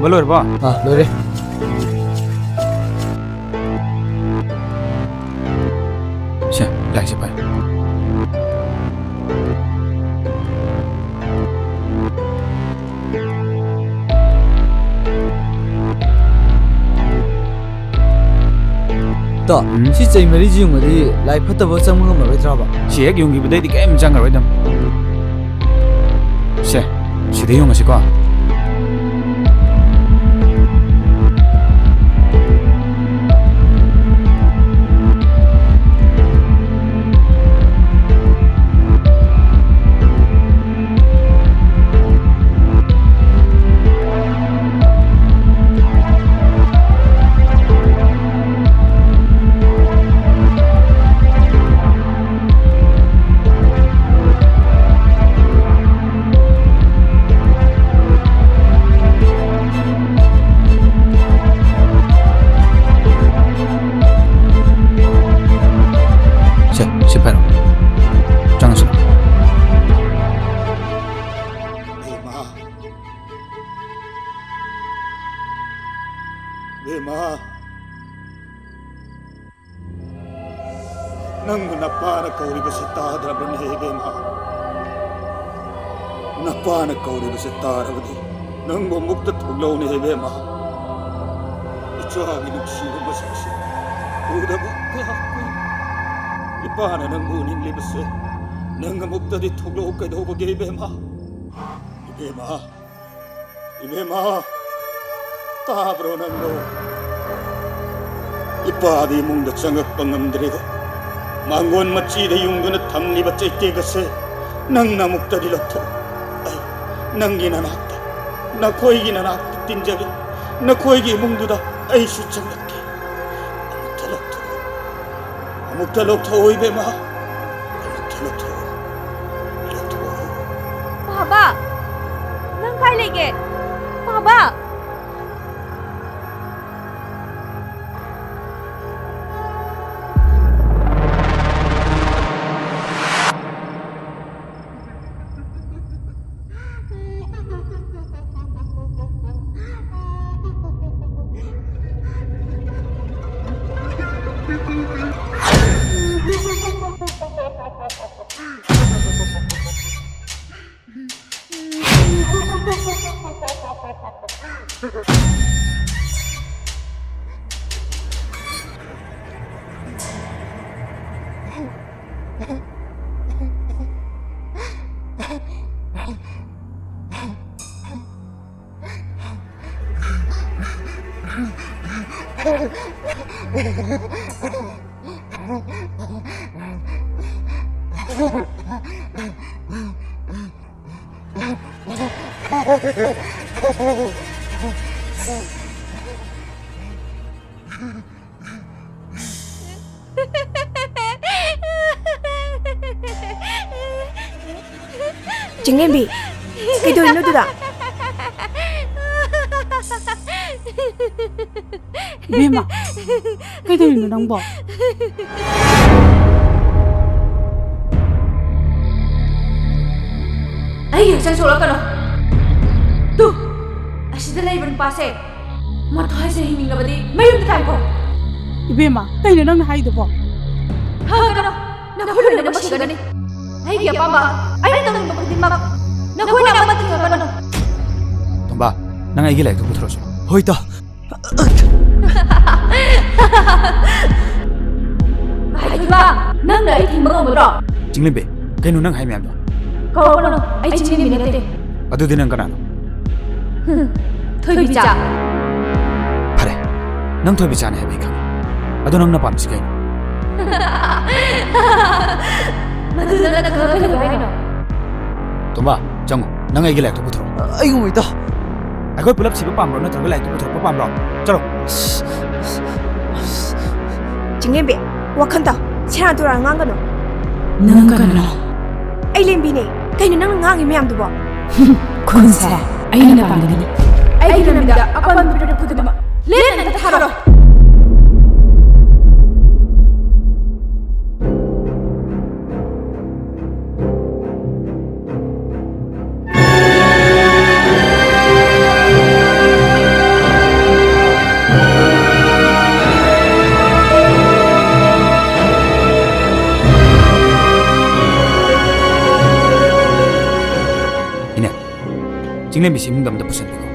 ꯂꯣꯏꯔꯕꯣ? ꯑꯥ, ꯂꯣꯏꯔꯦ꯫ ꯁꯦ, ꯂꯥꯏꯔꯤꯛꯁꯦ ꯄꯥꯏ꯫ ꯇꯣ, ꯎꯝ? ꯁꯤ ꯆꯩ ꯃꯔꯤꯁꯤ ꯌꯨꯡꯉꯗꯤ ꯂꯥꯏ ꯐꯠꯇꯕ ꯆꯪꯕ ꯉꯝꯃꯔꯣꯏꯗ꯭ꯔꯕ? ꯁꯤ ꯍꯦꯛ ꯌꯨꯡꯈꯤꯕꯗꯩꯗꯤ ꯀꯔꯤꯝ ꯆꯪꯉꯔꯣꯏꯗꯝ꯫ ꯁꯦ, ꯁꯤꯗ ꯌꯨꯡꯉꯁꯤꯀꯣ꯫ ꯁꯦ, ꯁꯤ ꯄꯥꯏꯔꯣ꯫ ꯆꯪꯉꯁꯤ꯫ ꯕꯦꯝꯃ꯫ ꯕꯦꯝꯃ꯫ ꯅꯪꯕꯨ ꯅꯄꯥꯅ ꯀꯧꯔꯤꯕꯁꯤ ꯇꯥꯗ꯭ꯔꯕꯅꯦ, ꯏꯕꯦꯝꯃ? ꯅꯄꯥꯅ ꯀꯧꯔꯤꯕꯁꯤ ꯇꯥꯔꯕꯗꯤ ꯅꯪꯕꯨ ꯑꯃꯨꯛꯇ ꯊꯣꯛꯂꯛꯎꯅꯦ, ꯏꯕꯦꯝꯃ꯫ ꯏꯆꯥꯒꯤ ꯅꯨꯡꯁꯤꯕ ꯃꯁꯛꯁꯤ ꯎꯗꯕ ꯀꯌꯥ ꯀꯨꯏ꯫ ꯏꯄꯥꯅ ꯅꯪꯕꯨ ꯎꯅꯤꯡꯂꯤꯕꯁꯦ, ꯅꯪ ꯑꯃꯨꯛꯇꯗꯤ ꯊꯣꯛꯂꯛꯎ ꯀꯩꯗꯧꯕꯒꯦ, ꯏꯕꯦꯝꯃ? ꯏꯕꯦꯝꯃ, ꯏꯕꯦꯝꯃ, ꯇꯥꯕ꯭ꯔꯣ ꯅꯪꯕꯣ? ꯏꯄꯥꯗꯤ ꯏꯃꯨꯡꯗ ꯆꯪꯉꯛꯄ ꯉꯝꯗ꯭ꯔꯦꯗꯣ꯫ ꯃꯥꯡꯒꯣꯟ ꯃꯆꯤꯗ ꯌꯨꯡꯗꯨꯅ ꯊꯝꯂꯤꯕ ꯆꯩꯇꯦꯛ ꯑꯁꯦ ꯅꯪꯅ ꯑꯃꯨꯛꯇꯗꯤ ꯂꯧꯊꯣꯛꯎ꯫ ꯑꯩ ꯅꯪꯒꯤ ꯅꯅꯥꯛꯇ, ꯅꯈꯣꯏꯒꯤ ꯅꯅꯥꯛꯇ ꯇꯤꯟꯖꯒꯦ꯫ ꯅꯈꯣꯏꯒꯤ ꯏꯃꯨꯡꯗꯨꯗ ꯑꯩꯁꯨ ꯆꯪꯂꯛꯀꯦ꯫ ꯑꯃꯨꯛꯇ ꯂꯧꯊꯣꯛꯎ꯫ ꯑꯃꯨꯛꯇ ꯂꯧꯊꯣꯛꯎ, ꯏꯕꯦꯝꯃ꯫ ꯑꯃꯨꯛꯇ ꯂꯧꯊꯣꯛꯎ꯫ ꯂꯧꯊꯣꯛꯎ꯫ ꯄꯥꯕ! ꯅꯪ ꯀꯥꯏ ꯂꯩꯒꯦ? ꯄꯥꯕ! ꯆꯤꯡꯂꯦꯝꯕꯤ, ꯀꯩꯗꯧꯔꯤꯅꯣ ꯑꯗꯨꯗ? ꯏꯕꯦꯝꯃ, ꯀꯩꯗꯧꯔꯤꯅꯣ ꯅꯪꯕꯣ? ꯑꯩꯒꯤ ꯍꯛꯆꯥꯡ ꯁꯣꯛꯂꯛꯀꯅꯨ꯫ ꯇꯨ, ꯑꯁꯤꯗ ꯂꯩꯕ ꯅꯨꯄꯥꯁꯦ ꯃꯊꯥꯏꯁꯦ ꯍꯤꯡꯅꯤꯡꯉꯕꯗꯤ ꯃꯌꯨꯝꯗ ꯇꯥꯏꯀꯣ꯫ ꯏꯕꯦꯝꯃ, ꯀꯩꯅꯣ ꯅꯪꯅ ꯍꯥꯏꯗꯨꯕꯣ? ꯍꯪꯒꯅꯨ, ꯅꯈꯣꯏ ꯂꯣꯏꯅꯃꯛ ꯁꯤꯒꯅꯤ꯫ ꯑꯩꯒꯤ ꯑꯄꯥꯝꯕ ꯑꯩꯅ ꯇꯧꯅꯤꯡꯕ ꯈꯨꯗꯤꯡꯃꯛ ꯅꯈꯣꯏꯅ ꯑꯃꯠꯇ ꯊꯤꯡꯉꯛꯀꯅꯨ꯫ ꯇꯣꯝꯕ, ꯅꯪ ꯑꯩꯒꯤ ꯂꯥꯏꯔꯤꯛꯇꯨ ꯄꯨꯊꯣꯔꯛꯑꯣ꯫ ꯍꯣꯏ, ꯏꯇꯥ꯫ ꯍꯥꯏꯈꯤꯕ, ꯅꯪꯅ ꯑꯩ ꯊꯤꯡꯕ ꯉꯝꯒꯗ꯭ꯔꯣ? ꯆꯤꯡꯂꯦꯝꯕꯤ, ꯀꯩꯅꯣ ꯅꯪ ꯍꯥꯏ ꯃꯌꯥꯝꯗꯣ? ꯀꯧꯔꯛꯀꯅꯨ, ꯑꯩ ꯆꯤꯡꯂꯦꯝꯕꯤ ꯅꯠꯇꯦ꯫ ꯑꯗꯨꯗꯤ ꯅꯪ ꯀꯅꯥꯅꯣ? ꯍꯨꯝ, ꯊꯣꯏꯕꯤꯆꯥ꯫ ꯐꯔꯦ, ꯅꯪ ꯊꯣꯏꯕꯤꯆꯥꯅꯦ ꯍꯥꯏꯕ ꯑꯩ ꯈꯪꯉꯦ꯫ ꯑꯗꯣ ꯅꯪꯅ ꯄꯥꯝꯃꯤꯁꯤ ꯀꯩꯅꯣ? ꯃꯗꯨꯗ ꯅꯪꯅ ꯈꯪꯉꯛꯀꯗꯕ ꯍꯥꯏꯅꯣ? ꯇꯣꯝꯕ, ꯆꯪꯉꯣ꯫ ꯅꯪ ꯑꯩꯒꯤ ꯂꯥꯏꯔꯤꯛꯇꯣ ꯄꯨꯊꯣꯔꯛꯑꯣ꯫ ꯑꯩ ꯉꯝꯃꯣꯏꯗ꯫ ꯑꯩꯈꯣꯏ ꯄꯨꯂꯞ ꯁꯤꯕ ꯄꯥꯝꯕ꯭ꯔꯣ, ꯅꯠꯇ꯭ꯔꯒ ꯂꯥꯏꯔꯤꯛꯇꯣ ꯄꯨꯊꯣꯔꯛꯄ ꯄꯥꯝꯕ꯭ꯔꯣ? ꯆꯠꯂꯣ꯫ ꯆꯤꯡꯂꯦꯝꯕꯤ, ꯋꯥꯈꯜ ꯇꯥꯎ꯫ ꯁꯦꯔꯥꯟ ꯇꯨꯔꯥꯟ ꯉꯥꯡꯒꯅꯨ꯫ ꯅꯪ ꯀꯅꯥꯅꯣ? ꯑꯩ ꯂꯦꯝꯕꯤꯅꯦ꯫ ꯀꯩꯅꯣ ꯅꯪꯅ ꯉꯥꯡꯉꯤ ꯃꯌꯥꯝꯗꯨꯕꯣ? ꯈꯨꯟꯁꯦ ꯑꯩꯅ ꯄꯥꯟꯒꯅꯤ꯫ ꯑꯩꯒꯤ ꯂꯝꯕꯤꯗ ꯑꯄꯟꯕ ꯄꯤꯔꯛꯄ ꯈꯨꯗꯤꯡꯃꯛ ꯂꯦꯞꯅ ꯊꯥꯔꯣ꯫ ꯏꯅꯦ, ꯆꯤꯡꯂꯦꯝꯕꯤꯁꯤ ꯏꯃꯨꯡꯗ ꯑꯝꯇ ꯄꯨꯁꯟꯕꯤꯈꯣ꯫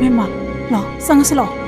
ꯏꯃꯥ, ꯂꯥꯛꯑꯣ, ꯆꯪꯉꯁꯤ ꯂꯥꯛꯑꯣ꯫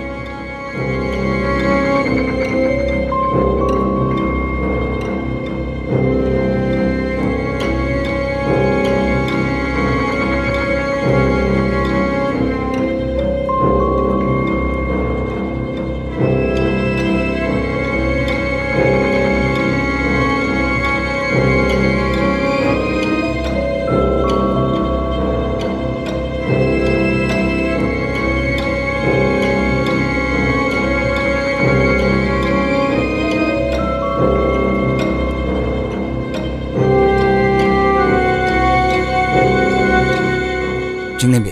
ꯆꯤꯡꯂꯦꯝꯕꯤ,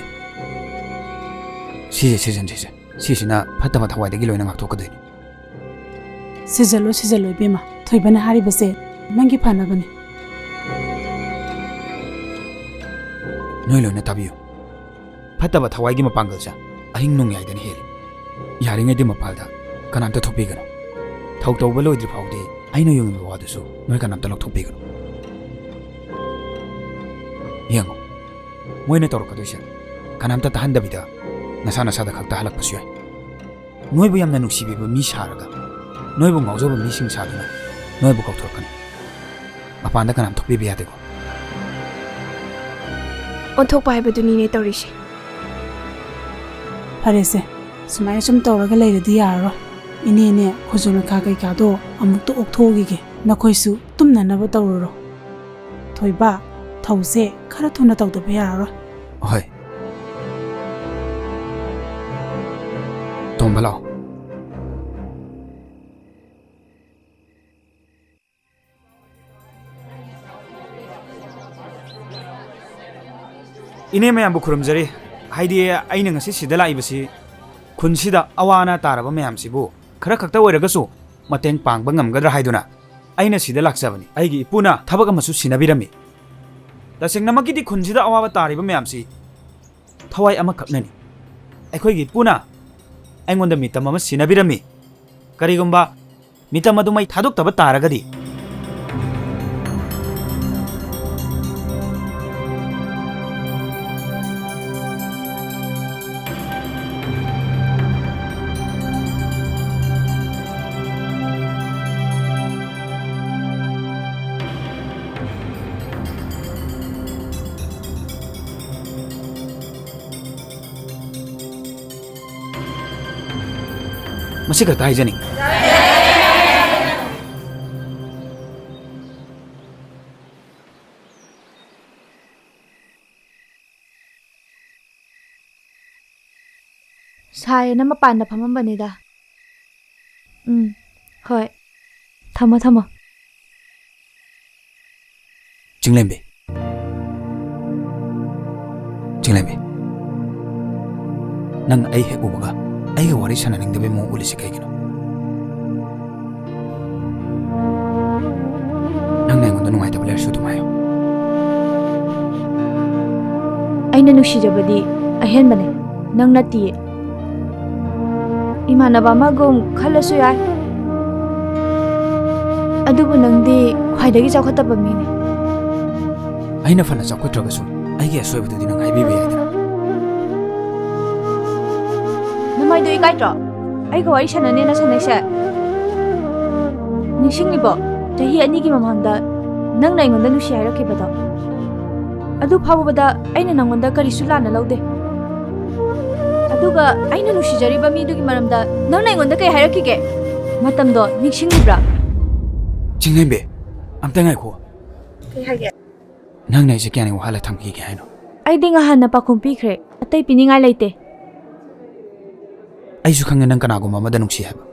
ꯁꯤꯁꯦ ꯁꯤꯖꯤꯟꯁꯤꯁꯦ꯫ ꯁꯤꯁꯤꯅ ꯐꯠꯇꯕ ꯊꯋꯥꯏꯗꯒꯤ ꯂꯣꯏꯅ ꯉꯥꯛꯊꯣꯛꯀꯗꯣꯏꯅꯤ꯫ ꯁꯤꯖꯜꯂꯨ, ꯁꯤꯖꯜꯂꯨ, ꯏꯕꯦꯝꯃ꯫ ꯊꯣꯏꯕꯅ ꯍꯥꯏꯔꯤꯕꯁꯦ ꯅꯪꯒꯤ ꯐꯅꯕꯅꯤ꯫ ꯅꯣꯏ ꯂꯣꯏꯅ ꯇꯥꯕꯤꯌꯨ꯫ ꯐꯠꯇꯕ ꯊꯋꯥꯏꯒꯤ ꯃꯄꯥꯡꯒꯜꯁꯦ ꯑꯍꯤꯡ ꯅꯣꯡꯌꯥꯏꯗꯅ ꯍꯦꯜꯂꯤ꯫ ꯌꯥꯔꯤꯉꯩꯗꯤ ꯃꯄꯥꯜꯗ ꯀꯅꯥꯝꯇ ꯊꯣꯛꯄꯤꯒꯅꯨ꯫ ꯊꯧ ꯇꯧꯕ ꯂꯣꯏꯗ꯭ꯔꯤ ꯐꯥꯎꯗꯤ ꯑꯩꯅ ꯌꯣꯡꯉꯤꯕ ꯋꯥꯗꯨꯁꯨ ꯅꯣꯏ ꯀꯅꯥꯝꯇ ꯂꯧꯊꯣꯛꯄꯤꯒꯅꯨ꯫ ꯌꯦꯡꯉꯣ, ꯃꯣꯏꯅ ꯇꯧꯔꯛꯀꯗꯣꯏꯁꯦ ꯀꯅꯥꯝꯇ ꯇꯥꯍꯟꯗꯕꯤꯗ ꯅꯁꯥ ꯅꯁꯥꯗ ꯈꯛꯇ ꯍꯜꯂꯛꯄꯁꯨ ꯌꯥꯏ꯫ ꯅꯣꯏꯕꯨ ꯌꯥꯝꯅ ꯅꯨꯡꯁꯤꯕꯤꯕ ꯃꯤ ꯁꯥꯔꯒ, ꯅꯣꯏꯕꯨ ꯉꯥꯎꯖꯕ ꯃꯤꯁꯤꯡ ꯁꯥꯗꯨꯅ ꯅꯣꯏꯕꯨ ꯀꯧꯊꯣꯔꯛꯀꯅꯤ꯫ ꯃꯄꯥꯟꯗ ꯀꯅꯥꯝ ꯊꯣꯛꯄꯤꯕ ꯌꯥꯗꯦꯀꯣ? ꯑꯣꯟꯊꯣꯛꯄ ꯍꯥꯏꯕꯗꯨꯅꯤꯅꯦ ꯇꯧꯔꯤꯁꯦ꯫ ꯐꯔꯦꯁꯦ, ꯁꯨꯃꯥꯏꯅ ꯁꯨꯝ ꯇꯧꯔꯒ ꯂꯩꯔꯗꯤ ꯌꯥꯔꯔꯣꯏ꯫ ꯏꯅꯦꯅꯦ, ꯈꯨꯖꯨ ꯃꯈꯥ ꯀꯩꯀꯥꯗꯣ ꯑꯃꯨꯛꯇ ꯑꯣꯛꯊꯣꯛꯎꯈꯤꯒꯦ꯫ ꯅꯈꯣꯏꯁꯨ ꯇꯨꯝꯅꯅꯕ ꯇꯧꯔꯨꯔꯣ꯫ ꯊꯣꯏꯕ, ꯊꯧꯁꯦ ꯈꯔ ꯊꯨꯅ ꯇꯧꯗꯕ ꯌꯥꯔꯔꯣꯏ꯫ ꯍꯣꯏ꯫ ꯇꯣꯝꯕ, ꯂꯥꯛꯑꯣ꯫ ꯏꯅꯦ ꯃꯌꯥꯝꯕꯨ ꯈꯨꯔꯨꯝꯖꯔꯤ꯫ ꯍꯥꯏꯗꯤ, ꯑꯩꯅ ꯉꯁꯤ ꯁꯤꯗ ꯂꯥꯛꯏꯕꯁꯤ ꯈꯨꯟꯁꯤꯗ ꯑꯋꯥ ꯑꯅꯥ ꯇꯥꯔꯕ ꯃꯌꯥꯝꯁꯤꯕꯨ ꯈꯔ ꯈꯛꯇ ꯑꯣꯏꯔꯒꯁꯨ ꯃꯇꯦꯡ ꯄꯥꯡꯕ ꯉꯝꯒꯗ꯭ꯔꯥ ꯍꯥꯏꯗꯨꯅ ꯑꯩꯅ ꯁꯤꯗ ꯂꯥꯛꯆꯕꯅꯤ꯫ ꯑꯩꯒꯤ ꯏꯄꯨꯅ ꯊꯕꯛ ꯑꯃꯁꯨ ꯁꯤꯟꯅꯕꯤꯔꯝꯃꯤ꯫ ꯇꯁꯦꯡꯅꯃꯛꯀꯤꯗꯤ ꯈꯨꯟꯁꯤꯗ ꯑꯋꯥꯕ ꯇꯥꯔꯤꯕ ꯃꯌꯥꯝꯁꯤ ꯊꯋꯥꯏ ꯑꯃꯈꯛꯅꯅꯤ꯫ ꯑꯩꯈꯣꯏꯒꯤ ꯏꯄꯨꯅ ꯑꯩꯉꯣꯟꯗ ꯃꯤꯇꯝ ꯑꯃ ꯁꯤꯟꯅꯕꯤꯔꯝꯃꯤ꯫ ꯀꯔꯤꯒꯨꯝꯕ ꯃꯤꯇꯝ ꯑꯗꯨ ꯃꯩ ꯊꯥꯗꯣꯛꯇꯕ ꯇꯥꯔꯒꯗꯤ, ꯑꯁꯤ ꯈꯛꯇ ꯍꯥꯏꯖꯅꯤꯡꯉꯤ꯫ ꯁꯥꯏꯌꯦꯅ ꯃꯄꯥꯟꯗ ꯐꯝꯃꯝꯕꯅꯤꯗ꯫ ꯎꯝ, ꯍꯣꯏ꯫ ꯊꯝꯃꯣ, ꯊꯝꯃꯣ꯫ ꯆꯤꯡꯂꯦꯝꯕꯤ꯫ ꯆꯤꯡꯂꯦꯝꯕꯤ꯫ ꯅꯪ ꯑꯩ ꯍꯦꯛ ꯎꯕꯒ ꯑꯩꯒ ꯋꯥꯔꯤ ꯁꯥꯟꯅꯅꯤꯡꯗꯕꯩ ꯃꯑꯣꯡ ꯎꯠꯂꯤꯁꯤ ꯀꯩꯒꯤꯅꯣ? ꯅꯪꯅ ꯑꯩꯉꯣꯟꯗ ꯅꯨꯡꯉꯥꯏꯇꯕ ꯂꯩꯔꯁꯨ ꯑꯗꯨꯝ ꯍꯥꯏꯌꯣ꯫ ꯑꯩꯅ ꯅꯨꯡꯁꯤꯖꯕꯗꯤ ꯑꯍꯦꯟꯕꯅꯦ, ꯅꯪ ꯅꯠꯇꯤꯌꯦ꯫ ꯏꯃꯥꯟꯅꯕ ꯑꯃꯒꯨꯝ ꯈꯜꯂꯁꯨ ꯌꯥꯏ, ꯑꯗꯨꯕꯨ ꯅꯪꯗꯤ ꯈ꯭ꯋꯥꯏꯗꯒꯤ ꯆꯥꯎꯈꯠꯇꯕ ꯃꯤꯅꯦ꯫ ꯑꯩꯅ ꯐꯅ ꯆꯥꯎꯈꯠꯇ꯭ꯔꯒꯁꯨ ꯑꯩꯒꯤ ꯑꯁꯣꯏꯕꯗꯨꯗꯤ ꯅꯪ ꯍꯥꯏꯕꯤꯕ ꯌꯥꯏꯗꯅ꯫ ꯅꯃꯥꯏꯗꯣ ꯏꯀꯥꯏꯗ꯭ꯔꯣ? ꯑꯩꯒ ꯋꯥꯔꯤ ꯁꯥꯟꯅꯅꯦꯅ ꯁꯥꯟꯅꯩꯁꯦ꯫ ꯅꯤꯡꯁꯤꯡꯉꯤꯕꯣ? ꯆꯍꯤ ꯑꯅꯤꯒꯤ ꯃꯃꯥꯡꯗ ꯅꯪꯅ ꯑꯩꯉꯣꯟꯗ ꯅꯨꯡꯁꯤ ꯍꯥꯏꯔꯛꯈꯤꯕꯗꯣ꯫ ꯑꯗꯨ ꯐꯥꯎꯕꯗ ꯑꯩꯅ ꯅꯪꯉꯣꯟꯗ ꯀꯔꯤꯁꯨ ꯂꯥꯟꯅ ꯂꯧꯗꯦ꯫ ꯑꯗꯨꯒ ꯑꯩꯅ ꯅꯨꯡꯁꯤꯖꯔꯤꯕ ꯃꯤꯗꯨꯒꯤ ꯃꯔꯝꯗ ꯅꯪꯅ ꯑꯩꯉꯣꯟꯗ ꯀꯩ ꯍꯥꯏꯔꯛꯈꯤꯒꯦ? ꯃꯇꯝꯗꯣ ꯅꯤꯡꯁꯤꯡꯂꯤꯕ꯭ꯔꯥ? ꯆꯤꯡꯂꯦꯝꯕꯤ, ꯑꯝꯇ ꯉꯥꯏꯈꯣ꯫ ꯀꯩ ꯍꯥꯏꯒꯦ? ꯅꯪꯅ ꯑꯩꯁꯦ ꯀꯌꯥꯅꯤ ꯋꯥꯍꯜꯂ ꯊꯝꯈꯤꯒꯦ ꯍꯥꯏꯅꯣ? ꯑꯩꯗꯤ ꯉꯍꯥꯟꯅ ꯄꯥꯎꯈꯨꯝ ꯄꯤꯈ꯭ꯔꯦ, ꯑꯇꯩ ꯄꯤꯅꯤꯡꯉꯥꯏ ꯂꯩꯇꯦ꯫ ꯑꯩꯁꯨ ꯈꯪꯉꯦ ꯅꯪ ꯀꯅꯥꯒꯨꯝꯕ ꯑꯃꯗ ꯅꯨꯡꯁꯤ ꯍꯥꯏꯕ꯫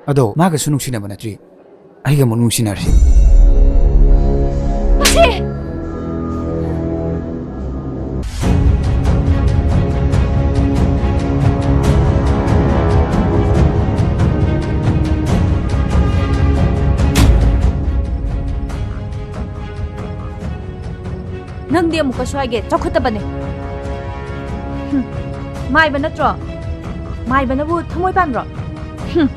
ꯑꯗꯣ ꯃꯥꯒꯁꯨ ꯅꯨꯡꯁꯤꯅꯕ ꯅꯠꯇ꯭ꯔꯤ, ꯑꯩꯒ ꯑꯃꯨꯛ ꯅꯨꯡꯁꯤꯅꯔꯁꯤ꯫ ꯃꯁꯤ! ꯅꯪꯗꯤ ꯑꯃꯨꯛꯀꯁꯨ ꯍꯥꯏꯒꯦ, ꯆꯥꯎꯈꯠꯇꯕꯅꯦ꯫ ꯍꯨꯝ꯫ ꯃꯥꯏꯕ ꯅꯠꯇ꯭ꯔꯣ? ꯃꯥꯏꯕꯅꯕꯨ ꯊꯃꯣꯏ ꯄꯥꯟꯕ꯭ꯔꯣ? ꯍꯨꯝ꯫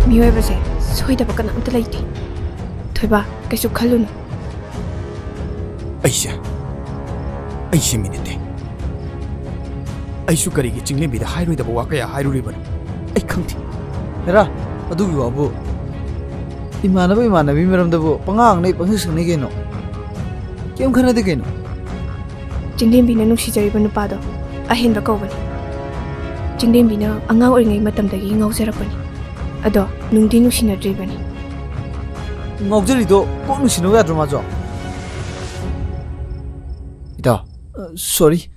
ꯃꯤꯑꯣꯏꯕꯁꯦ ꯁꯣꯏꯗꯕ ꯀꯅꯥꯝꯇ ꯂꯩꯇꯦ꯫ ꯊꯣꯏꯕ, ꯀꯩꯁꯨ ꯈꯜꯂꯨꯅꯨ꯫ ꯑꯩꯁꯦ, ꯑꯩꯁꯦ ꯃꯤ ꯅꯠꯇꯦ꯫ ꯑꯩꯁꯨ ꯀꯔꯤꯒꯤ ꯆꯤꯡꯂꯦꯝꯕꯤꯗ ꯍꯥꯏꯔꯣꯏꯗꯕ ꯋꯥ ꯀꯌꯥ ꯍꯥꯏꯔꯨꯔꯤꯕꯅꯣ? ꯑꯩ ꯈꯪꯗꯦ꯫ ꯍꯦꯔꯥ, ꯑꯗꯨꯒꯤ ꯋꯥꯕꯨ꯫ ꯏꯃꯥꯟꯅꯕ ꯏꯃꯥꯟꯅꯕꯤ ꯃꯔꯝꯗꯕꯨ ꯄꯉꯥꯡ ꯉꯥꯡꯅꯩ, ꯄꯪꯁꯪ ꯁꯪꯅꯩ ꯀꯩꯅꯣ? ꯀꯩꯝ ꯈꯟꯅꯗꯦ ꯀꯩꯅꯣ? ꯆꯤꯡꯂꯦꯝꯕꯤꯅ ꯅꯨꯡꯁꯤꯖꯔꯤꯕ ꯅꯨꯄꯥꯗꯣ ꯑꯍꯦꯟꯕ ꯀꯧꯕꯅꯤ꯫ ꯆꯤꯡꯂꯦꯝꯕꯤꯅ ꯑꯉꯥꯡ ꯑꯣꯏꯔꯤꯉꯩ ꯃꯇꯝꯗꯒꯤ ꯉꯥꯎꯖꯔꯛꯄꯅꯤ꯫ ꯑꯗꯣ ꯅꯨꯡꯗꯤ ꯅꯨꯡꯁꯤꯅꯗ꯭ꯔꯤꯕꯅꯤ꯫ ꯉꯥꯎꯖꯔꯤꯗꯣ ꯀꯣꯛ ꯅꯨꯡꯁꯤꯅꯧ ꯌꯥꯗ꯭ꯔꯣ ꯃꯥꯁꯨ? ꯏꯇꯥꯎ, ꯑ, sorry꯫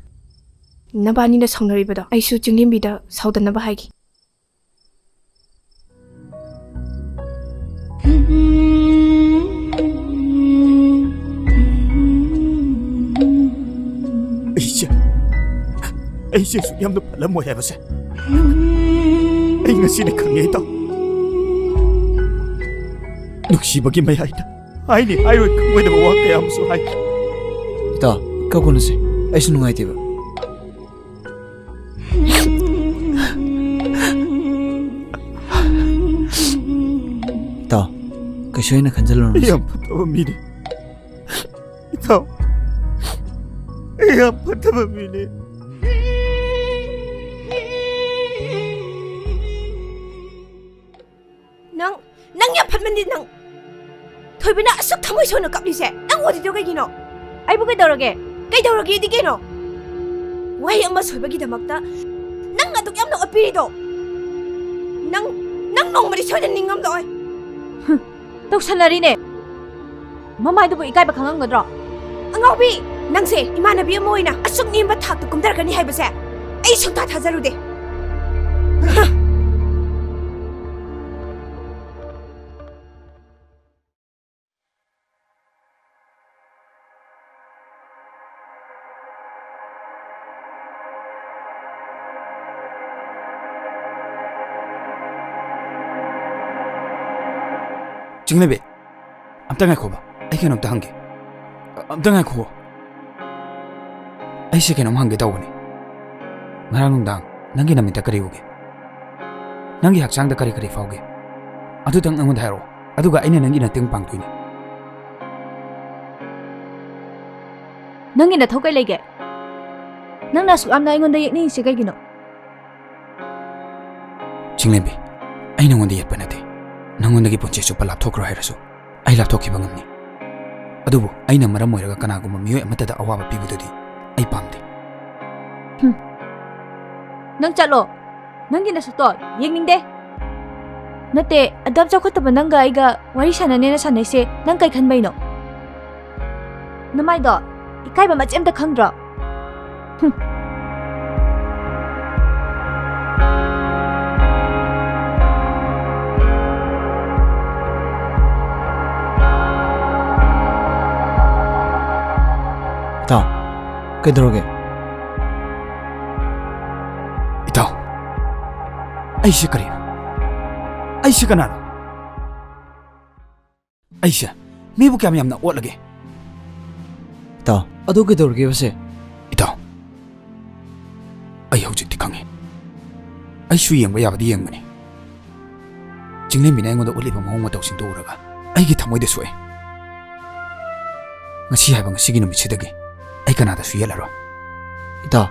ꯅꯕꯥꯅꯤꯅ ꯁꯥꯎꯅꯔꯤꯕꯗꯣ ꯑꯩꯁꯨ ꯆꯤꯡꯂꯦꯝꯕꯤꯗ ꯁꯥꯎꯗꯅꯕ ꯍꯥꯏꯒꯦ꯫ ꯑꯩꯁꯦ, ꯑꯩꯁꯦ ꯑꯁꯨꯛ ꯌꯥꯝꯅ ꯐꯠꯂꯝꯃꯣꯏ ꯍꯥꯏꯕꯁꯦ ꯑꯩ ꯉꯁꯤꯅ ꯈꯪꯉꯦ, ꯏꯇꯥꯎ꯫ ꯅꯨꯡꯁꯤꯕꯒꯤ ꯃꯌꯥꯏꯗ ꯍꯥꯏꯅꯤ ꯍꯥꯏꯔꯣꯏ ꯈꯪꯉꯣꯏꯗꯕ ꯋꯥ ꯀꯌꯥ ꯑꯃꯁꯨ ꯍꯥꯏ꯫ ꯏꯇꯥꯎ, ꯀꯞꯀꯅꯨꯁꯦ, ꯑꯩꯁꯨ ꯅꯨꯡꯉꯥꯏꯇꯦꯕ꯫ ꯏꯇꯥꯎ, ꯀꯩꯁꯨ ꯍꯦꯟꯅ ꯈꯟꯖꯜꯂꯨꯔꯅꯨ꯫ ꯑꯩ ꯌꯥꯝ ꯐꯠꯇꯕ ꯃꯤꯅꯤ꯫ ꯏꯇꯥꯎ, ꯑꯩ ꯌꯥꯝ ꯐꯠꯇꯕ ꯃꯤꯅꯤ꯫ ꯅꯪ, ꯅꯪ ꯌꯥꯝ ꯐꯠꯃꯟꯗꯦ ꯅꯪ꯫ ꯊꯣꯏꯕꯤꯅ ꯑꯁꯨꯛ ꯊꯃꯣꯏ ꯁꯣꯛꯅ ꯀꯞꯂꯤꯁꯦ ꯅꯪ ꯎꯗ꯭ꯔꯤꯗꯣ ꯀꯩꯒꯤꯅꯣ? ꯑꯩꯕꯨ ꯀꯩꯗꯧꯔꯒꯦ? ꯀꯩꯗꯧꯔꯒꯦꯗꯤ ꯀꯩꯅꯣ? ꯋꯥꯍꯩ ꯑꯃ ꯁꯣꯏꯕꯒꯤꯗꯃꯛꯇ ꯅꯪ ꯑꯗꯨꯛ ꯌꯥꯝꯅ ꯑꯣꯠꯄꯤꯔꯤꯗꯣ? ꯅꯪ, ꯅꯪ ꯅꯣꯡꯃꯗꯤ ꯁꯣꯏꯗꯅ ꯅꯤꯡꯉꯝꯂꯛꯑꯣꯏ꯫ ꯍꯨꯝ, ꯇꯧꯁꯟꯅꯔꯤꯅꯦ꯫ ꯃꯃꯥꯏꯗꯨꯕꯨ ꯏꯀꯥꯏꯕ ꯈꯪꯉꯝꯒꯗ꯭ꯔꯣ? ꯑꯉꯥꯎꯕꯤ! ꯅꯪꯁꯦ ꯏꯃꯥꯟꯅꯕꯤ ꯑꯃ ꯑꯣꯏꯅ ꯑꯁꯨꯛ ꯅꯦꯝꯕ ꯊꯥꯛꯇ ꯀꯨꯝꯊꯔꯛꯀꯅꯤ ꯍꯥꯏꯕꯁꯦ ꯑꯩ ꯁꯨꯡꯊꯥ ꯊꯥꯖꯔꯨꯗꯦ꯫ ꯆꯤꯡꯂꯦꯝꯕꯤ, ꯑꯝꯇ ꯉꯥꯏꯈꯣꯕ, ꯑꯩ ꯀꯩꯅꯣꯝꯇ ꯍꯪꯒꯦ꯫ ꯑ-, ꯑꯝꯇ ꯉꯥꯏꯈꯣ꯫ ꯑꯩꯁꯦ ꯀꯩꯅꯣꯝ ꯍꯪꯒꯦ ꯇꯧꯕꯅꯤ꯫ ꯉꯔꯥꯡ ꯅꯨꯡꯗꯥꯡ ꯅꯪꯒꯤ ꯅꯃꯤꯠꯇ ꯀꯔꯤ ꯎꯒꯦ? ꯅꯪꯒꯤ ꯍꯛꯆꯥꯡꯗ ꯀꯔꯤ ꯀꯔꯤ ꯐꯥꯎꯒꯦ? ꯑꯗꯨꯇꯪ ꯑꯩꯉꯣꯟꯗ ꯍꯥꯏꯔꯛꯑꯣ, ꯑꯗꯨꯒ ꯑꯩꯅ ꯅꯪꯒꯤ ꯃꯇꯦꯡ ꯄꯥꯡꯗꯣꯏꯅꯤ꯫ ꯅꯪꯒꯤ ꯅꯊꯧ ꯀꯩ ꯂꯩꯒꯦ? ꯅꯪꯅ ꯑꯁꯨꯛ ꯌꯥꯝꯅ ꯑꯩꯉꯣꯟꯗ ꯌꯦꯛꯅꯤꯡꯉꯤꯁꯦ ꯀꯩꯒꯤꯅꯣ? ꯆꯤꯡꯂꯦꯝꯕꯤ, ꯑꯩ ꯅꯉꯣꯟꯗ ꯌꯦꯠꯄ ꯅꯠꯇꯦ꯫ ꯅꯉꯣꯟꯗꯒꯤ ꯄꯨꯟꯁꯤ ꯆꯨꯞꯄ ꯂꯥꯞꯊꯣꯛꯈ꯭ꯔꯣ ꯍꯥꯏꯔꯁꯨ ꯑꯩ ꯂꯥꯞꯊꯣꯛꯈꯤꯕ ꯉꯝꯅꯤ꯫ ꯑꯗꯨꯕꯨ ꯑꯩꯅ ꯃꯔꯝ ꯑꯣꯏꯔꯒ ꯀꯅꯥꯒꯨꯝꯕ ꯃꯤꯑꯣꯏ ꯑꯃꯠꯇꯗ ꯑꯋꯥꯕ ꯄꯤꯕꯗꯨꯗꯤ ꯑꯩ ꯄꯥꯝꯗꯦ꯫ ꯍꯨꯝ꯫ ꯅꯪ ꯆꯠꯂꯣ꯫ ꯅꯪꯒꯤ ꯅꯁꯛꯇꯣ ꯌꯦꯡꯅꯤꯡꯗꯦ꯫ ꯅꯠꯇꯦ, ꯑꯗꯨꯛ ꯆꯥꯎꯈꯠꯇꯕ ꯅꯪꯒ ꯑꯩꯒ ꯋꯥꯔꯤ ꯁꯥꯟꯅꯅꯦꯅ ꯁꯥꯟꯅꯩꯁꯦ ꯅꯪ ꯀꯩ ꯈꯟꯕꯩꯅꯣ? ꯅꯃꯥꯏꯗꯣ ꯏꯀꯥꯏꯕ ꯃꯆꯦꯠ ꯑꯝꯇ ꯈꯪꯗ꯭ꯔꯣ? ꯍꯨꯝ꯫ ꯏꯇꯥꯎ, ꯀꯩꯗꯧꯔꯒꯦ? ꯏꯇꯥꯎ, ꯑꯩꯁꯦ ꯀꯔꯤꯅꯣ? ꯑꯩꯁꯦ ꯀꯅꯥꯅꯣ? ꯑꯩꯁꯦ ꯃꯤꯕꯨ ꯀꯌꯥꯝ ꯌꯥꯝꯅ ꯑꯣꯠꯂꯒꯦ? ꯏꯇꯥꯎ, ꯑꯗꯨ ꯀꯩꯗꯧꯔꯒꯦꯕꯁꯦ? ꯏꯇꯥꯎ, ꯑꯩ ꯍꯧꯖꯤꯛꯇꯤ ꯈꯪꯉꯦ꯫ ꯑꯩꯁꯨ ꯌꯦꯡꯕ ꯌꯥꯕꯗꯤ ꯌꯦꯡꯕꯅꯤ꯫ ꯆꯤꯡꯂꯦꯝꯕꯤꯅ ꯑꯩꯉꯣꯟꯗ ꯎꯠꯂꯤꯕ ꯃꯑꯣꯡ ꯃꯇꯧꯁꯤꯡꯗꯨ ꯎꯔꯒ ꯑꯩꯒꯤ ꯊꯃꯣꯏꯗ ꯁꯣꯛꯑꯦ꯫ ꯉꯁꯤ ꯍꯥꯏꯕ ꯉꯁꯤꯒꯤ ꯅꯨꯃꯤꯠꯁꯤꯗꯒꯤ ꯑꯩ ꯀꯅꯥꯗꯁꯨ ꯌꯦꯠꯂꯔꯣꯏ꯫ ꯏꯇꯥꯎ,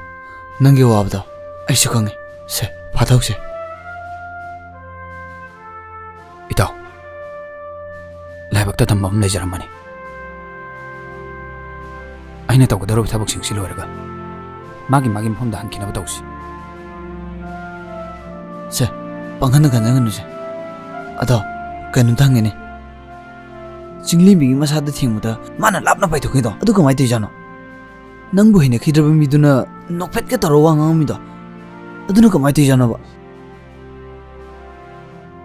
ꯅꯪꯒꯤ ꯋꯥꯕꯗꯣ ꯑꯩꯁꯨ ꯈꯪꯉꯤ꯫ ꯁꯦ, ꯐꯥꯊꯧꯁꯦ꯫ ꯏꯇꯥꯎ, ꯂꯥꯏꯕꯛꯇ ꯇꯝꯕ ꯑꯃ ꯂꯩꯖꯔꯝꯕꯅꯤ꯫ ꯑꯩꯅ ꯇꯧꯒꯗꯧꯔꯤꯕ ꯊꯕꯛꯁꯤꯡꯁꯤ ꯂꯣꯏꯔꯒ ꯃꯥꯒꯤ ꯃꯥꯒꯤ ꯃꯐꯝꯗ ꯍꯟꯈꯤꯅꯕ ꯇꯧꯁꯤ꯫ ꯁꯦ, ꯄꯪꯈꯟꯗ ꯈꯟꯖꯟꯒꯅꯨꯁꯦ꯫ ꯑꯗꯣ, ꯀꯩꯅꯣꯝꯇ ꯍꯪꯒꯦꯅꯦ꯫ ꯆꯤꯡꯂꯦꯝꯕꯤꯒꯤ ꯃꯁꯥꯗ ꯊꯦꯡꯕꯗ ꯃꯥꯅ ꯂꯥꯞꯅ ꯄꯥꯏꯊꯣꯛꯈꯤꯗꯣ, ꯑꯗꯨ ꯀꯃꯥꯏꯅ ꯇꯧꯔꯤꯖꯥꯠꯅꯣ? ꯅꯪꯕꯨ ꯍꯩꯅꯈꯤꯗ꯭ꯔꯕ ꯃꯤꯗꯨꯅ ꯅꯣꯛꯐꯦꯠꯀ ꯇꯧꯔ ꯋꯥ ꯉꯥꯡꯉꯝꯃꯤꯗꯣ, ꯑꯗꯨꯅ ꯀꯃꯥꯏꯅ ꯇꯧꯔꯤꯖꯥꯠꯅꯣꯕ?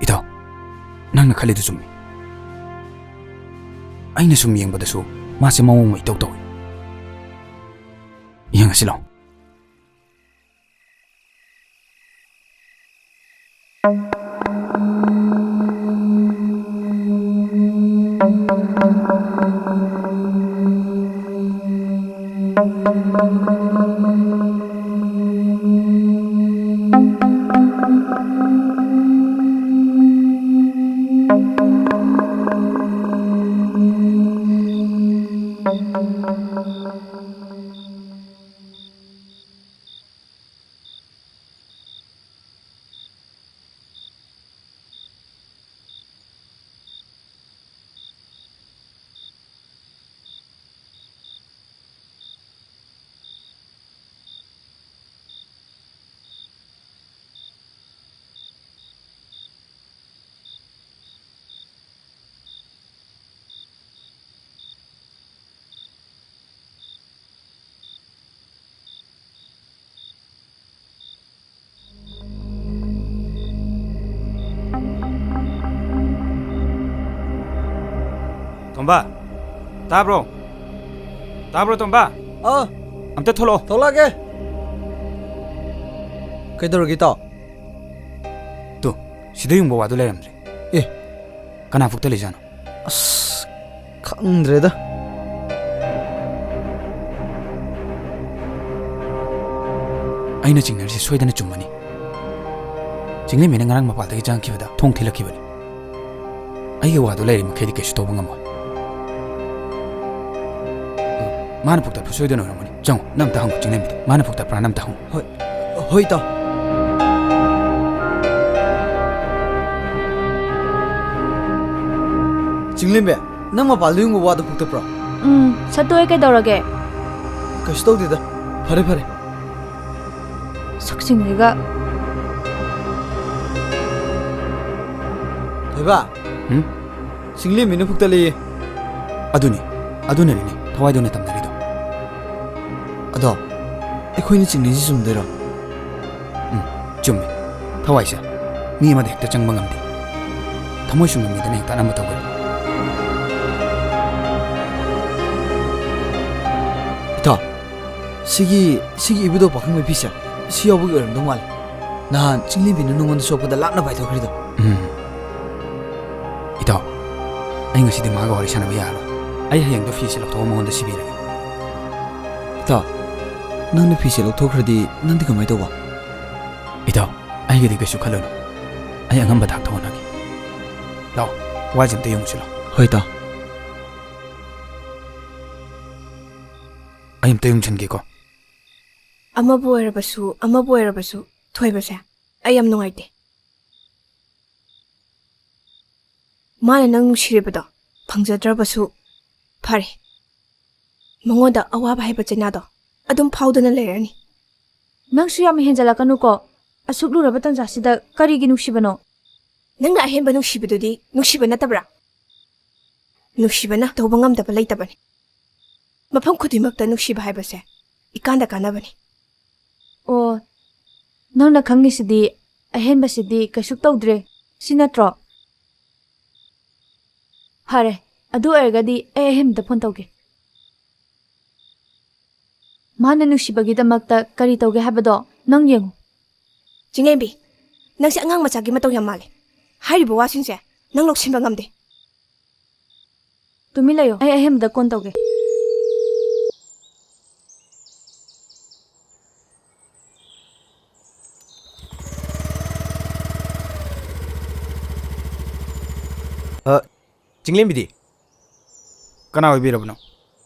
ꯏꯇꯥꯎ, ꯅꯪꯅ ꯈꯜꯂꯤꯗꯨ ꯆꯨꯝꯃꯤ꯫ ꯑꯩꯅ ꯁꯨꯝ ꯌꯦꯡꯕꯗꯁꯨ ꯃꯥꯁꯦ ꯃꯑꯣꯡ ꯑꯃ ꯏꯇꯧ ꯇꯧꯏ꯫ ꯌꯦꯡꯉꯁꯤ ꯂꯥꯎ꯫ ꯇꯣꯝꯕ, ꯇꯥꯕ꯭ꯔꯣ? ꯇꯥꯕ꯭ꯔꯣ, ꯇꯣꯝꯕ? ꯑꯥ, ꯑꯝꯇ ꯊꯣꯛꯂꯛꯑꯣ꯫ ꯊꯣꯛꯂꯛꯑꯒꯦ꯫ ꯀꯩꯗꯧꯔꯒꯦ, ꯏꯇꯥꯎ? ꯇꯨ, ꯁꯤꯗ ꯌꯨꯡꯕ ꯋꯥꯗꯣ ꯂꯩꯔꯝꯗ꯭ꯔꯦ꯫ ꯑꯦ꯫ ꯀꯅꯥ ꯐꯨꯛꯇ ꯂꯩꯖꯥꯠꯅꯣ? ꯑꯁ, ꯈꯪꯗ꯭ꯔꯦꯗ꯫ ꯑꯩꯅ ꯆꯤꯡꯅꯔꯤꯁꯦ ꯁꯣꯏꯗꯅ ꯆꯨꯝꯃꯅꯤ꯫ ꯆꯤꯡꯂꯦꯝꯕꯤꯅ ꯉꯔꯥꯡ ꯃꯄꯥꯜꯗꯒꯤ ꯆꯪꯉꯛꯈꯤꯕꯗ ꯊꯣꯡ ꯊꯤꯜꯂꯛꯈꯤꯕꯅꯤ꯫ ꯑꯩꯒꯤ ꯋꯥꯗꯣ ꯂꯩꯔꯤ ꯃꯈꯩꯗꯤ ꯀꯩꯁꯨ ꯇꯧꯕ ꯉꯝꯃꯣꯏ꯫ ꯃꯥꯅ ꯐꯨꯛꯇꯠꯄ ꯁꯣꯏꯗꯅ ꯑꯣꯏꯔꯝꯒꯅꯤ꯫ ꯆꯪꯉꯣ, ꯅꯪ ꯑꯝꯇ ꯍꯪꯉꯣ ꯆꯤꯡꯂꯦꯝꯕꯤꯗ꯫ ꯃꯥꯅ ꯐꯨꯛꯇꯠꯄ꯭ꯔꯥꯅ ꯑꯝꯇ ꯍꯪꯉꯣ꯫ ꯍꯣꯏ, ꯍꯣꯏ, ꯏꯇꯥꯎ꯫ ꯆꯤꯡꯂꯦꯝꯕꯤ, ꯅꯪ ꯃꯄꯥꯜꯗ ꯌꯨꯡꯕ ꯋꯥꯗꯣ ꯐꯨꯛꯇꯠꯄ꯭ꯔꯣ? ꯎꯝ, ꯁꯠꯇꯣꯛꯑꯦ, ꯀꯩꯗꯧꯔꯒꯦ? ꯀꯩꯁꯨ ꯇꯧꯗꯦꯗ꯫ ꯐꯔꯦ, ꯐꯔꯦ꯫ ꯁꯛꯁꯤꯡꯁꯤꯒ꯫ ꯊꯣꯏꯕ꯫ ꯍꯨꯝ? ꯆꯤꯡꯂꯦꯝꯕꯤꯅ ꯐꯨꯛꯇꯠꯂꯦꯌꯦ꯫ ꯑꯗꯨꯅꯤ, ꯑꯗꯨꯅꯅꯤꯅꯦ ꯊꯋꯥꯏꯗꯨꯅ ꯇꯝꯅꯔꯤꯗꯣ꯫ ꯑꯗꯣ, ꯑꯩꯈꯣꯏꯅ ꯆꯤꯡꯅꯩꯁꯤ ꯆꯨꯝꯗꯣꯏꯔꯣ? ꯎꯝ, ꯆꯨꯝꯃꯤ꯫ ꯊꯋꯥꯏꯁꯦ, ꯃꯤ ꯑꯃꯗ ꯍꯦꯛꯇ ꯆꯪꯕ ꯉꯝꯗꯦ꯫ ꯊꯃꯣꯏ ꯁꯨꯡꯉꯝ ꯃꯤꯗꯅ ꯍꯦꯛꯇ ꯑꯅꯝꯕ ꯇꯧꯒꯜꯂꯤ꯫ ꯏꯇꯥꯎ, ꯁꯤꯒꯤ, ꯁꯤꯒꯤ ꯏꯕꯨꯙꯧ ꯄꯥꯈꯪꯕꯒꯤ ꯐꯤꯁꯦ ꯁꯤ ꯌꯥꯎꯕꯒꯤ ꯑꯣꯏꯔꯝꯗꯧ ꯃꯥꯜꯂꯦ꯫ ꯅꯍꯥꯟ ꯆꯤꯡꯂꯦꯝꯕꯤꯅ ꯅꯉꯣꯟꯗ ꯁꯣꯛꯄꯗ ꯂꯥꯞꯅ ꯄꯥꯏꯊꯣꯛꯈ꯭ꯔꯤꯗꯣ꯫ ꯎꯝ꯫ ꯏꯇꯥꯎ, ꯑꯩ ꯉꯁꯤꯗꯤ ꯃꯥꯒ ꯋꯥꯔꯤ ꯁꯥꯟꯅꯕ ꯌꯥꯔꯔꯣꯏ꯫ ꯑꯩ ꯍꯌꯦꯡꯗꯣ ꯐꯤꯁꯦ ꯂꯧꯊꯣꯛꯑꯒ ꯃꯉꯣꯟꯗ ꯁꯤꯕꯤꯔꯒꯦ꯫ ꯏꯇꯥꯎ, ꯅꯪꯅ ꯐꯤꯁꯦ ꯂꯧꯊꯣꯛꯈ꯭ꯔꯗꯤ ꯅꯪꯗꯤ ꯀꯃꯥꯏꯅ ꯇꯧꯕ? ꯏꯇꯥꯎ, ꯑꯩꯒꯤꯗꯤ ꯀꯩꯁꯨ ꯈꯜꯂꯨꯅꯨ꯫ ꯑꯩ ꯑꯉꯝꯕ ꯊꯥꯛꯇ ꯍꯣꯠꯅꯒꯦ꯫ ꯂꯥꯛꯑꯣ, ꯋꯥꯁꯦ ꯑꯝꯇ ꯌꯦꯡꯉꯨꯁꯤ ꯂꯥꯛꯑꯣ꯫ ꯍꯣꯏ, ꯏꯇꯥꯎ꯫ ꯑꯩ ꯑꯝꯇ ꯌꯦꯡꯁꯤꯟꯒꯦꯀꯣ꯫ ꯑꯃꯕꯨ ꯑꯣꯏꯔꯕꯁꯨ, ꯑꯃꯕꯨ ꯑꯣꯏꯔꯕꯁꯨ, ꯊꯣꯏꯕꯁꯦ, ꯑꯩ ꯌꯥꯝ ꯅꯨꯡꯉꯥꯏꯇꯦ꯫ ꯃꯥꯅ ꯅꯪ ꯅꯨꯡꯁꯤꯔꯤꯕꯗꯣ ꯐꯪꯖꯗ꯭ꯔꯕꯁꯨ ꯐꯔꯦ꯫ ꯃꯉꯣꯟꯗ ꯑꯋꯥꯕ ꯍꯥꯏꯕ ꯆꯩꯅꯥꯗꯣ ꯑꯗꯨꯝ ꯐꯥꯎꯗꯅ ꯂꯩꯔꯅꯤ꯫ ꯅꯪꯁꯨ ꯌꯥꯝ ꯍꯦꯟꯖꯜꯂꯛꯀꯅꯨꯀꯣ꯫ ꯑꯁꯨꯛ ꯂꯨꯔꯕ ꯇꯟꯖꯥꯁꯤꯗ ꯀꯔꯤꯒꯤ ꯅꯨꯡꯁꯤꯕꯅꯣ? ꯅꯪꯅ ꯑꯍꯦꯟꯕ ꯅꯨꯡꯁꯤꯕꯗꯨꯗꯤ ꯅꯨꯡꯁꯤꯕ ꯅꯠꯇꯕ꯭ꯔꯥ? ꯅꯨꯡꯁꯤꯕꯅ ꯇꯧꯕ ꯉꯝꯗꯕ ꯂꯩꯇꯕꯅꯤ꯫ ꯃꯐꯝ ꯈꯨꯗꯤꯡꯃꯛꯇ ꯅꯨꯡꯁꯤꯕ ꯍꯥꯏꯕꯁꯦ ꯏꯀꯥꯟꯗ ꯀꯥꯟꯅꯕꯅꯤ꯫ ꯑꯣ, ꯅꯪꯅ ꯈꯪꯉꯤꯁꯤꯗꯤ ꯑꯍꯦꯟꯕꯁꯤꯗꯤ ꯀꯩꯁꯨ ꯇꯧꯗ꯭ꯔꯦ, ꯁꯤ ꯅꯠꯇ꯭ꯔꯣ? ꯐꯔꯦ, ꯑꯗꯨ ꯑꯣꯏꯔꯒꯗꯤ ꯑꯩ ꯑꯍꯦꯟꯕꯗ ꯐꯣꯟ ꯇꯧꯒꯦ꯫ ꯃꯥꯅ ꯅꯨꯡꯁꯤꯕꯒꯤꯗꯃꯛꯇ ꯀꯔꯤ ꯇꯧꯒꯦ ꯍꯥꯏꯕꯗꯣ ꯅꯪ ꯌꯦꯡꯉꯨ꯫ ꯆꯤꯡꯂꯦꯝꯕꯤ, ꯅꯪꯁꯦ ꯑꯉꯥꯡ ꯃꯆꯥꯒꯤ ꯃꯇꯧ ꯌꯥꯝ ꯃꯥꯜꯂꯦ꯫ ꯍꯥꯏꯔꯤꯕ ꯋꯥꯁꯤꯡꯁꯦ ꯅꯪ ꯂꯧꯁꯤꯟꯕ ꯉꯝꯗꯦ꯫ ꯇꯨꯃꯤꯟ ꯂꯩꯌꯣ, ꯑꯩ ꯑꯍꯦꯟꯕꯗ ꯀꯣꯟ ꯇꯧꯒꯦ꯫ ꯑ, ꯆꯤꯡꯂꯦꯝꯕꯤꯗꯤ? ꯀꯅꯥ ꯑꯣꯏꯕꯤꯔꯕꯅꯣ?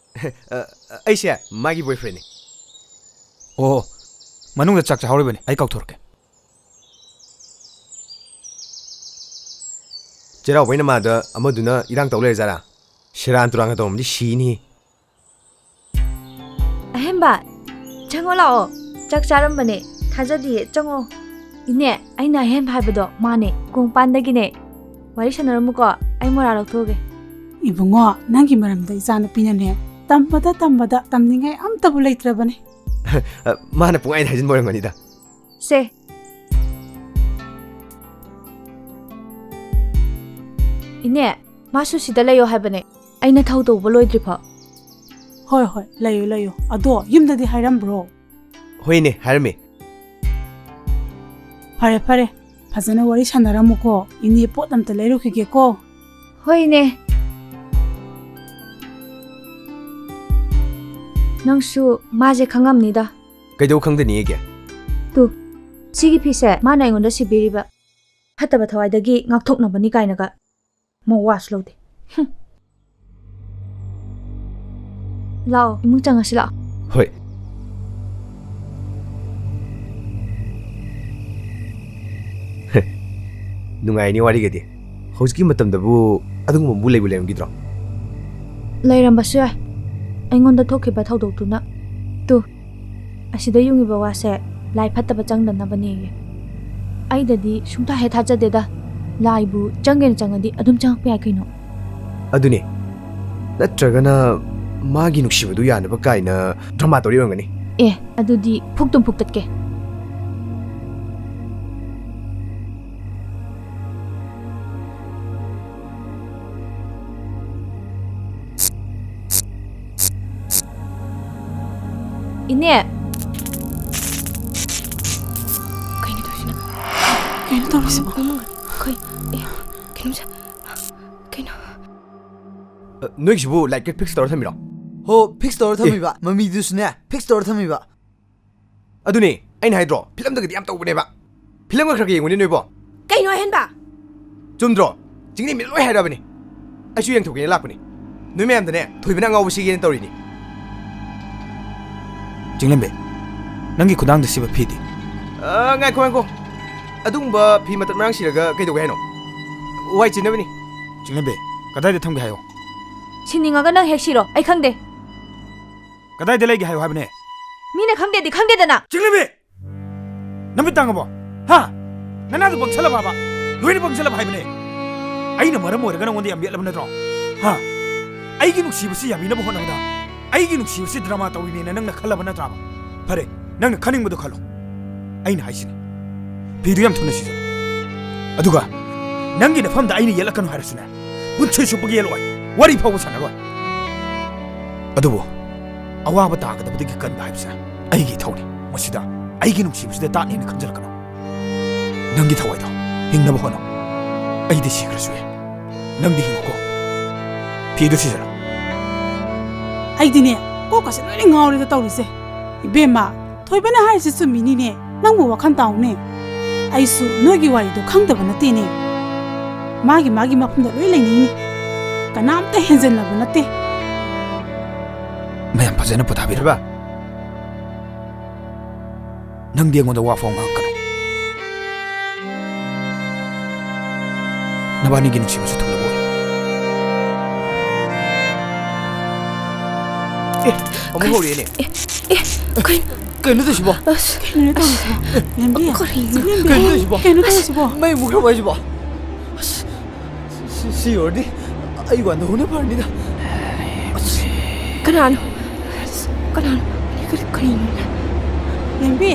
ꯑ, ꯑꯩꯁꯦ ꯃꯥꯒꯤ boyfriendꯅꯤ꯫ ꯑꯣ, ꯃꯅꯨꯡꯗ ꯆꯥꯛ ꯆꯥꯍꯧꯔꯤꯕꯅꯤ, ꯑꯩ ꯀꯧꯊꯣꯔꯛꯀꯦ꯫ ꯆꯩꯔꯥꯎꯕꯩ ꯅꯃꯥꯗ ꯑꯃꯗꯨꯅ ꯏꯔꯥꯡ ꯇꯧ ꯂꯩꯔꯖꯥꯠꯂꯥ? ꯁꯦꯔꯥꯟ ꯇꯨꯔꯥꯟꯒ ꯇꯧꯔꯝꯃꯗꯤ ꯁꯤꯅꯤ꯫ ꯑꯍꯦꯝꯕ, ꯆꯪꯉꯣ ꯂꯥꯛꯑꯣ꯫ ꯆꯥꯛ ꯆꯥꯔꯝꯕꯅꯦ, ꯊꯥꯖꯗꯤꯌꯦ, ꯆꯪꯉꯣ꯫ ꯏꯅꯦ, ꯑꯩꯅ ꯑꯍꯦꯝꯕ ꯍꯥꯏꯕꯗꯣ ꯃꯥꯅꯦ, ꯀꯣꯡꯄꯥꯟꯗꯒꯤꯅꯦ꯫ ꯋꯥꯔꯤ ꯁꯥꯟꯅꯔꯝꯃꯨꯀꯣ, ꯑꯩ ꯃꯣꯔꯥ ꯂꯧꯊꯣꯛꯑꯒꯦ꯫ ꯏꯕꯨꯡꯉꯣ, ꯅꯪꯒꯤ ꯃꯔꯝꯗ ꯏꯆꯥꯅꯨꯄꯤꯅꯅꯦ ꯇꯝꯕꯗ ꯇꯝꯕꯗ ꯇꯝꯅꯤꯡꯉꯥꯏ ꯑꯝꯇꯕꯨ ꯂꯩꯇ꯭ꯔꯕꯅꯦ꯫ ꯃꯥꯅ ꯄꯨꯡꯍꯥꯏꯗ ꯍꯥꯏꯖꯤꯟꯕ ꯑꯣꯏꯔꯝꯒꯅꯤꯗ꯫ ꯁꯦ꯫ ꯏꯅꯦ, ꯃꯥꯁꯨ ꯁꯤꯗ ꯂꯩꯌꯣ ꯍꯥꯏꯕꯅꯦ, ꯑꯩꯅ ꯊꯧ ꯇꯧꯕ ꯂꯣꯏꯗ꯭ꯔꯤꯐꯥꯎ꯫ ꯍꯣꯏ, ꯍꯣꯏ, ꯂꯩꯌꯨ, ꯂꯩꯌꯨ꯫ ꯑꯗꯣ ꯌꯨꯝꯗꯗꯤ ꯍꯥꯏꯔꯝꯕ꯭ꯔꯣ? ꯍꯣꯏꯅꯦ, ꯍꯥꯏꯔꯝꯃꯦ꯫ ꯐꯔꯦ, ꯐꯔꯦ, ꯐꯖꯅ ꯋꯥꯔꯤ ꯁꯥꯟꯅꯔꯝꯃꯨꯀꯣ꯫ ꯏꯅꯦ ꯄꯣꯠ ꯑꯝꯇ ꯂꯩꯔꯨꯈꯤꯒꯦꯀꯣ꯫ ꯍꯣꯏ, ꯏꯅꯦ꯫ ꯅꯪꯁꯨ ꯃꯥꯁꯦ ꯈꯪꯉꯝꯅꯤꯗ꯫ ꯀꯩꯗꯧ ꯈꯪꯗꯅꯤꯒꯦ? ꯇꯨ, ꯁꯤꯒꯤ ꯐꯤꯁꯦ ꯃꯥꯅ ꯑꯩꯉꯣꯟꯗ ꯁꯤꯕꯤꯔꯤꯕ꯫ ꯐꯠꯇꯕ ꯊꯋꯥꯏꯗꯒꯤ ꯉꯥꯛꯊꯣꯛꯅꯕꯅꯤ ꯀꯥꯏꯅꯒ꯫ ꯃꯋꯥꯁꯨ ꯂꯧꯗꯦ꯫ ꯍꯨꯝ꯫ ꯂꯥꯛꯑꯣ, ꯏꯃꯨꯡ ꯆꯪꯉꯁꯤ ꯂꯥꯛꯑꯣ꯫ ꯍꯣꯏ꯫ ꯅꯨꯡꯉꯥꯏꯅꯤ ꯋꯥꯔꯤꯒꯗꯤ꯫ ꯍꯧꯖꯤꯛꯀꯤ ꯃꯇꯝꯗꯕꯨ ꯑꯗꯨꯒꯨꯝꯕꯕꯨ ꯂꯩꯕꯨ ꯂꯩꯔꯝꯈꯤꯗ꯭ꯔꯣ? ꯂꯩꯔꯝꯕꯁꯨ ꯌꯥꯏ꯫ ꯑꯩꯉꯣꯟꯗ ꯊꯣꯛꯈꯤꯕ ꯊꯧꯗꯣꯛꯇꯨꯅ꯫ ꯇꯨ, ꯑꯁꯤꯗ ꯌꯨꯡꯉꯤꯕ ꯋꯥꯁꯦ ꯂꯥꯏ ꯐꯠꯇꯕ ꯆꯪꯗꯅꯕꯅꯦꯌꯦ꯫ ꯑꯩꯗꯗꯤ ꯁꯨꯡꯊꯥ ꯍꯦꯛ ꯊꯥꯖꯗꯦꯗ꯫ ꯂꯥꯏꯕꯨ ꯆꯪꯒꯦꯅ ꯆꯪꯉꯗꯤ ꯑꯗꯨꯝ ꯆꯪꯉꯛꯄ ꯌꯥꯏ ꯀꯩꯅꯣ꯫ ꯑꯗꯨꯅꯦ꯫ ꯅꯠꯇ꯭ꯔꯒꯅ ꯃꯥꯒꯤ ꯅꯨꯡꯁꯤꯕꯗꯨ ꯌꯥꯅꯕ ꯀꯥꯏꯅ ꯗ꯭ꯔꯃꯥ ꯇꯧꯔꯤ ꯑꯣꯏꯔꯝꯒꯅꯤ꯫ ꯑꯦ, ꯑꯗꯨꯗꯤ ꯐꯨꯛꯇꯨꯝ ꯐꯨꯛꯇꯠꯀꯦ꯫ ꯅꯦ꯫ ꯀꯩꯅꯣ ꯇꯧꯔꯤꯁꯤꯅ? ꯀꯩꯅꯣ ꯇꯧꯔꯤꯁꯤꯕꯣ? ꯀꯩ-, ꯑꯦ, ꯀꯩꯅꯣꯝꯁꯦ-, ꯀꯩꯅꯣ? ꯑ, ꯅꯣꯏꯒꯤꯁꯤꯕꯨ ꯂꯥꯏꯠꯀ ꯐꯤꯛꯁ ꯇꯧꯔ ꯊꯝꯃꯤꯔꯣ? ꯍꯣ, ꯐꯤꯛꯁ ꯇꯧꯔ ꯑꯦ꯫ ꯊꯝꯃꯤꯕ꯫ ꯃꯃꯤꯗꯨꯁꯨꯅꯦ, ꯐꯤꯛꯁ ꯇꯧꯔ ꯊꯝꯃꯤꯕ꯫ ꯑꯗꯨꯅꯦ ꯑꯩꯅ ꯍꯥꯏꯗ꯭ꯔꯣ, ꯐꯤꯂꯝꯗꯒꯗꯤ ꯌꯥꯝ ꯇꯧꯕꯅꯦꯕ꯫ ꯐꯤꯂꯝꯒ ꯈꯔ ꯈꯔ ꯌꯦꯡꯉꯨꯅꯦ ꯅꯣꯏꯕꯣ꯫ ꯀꯩꯅꯣ ꯑꯍꯦꯟꯕ? ꯆꯨꯝꯗ꯭ꯔꯣ? ꯆꯤꯡꯂꯦꯝꯕꯤ ꯂꯣꯏ ꯍꯥꯏꯔꯕꯅꯤ꯫ ꯑꯩꯁꯨ ꯌꯦꯡꯊꯣꯛꯀꯦꯅ ꯂꯥꯛꯄꯅꯤ꯫ ꯅꯣꯏ ꯃꯌꯥꯝꯗꯅꯦ ꯊꯣꯏꯕꯤꯅ ꯑꯉꯥꯎꯕ ꯁꯤꯒꯦꯅ ꯇꯧꯔꯤꯅꯤ꯫ ꯆꯤꯡꯂꯦꯝꯕꯤ, ꯅꯪꯒꯤ ꯈꯨꯗꯥꯡꯗ ꯁꯤꯕ ꯐꯤꯗꯤ? ꯑ, ꯉꯥꯏꯈꯣ, ꯉꯥꯏꯈꯣ꯫ ꯑꯗꯨꯒꯨꯝꯕ ꯐꯤ ꯃꯇꯠ ꯃꯔꯥꯡ ꯁꯤꯔꯒ ꯀꯩꯗꯧꯒꯦ ꯍꯥꯏꯅꯣ? ꯋꯥꯏ ꯆꯤꯟꯅꯕꯅꯤ꯫ ꯆꯤꯡꯂꯦꯝꯕꯤ, ꯀꯗꯥꯏꯗ ꯊꯝꯒꯦ ꯍꯥꯏꯌꯣ꯫ ꯁꯤꯅꯤꯡꯉꯒ ꯅꯪ ꯍꯦꯛ ꯁꯤꯔꯣ, ꯑꯩ ꯈꯪꯗꯦ꯫ ꯀꯗꯥꯏꯗ ꯂꯩꯒꯦ ꯍꯥꯏꯌꯣ ꯍꯥꯏꯕꯅꯦ꯫ ꯃꯤꯅ ꯈꯪꯗꯦꯗꯤ ꯈꯪꯗꯦꯗꯅ꯫ ꯆꯤꯡꯂꯦꯝꯕꯤ! ꯅꯃꯤꯠ ꯇꯥꯡꯉꯕꯣ? ꯍꯥ? ꯅꯅꯥꯗꯣ ꯄꯪꯁꯜꯂꯕꯕ? ꯂꯣꯏꯅ ꯄꯪꯁꯜꯂꯕ ꯍꯥꯏꯕꯅꯦ꯫ ꯑꯩꯅ ꯃꯔꯝ ꯑꯣꯏꯔꯒ ꯅꯉꯣꯟꯗ ꯌꯥꯝ ꯌꯦꯠꯂꯕ ꯅꯠꯇ꯭ꯔꯣ? ꯍꯥ? ꯑꯩꯒꯤ ꯅꯨꯡꯁꯤꯕꯁꯤ ꯌꯥꯕꯤꯅꯕ ꯍꯣꯠꯅꯕꯗ ꯑꯩꯒꯤ ꯅꯨꯡꯁꯤꯕꯁꯤ ꯗ꯭ꯔꯃꯥ ꯇꯧꯔꯤꯅꯦꯅ ꯅꯪꯅ ꯈꯜꯂꯕ ꯅꯠꯇ꯭ꯔꯥꯕ? ꯐꯔꯦ, ꯅꯪꯅ ꯈꯟꯅꯤꯡꯕꯗꯣ ꯈꯜꯂꯣ꯫ ꯑꯩꯅ ꯍꯥꯏꯁꯤꯅꯤ, ꯐꯤꯗꯨ ꯌꯥꯝ ꯊꯨꯅ ꯁꯤꯖꯤꯜꯂꯨ꯫ ꯑꯗꯨꯒ ꯅꯪꯒꯤ ꯅꯐꯝꯗ ꯑꯩꯅ ꯌꯦꯠꯂꯛꯀꯅꯨ ꯍꯥꯏꯔꯁꯨꯅꯦ, ꯄꯨꯟꯁꯤ ꯆꯨꯞꯄꯒꯤ ꯌꯦꯠꯂꯣꯏ, ꯋꯥꯔꯤ ꯐꯥꯎꯕ ꯁꯥꯟꯅꯔꯣꯏ꯫ ꯑꯗꯨꯕꯨ ꯑꯋꯥꯕ ꯇꯥꯒꯗꯕꯗꯒꯤ ꯀꯟꯕ ꯍꯥꯏꯕꯁꯦ ꯑꯩꯒꯤ ꯏꯊꯧꯅꯤ꯫ ꯃꯁꯤꯗ ꯑꯩꯒꯤ ꯅꯨꯡꯁꯤꯕꯁꯤꯗ ꯇꯥꯠꯅꯦꯅ ꯈꯟꯖꯔꯛꯀꯅꯨ꯫ ꯅꯪꯒꯤ ꯊꯋꯥꯏꯗꯣ ꯍꯤꯡꯅꯕ ꯍꯣꯠꯅꯧ꯫ ꯑꯩꯗꯤ ꯁꯤꯈ꯭ꯔꯁꯨ ꯌꯥꯏ, ꯅꯪꯗꯤ ꯍꯤꯡꯉꯨꯀꯣ꯫ ꯐꯤꯗꯨ ꯁꯤꯖꯔꯣ꯫ ꯑꯩꯗꯤꯅꯦ, ꯀꯣꯛꯀꯁꯦ ꯂꯣꯏꯅ ꯉꯥꯎꯔꯦꯗ ꯇꯧꯔꯤꯁꯦ꯫ ꯏꯕꯦꯝꯃ, ꯊꯣꯏꯕꯅ ꯍꯥꯏꯔꯤꯁꯦ ꯆꯨꯝꯃꯤꯅꯤꯅꯦ꯫ ꯅꯪꯕꯨ ꯋꯥꯈꯜ ꯇꯥꯎꯅꯦ꯫ ꯑꯩꯁꯨ ꯅꯣꯏꯒꯤ ꯋꯥꯔꯤꯗꯣ ꯈꯪꯗꯕ ꯅꯠꯇꯦꯅꯦ꯫ ꯃꯥꯒꯤ ꯃꯥꯒꯤ ꯃꯐꯝꯗ ꯂꯣꯏ ꯂꯩꯅꯩꯅꯦ꯫ ꯀꯅꯥꯝꯇ ꯍꯦꯟꯖꯟꯅꯕ ꯅꯠꯇꯦ꯫ ꯃꯌꯥꯝ ꯐꯖꯅ ꯄꯣꯊꯥꯕꯤꯔꯕ? ꯅꯪꯗꯤ ꯑꯩꯉꯣꯟꯗ ꯋꯥ ꯐꯥꯎ ꯉꯥꯡꯉꯛꯀꯅꯨ꯫ ꯅꯕꯥꯅꯤꯒꯤ ꯅꯨꯡꯁꯤꯕꯁꯨ ꯊꯨꯡꯂꯕ ꯑꯣꯏ꯫ ꯑꯦ, ꯑꯃꯨꯛ ꯀꯩ-, ꯍꯧꯔꯛꯑꯦꯅꯦ꯫ ꯑꯦ, ꯑꯦ, ꯀꯩ-, ꯀꯩꯅꯣ ꯇꯧꯁꯤꯕꯣ? ꯑꯁ, ꯀꯩꯅꯣ ꯇꯧꯔꯤꯁꯤꯕꯣ? ꯂꯦꯝꯕꯤ, ꯀꯔꯤꯅꯣ? ꯂꯦꯝꯕꯤ, ꯀꯩꯅꯣ ꯇꯧꯔꯤꯁꯤꯕꯣ? ꯀꯩꯅꯣ ꯇꯧꯔꯤꯁꯤꯕꯣ? ꯃꯩ ꯃꯨꯠꯈ꯭ꯔꯕꯣ ꯍꯥꯏꯁꯤꯕꯣ? ꯑꯁ, ꯁꯤ, ꯁꯤ ꯑꯣꯏꯔꯗꯤ ꯑꯩ ꯋꯥꯟꯗ ꯍꯧꯅ ꯐꯔꯅꯤꯗ꯫ ꯑꯁ, ꯀꯅꯥꯅꯣ? ꯑꯁ, ꯀꯅꯥꯅꯣ? ꯀꯔꯤ, ꯀꯔꯤꯅꯣ? ꯂꯦꯝꯕꯤ,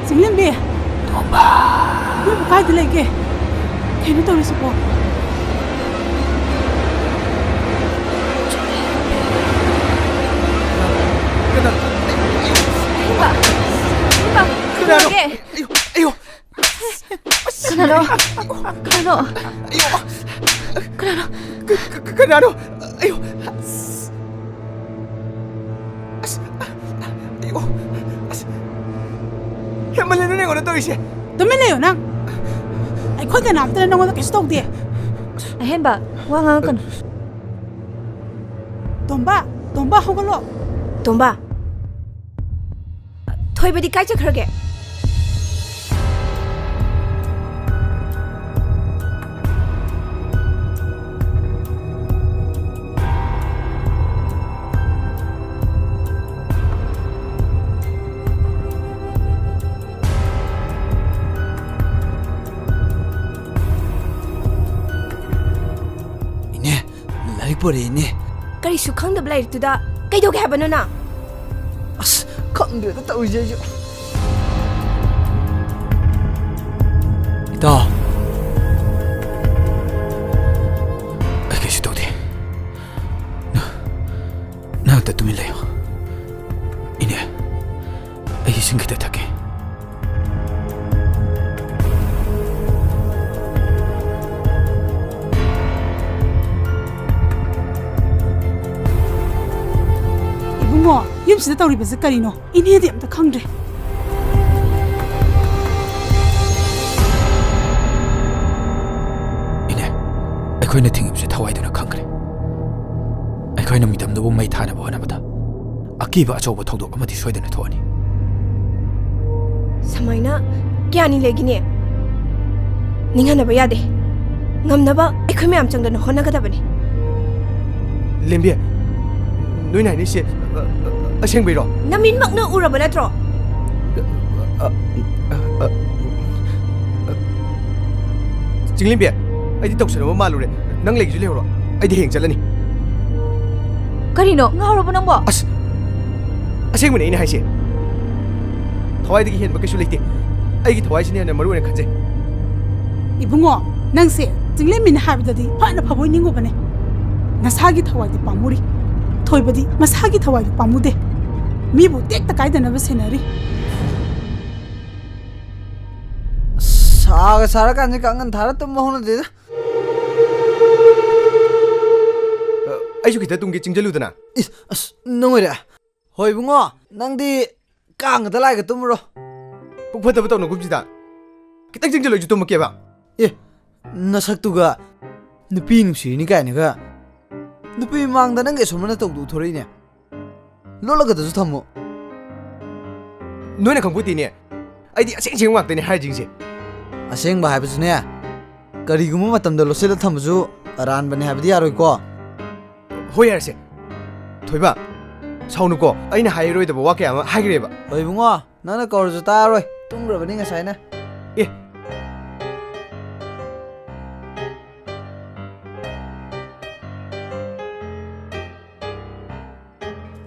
ꯆꯤꯡꯂꯦꯝꯕꯤ꯫ ꯇꯣꯝꯕ꯫ ꯅꯣꯏꯕꯨ ꯀꯥꯏꯗ ꯂꯩꯒꯦ? ꯀꯩꯅꯣ ꯇꯧꯔꯤꯁꯤꯕꯣ? ꯀꯅꯥ? ꯇꯧꯔꯒꯦ? ꯑꯌꯣ, ꯑꯌꯣ, ꯀꯅꯥꯅꯣ? ꯀꯅꯥꯅꯣ? ꯑꯌꯣ, ꯀꯅꯥꯅꯣ? ꯀ-, ꯀ-, ꯀ-, ꯀꯅꯥꯅꯣ? ꯑꯌꯣ, ꯑꯁ, ꯑꯌꯣ, ꯑꯁ, ꯍꯦꯟꯃꯜꯂꯦꯅꯦ ꯅꯉꯣꯟꯗ ꯇꯧꯔꯤꯁꯦ꯫ ꯇꯨꯃꯤꯟ ꯂꯩꯌꯣ ꯅꯪ꯫ ꯑꯩꯈꯣꯏ ꯀꯅꯥꯝꯇꯅ ꯅꯉꯣꯟꯗ ꯀꯩꯁꯨ ꯇꯧꯗꯦ꯫ ꯑꯍꯦꯟꯕ ꯋꯥ ꯉꯥꯡꯉꯛꯀꯅꯨ꯫ ꯇꯣꯝꯕ, ꯇꯣꯝꯕ, ꯍꯧꯒꯠꯂꯣ꯫ ꯇꯣꯝꯕ, ꯊꯣꯏꯕꯗꯤ ꯀꯥꯏ ꯆꯠꯈ꯭ꯔꯒꯦ? ꯏꯅꯦ, ꯂꯥꯏꯔꯤꯛ ꯄꯣꯔꯛꯏꯅꯦ꯫ ꯀꯔꯤꯁꯨ ꯈꯪꯗꯕ ꯂꯥꯏꯔꯤꯛꯇꯨꯗ ꯀꯩꯗꯧꯒꯦ ꯍꯥꯏꯕꯅꯣ ꯅꯪ? ꯑꯁ, ꯈꯪꯗ꯭ꯔꯦꯗ ꯇꯧꯔꯤꯁꯦ ꯑꯩꯁꯨ꯫ ꯏꯇꯥꯎ, ꯑꯩ ꯀꯩꯁꯨ ꯇꯧꯗꯦ꯫ ꯅ-, ꯅꯪ ꯑꯝꯇ ꯇꯨꯃꯤꯟ ꯂꯩꯌꯣ꯫ ꯏꯅꯦ, ꯑꯩ ꯏꯁꯤꯡ ꯈꯤꯇ ꯊꯛꯀꯦ꯫ ꯏꯕꯨꯡꯉꯣ, ꯌꯨꯝꯁꯤꯗ ꯇꯧꯔꯤꯕꯁꯦ ꯀꯔꯤꯅꯣ? ꯏꯅꯦꯗꯤ ꯑꯝꯇ ꯈꯪꯗ꯭ꯔꯦ꯫ ꯏꯅꯦ, ꯑꯩꯈꯣꯏꯅ ꯊꯤꯡꯉꯤꯕꯁꯦ ꯊꯋꯥꯏꯗꯨꯅ ꯈꯪꯈ꯭ꯔꯦ꯫ ꯑꯩꯈꯣꯏꯅ ꯃꯤꯇꯝꯗꯨꯕꯨ ꯃꯩ ꯊꯥꯅꯕ ꯍꯣꯠꯅꯕꯗ ꯑꯀꯤꯕ ꯑꯆꯧꯕ ꯊꯧꯗꯣꯛ ꯑꯃꯗꯤ ꯁꯣꯏꯗꯅ ꯊꯣꯛꯑꯅꯤ꯫ ꯁꯨꯃꯥꯏꯅ ꯀꯌꯥꯅꯤ ꯂꯩꯒꯅꯤ? ꯅꯤꯡꯍꯟꯅꯕ ꯌꯥꯗꯦ꯫ ꯉꯝꯅꯕ ꯑꯩꯈꯣꯏ ꯃꯌꯥꯝ ꯆꯪꯗꯅ ꯍꯣꯠꯅꯒꯗꯕꯅꯤ꯫ ꯂꯦꯝꯕꯤ, ꯅꯣꯏꯅ ꯍꯥꯏꯅꯩꯁꯦ, ꯑ, ꯑ, ꯑꯁꯦꯡꯕꯩꯔꯣ? ꯅꯃꯤꯠꯃꯛꯅ ꯎꯔꯕ ꯅꯠꯇ꯭ꯔꯣ? ꯑ, ꯑ, ꯑ, ꯑ, ꯆꯤꯡꯂꯦꯝꯕꯤ, ꯑꯩꯗꯤ ꯇꯧꯁꯟꯅꯕ ꯃꯥꯜꯂꯨꯔꯦ꯫ ꯅꯪ ꯂꯩꯒꯦꯁꯨ ꯂꯩꯍꯧꯔꯣ, ꯑꯩꯗꯤ ꯍꯌꯦꯡ ꯆꯠꯂꯅꯤ꯫ ꯀꯔꯤꯅꯣ? ꯉꯥꯎꯔꯕꯣ ꯅꯪꯕꯣ? ꯑꯁ, ꯑꯁꯦꯡꯕꯅꯦ ꯑꯩꯅ ꯍꯥꯏꯁꯦ꯫ ꯊꯋꯥꯏꯗꯒꯤ ꯍꯦꯟꯕ ꯀꯩꯁꯨ ꯂꯩꯇꯦ꯫ ꯑꯩꯒꯤ ꯊꯋꯥꯏꯁꯤꯅ ꯍꯦꯟꯅ ꯃꯔꯨ ꯑꯣꯏꯅ ꯈꯟꯖꯩ꯫ ꯏꯕꯨꯡꯉꯣ, ꯅꯪꯁꯦ ꯆꯤꯡꯂꯦꯝꯕꯤꯅ ꯍꯥꯏꯕꯗꯗꯤ ꯐꯅ ꯐꯕꯣꯏ ꯅꯤꯡꯉꯨꯕꯅꯦ꯫ ꯅꯁꯥꯒꯤ ꯊꯋꯥꯏꯗꯤ ꯄꯥꯝꯃꯨꯔꯤ꯫ ꯊꯣꯏꯕꯗꯤ ꯃꯁꯥꯒꯤ ꯊꯋꯥꯏꯗꯤ ꯄꯥꯝꯃꯨꯗꯦ꯫ ꯃꯤꯕꯨ ꯇꯦꯛꯇ ꯀꯥꯏꯗꯅꯕ ꯁꯦꯟꯅꯔꯤ꯫ ꯁꯥꯒ ꯁꯥꯔꯀꯥꯟꯁꯤꯗ ꯀꯥꯡꯈꯟ ꯊꯥꯔ ꯇꯨꯝꯕ ꯍꯧꯅꯗꯦꯗ꯫ ꯑ, ꯑꯩꯁꯨ ꯈꯤꯇ ꯇꯨꯝꯒꯦ, ꯆꯤꯡꯁꯤꯜꯂꯨꯗꯅ꯫ ꯏꯁ, ꯑꯁ, ꯅꯪ ꯑꯣꯏꯔꯦ? ꯍꯣꯏ ꯏꯕꯨꯡꯉꯣ, ꯅꯪꯗꯤ ꯀꯥꯡꯒꯗ ꯂꯥꯏꯒ ꯇꯨꯝꯃꯨꯔꯣ꯫ ꯄꯨꯛ ꯐꯠꯇꯕ ꯇꯧꯅꯨ ꯀꯨꯝꯁꯤꯗ꯫ ꯈꯤꯇꯪ ꯆꯤꯡꯁꯤꯜꯂꯣ, ꯑꯩꯁꯨ ꯇꯨꯝꯃꯛꯀꯦꯕ꯫ ꯑꯦ, ꯅꯁꯛꯇꯨꯒ ꯅꯨꯄꯤ ꯅꯨꯡꯁꯤꯔꯤꯅꯤ ꯀꯥꯏꯅꯒ ꯅꯨꯄꯤ ꯃꯃꯥꯡꯗ ꯅꯪꯒꯤ ꯑꯁꯨꯝꯕꯅ ꯇꯧꯗꯧ ꯊꯣꯔꯛꯏꯅꯦ꯫ ꯂꯣꯠꯂꯒꯗꯁꯨ ꯊꯝꯃꯨ꯫ ꯅꯣꯏꯅ ꯈꯪꯄꯣꯠꯇꯦꯅꯦ꯫ ꯑꯩꯗꯤ ꯑꯁꯦꯡ ꯑꯁꯦꯡꯕ ꯉꯥꯛꯇꯅꯦ ꯍꯥꯏꯔꯤꯁꯤꯡꯁꯦ꯫ ꯑꯁꯦꯡꯕ ꯍꯥꯏꯕꯁꯨꯅꯦ, ꯀꯔꯤꯒꯨꯝꯕ ꯃꯇꯝꯗ ꯂꯣꯠꯁꯤꯜꯂ ꯊꯝꯕꯁꯨ ꯑꯔꯥꯟꯕꯅꯦ ꯍꯥꯏꯕꯗꯤ ꯌꯥꯔꯣꯏꯀꯣ꯫ ꯍꯣꯏ, ꯌꯥꯔꯦꯁꯦ꯫ ꯊꯣꯏꯕ, ꯁꯥꯎꯅꯨꯀꯣ, ꯑꯩꯅ ꯍꯥꯏꯔꯣꯏꯗꯕ ꯋꯥ ꯀꯌꯥ ꯑꯃ ꯍꯥꯏꯈ꯭ꯔꯦꯕ꯫ ꯍꯣꯏ ꯏꯕꯨꯡꯉꯣ, ꯅꯪꯅ ꯀꯧꯔꯁꯨ ꯇꯥꯔꯣꯏ, ꯇꯨꯝꯈ꯭ꯔꯕꯅꯤ ꯉꯁꯥꯏꯅ꯫ ꯑꯦ꯫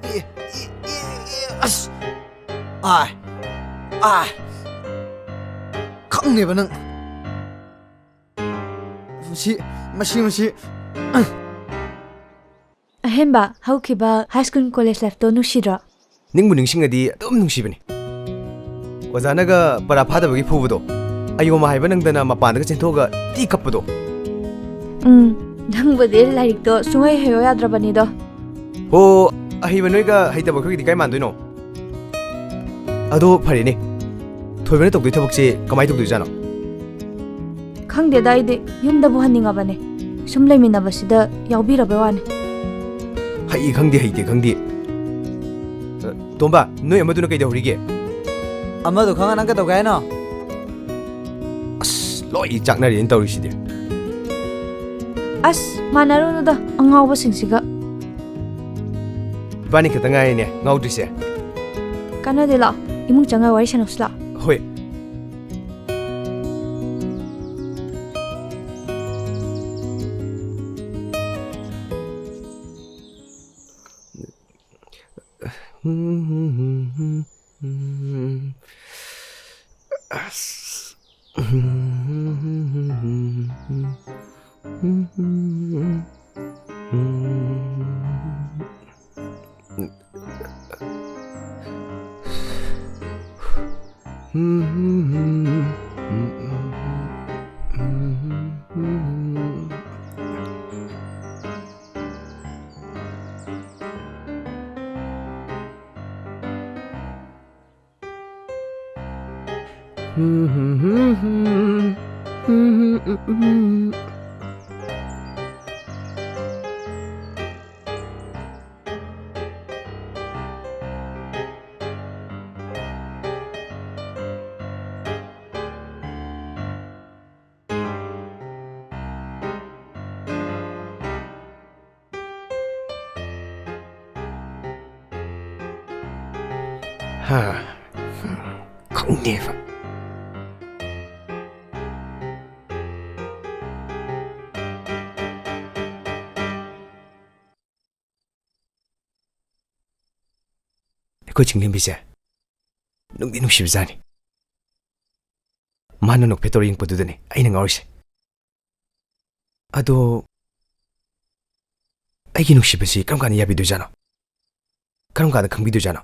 ꯑꯦ, ꯑꯦ, ꯑꯦ, ꯑꯦ, ꯑꯁ! ꯑꯥꯏ! ꯑꯥꯏ! ꯈꯪꯅꯦꯕ ꯅꯪ꯫ ꯃꯁꯤ, ꯃꯁꯤ, ꯃꯁꯤ꯫ ꯑꯍꯦꯟꯕ ꯍꯧꯈꯤꯕ high school college lifeꯇꯣ ꯅꯨꯡꯁꯤꯗ꯭ꯔꯣ? ꯅꯤꯡꯕꯨ ꯅꯤꯡꯁꯤꯡꯉꯗꯤ ꯑꯗꯨꯝ ꯅꯨꯡꯁꯤꯕꯅꯤ꯫ ꯑꯣꯖꯥꯅꯒ ꯄꯔꯥ ꯐꯥꯗꯕꯒꯤ ꯐꯨꯕꯗꯣ, ꯑꯌꯣꯃ ꯍꯥꯏꯕ ꯅꯪꯗꯅ ꯃꯄꯥꯟꯗꯒ ꯆꯦꯟꯊꯣꯛꯑꯒ ꯇꯤ ꯀꯞꯄꯗꯣ꯫ ꯎꯝ, ꯅꯪꯕꯨꯗꯤ ꯂꯥꯏꯔꯤꯛꯇꯣ ꯁꯨꯡꯍꯩ ꯍꯩꯌꯣ ꯌꯥꯗ꯭ꯔꯕꯅꯤꯗꯣ꯫ ꯍꯣ, ꯑꯍꯩꯕ ꯅꯣꯏꯒ ꯍꯩꯇꯕ ꯑꯩꯈꯣꯏꯒꯗꯤ ꯀꯥꯏ ꯃꯥꯟꯗꯣꯏꯅꯣ? ꯑꯗꯣ ꯐꯔꯦꯅꯦ, ꯊꯣꯏꯕꯅ ꯇꯧꯗꯣꯏ ꯊꯕꯛꯁꯦ ꯀꯃꯥꯏ ꯇꯧꯗꯣꯏꯖꯥꯠꯅꯣ? ꯈꯪꯗꯦꯗ, ꯑꯩꯗꯤ ꯌꯨꯝꯗꯕꯨ ꯍꯟꯅꯤꯡꯉꯕꯅꯦ꯫ ꯁꯨꯝ ꯂꯩꯃꯤꯟꯅꯕꯁꯤꯗ ꯌꯥꯎꯕꯤꯔꯕꯩ ꯋꯥꯅꯤ꯫ ꯍꯩ ꯈꯪꯗꯦ, ꯍꯩꯇꯦ ꯈꯪꯗꯦ꯫ ꯑ, ꯇꯣꯝꯕ, ꯅꯣꯏ ꯑꯃꯗꯨꯅ ꯀꯩꯗꯧꯔꯤꯒꯦ? ꯑꯃꯗꯣ ꯈꯪꯉ ꯅꯪ ꯀꯩꯗꯧꯒꯦ ꯍꯥꯏꯅꯣ? ꯑꯁ, ꯂꯣꯏ ꯆꯥꯛꯅꯔꯦꯅ ꯇꯧꯔꯤꯁꯤꯗꯤ꯫ ꯑꯁ, ꯃꯥꯟꯅꯔꯨꯅꯨꯗ, ꯑꯉꯥꯎꯕꯁꯤꯡꯁꯤꯒ꯫ ꯏꯕꯥꯅꯤ ꯈꯛꯇ ꯉꯥꯏꯔꯦꯅꯦ ꯉꯥꯎꯗ꯭ꯔꯤꯁꯦ꯫ ꯀꯥꯟꯅꯗꯦ, ꯂꯥꯛꯑꯣ, ꯏꯃꯨꯡ ꯆꯪꯉ ꯋꯥꯔꯤ ꯁꯥꯟꯅꯧꯁꯤ ꯂꯥꯛꯑꯣ꯫ ꯍꯣꯏ꯫ ꯍꯥ, ꯈꯪꯗꯦꯕ꯫ ꯑꯩꯈꯣꯏ ꯆꯤꯡꯂꯦꯝꯕꯤꯁꯦ ꯅꯨꯡꯗꯤ ꯅꯨꯡꯁꯤꯕꯖꯥꯠꯅꯤ꯫ ꯃꯥꯅ ꯅꯣꯛꯐꯦꯠ ꯇꯧꯔ ꯌꯦꯡꯉꯛꯄꯗꯨꯗꯅꯦ ꯑꯩꯅ ꯉꯥꯎꯔꯤꯁꯦ꯫ ꯑꯗꯣ ꯑꯩꯒꯤ ꯅꯨꯡꯁꯤꯕꯁꯤ ꯀꯔꯝ ꯀꯥꯟꯗ ꯌꯥꯕꯤꯗꯣꯏꯖꯥꯠꯅꯣ? ꯀꯔꯝ ꯀꯥꯟꯗ ꯈꯪꯕꯤꯗꯣꯏꯖꯥꯠꯅꯣ?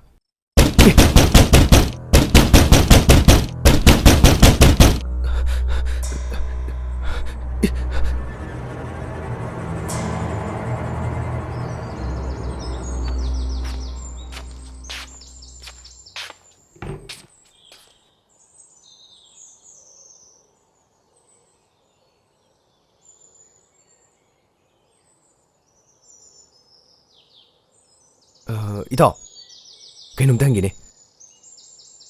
ꯑ, ꯏꯇꯥꯎ, ꯀꯩꯅꯣꯝꯇ ꯍꯪꯒꯦꯅꯦ꯫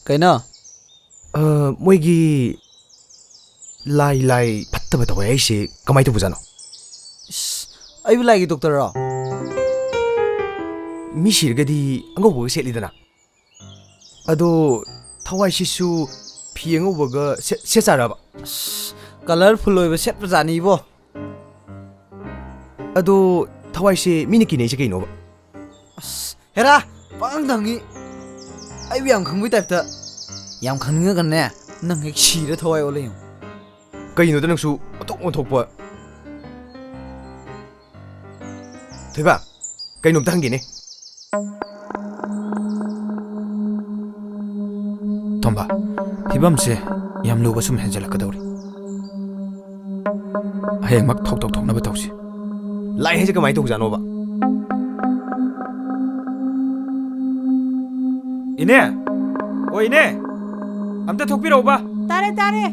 ꯀꯩꯅꯣ? ꯑ, ꯃꯣꯏꯒꯤ ꯂꯥꯏ, ꯂꯥꯏ ꯐꯠꯇꯕ ꯇꯧꯋꯦ ꯍꯥꯏꯁꯦ ꯀꯃꯥꯏ ꯇꯧꯕꯖꯥꯠꯅꯣ? ꯏꯁ, ꯑꯩꯕꯨ ꯂꯥꯏꯒꯤ ꯗꯣꯛꯇꯔꯔꯣ? ꯃꯤ ꯁꯤꯔꯒꯗꯤ ꯑꯉꯧꯕꯒ ꯁꯦꯠꯂꯤꯗꯅ꯫ ꯑꯗꯣ ꯊꯋꯥꯏꯁꯤꯁꯨ ꯐꯤ ꯑꯉꯧꯕꯒ ꯁꯦꯠ-, ꯁꯦꯠꯆꯥꯔꯕ? ꯑꯁ, colourful ꯑꯣꯏꯕ ꯁꯦꯠꯄꯖꯥꯠꯅꯤ ꯏꯕꯣ꯫ ꯑꯗꯣ ꯊꯋꯥꯏꯁꯦ ꯃꯤꯅ ꯀꯤꯅꯩꯁꯦ ꯀꯩꯅꯣꯕ? ꯑꯁ, ꯍꯦꯔꯥ, ꯄꯪꯍꯪꯗ ꯍꯪꯉꯤ꯫ ꯑꯩꯕꯨ ꯌꯥꯝ ꯈꯪꯕꯩ ꯇꯥꯏꯞꯇ꯫ ꯌꯥꯝ ꯈꯪꯅꯤꯡꯉꯒꯅꯦ, ꯅꯪ ꯍꯦꯛ ꯁꯤꯔ ꯊꯋꯥꯏ ꯑꯣꯜꯂ ꯌꯦꯡꯉꯨ꯫ ꯀꯩꯅꯣꯗ ꯅꯪꯁꯨ ꯑꯣꯟꯊꯣꯛ ꯑꯣꯟꯊꯣꯛꯄ꯫ ꯊꯣꯏꯕ, ꯀꯩꯅꯣꯝꯇ ꯍꯪꯒꯦꯅꯦ꯫ ꯇꯣꯝꯕ, ꯐꯤꯕꯝꯁꯦ ꯌꯥꯝ ꯂꯨꯕ ꯁꯨꯝ ꯍꯦꯟꯖꯜꯂꯛꯀꯗꯧꯔꯤ꯫ ꯍꯌꯦꯡꯃꯛ ꯊꯣꯛ ꯊꯣꯛ ꯊꯣꯛꯅꯕ ꯇꯧꯁꯤ꯫ ꯂꯥꯏ ꯍꯥꯏꯁꯦ ꯀꯃꯥꯏꯅ ꯇꯧꯕꯖꯥꯠꯅꯣꯕ? ꯏꯅꯦ! ꯑꯣ ꯏꯅꯦ! ꯑꯝꯇ ꯊꯣꯛꯄꯤꯔꯛꯎꯕ꯫ ꯇꯥꯔꯦ, ꯇꯥꯔꯦ꯫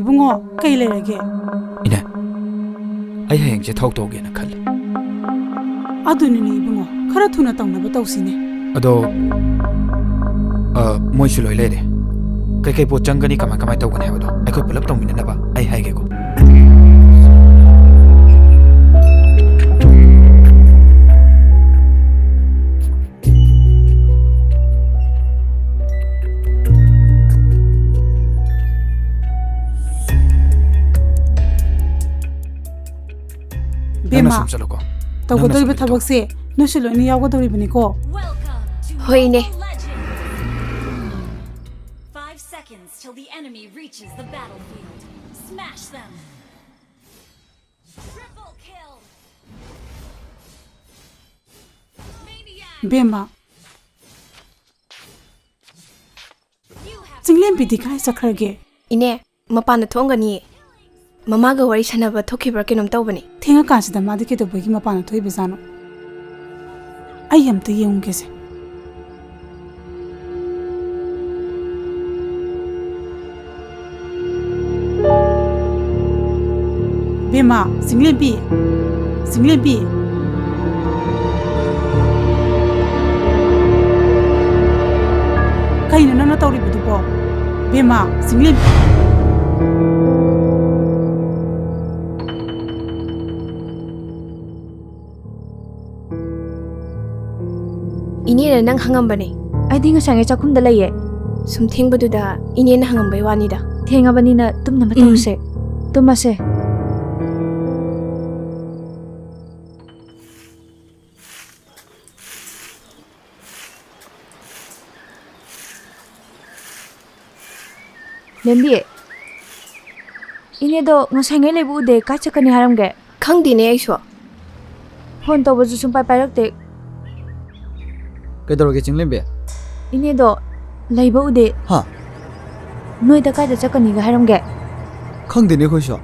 ꯏꯕꯨꯡꯉꯣ, ꯀꯩ ꯂꯩꯔꯒꯦ? ꯏꯅꯦ, ꯑꯩ ꯍꯌꯦꯡꯁꯦ ꯊꯧ ꯇꯧꯒꯦꯅ ꯈꯜꯂꯤ꯫ ꯑꯗꯨꯅꯤꯅꯦ ꯏꯕꯨꯡꯉꯣ, ꯈꯔ ꯊꯨꯅ ꯇꯧꯅꯕ ꯇꯧꯁꯤꯅꯦ꯫ ꯑꯗꯣ, ꯑ, ꯃꯣꯏꯁꯨ ꯂꯣꯏ ꯂꯩꯔꯦ꯫ ꯀꯩꯀꯩ ꯄꯣꯠ ꯆꯪꯒꯅꯤ, ꯀꯃꯥꯏ ꯀꯃꯥꯏ ꯇꯧꯒꯅꯤ ꯍꯥꯏꯕꯗꯣ ꯑꯩꯈꯣꯏ ꯄꯨꯂꯞ ꯇꯧꯃꯤꯟꯅꯅꯕ ꯑꯩ ꯍꯥꯏꯒꯦꯀꯣ꯫ ꯅꯪꯅ ꯕꯦꯝꯃ, ꯁꯨꯝ ꯆꯠꯂꯣꯀꯣ꯫ ꯇꯧꯒꯗꯧꯔꯤꯕ ꯅꯪꯅ ꯁꯨꯝ ꯊꯕꯛꯁꯦ ꯅꯣꯏꯁꯨ ꯂꯣꯏꯅ ꯌꯥꯎꯒꯗꯧꯔꯤꯕꯅꯤꯀꯣ꯫ Welcome to ꯍꯣꯏꯅꯦ꯫ Mobile Legends. Five seconds till the enemy reaches the battlefield. Smash them. Triple kill. Maniac. ꯕꯦꯝꯃ, ꯆꯤꯡꯂꯦꯝꯕꯤꯗꯤ ꯀꯥꯏ ꯆꯠꯈ꯭ꯔꯒꯦ? ꯏꯅꯦ, ꯃꯄꯥꯟꯗ ꯊꯣꯛꯑꯝꯒꯅꯤꯌꯦ꯫ ꯃꯃꯥꯒ ꯋꯥꯔꯤ ꯁꯥꯟꯅꯕ ꯊꯣꯛꯈꯤꯕ꯭ꯔꯥ ꯀꯩꯅꯣꯝ ꯇꯧꯕꯅꯦ꯫ ꯊꯦꯡꯉꯀꯥꯟꯁꯤꯗ ꯃꯥꯗꯤ ꯀꯩꯗꯧꯕꯒꯤ ꯃꯄꯥꯟꯗ ꯊꯣꯛꯏꯕꯖꯥꯠꯅꯣ? ꯑꯩ ꯑꯝꯇ ꯌꯦꯡꯉꯨꯒꯦꯁꯦ꯫ ꯕꯦꯝꯃ, ꯆꯤꯡꯂꯦꯝꯕꯤ, ꯆꯤꯡꯂꯦꯝꯕꯤ꯫ ꯀꯩꯅꯣ ꯅꯪꯅ ꯇꯧꯔꯤꯕꯗꯨꯕꯣ? ꯕꯦꯝꯃ, ꯆꯤꯡꯂꯦꯝꯕꯤ꯫ ꯏꯅꯦꯅ ꯅꯪ ꯍꯪꯉꯝꯕꯅꯦ꯫ ꯑꯩꯗꯤ ꯉꯁꯥꯏꯉꯩ ꯆꯥꯛꯈꯨꯝꯗ ꯂꯩꯌꯦ꯫ ꯁꯨꯝ ꯊꯦꯡꯕꯗꯨꯗ ꯏꯅꯦꯅ ꯍꯪꯉꯝꯕꯩ ꯋꯥꯅꯤꯗ꯫ ꯊꯦꯡꯉꯕꯅꯤꯅ ꯇꯨꯝꯅꯕ ꯎꯝ꯫ ꯇꯧꯔꯁꯦ꯫ ꯇꯨꯝꯃꯁꯦ꯫ ꯂꯦꯝꯕꯤ, ꯏꯅꯦꯗꯣ ꯉꯁꯥꯏꯉꯩ ꯂꯩꯕ ꯎꯗꯦ, ꯀꯥꯏ ꯆꯠꯀꯅꯤ ꯍꯥꯏꯔꯝꯒꯦ? ꯈꯪꯗꯦꯅꯦ ꯑꯩꯁꯨ꯫ ꯐꯣꯟ ꯇꯧꯕꯁꯨ ꯁꯨꯡꯄꯥꯏ ꯄꯥꯏꯔꯛꯇꯦ꯫ ꯀꯩꯗꯧꯔꯒꯦ ꯆꯤꯡꯂꯦꯝꯕꯤ? ꯏꯅꯦꯗꯣ ꯂꯩꯕ ꯎꯗꯦ꯫ ꯍꯥ? ꯅꯣꯏꯗ ꯀꯥꯏꯗ ꯆꯠꯀꯅꯤꯒ ꯍꯥꯏꯔꯝꯒꯦ? ꯈꯪꯗꯦꯅꯦ ꯑꯩꯈꯣꯏꯁꯨ꯫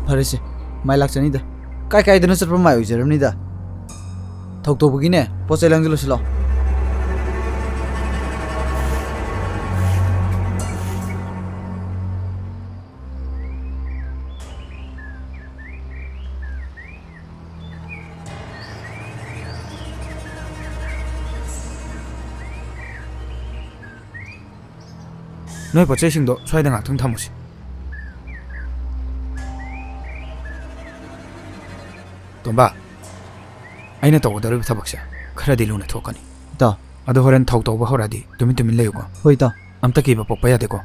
ꯐꯔꯦꯁꯦ, ꯃꯥꯏ ꯂꯥꯛꯆꯅꯤꯗ꯫ ꯀꯥꯏ ꯀꯥꯏꯗꯅꯣ ꯆꯠꯄ ꯃꯥꯏ ꯑꯣꯏꯖꯔꯝꯅꯤꯗ꯫ ꯊꯧ ꯇꯧꯕꯒꯤꯅꯦ, ꯄꯣꯠ ꯆꯩ ꯂꯥꯡꯁꯤꯜꯂꯨꯁꯤ ꯂꯥꯎ꯫ ꯅꯣꯏ ꯄꯣꯠ ꯆꯩꯁꯤꯡꯗꯣ ꯁ꯭ꯋꯥꯏꯗ ꯉꯥꯛꯇꯪ ꯊꯝꯃꯨꯁꯤ꯫ ꯇꯣꯝꯕ, ꯑꯩꯅ ꯇꯧꯒꯗꯧꯔꯤꯕ ꯊꯕꯛꯁꯦ ꯈꯔꯗꯤ ꯂꯨꯅ ꯊꯣꯛꯀꯅꯤ꯫ ꯏꯇꯥꯎ꯫ ꯑꯗꯣ ꯍꯣꯔꯦꯟ ꯊꯧ ꯇꯧꯕ ꯍꯧꯔꯛꯑꯗꯤ ꯇꯨꯃꯤꯟ ꯇꯨꯃꯤꯟ ꯂꯩꯌꯨꯀꯣ꯫ ꯍꯣꯏ, ꯏꯇꯥꯎ꯫ ꯑꯝꯇ ꯀꯤꯕ ꯄꯣꯛꯄ ꯌꯥꯗꯦꯀꯣ꯫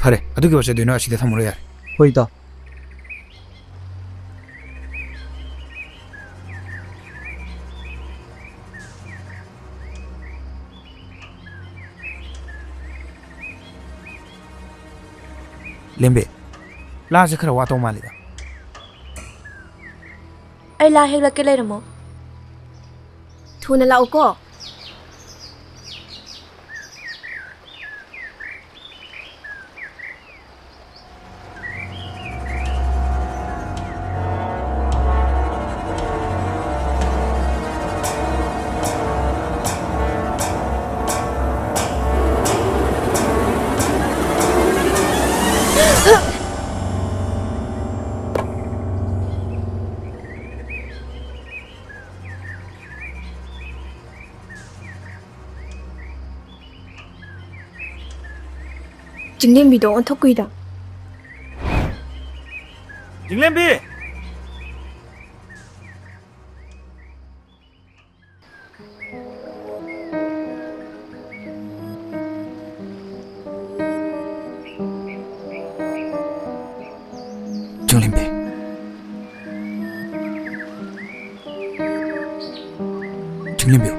ꯐꯔꯦ, ꯑꯗꯨꯒꯤ ꯄꯣꯠ ꯆꯩꯗꯨ ꯅꯣꯏ ꯑꯁꯤꯗ ꯊꯝꯃꯨꯔꯣ ꯌꯥꯔꯦ꯫ ꯍꯣꯏ, ꯏꯇꯥꯎ꯫ ꯂꯦꯝꯕꯤ, ꯂꯥꯁꯦ ꯈꯔ ꯋꯥꯇꯧ ꯃꯥꯜꯂꯤꯗ꯫ ꯑꯩ ꯂꯥ ꯍꯦꯛꯂꯛꯀꯦ, ꯂꯩꯔꯝꯃꯣ꯫ ꯊꯨꯅ ꯂꯥꯛꯎꯀꯣ꯫ ꯆꯤꯡꯂꯦꯝꯕꯤꯗꯣ ꯑꯣꯟꯊꯣꯛ ꯀꯨꯏꯗ꯫ ꯆꯤꯡꯂꯦꯝꯕꯤ! ꯆꯤꯡꯂꯦꯝꯕꯤ꯫ ꯆꯤꯡꯂꯦꯝꯕꯤ꯫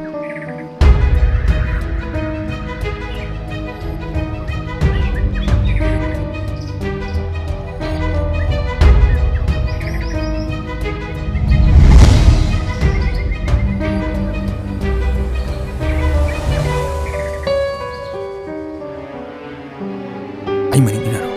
ꯑꯩ ꯃꯅꯤꯡ ꯏꯟꯅꯔꯣ꯫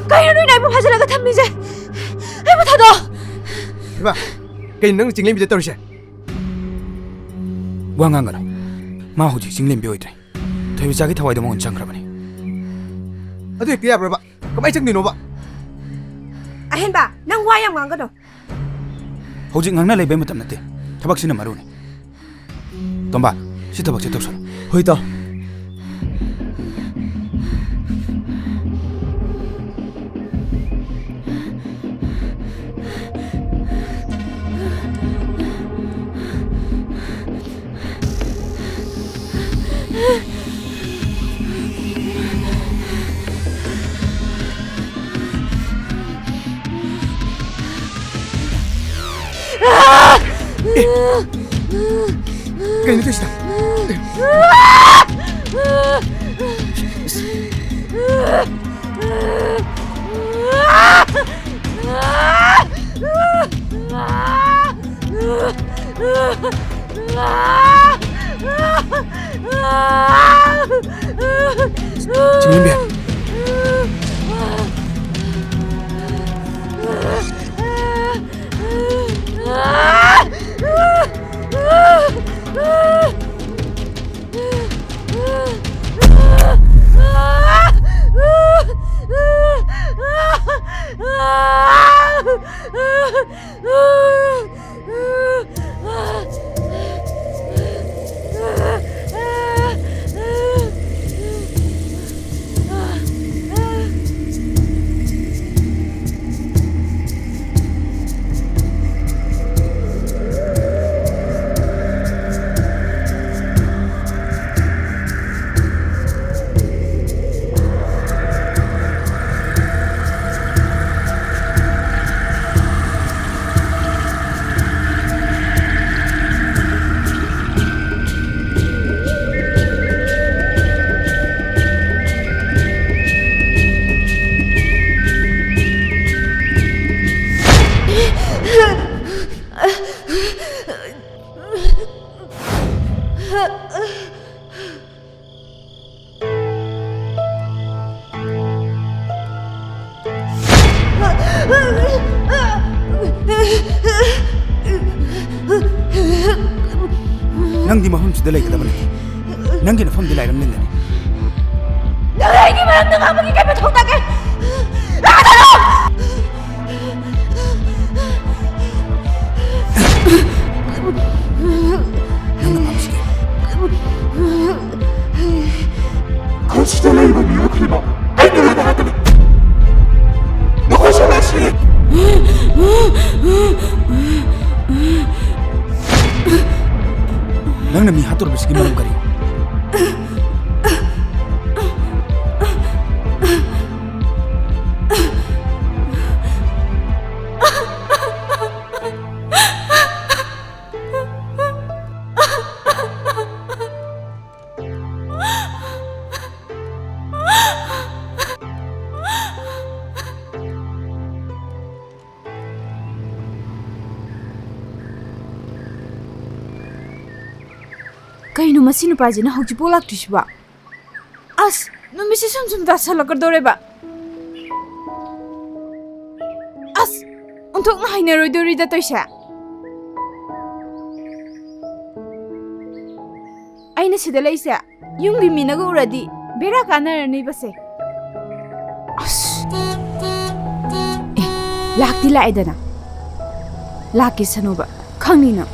ꯀꯩꯅꯣ ꯅꯣꯏꯅ ꯑꯩꯕꯨ ꯐꯥꯖꯤꯜꯂꯒ ꯊꯝꯃꯤꯁꯦ? ꯑꯩꯕꯨ ꯊꯥꯗꯣꯛꯑꯣ꯫ ꯏꯃꯥ, ꯀꯩꯅꯣ ꯅꯪꯅ ꯆꯤꯡꯂꯦꯝꯕꯤꯗ ꯇꯧꯔꯤꯁꯦ? ꯋꯥ ꯉꯥꯡꯒꯅꯨ꯫ ꯃꯥ ꯍꯧꯖꯤꯛ ꯆꯤꯡꯂꯦꯝꯕꯤ ꯑꯣꯏꯗ꯭ꯔꯦ꯫ ꯊꯣꯏꯕꯤꯆꯥꯒꯤ ꯊꯋꯥꯏꯗꯣ ꯃꯉꯣꯟꯗ ꯆꯪꯈ꯭ꯔꯕꯅꯤ꯫ ꯑꯗꯨ ꯍꯦꯛꯇ ꯌꯥꯕ꯭ꯔꯕ? ꯀꯃꯥꯏꯅ ꯆꯪꯗꯣꯏꯅꯣꯕ? ꯑꯍꯦꯟꯕ, ꯅꯪ ꯋꯥ ꯌꯥꯝ ꯉꯥꯡꯒꯅꯨ꯫ ꯍꯧꯖꯤꯛ ꯉꯥꯡꯅ ꯂꯩꯕꯩ ꯃꯇꯝ ꯅꯠꯇꯦ꯫ ꯊꯕꯛꯁꯤꯅ ꯃꯔꯨꯅꯤ꯫ ꯇꯣꯝꯕ, ꯁꯤ ꯊꯕꯛꯁꯦ ꯇꯧꯁꯜꯂꯨ꯫ ꯍꯣꯏ, ꯏꯇꯥꯎ꯫ ꯀꯩꯅꯣ ꯇꯧꯏꯁꯤꯅ? ꯆꯤꯡꯂꯦꯝꯕꯤ꯫ ꯅꯪꯗꯤ ꯃꯐꯝꯁꯤꯗ ꯂꯩꯒꯗꯕꯅꯤ꯫ ꯅꯪꯒꯤ ꯅꯐꯝꯗꯤ ꯂꯥꯏꯔꯝ ꯂꯤꯡꯒꯅꯤ꯫ ꯅꯪ ꯑꯩꯒꯤ ꯃꯔꯝꯗ ꯉꯥꯡꯕꯒꯤ ꯀꯩ ꯃꯊꯧ ꯇꯥꯒꯦ? ꯂꯥꯛꯀꯅꯨ! ꯅꯪꯅ ꯄꯥꯝꯃꯤꯁꯤ ꯀꯩꯅꯣ? ꯈꯨꯠꯁꯤꯗ ꯂꯩꯕ ꯃꯤꯑꯣꯏ ꯈꯨꯗꯤꯡꯃꯛ ꯑꯩꯅ ꯂꯣꯏꯅ ꯍꯥꯠꯀꯅꯤ꯫ ꯅꯈꯣꯏꯁꯨ ꯂꯣꯏ ꯁꯤꯔꯦ꯫ ꯅꯪꯅ ꯃꯤ ꯍꯥꯠꯇꯣꯔꯤꯕꯁꯤꯒꯤ ꯃꯔꯝ ꯀꯔꯤ? ꯀꯩꯅꯣ ꯃꯁꯤ ꯅꯨꯄꯥꯁꯤꯅ ꯍꯧꯖꯤꯛꯐꯥꯎ ꯂꯥꯛꯇ꯭ꯔꯤꯁꯤꯕꯣ? ꯑꯁ, ꯅꯨꯃꯤꯠꯁꯦ ꯁꯨꯝ ꯁꯨꯝ ꯇꯥꯁꯜꯂꯛꯀꯗꯧꯔꯦꯕ꯫ ꯑꯁ, ꯑꯣꯟꯊꯣꯛꯅ ꯍꯩꯅꯔꯣꯏꯗꯧꯔꯤꯗ ꯇꯧꯏꯁꯦ꯫ ꯑꯩꯅ ꯁꯤꯗ ꯂꯩꯁꯦ ꯌꯨꯝꯒꯤ ꯃꯤꯅꯒ ꯎꯔꯗꯤ ꯕꯦꯔꯥ ꯀꯥꯟꯅꯔꯅꯤꯕꯁꯦ꯫ ꯑꯁ꯫ ꯑꯦ, ꯂꯥꯛꯇꯤ ꯂꯥꯛꯑꯦꯗꯅ꯫ ꯂꯥꯛꯀꯦ ꯁꯅꯨꯕ꯫ ꯈꯪꯅꯤ ꯅꯪ꯫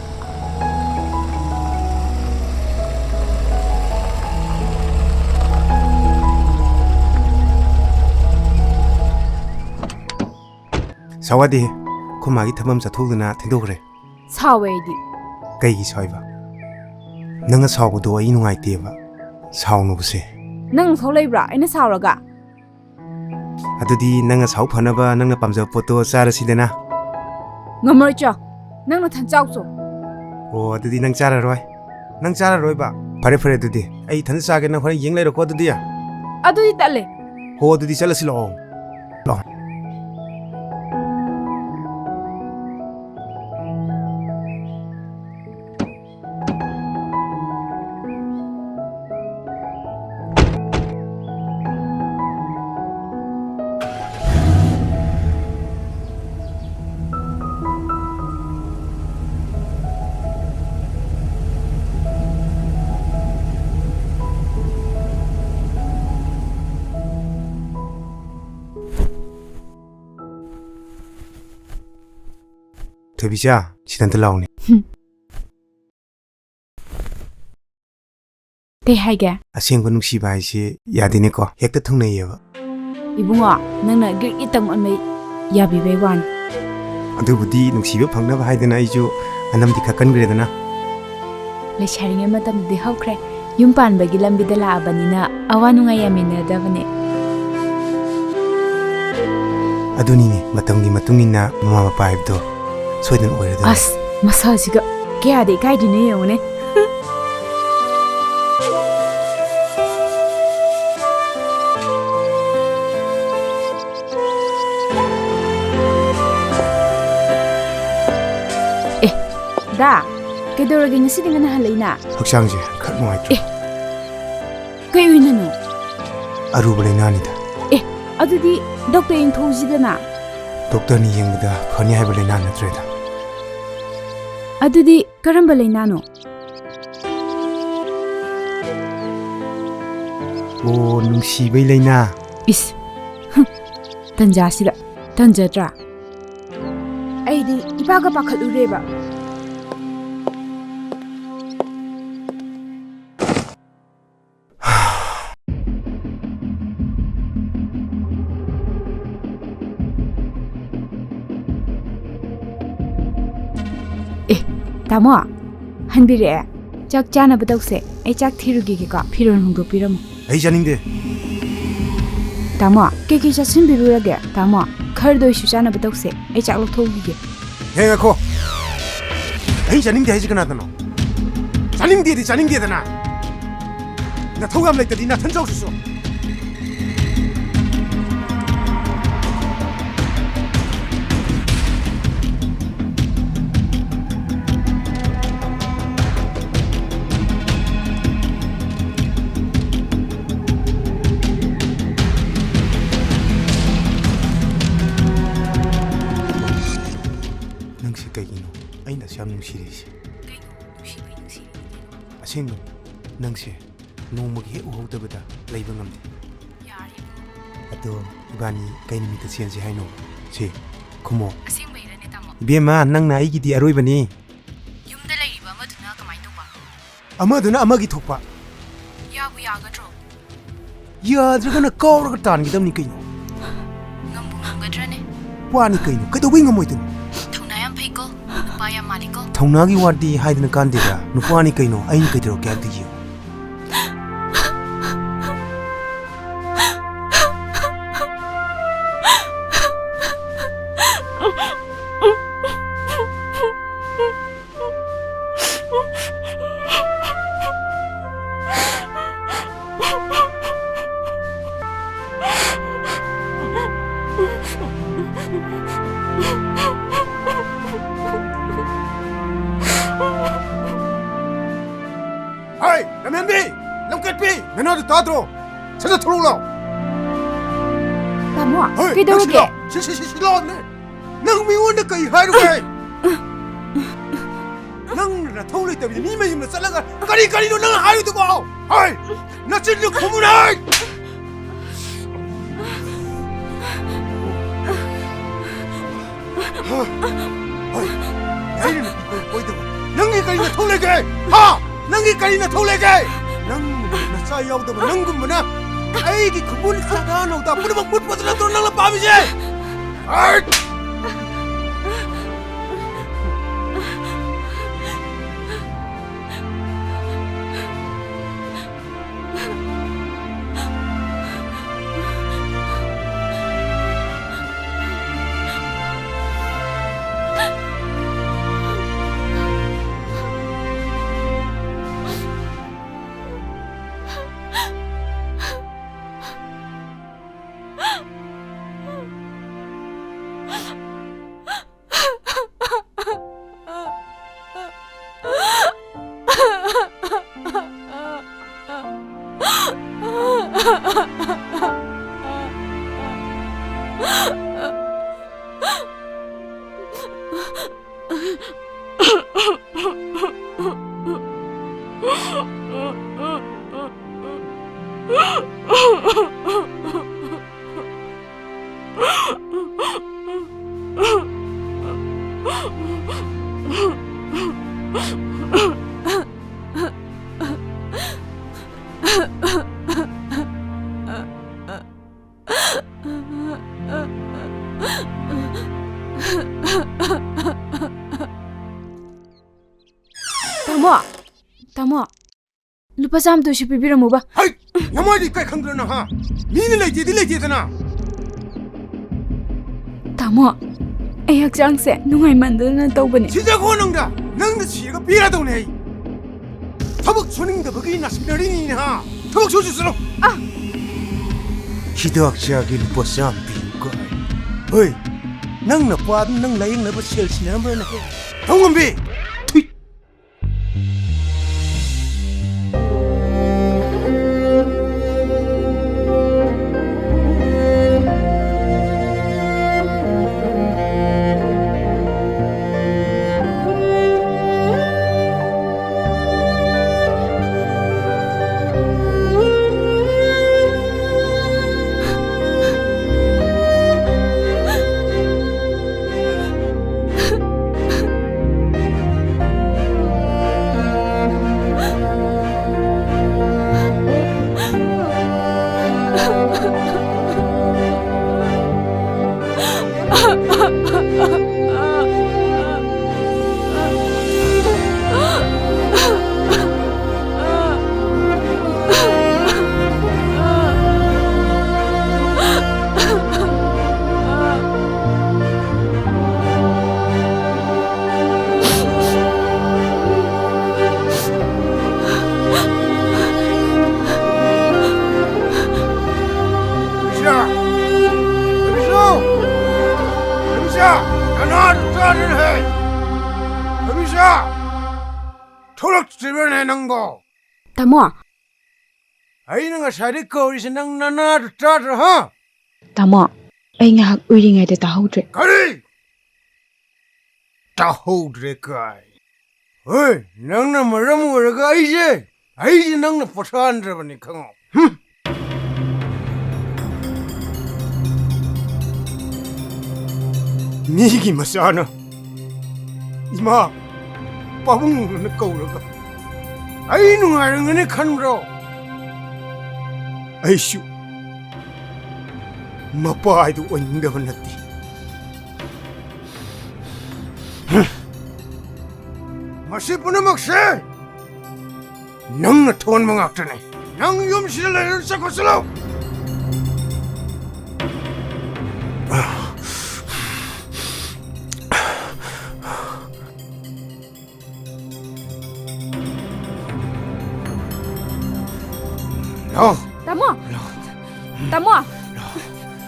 ꯁꯥꯎꯋꯥꯗꯤ, ꯑꯩꯈꯣꯏ ꯃꯥꯒꯤ ꯊꯕꯛ ꯑꯃ ꯆꯠꯊꯣꯛꯎꯗꯅ ꯊꯦꯡꯗꯣꯛꯈ꯭ꯔꯦ꯫ ꯁꯥꯎꯋꯦ ꯑꯩꯗꯤ꯫ ꯀꯩꯒꯤ ꯁꯥꯎꯏꯕ? ꯅꯪꯅ ꯁꯥꯎꯕꯗꯣ ꯑꯩ ꯅꯨꯡꯉꯥꯏꯇꯦꯕ꯫ ꯁꯥꯎꯅꯨꯕꯁꯦ꯫ ꯅꯪ ꯊꯣꯛ ꯂꯩꯕ꯭ꯔꯥ ꯑꯩꯅ ꯁꯥꯎꯔꯒ? ꯑꯗꯨꯗꯤ ꯅꯪ ꯅꯁꯥꯎ ꯐꯅꯕ ꯅꯪꯅ ꯄꯥꯝꯖꯕ ꯄꯣꯠꯇꯣ ꯆꯥꯔꯁꯤꯗꯅ꯫ ꯉꯝꯃꯔꯣꯏ ꯆꯣ꯫ ꯅꯪ ꯅꯊꯟ ꯆꯥꯎ ꯆꯣ꯫ ꯑꯣ, ꯑꯗꯨꯗꯤ ꯅꯪ ꯆꯥꯔꯔꯣꯏ꯫ ꯅꯪ ꯆꯥꯔꯔꯣꯏꯕ꯫ ꯐꯔꯦ, ꯐꯔꯦ, ꯑꯗꯨꯗꯤ ꯑꯩ ꯏꯊꯟꯇ ꯆꯥꯒꯦ, ꯅꯪ ꯍꯣꯔꯦꯟ ꯌꯦꯡ ꯂꯩꯔꯣꯀꯣ ꯑꯗꯨꯗꯤ꯫ ꯑꯗꯨꯗꯤ ꯇꯜꯂꯦ꯫ ꯍꯣ, ꯑꯗꯨꯗꯤ ꯆꯠꯂꯁꯤ ꯂꯥꯛꯑꯣ꯫ ꯂꯥꯛꯑꯣ꯫ ꯊꯣꯏꯕꯤꯆꯥ, ꯁꯤꯗ ꯑꯝꯇ ꯂꯥꯎꯅꯦ꯫ ꯍꯨꯝ꯫ ꯀꯩ ꯍꯥꯏꯒꯦ? ꯑꯁꯦꯡꯕ ꯅꯨꯡꯁꯤꯕ ꯍꯥꯏꯁꯦ ꯌꯥꯗꯦꯅꯦꯀꯣ, ꯍꯦꯛꯇ ꯊꯨꯡꯅꯩꯌꯦꯕ꯫ ꯏꯕꯨꯡꯉꯣ, ꯅꯪꯅ ꯒ꯭ꯔꯤꯛ ꯒ꯭ꯔꯤꯛ ꯇꯧꯃꯟꯕꯩ ꯌꯥꯕꯤꯕꯩ ꯋꯥꯅꯤ꯫ ꯑꯗꯨꯕꯨꯗꯤ ꯅꯨꯡꯁꯤꯕ ꯐꯪꯅꯕ ꯍꯥꯏꯗꯅ ꯑꯩꯁꯨ ꯑꯅꯝꯗꯤ ꯈꯔ ꯀꯟꯈ꯭ꯔꯦꯗꯅ꯫ ꯂꯩꯁꯥꯔꯤꯉꯩ ꯃꯇꯝꯗꯗꯤ ꯍꯧꯈ꯭ꯔꯦ, ꯌꯨꯝ ꯄꯥꯟꯕꯒꯤ ꯂꯝꯕꯤꯗ ꯂꯥꯛꯑꯕꯅꯤꯅ ꯑꯋꯥ ꯅꯨꯡꯉꯥꯏ ꯌꯥꯃꯤꯟꯅꯗꯕꯅꯦ꯫ ꯑꯗꯨꯅꯤꯅꯦ, ꯃꯇꯝꯒꯤ ꯃꯇꯨꯡ ꯏꯟꯅ ꯃꯃꯥ ꯃꯄꯥ ꯍꯥꯏꯕꯗꯣ ꯁꯣꯏꯗꯅ ꯑꯣꯏꯔꯗꯕꯅꯤ꯫ ꯑꯁ, ꯃꯁꯛꯁꯤꯒ ꯀꯌꯥꯗ ꯏꯀꯥꯏꯗꯣꯏꯅꯣ ꯌꯦꯡꯉꯨꯅꯦ꯫ ꯑꯦ, ꯗꯥ, ꯀꯩꯗꯧꯔꯒꯦ? ꯉꯁꯤꯗꯤ ꯉꯟꯅ ꯍꯜꯂꯛꯏꯅ? ꯍꯛꯆꯥꯡꯁꯦ ꯈꯔ ꯅꯨꯡꯉꯥꯏꯇ꯭ꯔꯦ꯫ ꯑꯦ, ꯀꯩ ꯑꯣꯏꯅꯅꯣ? ꯑꯔꯨꯕ ꯂꯥꯏꯅꯥꯅꯤꯗ꯫ ꯑꯦ, ꯑꯗꯨꯗꯤ ꯗꯣꯛꯇꯔ ꯌꯦꯡꯊꯣꯛꯎꯁꯤꯗꯅ꯫ ꯗꯣꯛꯇꯔꯅ ꯌꯦꯡꯕꯗ ꯐꯅꯤ ꯍꯥꯏꯕ ꯂꯥꯏꯅꯥ ꯅꯠꯇ꯭ꯔꯦꯗ꯫ ꯑꯗꯨꯗꯤ ꯀꯔꯝꯕ ꯂꯥꯏꯅꯥꯅꯣ? ꯑꯣ, ꯅꯨꯡꯁꯤꯕꯩ ꯂꯥꯏꯅꯥ꯫ ꯏꯁ, ꯍꯨꯝ, ꯇꯟꯖꯥꯁꯤꯗ, ꯇꯟꯖꯗ꯭ꯔꯥ? ꯑꯩꯗꯤ ꯏꯄꯥꯒ ꯄꯥꯈꯠꯂꯨꯔꯦꯕ꯫ ꯑꯦ, ꯇꯥꯃꯣ, ꯍꯟꯕꯤꯔꯛꯑꯦ꯫ ꯆꯥꯛ ꯆꯥꯅꯕ ꯇꯧꯁꯦ꯫ ꯑꯩ ꯆꯥꯛ ꯊꯤꯔꯨꯈꯤꯒꯦꯀꯣ, ꯐꯤꯔꯣꯜ ꯍꯣꯡꯗꯣꯛꯄꯤꯔꯝꯃꯣ꯫ ꯑꯩ ꯆꯥꯅꯤꯡꯗꯦ꯫ ꯇꯥꯃꯣ, ꯀꯩꯀꯩ ꯆꯥꯁꯤꯟꯕꯤꯔꯨꯔꯒꯦ? ꯇꯥꯃꯣ, ꯈꯔꯗ ꯑꯣꯏꯁꯨ ꯆꯥꯅꯕ ꯇꯧꯁꯦ꯫ ꯑꯩ ꯆꯥꯛ ꯂꯧꯊꯣꯛꯎꯈꯤꯒꯦ꯫ ꯍꯦ, ꯉꯥꯏꯈꯣ꯫ ꯑꯩ ꯆꯥꯅꯤꯡꯗꯦ ꯍꯥꯏꯁꯤ ꯀꯅꯥꯗꯅꯣ? ꯆꯥꯅꯤꯡꯗꯦꯗꯤ ꯆꯥꯅꯤꯡꯗꯦꯗꯅ꯫ ꯅꯊꯧ ꯌꯥꯝ ꯂꯩꯇꯗꯤ ꯅꯊꯟ ꯆꯧꯁꯤꯁꯨ꯫ ꯅꯪꯁꯦ ꯀꯩꯒꯤꯅꯣ ꯑꯩꯅ ꯑꯁꯨꯛ ꯌꯥꯝ ꯅꯨꯡꯁꯤꯔꯤꯁꯦ? ꯀꯩꯅꯣ ꯅꯨꯡꯁꯤꯕꯩ ꯅꯨꯡꯁꯤꯔꯤꯕꯗꯤ? ꯑꯁꯦꯡꯕꯅꯤ, ꯅꯪꯁꯦ ꯅꯣꯡꯃꯒꯤ ꯍꯦꯛ ꯎꯍꯧꯗꯕꯗ ꯂꯩꯕ ꯉꯝꯗꯦ꯫ ꯌꯥꯔꯦ ꯏꯕꯨꯡꯉꯣ꯫ ꯑꯗꯣ ꯏꯕꯥꯅꯤ ꯀꯩ ꯅꯨꯃꯤꯠꯇ ꯆꯦꯟꯁꯦ ꯍꯥꯏꯅꯣ? ꯁꯤ, ꯈꯨꯝꯃꯣ꯫ ꯑꯁꯦꯡꯕꯩꯔꯅꯦ ꯇꯥꯃꯣ? ꯏꯕꯦꯝꯃ, ꯅꯪꯅ ꯑꯩꯒꯤꯗꯤ ꯑꯔꯣꯏꯕꯅꯤ꯫ ꯌꯨꯝꯗ ꯂꯩꯔꯤꯕ ꯑꯃꯗꯨꯅ ꯀꯃꯥꯏꯅ ꯇꯧꯕ? ꯑꯃꯗꯨꯅ ꯑꯃꯒꯤ ꯊꯣꯛꯄ꯫ ꯌꯥꯕꯨ ꯌꯥꯒꯗ꯭ꯔꯣ? ꯌꯥꯗ꯭ꯔꯒꯅ ꯀꯥꯎꯔꯒ ꯇꯥꯟꯒꯗꯕꯅꯤ ꯀꯩꯅꯣ꯫ ꯉꯝꯕꯨ ꯉꯝꯒꯗ꯭ꯔꯅꯦ? ꯋꯥꯅꯤ ꯀꯩꯅꯣ, ꯀꯩꯗꯧꯕꯩ ꯉꯝꯃꯣꯏꯗꯣꯏꯅꯣ? ꯊꯧꯅꯥ ꯌꯥꯝ ꯐꯩꯀꯣ, ꯅꯨꯄꯥ ꯌꯥꯝ ꯃꯥꯜꯂꯤꯀꯣ꯫ ꯊꯧꯅꯥꯒꯤ ꯋꯥꯗꯤ ꯍꯥꯏꯗꯅ ꯀꯥꯟꯗꯦꯗ, ꯅꯨꯄꯥꯅꯤ ꯀꯩꯅꯣ, ꯑꯩꯅ ꯀꯩꯗꯧꯔꯛꯀꯦ ꯍꯥꯏꯕꯗꯨ ꯌꯦꯡꯉꯨ꯫ ꯍꯩ, ꯂꯝꯍꯦꯟꯕꯤ! ꯂꯝꯀꯠꯄꯤ! ꯅꯅꯥꯗꯣ ꯇꯥꯗ꯭ꯔꯣ? ꯁꯠ ꯁꯠ ꯊꯣꯛꯂꯛꯎ ꯂꯥꯎ! ꯇꯥꯃꯣ, ꯍꯩ, ꯀꯩꯗꯧꯔꯒꯦ? ꯅꯪ ꯁꯤ ꯂꯥꯎ! ꯁꯤ, ꯁꯤ, ꯁꯤ, ꯁꯤ ꯂꯥꯎꯅꯦ! ꯅꯪ ꯃꯤꯉꯣꯟꯗ ꯀꯩ ꯍꯥꯏꯔꯨꯒꯦ? ꯅꯪ ꯅꯊꯧ ꯂꯩꯇꯕꯤꯗ ꯃꯤ ꯃꯌꯨꯝꯗ ꯆꯠꯂꯒ ꯀꯔꯤ ꯀꯔꯤꯅꯣ ꯅꯪ ꯍꯥꯏꯔꯤꯗꯨꯕꯣ? ꯍꯩ! ꯅꯆꯤꯟꯗꯨ ꯈꯨꯝꯃꯨꯅꯦ! ꯍꯩ! ꯑꯩꯅ ꯅꯨꯄꯤ ꯀꯣꯏ-, ꯀꯣꯏꯗꯕ ꯅꯪꯒꯤ ꯀꯔꯤ ꯅꯊꯧ ꯂꯩꯒꯦ? ꯍꯥ? ꯅꯪꯒꯤ ꯀꯔꯤ ꯅꯊꯧ ꯂꯩꯒꯦ? ꯅꯪ ꯅꯆꯥ ꯌꯥꯎꯗꯕ ꯅꯪꯒꯨꯝꯕꯅ ꯑꯩꯒꯤ ꯈꯨꯡꯒꯪ ꯁꯥꯗꯥ ꯅꯧꯗꯥ ꯄꯨꯝꯅꯃꯛ ꯃꯨꯠꯄꯗꯨ ꯅꯠꯇ꯭ꯔꯣ ꯅꯪꯅ ꯄꯥꯝꯃꯤꯁꯦ? ꯍꯩꯠ! ꯇꯥꯃꯣ, ꯂꯨꯄꯥ ꯆꯥꯝꯃꯇ ꯑꯣꯏꯁꯨ ꯄꯤꯕꯤꯔꯝꯃꯨꯕ꯫ ꯍꯩ! ꯅꯃꯥꯏꯗꯤ ꯀꯩ ꯈꯪꯗ꯭ꯔꯣ ꯅꯪ, ꯍꯥ? ꯃꯤꯅ ꯂꯩꯇꯦꯗꯤ ꯂꯩꯇꯦꯗꯅ꯫ ꯇꯥꯃꯣ, ꯑꯩ ꯍꯛꯆꯥꯡꯁꯦ ꯅꯨꯡꯉꯥꯏꯃꯟꯗꯅ ꯇꯧꯕꯅꯦ꯫ ꯁꯤꯖꯈꯣ ꯅꯪꯗ! ꯅꯪꯅ ꯁꯤꯔꯒ ꯄꯤꯔꯗꯧꯅꯦ ꯑꯩ꯫ ꯊꯕꯛ ꯁꯨꯅꯤꯡꯗꯕꯒꯤ ꯅꯥꯁꯤꯟꯅꯔꯤꯅꯤꯅꯦ, ꯍꯥ? ꯊꯕꯛ ꯁꯨꯁꯤ ꯆꯠꯂꯣ꯫ ꯑ! ꯍꯤꯗꯥꯛ ꯆꯥꯒꯦ ꯂꯨꯄꯥ ꯆꯥꯝꯃ ꯄꯤꯌꯨ ꯀꯥꯏ꯫ ꯍꯣꯏ, ꯅꯪ ꯅꯄꯥꯗꯨ ꯅꯪ ꯂꯥꯌꯦꯡꯅꯕ ꯁꯦꯜ ꯁꯤꯟꯅꯔꯝꯕ꯭ꯔꯅꯦ? ꯊꯧꯉꯝꯕꯤ! ꯊꯨꯏ! ꯔꯕꯤꯁꯥ! ꯔꯕꯤꯁꯥ! ꯔꯕꯤꯁꯥ! ꯅꯅꯥꯗꯨ ꯇꯥꯗ꯭ꯔꯅꯦ! ꯔꯕꯤꯁꯥ! ꯊꯣꯛꯂꯛꯇ꯭ꯔꯤꯕ꯭ꯔꯅꯦ ꯅꯪꯕꯣ? ꯇꯥꯃꯣ! ꯑꯩꯅ ꯉꯁꯥꯏꯗꯩ ꯀꯧꯔꯤꯁꯦ ꯅꯪ ꯅꯅꯥꯗꯨ ꯇꯥꯗ꯭ꯔꯣ, ꯍꯥ? ꯇꯥꯃꯣ, ꯑꯩ ꯉꯥꯏꯍꯥꯛ ꯎꯏꯔꯤꯉꯩꯗ ꯇꯥꯍꯧꯗ꯭ꯔꯦ꯫ ꯀꯔꯤ? ꯇꯥꯍꯧꯗ꯭ꯔꯦ ꯀꯥꯏ꯫ ꯍꯣꯏ, ꯅꯪꯅ ꯃꯔꯝ ꯑꯣꯏꯔꯒ ꯑꯩꯁꯦ, ꯑꯩꯁꯦ ꯅꯪꯅ ꯄꯣꯊꯥꯍꯟꯗ꯭ꯔꯕꯅꯤ ꯈꯪꯉꯣ꯫ ꯍꯨꯝ꯫ ꯃꯤꯒꯤ ꯃꯆꯥꯅ ꯏꯃꯥ ꯄꯥꯕꯨꯡꯅ ꯀꯧꯔꯒ ꯑꯩ ꯅꯨꯡꯉꯥꯏꯔꯝꯒꯅꯤ ꯈꯟꯕ꯭ꯔꯣ? ꯑꯩꯁꯨ ꯃꯄꯥ ꯍꯥꯏꯗꯨ ꯑꯣꯏꯅꯤꯡꯗꯕ ꯅꯠꯇꯦ꯫ ꯃꯁꯤ ꯄꯨꯝꯅꯃꯛꯁꯦ ꯅꯪꯅ ꯊꯣꯟꯕ ꯉꯥꯛꯇꯅꯦ꯫ ꯅꯪ ꯌꯨꯝꯁꯤꯗ ꯂꯩꯔꯅꯨ, ꯆꯠꯈ꯭ꯔꯣ, ꯆꯠꯂꯣ꯫ ꯂꯥꯛꯑꯣ꯫ ꯇꯥꯃꯣ! ꯂꯥꯛꯑꯣ꯫ ꯇꯥꯃꯣ!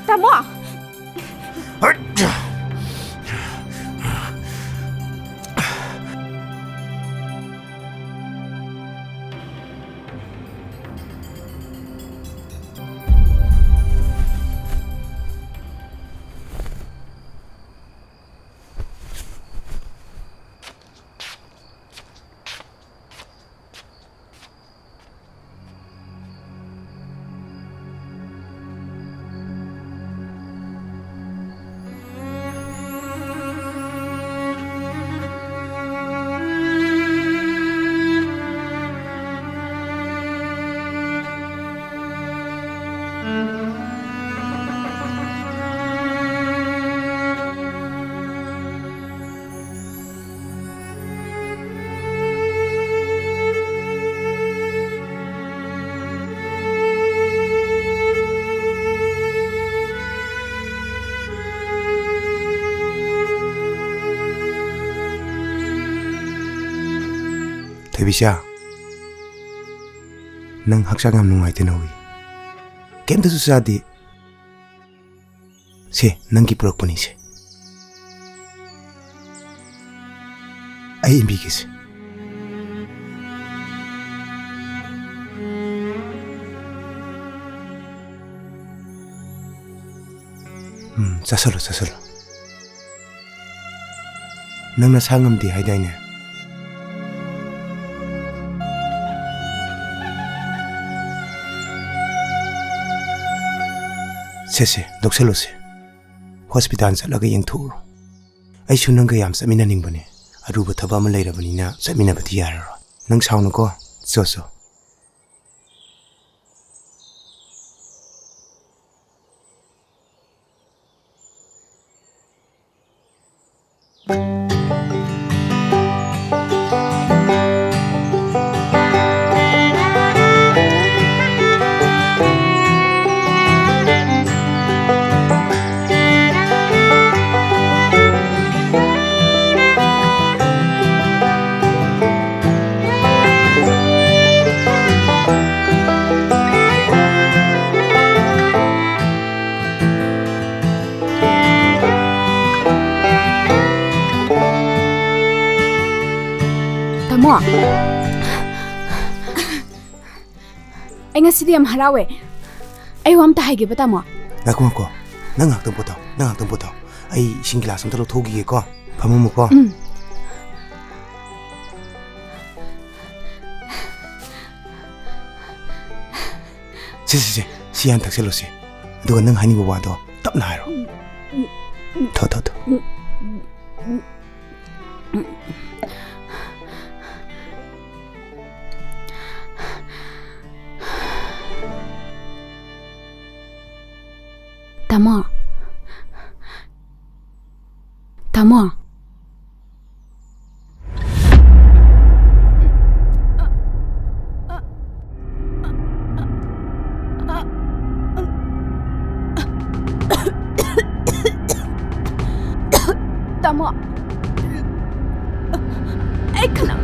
ꯇꯥꯃꯣ! ꯍꯠ! ꯊꯣꯏꯕꯤꯆꯥ, ꯅꯪ ꯍꯛꯆꯥꯡ ꯌꯥꯝ ꯅꯨꯡꯉꯥꯏꯇꯅ ꯎꯏ꯫ ꯀꯩꯝꯇꯁꯨ ꯆꯥꯗꯦ꯫ ꯁꯦ, ꯅꯪꯒꯤ ꯄꯨꯔꯛꯄꯅꯤꯁꯦ꯫ ꯑꯩ ꯏꯟꯕꯤꯒꯦꯁꯦ꯫ ꯎꯝ, ꯆꯥꯁꯜꯂꯣ, ꯆꯥꯁꯜꯂꯣ꯫ ꯅꯪ ꯅꯁꯥ ꯉꯝꯗꯦ ꯍꯥꯏꯗꯥꯏꯅꯦ? ꯁꯦ, ꯁꯦ, ꯂꯧꯁꯜꯂꯨꯁꯦ꯫ ꯍꯣꯁꯄꯤꯇꯥꯜ ꯆꯠꯂꯒ ꯌꯦꯡꯊꯣꯛꯎꯔꯣ꯫ ꯑꯩꯁꯨ ꯅꯪꯒ ꯌꯥꯝ ꯆꯠꯃꯤꯟꯅꯅꯤꯡꯕꯅꯦ꯫ ꯑꯔꯨꯕ ꯊꯕꯛ ꯑꯃ ꯂꯩꯔꯕꯅꯤꯅ ꯆꯠꯃꯤꯟꯅꯕꯗꯤ ꯌꯥꯔꯔꯣꯏ꯫ ꯅꯪ ꯁꯥꯎꯅꯨꯀꯣ꯫ ꯆꯣ, ꯆꯣ꯫ ꯑꯩ ꯉꯁꯤꯗꯤ ꯌꯥꯝ ꯍꯔꯥꯎꯋꯦ꯫ ꯑꯩ ꯋꯥ ꯑꯝꯇ ꯍꯥꯏꯒꯦꯕ, ꯇꯥꯃꯣ꯫ ꯉꯥꯏꯈꯣ, ꯉꯥꯏꯈꯣ꯫ ꯅꯪ ꯉꯥꯏꯍꯥꯛꯇꯪ ꯄꯣꯊꯥꯎ, ꯅꯪ ꯉꯥꯏꯍꯥꯛꯇꯪ ꯄꯣꯊꯥꯎ꯫ ꯑꯩ ꯏꯁꯤꯡ ꯒꯤꯂꯥꯁ ꯑꯝꯇ ꯂꯧꯊꯣꯛꯈꯤꯒꯦꯀꯣ꯫ ꯐꯝꯃꯝꯃꯨꯀꯣ꯫ ꯎꯝ꯫ ꯁꯦ, ꯁꯦ, ꯁꯦ, ꯁꯤ ꯍꯥꯟꯅ ꯊꯛꯆꯜꯂꯨꯁꯦ꯫ ꯑꯗꯨꯒ ꯅꯪ ꯍꯥꯏꯅꯤꯡꯕ ꯋꯥꯗꯣ ꯇꯞꯅ ꯍꯥꯏꯔꯣ꯫ ꯎꯝ, ꯎꯝ, ꯎꯝ꯫ ꯊꯣ, ꯊꯣ, ꯊꯣ꯫ ꯎꯝ, ꯎꯝ, ꯎꯝ꯫ ꯇꯥꯃꯣ꯫ ꯇꯥꯃꯣ꯫ ꯇꯥꯃꯣ꯫ ꯑꯩ ꯈꯅꯥꯎ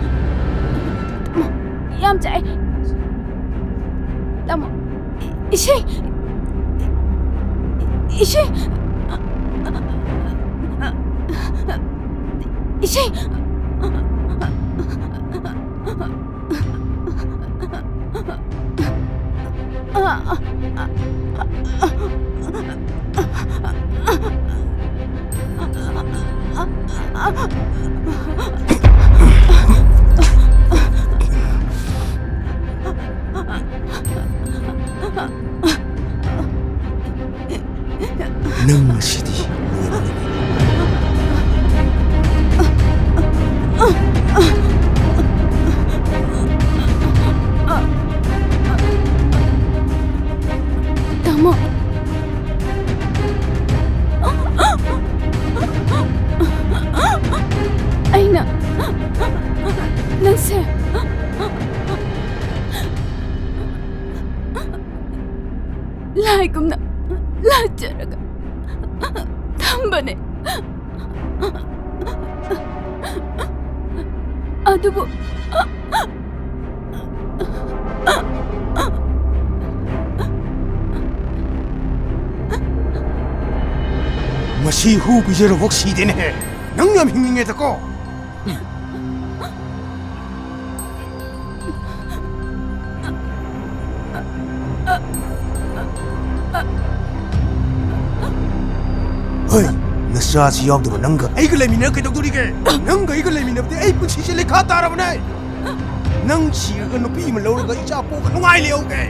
ꯌꯥꯝ ꯆꯥꯛꯑꯦ꯫ ꯇꯥꯃꯣ꯫ ꯏꯁꯤꯡ! ꯏꯁꯤꯡ! ꯏꯁꯤꯡ! ꯅꯪ ꯉꯁꯤꯗꯤ ꯂꯣꯏꯔꯕꯅꯤ꯫ ꯇꯥꯃꯣ꯫ ꯑꯩꯅ ꯅꯪꯁꯦ ꯂꯥꯏꯒꯨꯝꯅ ꯂꯥꯠꯆꯔꯒ ꯊꯝꯕꯅꯦ꯫ ꯑꯗꯨꯕꯨ ꯃꯁꯤ ꯍꯨ ꯄꯤꯖꯔꯨꯕ ꯁꯤꯗꯦꯅꯦꯍꯦ꯫ ꯅꯪ ꯌꯥꯝ ꯍꯤꯡꯅꯤꯡꯉꯦꯗꯀꯣ꯫ ꯍꯣꯏ, ꯅꯆꯥꯁꯤ ꯌꯥꯎꯗꯕ ꯅꯪꯒ ꯑꯩꯒ ꯂꯩꯃꯤꯟꯅꯔ ꯀꯩꯗꯧꯗꯣꯔꯤꯒꯦ? ꯅꯪꯒ ꯑꯩꯒ ꯂꯩꯃꯤꯟꯅꯕꯗꯤ ꯑꯩ ꯄꯨꯟꯁꯤꯁꯦ ꯂꯩꯈꯥ ꯇꯥꯔꯕꯅꯦ꯫ ꯅꯪ ꯁꯤꯔꯒ ꯅꯨꯄꯤ ꯑꯃ ꯂꯧꯔꯒ ꯏꯆꯥ ꯄꯣꯛꯑꯒ ꯅꯨꯡꯉꯥꯏ ꯂꯩꯍꯧꯒꯦ꯫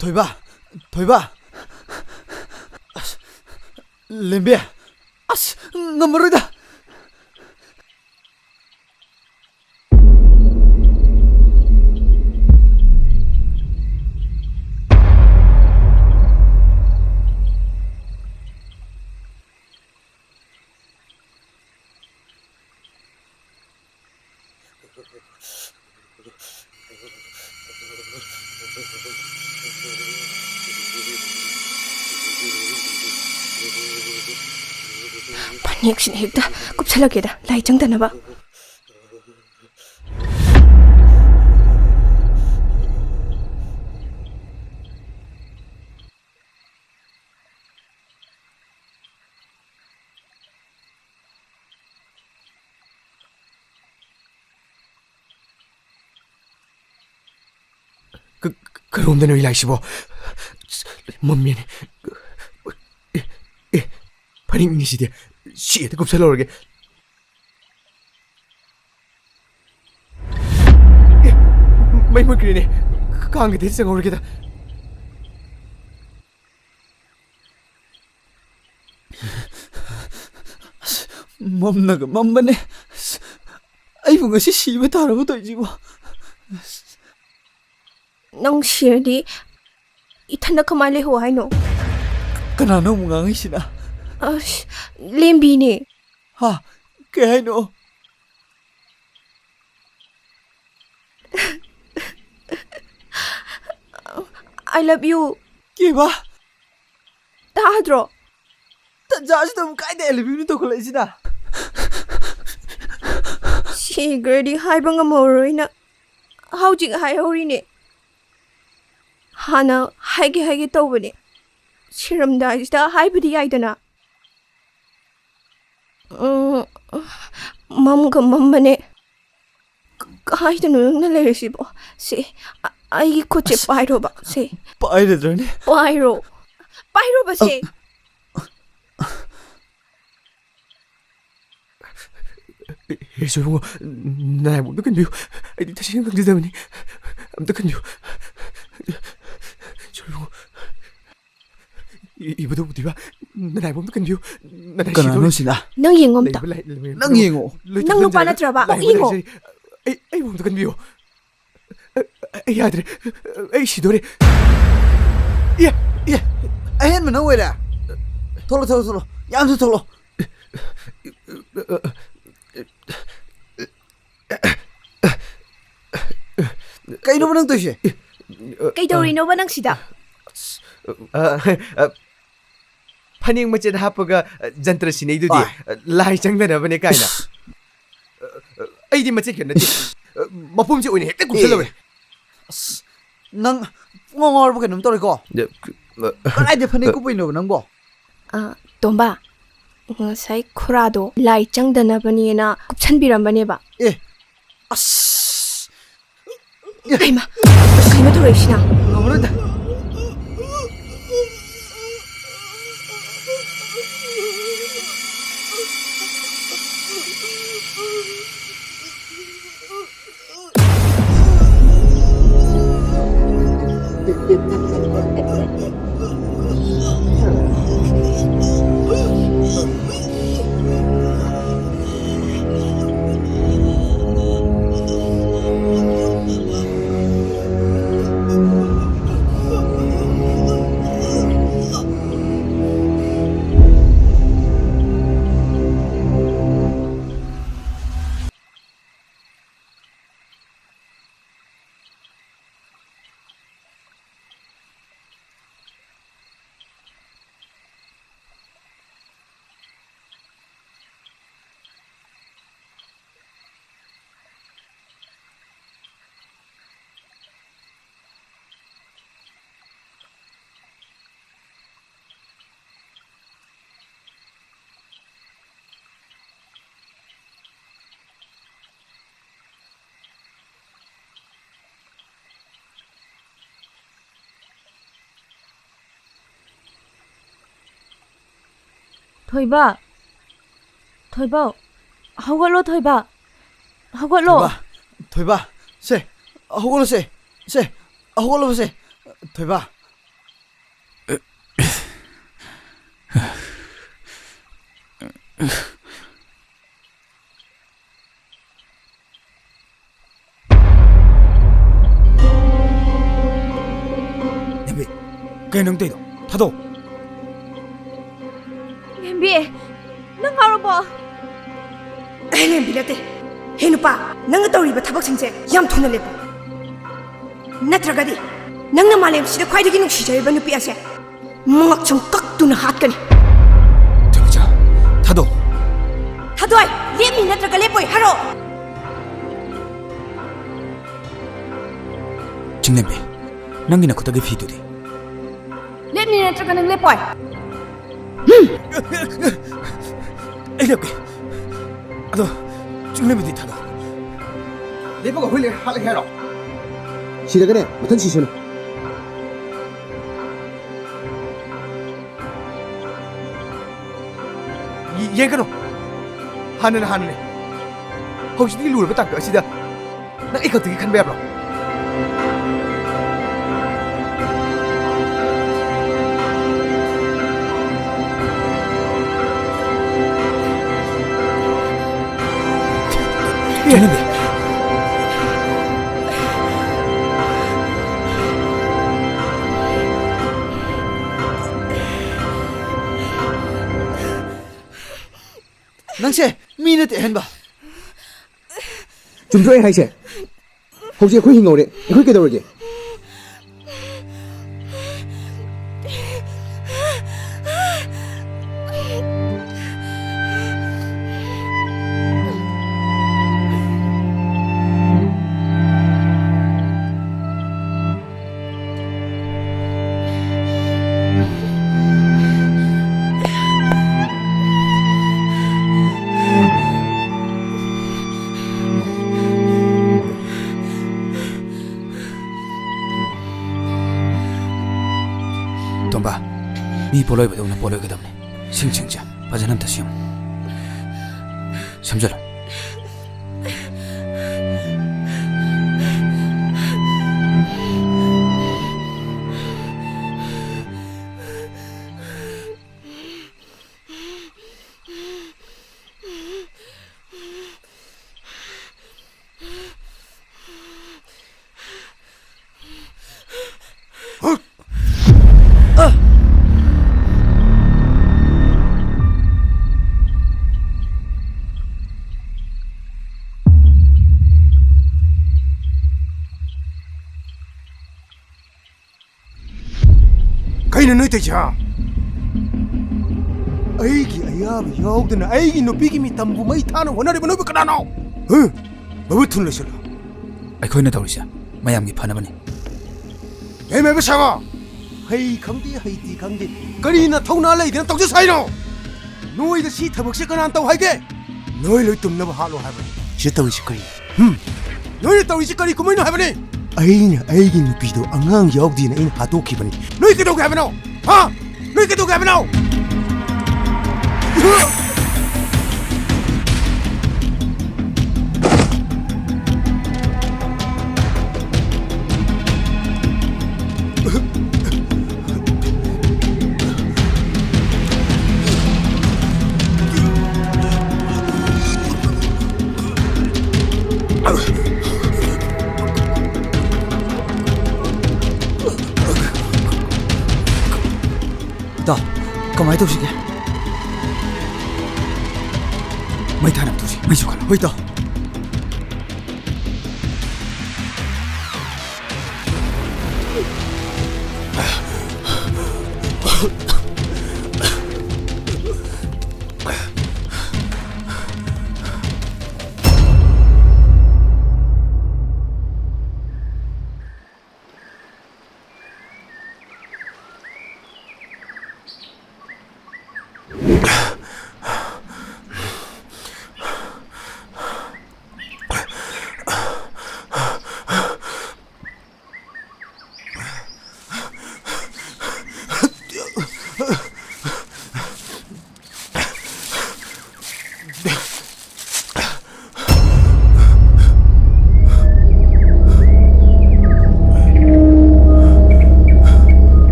ꯊꯣꯏꯕ, ꯊꯣꯏꯕ꯫ ꯑꯁ, ꯂꯦꯝꯕꯤ꯫ ꯑꯁ, ꯉꯝꯃꯔꯣꯏꯗ꯫ ꯐꯅꯦꯛꯁꯤꯅ ꯍꯦꯛꯇ ꯀꯨꯞꯁꯜꯂꯛꯀꯦꯗ, ꯂꯥꯏ ꯆꯪꯗꯅꯕ꯫ ꯀ-, ꯀꯔꯣꯝꯗꯅꯣ ꯂꯤꯂꯥꯏꯁꯤꯕꯣ? ꯃꯝꯃꯦꯅꯦ꯫ ꯑꯦ, ꯑꯦ, ꯐꯅꯦꯛꯅꯤ ꯁꯤꯗꯤ꯫ ꯁꯤ ꯍꯦꯛꯇ ꯀꯨꯞꯁꯜꯍꯧꯔꯒꯦ꯫ ꯑꯦ, ꯃꯩ ꯃꯨꯠꯈ꯭ꯔꯦꯅꯦ꯫ ꯀꯥꯡꯒꯤꯗ ꯆꯪꯍꯧꯔꯒꯦꯗ꯫ ꯑꯁ, ꯃꯝꯅꯒ ꯃꯝꯕꯅꯦ꯫ ꯑꯁ, ꯑꯩꯕꯨ ꯉꯁꯤ ꯁꯤꯕ ꯇꯥꯔꯕ ꯇꯧꯔꯤꯁꯤꯕꯣ? ꯑꯁ꯫ ꯅꯪ ꯁꯤꯔꯗꯤ ꯏꯊꯟꯗ ꯀꯃꯥꯏꯅ ꯂꯩꯍꯧ ꯍꯥꯏꯅꯣ? ꯀꯅꯥꯅꯣ ꯑꯃꯨꯛ ꯉꯥꯡꯉꯤꯁꯤꯅ? ꯑꯁ, ꯂꯦꯝꯕꯤꯅꯦ꯫ ꯍꯥ? ꯀꯩ ꯍꯥꯏꯅꯣ? I love you꯫ ꯀꯦꯕ? ꯇꯥꯗ꯭ꯔꯣ? ꯇꯟꯖꯥꯁꯤꯗ ꯑꯃꯨꯛ ꯀꯥꯏꯗ I love you ꯅ ꯇꯧꯈꯠꯂꯛꯏꯁꯤꯅ? ꯁꯤꯈ꯭ꯔꯗꯤ ꯍꯥꯏꯕ ꯉꯝꯍꯧꯔꯣꯏꯅ ꯍꯧꯖꯤꯛ ꯍꯥꯏꯍꯧꯔꯤꯅꯦ꯫ ꯍꯥꯟꯅ ꯍꯥꯏꯒꯦ ꯍꯥꯏꯒꯦ ꯇꯧꯕꯅꯦ꯫ ꯁꯤꯔꯝꯗꯥꯏꯁꯤꯗ ꯍꯥꯏꯕꯗꯤ ꯌꯥꯏꯗꯅ꯫ ꯎꯝ, ꯃꯝꯒ ꯃꯝꯕꯅꯦ꯫ ꯀ-, ꯀꯥꯏꯗꯅꯣ ꯅꯪꯅ ꯂꯩꯔꯤꯁꯤꯕꯣ? ꯁꯦ, ꯑ-, ꯑꯩꯒꯤ ꯈꯨꯠꯁꯦ ꯑꯁ, ꯄꯥꯏꯔꯣꯕ, ꯁꯦ꯫ ꯄꯥꯏꯔꯗ꯭ꯔꯅꯦ? ꯄꯥꯏꯔꯣ꯫ ꯄꯥꯏꯔꯣꯕ, ꯁꯦ꯫ ꯑ-, ꯍꯦ, ꯁꯣꯏꯕꯨꯡꯉꯣ, ꯅꯔꯥꯏꯕꯛꯇ ꯀꯟꯕꯤꯌꯨ꯫ ꯑꯩꯗꯤ ꯇꯁꯦꯡꯅ ꯈꯪꯖꯗꯕꯅꯤ꯫ ꯑꯝꯇ ꯀꯟꯕꯤꯌꯨ꯫ ꯏ-, ꯏꯕꯨꯙꯧ ꯄꯨꯊꯤꯕ, ꯅꯅꯥꯏꯕꯣꯝꯗ ꯀꯟꯕꯤꯌꯨ꯫ ꯅꯅꯥꯏ ꯀꯅꯥꯅꯣ ꯁꯤꯗꯣꯏ꯫ ꯁꯤꯅ? ꯅꯪ ꯌꯦꯡꯉꯣ ꯑꯝꯇ꯫ ꯂꯩꯕ ꯂꯥꯏ-, ꯂꯩꯕ ꯅꯪ ꯂꯣꯏ-, ꯌꯦꯡꯉꯣ꯫ ꯂꯣꯏ ꯅꯪ ꯅꯨꯄꯥ ꯊꯨꯞꯆꯟꯖꯔꯦ꯫ ꯅꯠꯇ꯭ꯔꯕ? ꯑꯃꯨꯛ ꯂꯥꯏ ꯌꯦꯡꯉꯣ꯫ ꯂꯩꯖꯔꯦ꯫ ꯑꯩ, ꯑꯩꯕꯨ ꯑꯝꯇ ꯀꯟꯕꯤꯌꯨ꯫ ꯑ, ꯑ, ꯑꯩ ꯌꯥꯗ꯭ꯔꯦ꯫ ꯑꯩ ꯁꯤꯗꯣꯔꯦ꯫ ꯏꯌꯥ! ꯏꯌꯥ! ꯑꯍꯦꯟꯕ ꯅꯪ ꯑꯣꯏꯔꯦ? ꯊꯣꯛꯂꯣ, ꯊꯣꯛꯂꯣ, ꯊꯣꯛꯂꯣ꯫ ꯌꯥꯝꯁꯨ ꯊꯣꯛꯂꯣ꯫ ꯀꯩꯅꯣꯕ ꯅꯪ ꯇꯧꯔꯤꯁꯦ? ꯀꯩꯗꯧꯔꯤꯅꯣꯕ ꯅꯪ ꯁꯤꯗ? ꯑ, ꯑ, ꯐꯅꯦꯛ ꯃꯆꯦꯠ ꯍꯥꯞꯄꯒ, ꯑ, ꯖꯟꯇ꯭ꯔ ꯁꯤꯟꯅꯩꯗꯨꯗꯤ, ꯑꯥꯏ꯫ ꯑ, ꯂꯥꯏ ꯆꯪꯗꯅꯕꯅꯦ ꯀꯥꯏꯅ꯫ ꯏꯁ꯫ ꯑ, ꯑ, ꯑꯩꯗꯤ ꯃꯆꯦꯠ ꯈꯛ ꯅꯠꯇꯦ꯫ ꯏꯁ꯫ ꯑ, ꯃꯄꯨꯝꯁꯦ ꯑꯣꯏꯅ ꯍꯦꯛꯇ ꯀꯨꯞꯁꯜꯂꯕꯅꯦ꯫ ꯑꯦ꯫ ꯑꯁ, ꯅꯪ ꯄꯨꯡꯉꯥꯎ ꯉꯥꯎꯔꯕ ꯀꯩꯅꯣꯝ ꯇꯧꯔꯦꯀꯣ? ꯑ, ꯑ, ꯀꯗꯥꯏꯗ ꯐꯅꯦꯛ ꯑ, ꯀꯨꯞꯄꯩꯅꯣꯕ ꯅꯪꯕꯣ? ꯑ, ꯇꯣꯝꯕ, ꯉꯁꯥꯏ ꯈꯨꯔꯥꯗꯣ ꯂꯥꯏ ꯆꯪꯗꯅꯕꯅꯦꯅ ꯀꯨꯞꯁꯟꯕꯤꯔꯝꯕꯅꯦꯕ꯫ ꯑꯦ, ꯑꯁ! ꯍꯩꯃꯥ! ꯀꯩꯅꯣ ꯇꯧꯔꯛꯏꯁꯤꯅ? ꯉꯝꯃꯔꯣꯏꯗ꯫ ꯊꯣꯏꯕ, ꯊꯣꯏꯕ, ꯍꯧꯒꯠꯂꯣ ꯊꯣꯏꯕ, ꯍꯧꯒꯠꯂꯣ꯫ ꯊꯣꯏꯕ, ꯊꯣꯏꯕ, ꯁꯦ, ꯍꯧꯒꯠꯂꯣꯁꯦ, ꯁꯦ, ꯍꯧꯒꯠꯂꯣꯁꯦ, ꯊꯣꯏꯕ꯫ ꯂꯦꯝꯕꯤ, ꯀꯩꯅꯣ ꯅꯪ ꯇꯧꯔꯤꯗꯣ? ꯊꯥꯗꯣꯛꯑꯣ꯫ ꯂꯦꯝꯕꯤ, ꯅꯪ ꯉꯥꯎꯔꯕꯣ? ꯑꯩ ꯂꯦꯝꯕꯤ ꯅꯠꯇꯦ꯫ ꯍꯦ ꯅꯨꯄꯥ, ꯅꯪꯅ ꯇꯧꯔꯤꯕ ꯊꯕꯛꯁꯤꯡꯁꯦ ꯌꯥꯝ ꯊꯨꯅ ꯂꯦꯞꯄꯣ꯫ ꯅꯠꯇ꯭ꯔꯒꯗꯤ ꯅꯪꯅ ꯃꯥꯂꯦꯝꯁꯤꯗ ꯈ꯭ꯋꯥꯏꯗꯒꯤ ꯅꯨꯡꯁꯤꯖꯔꯤꯕ ꯅꯨꯄꯤ ꯑꯁꯦ ꯃꯉꯛꯁꯝ ꯀꯛꯇꯨꯅ ꯍꯥꯠꯀꯅꯤ꯫ ꯊꯣꯏꯕꯤꯆꯥ, ꯊꯥꯗꯣꯛꯑꯣ꯫ ꯊꯥꯗꯣꯏ, ꯂꯦꯞꯅꯤ ꯅꯠꯇ꯭ꯔꯒ ꯂꯦꯞꯄꯣꯏ ꯍꯥꯏꯔꯛꯑꯣ꯫ ꯆꯤꯡꯂꯦꯝꯕꯤ, ꯅꯪꯒꯤ ꯅꯈꯨꯠꯇꯒꯤ ꯐꯤꯗꯨꯗꯤ? ꯂꯦꯞꯅꯤ ꯅꯠꯇ꯭ꯔꯒ ꯅꯪ ꯂꯦꯞꯄꯣꯏ? ꯑꯩ ꯂꯦꯞꯀꯦ꯫ ꯑꯗꯣ ꯆꯤꯡꯂꯦꯝꯕꯤꯗꯤ ꯊꯥꯗꯣꯛꯑꯣ꯫ ꯂꯦꯞꯄꯒ ꯍꯨꯏ ꯂꯩ ꯍꯥꯠꯂꯒꯦ ꯍꯥꯏꯔꯣ? ꯁꯤꯔꯒꯅꯦ ꯃꯊꯪ ꯁꯤꯁꯅꯨ꯫ ꯌꯦ-, ꯌꯦꯡꯒꯅꯨ꯫ ꯍꯥꯟꯅꯅ ꯍꯥꯟꯅꯅꯦ꯫ ꯍꯧꯖꯤꯛꯇꯤ ꯂꯨꯔꯕ ꯇꯥꯡꯀꯛ ꯑꯁꯤꯗ ꯅꯪ ꯑꯩ ꯈꯛꯇꯒꯤ ꯈꯟꯕ ꯌꯥꯕ꯭ꯔꯣ? ꯆꯠꯅꯕꯤ꯫ ꯅꯪꯁꯦ ꯃꯤ ꯅꯠꯇꯦ ꯑꯍꯦꯟꯕ꯫ ꯆꯨꯝꯗ꯭ꯔꯣ ꯑꯩ ꯍꯥꯏꯁꯦ? ꯍꯧꯖꯤꯛ ꯑꯩꯈꯣꯏ ꯍꯤꯡꯍꯧꯔꯦ, ꯑꯩꯈꯣꯏ ꯀꯩꯗꯧꯔꯒꯦ? ꯇꯣꯝꯕ, ꯃꯤ ꯄꯣꯂꯣꯏꯕꯗꯧꯅ ꯄꯣꯂꯣꯏꯒꯗꯕꯅꯤ꯫ ꯁꯤꯡ ꯁꯤꯡꯁꯦ ꯐꯖꯅ ꯑꯝꯇ ꯁꯦꯝꯃꯨ꯫ ꯁꯦꯝꯖꯜꯂꯨ꯫ ꯑꯩꯅ ꯅꯣꯏ ꯇꯧꯏꯁꯦ, ꯍꯥ? ꯑꯩꯒꯤ ꯑꯌꯥꯕ ꯌꯥꯎꯗꯅ ꯑꯩꯒꯤ ꯅꯨꯄꯤꯒꯤ ꯃꯤꯇꯝꯕꯨ ꯃꯩ ꯊꯥꯅ ꯍꯣꯠꯅꯔꯤꯕ ꯅꯣꯏꯕꯨ ꯀꯅꯥꯅꯣ? ꯍꯨꯝ? ꯃꯃꯨꯠ ꯊꯨꯅ ꯂꯣꯏꯁꯤꯜꯂꯣ꯫ ꯑꯩꯈꯣꯏꯅ ꯇꯧꯔꯤꯁꯦ ꯃꯌꯥꯝꯒꯤ ꯐꯅꯕꯅꯤ꯫ ꯍꯦ ꯃꯦꯕ ꯁꯥꯕ! ꯍꯩ ꯈꯪꯗꯦ, ꯍꯩꯇꯦ ꯈꯪꯗꯦ, ꯀꯔꯤꯅ ꯊꯧꯅꯥ ꯂꯩꯗꯅ ꯇꯧꯖ ꯁꯥꯏꯅꯣ? ꯅꯣꯏꯗ ꯁꯤ ꯊꯕꯛꯁꯦ ꯀꯅꯥꯅ ꯇꯧ ꯍꯥꯏꯒꯦ? ꯅꯣꯏ ꯂꯣꯏ ꯇꯨꯝꯅꯕ ꯍꯥꯠꯂꯣ ꯍꯥꯏꯕꯅꯤ꯫ ꯁꯤ ꯇꯧꯔꯤꯁꯤ ꯀꯔꯤ? ꯍꯨꯝ? ꯅꯣꯏꯅ ꯇꯧꯔꯤꯁꯤ ꯀꯔꯤ ꯀꯨꯝꯍꯩꯅꯣ ꯍꯥꯏꯕꯅꯤ? ꯑꯩꯅ ꯑꯩꯒꯤ ꯅꯨꯄꯤꯗꯣ ꯑꯉꯥꯡ ꯌꯥꯎꯗꯦꯅ ꯑꯩꯅ ꯍꯥꯠꯇꯣꯛꯈꯤꯕꯅꯤ꯫ ꯅꯣꯏ ꯀꯩꯗꯧꯒꯦ ꯍꯥꯏꯕꯅꯣ? ꯍꯥ? ꯅꯣꯏ ꯀꯩꯗꯧꯒꯦ ꯍꯥꯏꯕꯅꯣ? ꯏꯇꯥꯎ, ꯀꯃꯥꯏꯅ ꯇꯧꯁꯤꯒꯦ? ꯃꯩ ꯊꯥꯅꯕ ꯇꯧꯁꯤ꯫ ꯃꯩꯁꯨ ꯈꯜꯂꯣ꯫ ꯍꯣꯏ, ꯏꯇꯥꯎ꯫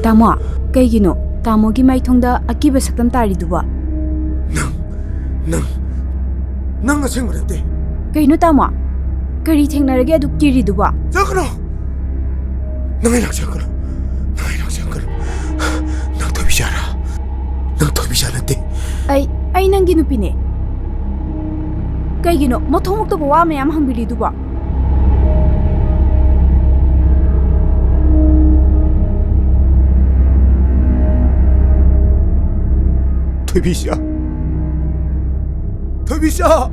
ꯇꯥꯃꯣ, ꯀꯩꯒꯤꯅꯣ ꯇꯥꯃꯣꯒꯤ ꯃꯥꯏꯊꯣꯡꯗ ꯑꯀꯤꯕ ꯁꯛꯇꯝ ꯇꯥꯔꯤꯗꯨꯕꯣ? ꯅꯪ, ꯅꯪ, ꯅꯪ ꯑꯁꯦꯡꯕ ꯅꯠꯇꯦ꯫ ꯀꯩꯅꯣ ꯇꯥꯃꯣ? ꯀꯔꯤ ꯊꯦꯡꯅꯔꯒꯦ ꯑꯗꯨꯛ ꯀꯤꯔꯤꯗꯨꯕꯣ? ꯆꯠꯈ꯭ꯔꯣ! ꯅꯪ ꯑꯩ ꯂꯥꯛꯆꯔꯛꯀꯅꯨ꯫ ꯅꯪ ꯑꯩ ꯂꯥꯛꯆꯔꯛꯀꯅꯨ꯫ ꯅꯪ ꯊꯣꯏꯕꯤꯆꯥꯔꯥ? ꯅꯪ ꯊꯣꯏꯕꯤꯆꯥ ꯅꯠꯇꯦ꯫ ꯑꯩ, ꯑꯩ ꯅꯪꯒꯤ ꯅꯨꯄꯤꯅꯦ꯫ ꯀꯩꯒꯤꯅꯣ ꯃꯊꯣꯡ ꯃꯊꯣꯡ ꯈꯪꯗꯕ ꯋꯥ ꯃꯌꯥꯝ ꯍꯪꯕꯤꯔꯤꯗꯨꯕꯣ? ꯊꯣꯏꯕꯤꯆꯥ! ꯊꯣꯏꯕꯤꯆꯥ!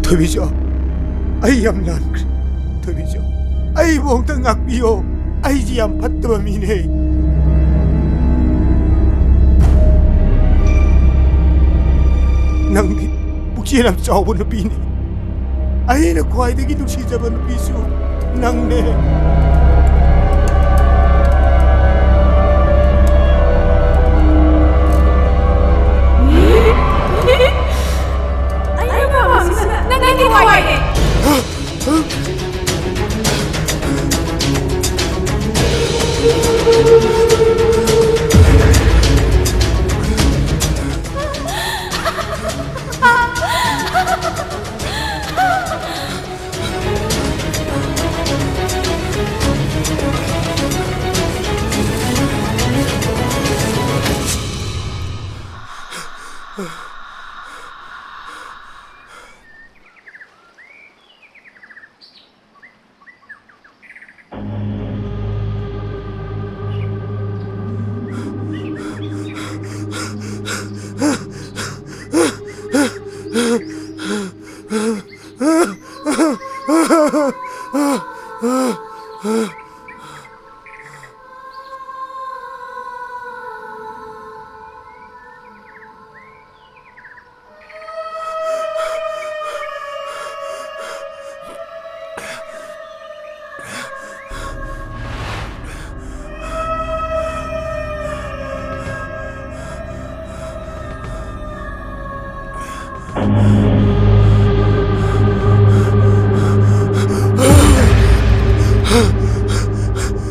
ꯊꯣꯏꯕꯤꯆꯥ! ꯑꯩ ꯌꯥꯝ ꯂꯥꯟꯈ꯭ꯔꯦ꯫ ꯊꯣꯏꯕꯤꯆꯥ, ꯑꯩꯕꯨ ꯑꯝꯇ ꯉꯥꯛꯄꯤꯌꯣ꯫ ꯑꯩꯁꯤ ꯌꯥꯝ ꯐꯠꯇꯕ ꯃꯤꯅꯦ꯫ ꯅꯪꯗꯤ ꯄꯨꯛꯆꯦꯜ ꯌꯥꯝ ꯆꯥꯎꯕ ꯅꯨꯄꯤꯅꯤ꯫ ꯑꯩꯅ ꯈ꯭ꯋꯥꯏꯗꯒꯤ ꯅꯨꯡꯁꯤꯖꯕ ꯅꯨꯄꯤꯁꯨ ꯅꯪꯅꯦ꯫ ꯑꯩꯅ ꯄꯥꯝꯕꯁꯤꯅ ꯅꯪꯒꯤ ꯊꯋꯥꯏꯅꯦ꯫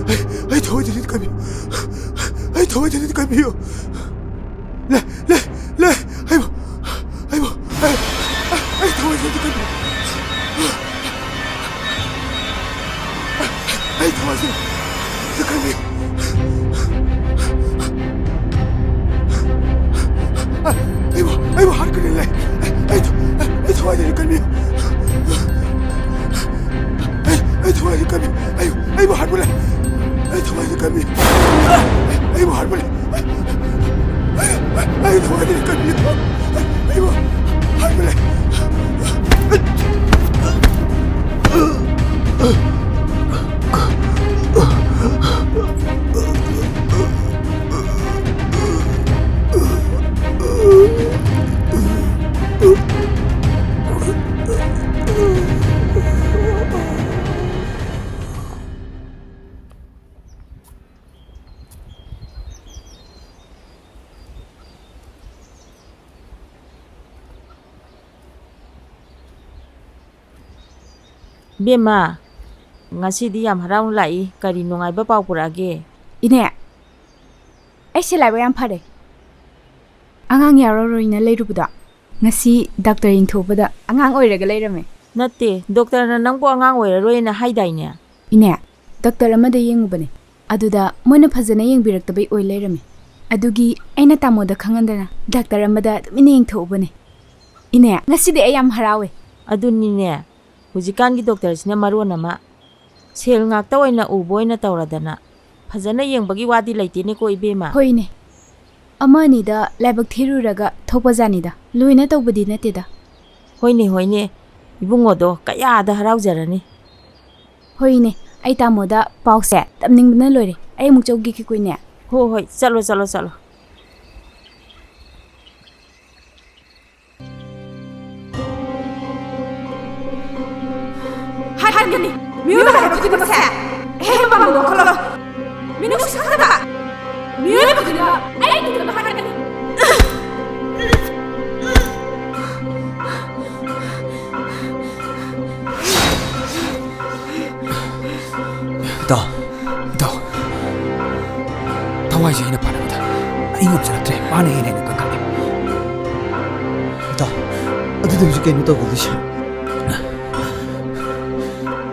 ꯑꯩ, ꯑꯩ ꯊꯋꯥꯏꯗꯨꯗꯤ ꯀꯟꯕꯤꯌꯨ꯫ ꯑꯩ ꯊꯋꯥꯏꯗꯨꯗꯤ ꯀꯟꯕꯤꯌꯨ꯫ ꯂꯩ, ꯂꯩ, ꯂꯩ꯫ ꯑꯩꯕꯨ, ꯑꯩꯕꯨ, ꯑꯩ, ꯑꯩ ꯊꯋꯥꯏꯁꯦ ꯑꯝꯇ ꯀꯟꯕꯤꯌꯨ꯫ ꯑꯩ ꯊꯋꯥꯏꯁꯦ ꯑꯝꯇ ꯀꯟꯕꯤꯌꯨ꯫ ꯑꯩꯕꯨ, ꯑꯩꯕꯨ ꯍꯥꯠꯀꯅꯤ ꯂꯩ꯫ ꯑꯩ, ꯑꯩ, ꯑꯩ ꯊꯋꯥꯏꯁꯦ ꯀꯟꯕꯤꯌꯨ꯫ ꯑꯩ, ꯑꯩ ꯊꯋꯥꯏꯁꯦ ꯀꯟꯕꯤꯌꯨ꯫ ꯑꯩ, ꯑꯩꯕꯨ ꯍꯥꯠꯄ ꯂꯩ꯫ ꯑꯩ ꯊꯋꯥꯏꯁꯦ ꯀꯟꯕꯤꯌꯨ꯫ ꯑꯩꯕꯨ ꯍꯥꯠꯄ ꯂꯩ꯫ ꯏꯕꯦꯝꯃ, ꯉꯁꯤꯗꯤ ꯌꯥꯝ ꯍꯔꯥꯎꯅ ꯂꯥꯛꯏ꯫ ꯀꯔꯤ ꯅꯨꯡꯉꯥꯏꯕ ꯄꯥꯎ ꯄꯨꯔꯛꯑꯒꯦ? ꯏꯅꯦ, ꯑꯩꯁꯦ ꯂꯥꯏꯕꯛ ꯌꯥꯝ ꯐꯔꯦ꯫ ꯑꯉꯥꯡ ꯌꯥꯎꯔꯔꯣꯏꯅ ꯂꯩꯔꯨꯕꯗꯣ, ꯉꯁꯤ ꯗꯥꯛꯇꯔ ꯌꯦꯡꯊꯣꯛꯄꯗ ꯑꯉꯥꯡ ꯑꯣꯏꯔꯒ ꯂꯩꯔꯝꯃꯦ꯫ ꯅꯠꯇꯦ, ꯗꯣꯛꯇꯔꯅ ꯅꯪꯕꯨ ꯑꯉꯥꯡ ꯑꯣꯏꯔꯔꯣꯏꯅ ꯍꯥꯏꯗꯥꯏꯅꯦ? ꯏꯅꯦ, ꯗꯥꯛꯇꯔ ꯑꯃꯗ ꯌꯦꯡꯉꯨꯕꯅꯦ꯫ ꯑꯗꯨꯗ ꯃꯣꯏꯅ ꯐꯖꯅ ꯌꯦꯡꯕꯤꯔꯛꯇꯕꯩ ꯑꯣꯏ ꯂꯩꯔꯝꯃꯦ꯫ ꯑꯗꯨꯒꯤ ꯑꯩꯅ ꯇꯥꯃꯣꯗ ꯈꯪꯍꯟꯗꯅ ꯗꯥꯛꯇꯔ ꯑꯃꯗ ꯇꯨꯃꯤꯟꯅ ꯌꯦꯡꯊꯣꯛꯎꯕꯅꯦ꯫ ꯏꯅꯦ, ꯉꯁꯤꯗꯤ ꯑꯩ ꯌꯥꯝ ꯍꯔꯥꯎꯋꯦ꯫ ꯑꯗꯨꯅꯤꯅꯦ, ꯍꯧꯖꯤꯛꯀꯥꯟꯒꯤ ꯗꯣꯛꯇꯔꯁꯤꯅ ꯃꯔꯣꯟ ꯑꯃ, ꯁꯦꯜ ꯉꯥꯛꯇ ꯑꯣꯏꯅ ꯎꯕ ꯑꯣꯏꯅ ꯇꯧꯔꯗꯅ꯫ ꯐꯖꯅ ꯌꯦꯡꯕꯒꯤ ꯋꯥꯗꯤ ꯂꯩꯇꯦꯅꯦꯀꯣ, ꯏꯕꯦꯝꯃ꯫ ꯍꯣꯏꯅꯦ, ꯑꯃ ꯑꯅꯤꯗ ꯂꯥꯏꯕꯛ ꯊꯤꯔꯨꯔꯒ ꯊꯣꯛꯄꯖꯥꯠꯅꯤꯗ, ꯂꯣꯏꯅ ꯇꯧꯕꯗꯤ ꯅꯠꯇꯦꯗ꯫ ꯍꯣꯏꯅꯦ, ꯍꯣꯏꯅꯦ, ꯏꯕꯨꯡꯉꯣꯗꯣ ꯀꯌꯥꯗ ꯍꯔꯥꯎꯖꯔꯅꯤ꯫ ꯍꯣꯏꯅꯦ, ꯑꯩ ꯇꯥꯃꯣꯗ ꯄꯥꯎꯁꯦ ꯇꯝꯅꯤꯡꯕꯅ ꯂꯣꯏꯔꯦ꯫ ꯑꯩ ꯑꯃꯨꯛ ꯆꯧꯒꯦ, ꯈꯤꯀꯨꯏꯅꯦ꯫ ꯍꯣ, ꯍꯣꯏ, ꯆꯠꯂꯣ, ꯆꯠꯂꯣ, ꯆꯠꯂꯣ꯫ ꯍꯥꯏꯕꯅꯤ, ꯃꯤꯑꯣꯏꯕ ꯍꯥꯏꯕ ꯈꯨꯗꯤꯡꯃꯛꯁꯦ ꯑꯍꯦꯟꯕ ꯄꯥꯝꯕ ꯋꯥꯈꯜꯂꯣꯟ, ꯃꯤꯅꯨꯡꯁꯤ ꯈꯪꯗꯕ ꯃꯤꯑꯣꯏꯕ ꯈꯨꯗꯤꯡꯃꯛ ꯑꯩ ꯈꯨꯗꯤꯡꯃꯛ ꯍꯥꯏꯕꯅꯤ꯫ ꯏꯇꯥꯎ, ꯏꯇꯥꯎ, ꯊꯋꯥꯏꯁꯦ ꯑꯩꯅ ꯄꯥꯟꯅꯕꯗ ꯑꯩ ꯉꯝꯖꯔꯛꯇ꯭ꯔꯦ꯫ ꯃꯥꯅ ꯍꯦꯟꯅ ꯍꯦꯟꯅ ꯀꯟꯈꯠꯂꯦ꯫ ꯏꯇꯥꯎ, ꯑꯗꯨꯗꯤ ꯍꯧꯖꯤꯛ ꯀꯩꯅꯣ ꯇꯧꯒꯗꯣꯏꯁꯦ?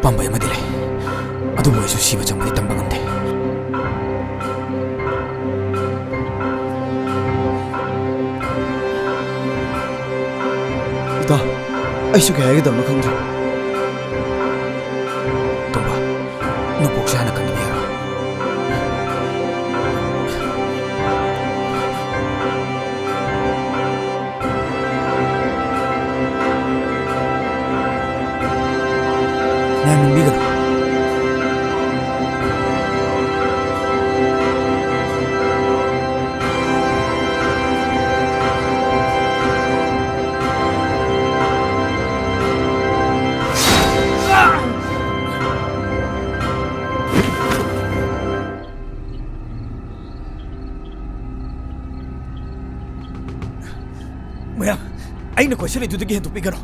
ꯄꯥꯝꯕꯩ ꯑꯃꯗꯤ ꯂꯩ, ꯑꯗꯨꯕꯨ ꯑꯩꯁꯨ ꯁꯤꯕ ꯆꯪꯕꯗꯤ ꯇꯝꯕ ꯉꯝꯗꯦ꯫ ꯏꯇꯥꯎ, ꯑꯩꯁꯨ ꯀꯩ ꯍꯥꯏꯒꯗꯕꯅꯣ ꯈꯪꯗ꯭ꯔꯦ꯫ ꯇꯣꯝꯕ, ꯅꯣꯡꯄꯣꯛꯁꯦ ꯍꯥꯟꯅ ꯀꯟꯕꯤꯔꯣ꯫ ꯃꯌꯥꯝ ꯅꯤꯡꯕꯤꯒꯅꯨ꯫ ꯃꯌꯥꯝ, ꯑꯩꯅ ꯀꯣꯏꯁꯤꯜꯂꯤꯗꯨꯗꯒꯤ ꯍꯦꯟꯗꯣꯛꯄꯤꯒꯅꯨ꯫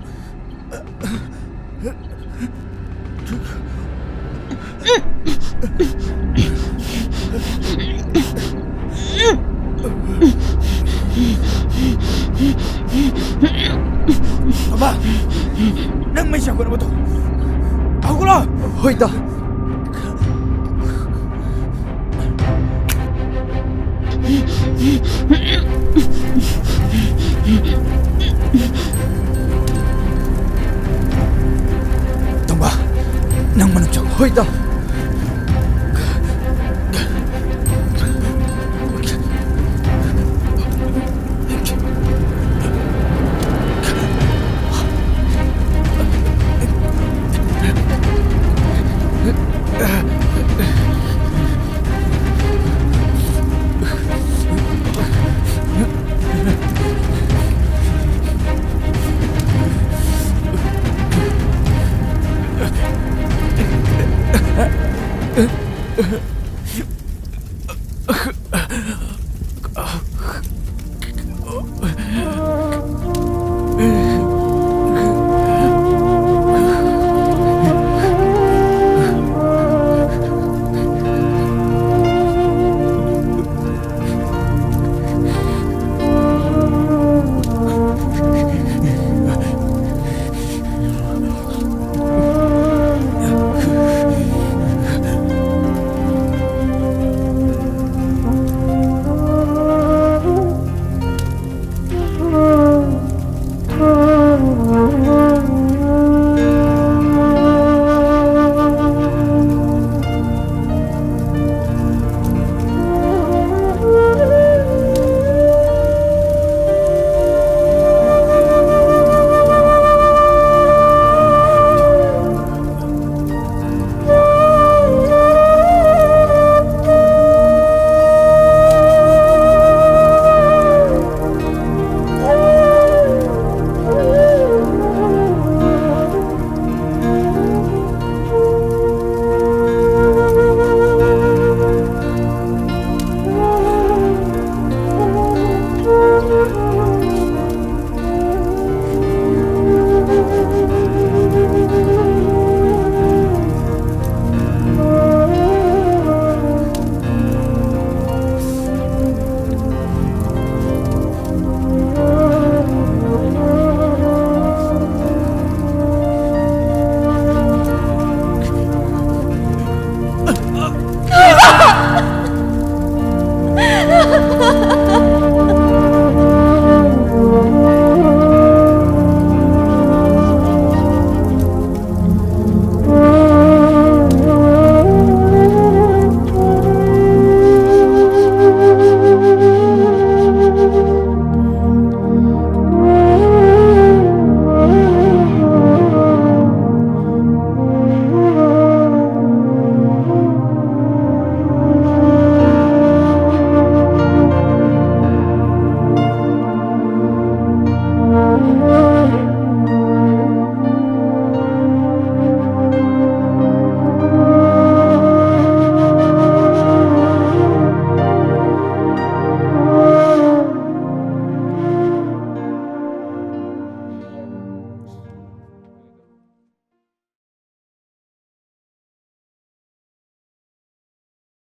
ꯇꯣꯝꯕ, ꯅꯪ ꯃꯩ ꯆꯥꯛꯄ ꯍꯧꯒꯠꯂꯣ꯫ ꯍꯣꯏ, ꯏꯇꯥꯎ꯫ ꯇꯣꯝꯕ, ꯅꯪ ꯃꯅꯨꯡ ꯆꯪꯉꯣ꯫ ꯍꯣꯏ, ꯏꯇꯥꯎ꯫